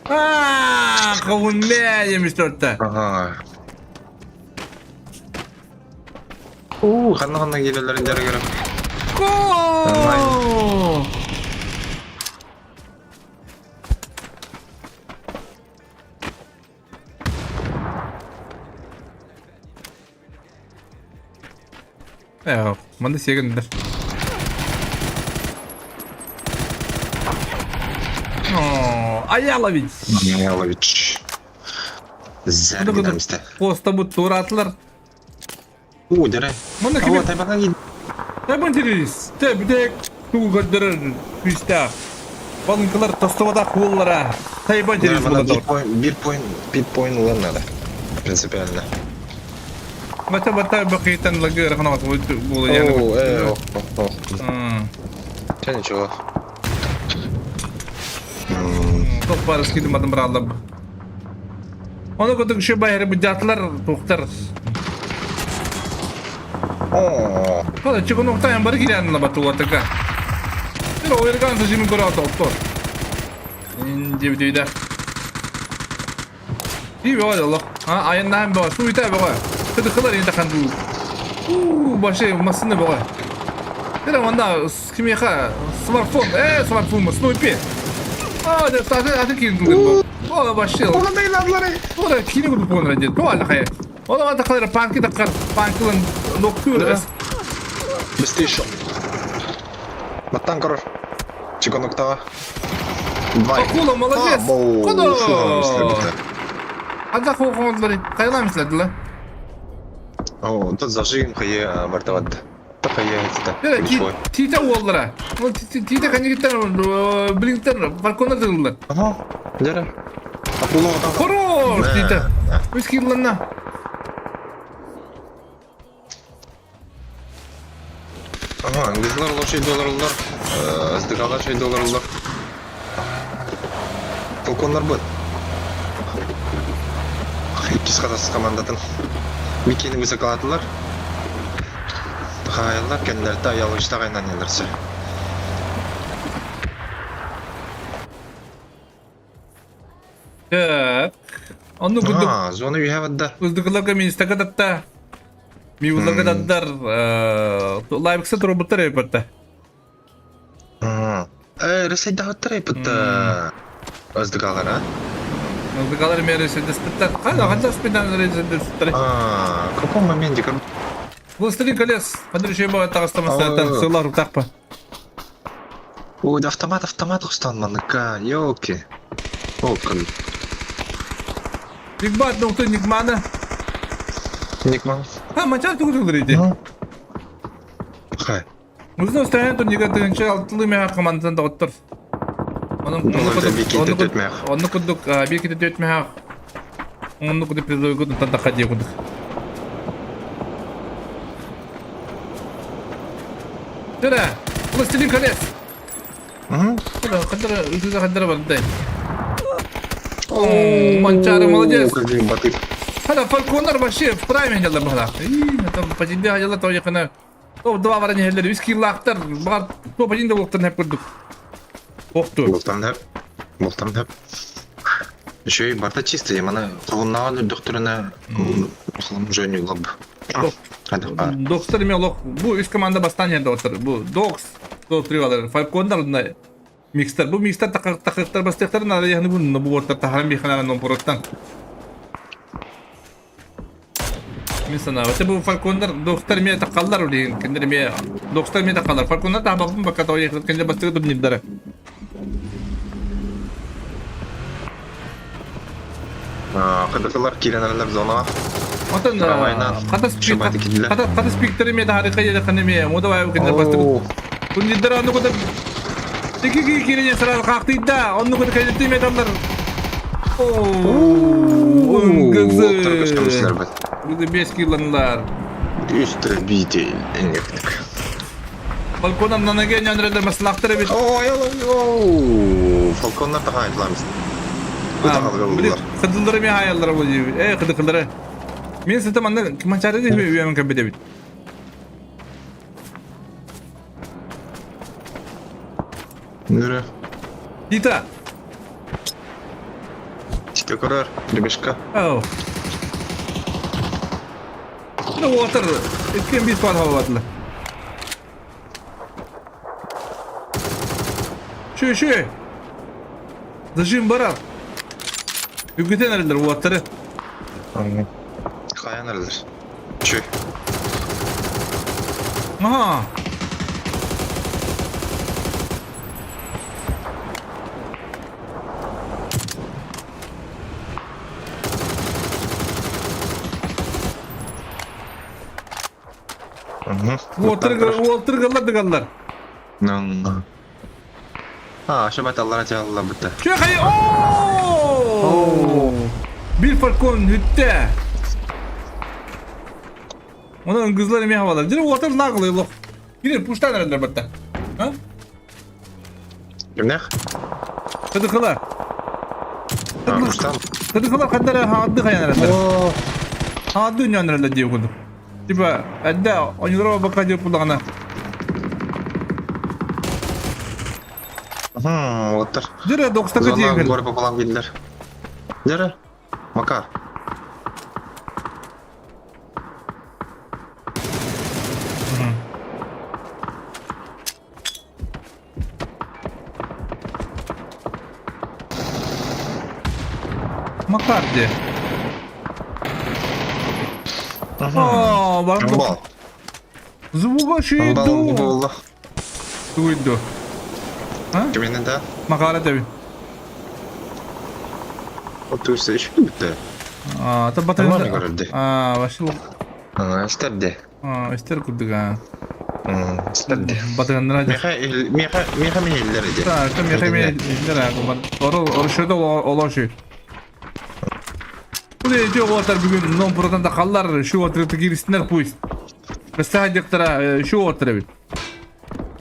Аа, кавунне жемиш торта. Ага. У, ханна-ханна келелерин жарыгырым. Гол! Э, манна сиэгиннэр. О, Аялович! Аялович. Зәргенемсте. Поста бут туратылар. Уу, дәрэ. Манна Оо, кими? тайбаҥа киин. Тайбан террорist. Тэ бүтэк тугу көрдөрөр күүстээх. Балыҥкалар тостубатах уоллара. Тайбан террорist Мана буолар. бир point, бир point, бир point ылан надо. Принципиально. Бата бата бакыйтан лагы рахана буолу Оо, э, ох, ох, ох. М. Чэ, ничего. Тоқ бар скидым адам бираллап. Оны көтүк ши байры бу жатлар тухтар. Оо, Кола чыгын октайын бар кирәнле батуатыка. Бир ойырган сажимин көрө токтор. Инди бүйдө. И боо Allah. Ha ayından боо. Суйта боо. Тыды кылар инде ханду. У башы масыны боо. Бир онда кимеха смартфон, э смартфон Снупи. А, да, аты аты кин бу. О, башы. Ora kini grup onlara dedi. Doğal hayır. O zaman da kadar panki da kar pankılın noktuyor. быстрее. Баттан көрөр. Чиконоктаҕа. Два. Акула молодец. Куда? Куда? Ада хоғонлары кайламышлар la. О, тут зажим хайе бартават. Та хайе это. Тита уоллара. Тита канигиттер блинктер балконда тыгыллар. Ага, дәрэ. Акула отан. Хорош тита. Үс килланна. Ага, ангизлар лошадь долларлар, СДК шей долларлар. Фалконнар быт. Иккис хатас командатын. Микени высоколатылар. Хаялар кеннерте аялышта кайнанелерсе. Так. Онну курдук. А, зона үйәвадда. Уздыкыларга мен стакататта. Миуларга дадар лайвыкса турбуттар эппетте. Ресайдаһыттар эппетте. Аздыгалар, а? Аздыгалар эмиэ ресайдаспыттар. Ханна ханна спинан ресайдаспыттар. А, в каком моменте? Властелин колец. Андрей Шейбова тағыстамастан сылар утақпа. Ой, да автомат, автомат устан маныка, елки. Окон. Бигбат, ну ты Никмана. Никман. А, мачар тугу тылыр Хай. Узна устайан турнига тыгынча алтылы меха командадан доҕоттор. Онон онну курдук биир кити түөрт меха онну курдук призовойгут онтон тахха дии курдук. Төре, Властелин колец. Хаддара, үтүзэ хаддара бардай. О, Манчары молодец. Хада фалконнар вообще в прайме дьаллар баһалаах. Там патинде хадьалар то якына Топ-2 баран иһэллэр, үс кииллаахтар, баҕар топ-1 да буолуохтарын сөп курдук. Охту. Бултан сөп. Бултан сөп. Еще и барта чистый, маны холуннаҕан үрдөхтөрүнэ холум уже лоб. Докстар эме олох бу үс команда бастаан иһэр доҕоттор. Бу Докс, топ-3 алар. Фалькондар онно микстер. Бу микстер тахыктар бастыахтарын наада яхны бу бу уоттар таһаран биэхэнэ номпороттан. Мин санаабыта бу фалконнар докстар эмиэ таххаллар улиин кинилэр эмиэ докстар эмиэ таххаллар фалконнар таабаппын бакка тоҕо кинилэр бастакы турнирдара Кыдыкылар киирэн эрэллэр зонаҕа. Отон хата хата хата спиктер эмиэ таһаарыха диэтэххинэ эмиэ муода баайы кинилэр бастакы турнирдара онну кытта ики ки киирэн сарар хаахтыйда онну кытта кэлитти эмиэ таллар Өнгөзү бес киланлар. Истребитель эңертик. Балконам нанаге нянрелер маслахтар эбит. Ой, ой, Фалконнар таха айтыламыз. Кыдылдары мен хаяллара бу дейбит. Э, кыдыкылары. Мен сыта манна манчары деп үйәмін кәбе дебит. Нүрі. Дита. Тика көрөр, ребешка. Ау. Ну, отыр. Иккен бис бар хаватылы. Шү, шү. Зажим барар. Үгүтен эрэллэр уоттары. Хайан эрэллэр. Чүй. Аха. Уолтыргаллар дыгаллар. А, шабат аллара тялла бытта. Чө хай О! Bir фалкон хүттэ. Онон кызлар эмиэ хабалар. Дьэ уотар наглый лох. Кини пуштан эрэллэр батта. А? Кимнэх? Кыдыкылар. Пуштан. Кыдыкылар хаддара хаадды хайан эрэллэр. Хаадды үнньөн эрэллэр диэ курдук. Типа, эрдэ оньолоро бакка диэп буллаҕына. Уоттар. Дьэ, докстарга тиийэн Зона пополам киирдилэр. Дьэ, Макар. Макар дии. Оо, барбы. Звуга шүйду. Буолла. Туйду. А? Киминен да? Макара тэби. Отуйса иш бүтте. А, та батыр. Нормально көрүлдү. А, вообще. А, истерди. А, истер курдук а. Истерди. Батырганнар. Меха меха меха мехиллер иди. Да, это меха мехиллер а. Ору орушуда олошу. Бу эти оҕолор бүгүн нон протан да халлар шу отрыты киристинер пусть. Бэстэһэ дьахтара шу отыр эбит.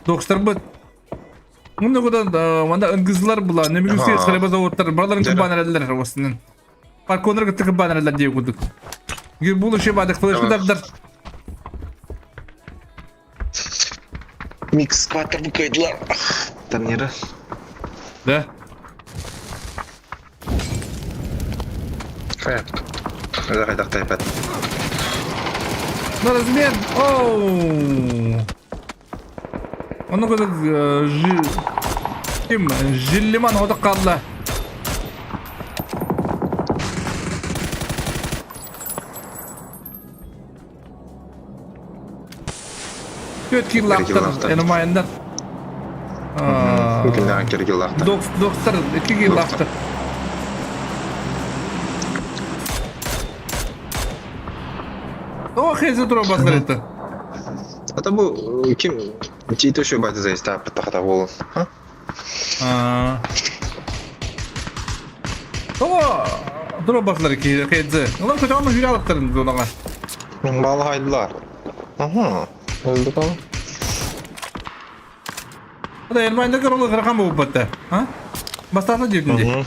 Докстарбыт Муну кудан манда ыңгызлар була, нөмүгүсү хлеба заводтар, баларын кыбан эрэллэр осунун. Парконор кытты кыбан эрэллэр диye курдук. Бул еще бадык флешку дардар. Микс кватр букайдылар. Турниры. Да. Хайа. Хайдах тайпат. На размен! Оу! Ону кытта ким Жиллиман хотох хаалла. Түөрт киллаахтар Эномайндар. Киллаах киллаахтар. Доктор икки киллаахтар. О, хейзе тура это. Это бу ким Тито еще бати заиста паттахата болун. А. О, дробатлар ки хейзе. Улар көтөмө хүралыктарын донага. Балахайдылар. Ага. Öldü kal. Ада Элмайнда көрөлө кыракан болуп батта. А? Бастаата диэбитин дии.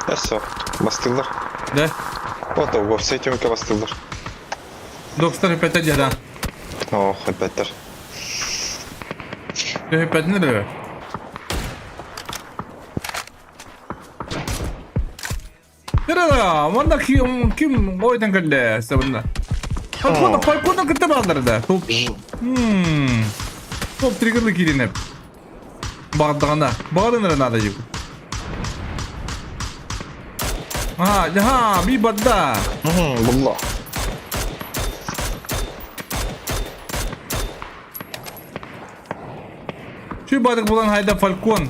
Эссо. Бастылар. Да. Вот во все тёмке бастылар. Доктор опять да. Ох, опять Опять не Кыра, манна ким ким ойдан кэллэ сабынна. Фалькона, Фалькона кытта бааллар да. Топ. Топ триггерлы кииринеп. Баҕардаҕына. Баҕарын эрэ наада дии. Аа, дьаһаа, би барда. Булла. Чүй бадык булан хайда Фалькон.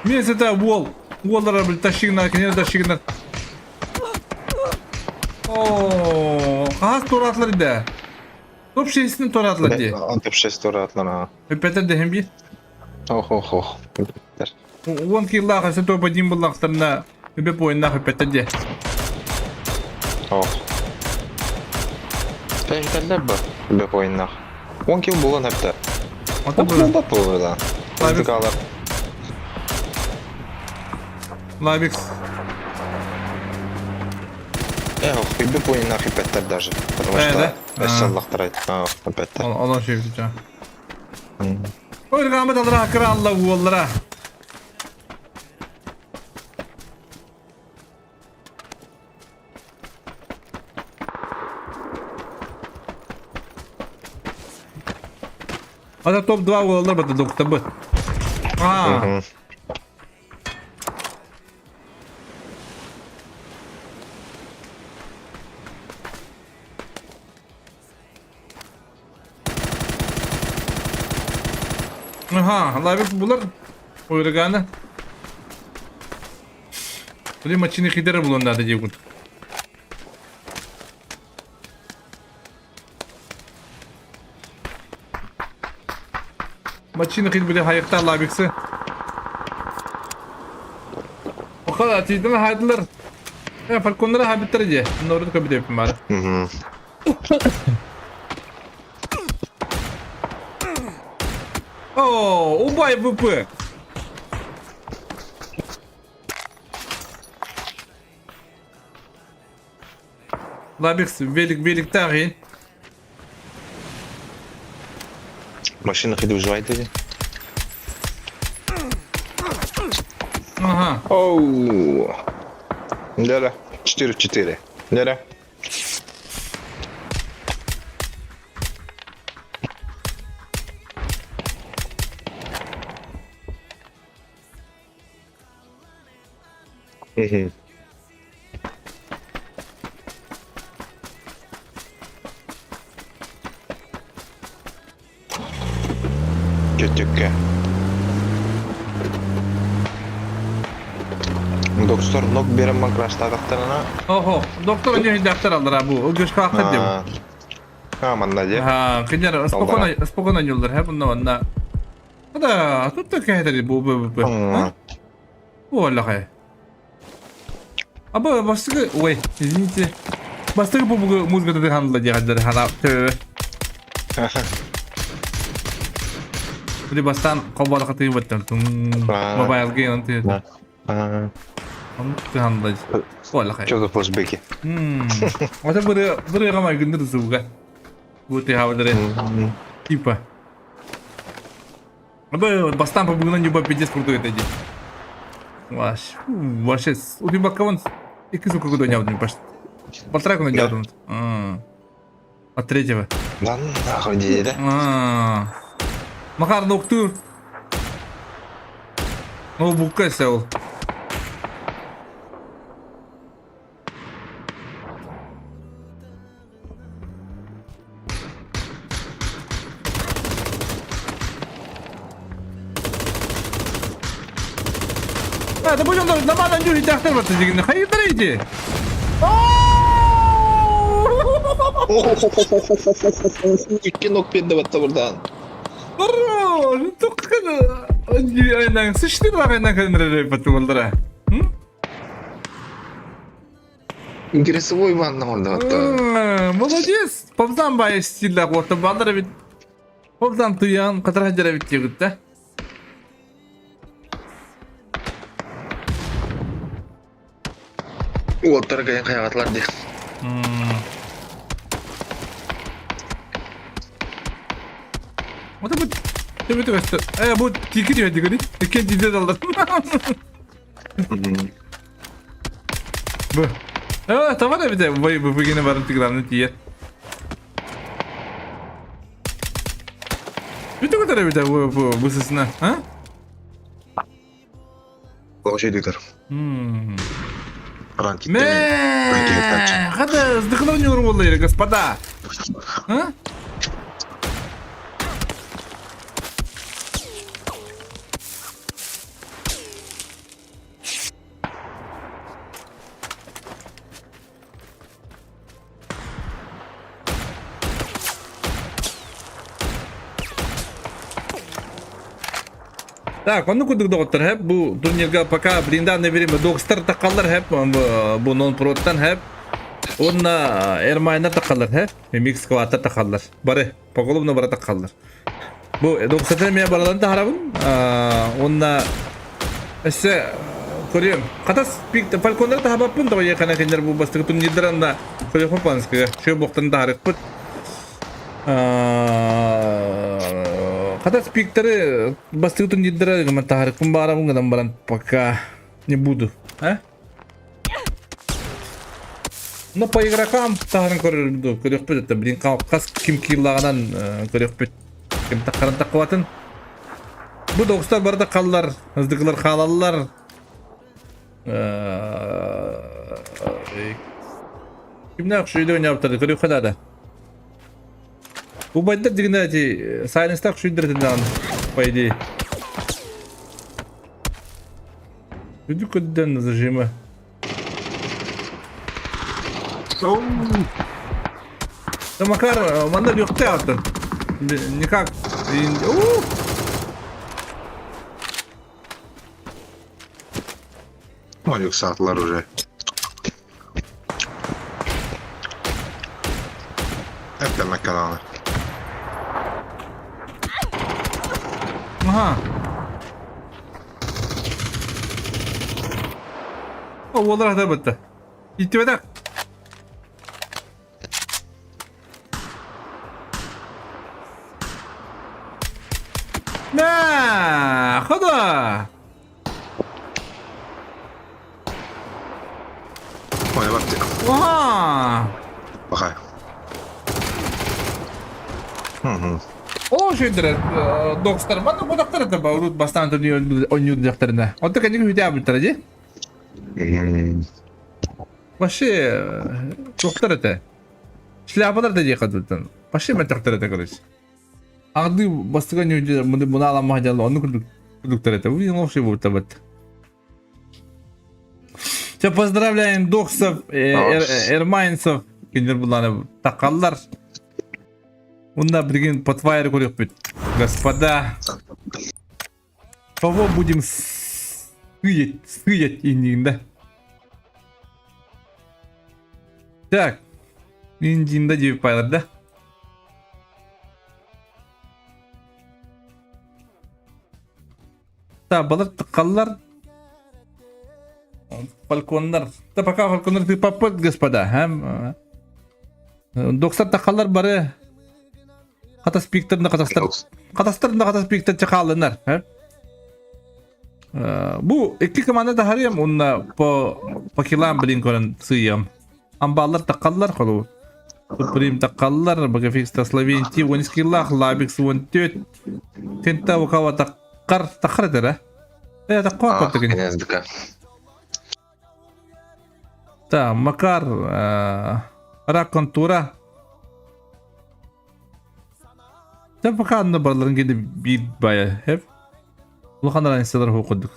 Миэсэтэ уол. Уоллара бил тащигнар, кинилэр тащигнар. Оо, хаас туораатылар да. Топ шестин туораатылар дии. Топ 6 туораатылар. Өппэтэр дэһин биир. Ох, ох, ох. Уон кииллаах өссө топ один буллахтарына үбэ буойуннаах өппэтэр дии. Ох. Пәйхтәлләр бар. Үбэ буойуннаах. 10 килл булан хәтта. Ата Ох, бу. бу була. Лабик. Алар. Лабикс. Эх, үбэ буойуннаах өппэттэр даже. Потому Э, что да? өссө аллахтар өппэттэр. Онон шеф Ойргаамыт алра кыраалла уоллара. Ата топ-2 уоллар бата доктабыт. Аа. Аха, лабик булар ойргааны. Били мачины хидere булан дии курдук. Мачины хид били хайыкта лабиксы. Окала тииден хайдылар. Э, фалконнара хабиттер дии. Норду көбүтеппин бары. О, убай ВП! Лабикс, велик, велик тагы. Машина хиди выживает дии. Ага. Оу. Да-да. 4 в 4. Да-да. Мгм. Көтөккө. Доктор нок берем макраштадахтарына. Охо, доктор не доктор алдар бу. Ылгышка акыр деп. А, манна де. А, кинер спокойно, спокойно юлдар, хэ бунна манна. Да, тут такая бу бу бу. Бу аллахай. Аба бастыгы, ой, извините. Бастыгы бу бу музыка да ханла дигәндер хана. Били бастан кобалга тыйып өттем. Мобайл гейн ты. Ханла. Бу аллахай. Что за флешбеки? Ата бу бу гамай гүндер зуга. Бу ты хавдыр. Типа. Аба бастан по бугунан юба пиздец крутой это иди. Ваш, вообще, у тебя кого икки сука куда не почти. Полтора күн дьаудум. От третьего. Да нахуй дии да. Макар ноктуур. Ноутбукка эсэ ол. А, да будем нормально люди тахтар вот эти. Хайдар иди. Икки ног пенде батта бурдан. Бро, только сычты багайна көнрөр патулдара. Интересовой ванна орда батта. Молодец. Попзан бай стилля орта балдара бит. Попзан туян катар хаджара бит дегит да. Уоттар кайын хайагатлар ди. Вот бу Төбөтө көстөр. Э, бу тики диye дигери. Экен диде далдар. Бу. Э, тамара бите бу бу бүгүнө барып тиграмны тие. Бүтө көтөрө бите бу бу бусысына, а? Оҕо дыктар. Мэ, хада сдыхнул не господа. А? Так, онну курдук доҕоттор хэп бу турнирга пока блиндан время докстар тахаллар хэп бу нон-проттан хэп уонна Эрмайна тахаллар хэп микс квата тахаллар бары поголовно бары тахаллар бу докстар мен баралан тахарабын уонна өссө көрүөм хатас фальконнар тахабаппын тоҕо хана кинилэр бу бастакы турнирдар көрүөхпүн панскыга шө буохтан тахарыкпыт Хата спиктеры бастыгы турнирдара гынан таһарыкпын баарабын гынан баран пока не буду. А? Но по игрокам таһарын көрөрбүт көрүөхпүт это блин хас ким кииллагынан көрүөхпүт ким таххарын таххыбатын бу доҕустар барыта халлар ыздыкылар хаалаллар кимнээх шүйдө ойнаабыттар көрүөххэ наада Убайдар дигинэ эти сайленстах шүйдер этинэҕин по идее. Үрдүк көрдөн зажимы. Да Макар, манна легкий аттан. Никак. Молик саатылар уже. Эптэмэккэ даҕаны. Аха. Уоллар хатар бытта. Иттибэтэх. На, хода! Ой, бапты. Ага! Бахай. Мгм. Ол шөйдөрө докстар манна бодактар это урут бастаан ойнуур дьахтарына. Онто кэнники хүтэ дии. Вообще туохтар этэ. Шляпалар да диэхэ дылтан. Вообще мөлтөхтөр этэ короче. Арды бастыга ньүдэ муналаммаха дьалла онну курдук курдуктар этэ. Увидел вообще будто вот. Все, поздравляем доксов, эрмайнцев, кинилер буланы такаллар. Унда билигин потвайр көрүөхпүт. Господа, кого будем сыять, сыять иннигин Так, индиинда диэбит пайлар да? Так, балар тыккаллар. Фальконнар. Да пока фальконнар тыпаппыт, господа. Һәм Доксар тахаллар бары хатас пиктарына хатастар хатастарына хатас пиктар чакаалынар. Бу икки команда таһарыам уонна по по килам блин көрөн сыйыам. Амбаллар таққаллар холу. Суприм таққаллар, Багафикс Словенти 10 киллах, Лабикс 14. Тента Укава таққар, таққар этэрэ. Э, таққар көттүгүн. НСДК. Та, Макар, Рак Контура. Та пока анны барларын кеди биир бая хеп. Улахан разницалар ху курдук.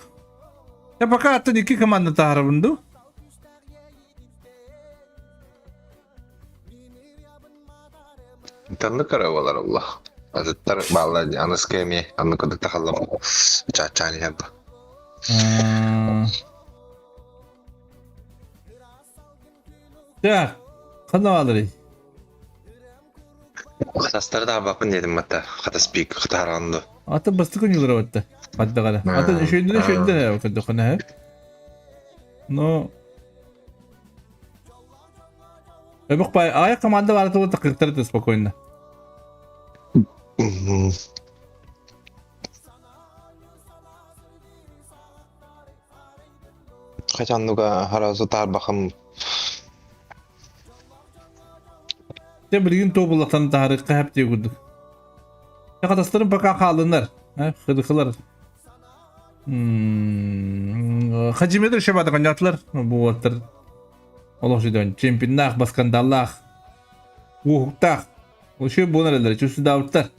Та пока аттан икки команда таһарабын ду. Танны каравалар Аллах. Азыттар баалар аныска эми анны кудук тахаллам. Чачани хабба. Так, ханна бааларый? Хатастары да абапын дедим матта. Хатас бик хатаранды. Аты бастыкы нюлара батта. Баттагара. Аты шөйдүнө шөйдүнө кырдыкына. Но Эбик бай ай команда бар тугу такыктар спокойно. Хачаннуга харазу тарбахым. Те билигин тобуллахтан таһарыкка хэп дии курдук. Хатастарын пока хаалынар. Хыдыхылар. Хажимедр шабады коньятлар бу уоттар олох жидон чемпионнаах баскандаллаах уоһуктаах Ошо буолар эллэр чувствудаабыттар.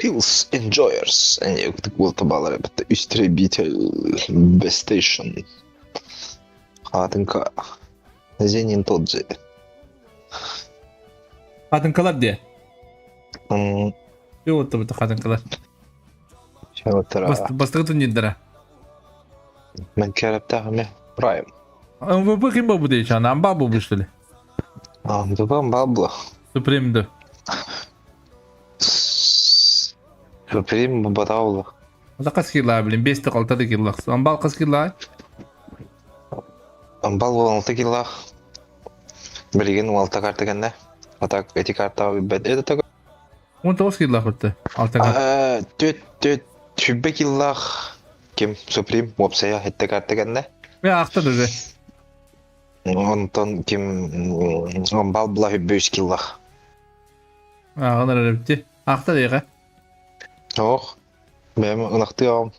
Hills Enjoyers. Буолта балар эбит. Истребитель Bestation. Хатынка. Зенин тот же. Хатынкалар дии. Yok бу хатынкалар. Шалатара. Бастыгы турнирдара. Мен керептагы Прайм. МВП ким бу дейчи ана амба бу что ли? А, МВП бабла. Супримду. Суприм батаула. Ата кас килла билин 5 6 килла. Амбал кас килла. Амбал бол 6 килла. Билигин 6 карта кенне. Атак эти карта бет. Это такой. 19 килла хотты. 6 карта. Төт төт түбе киллах. Ким Суприм вопсая хетте карта кенне. Я ахта даже. Онтон ким амбал була 5 киллах. А, онор битти. Ахта дейга. Ох. Бэм ынакты ам.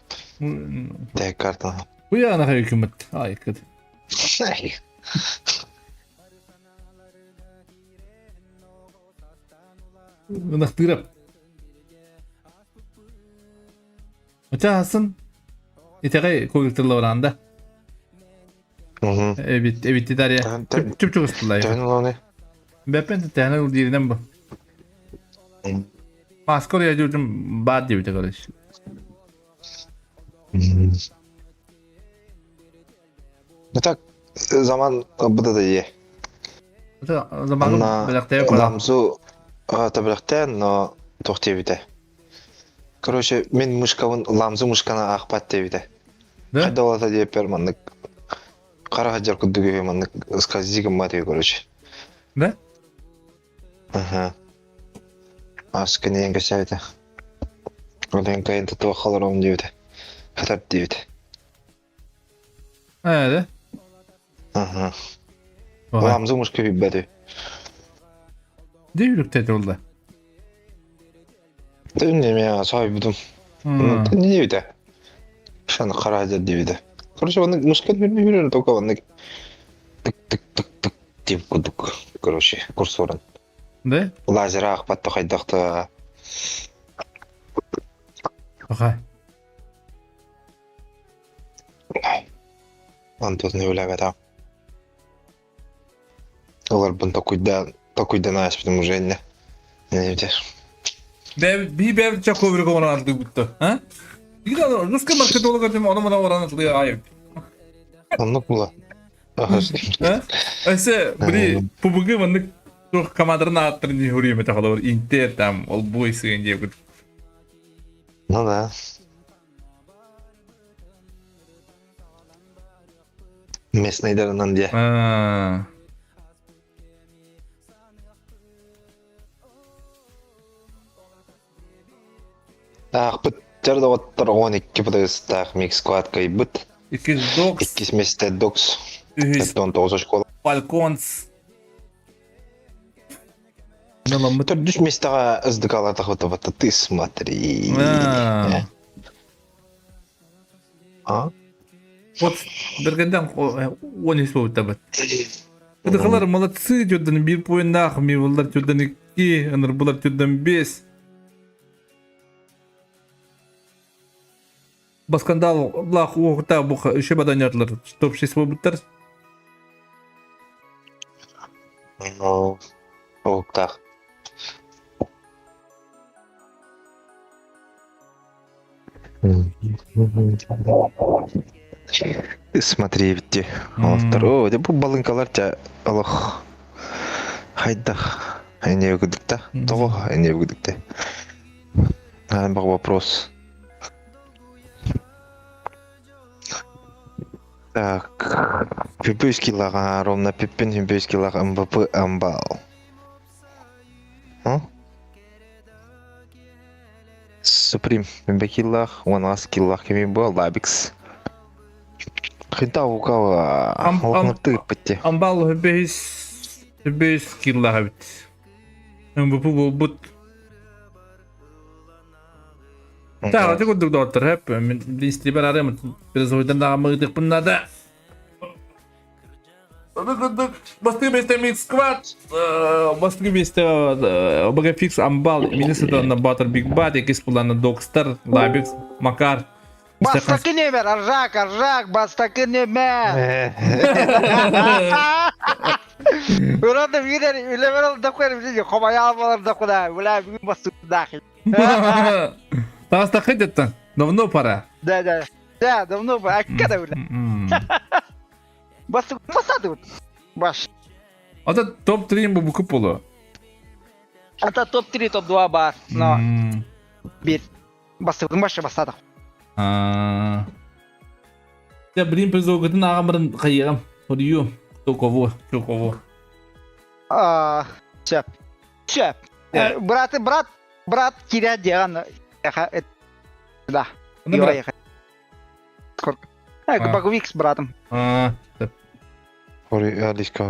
Тек карта. Уя на хүйкүмөт. Ай кыд. Ынактырып. Оча хасын. Итеге когүктүрлөр анда. Эбит эбит дарья. Чүп чүп Төн лоны. Бэпен тәһәнә ул диринен бу. Маскор я жүрдүм бар дип короче. Ну так заман буда да е. Заман беләктә Ламзу табрахта, но тохтебите. Короче, мен мышкабын ламзу мышкана ахпат дебите. Да? Хайда олата деп бер маннык. Кара хаджар кудугы маннык сказигым ма деп, короче. Да? Ага. Аскын кесебите. Олен кайын татуа халаром дебите. Хатар дебите. Э, да? Ага. Ламзу мышка биббеди. Де үрүктет oldu. Неме сай будум. Не дебите. Шаны кара хаджар дебите. Короче, оны мышка бир только оны тык тык тык тык деп кудук. Короче, курсорын. Да? Лазер ахпатты хайдакты. Аха. Антон не үләбәт. Олар бун такуйда такуйда нааш потому уже не. Не дебите. Бәб би бәб чак көбүрөк оран алды бутты. А? Дигән русский маркетолог дим, аны мына оран алды айып. Оннук була. Ага. А? Әсе бири ПБГ мындык тух командарын аттырын не хөрү мете халар Интер там ол бой сыгын деп. Ну да. Местныйдарынан де. А. Үһүстэр доҕоттор 12 плюстаах микс сквад кыайбыт. Иккис Докс, Иккис миэстэ Докс. үһүс 79 очколаах. Falcons. Меламмыт. Төрдүс миэстэҕэ СДК-лар тахыбыта ты смотри. А. А? Вот бергенден 13 буолбуттабыт. Кыдыкалар молодцы түрден бир поиннаах, мивыллар түрден 2, ынырбылар түрден 5. Баскандал лах уохта буха үше баданyaтлар топ-6 буолбуттар. Ну, уһуктаах. Ты смотри эбитти. Олохтор. О, дьэ бу балыҥкалар дьэ олох хайдах эниэ кудукта? Тоҕо эниэ кудукта? Аан вопрос. Так, Пиппүс килаҕа ровно Пиппин Пиппүс килаҕа МВП амбал. Суприм Бекиллах, 10 киллах кими был Лабикс. Хинта укава олохнурты ыппытти. Амбал бэһис бэһис киллах эбит. МВП буолбут. Так, ати курдук доҕоттор, хэп. Мин истибэр арыам перезойдан даҕаммыгытыхпын наада. Аны курдук бастакы миэстэ Микс Сквад, бастакы миэстэ ОБГ Фикс Амбал, Миннесота Баттер Биг Бат, иккис плана Докстар, Лабикс, Макар. Бастакы нөмер, Аржак, Аржак, бастакы нөмер. Ураты биир үлэбэр алдаккар биле хомая алмалар да куда, бля, бүгүн бастыгдаах. Бастакы деттен. Давно пора. Да, да. Да, давно пора. Акка бля. Бастык басады. Баш. Ата топ-3 бу букуп болу. Ата топ-3, топ-2 бар. Но бир. Бастыгын башы бастадық. Я блин призогытын ағамырын қайығым. Хорию. Кто кого? Кто кого? Сөп. Сөп. Брат, брат, брат киря деган. Да. Багвик с братом. А, Алиска,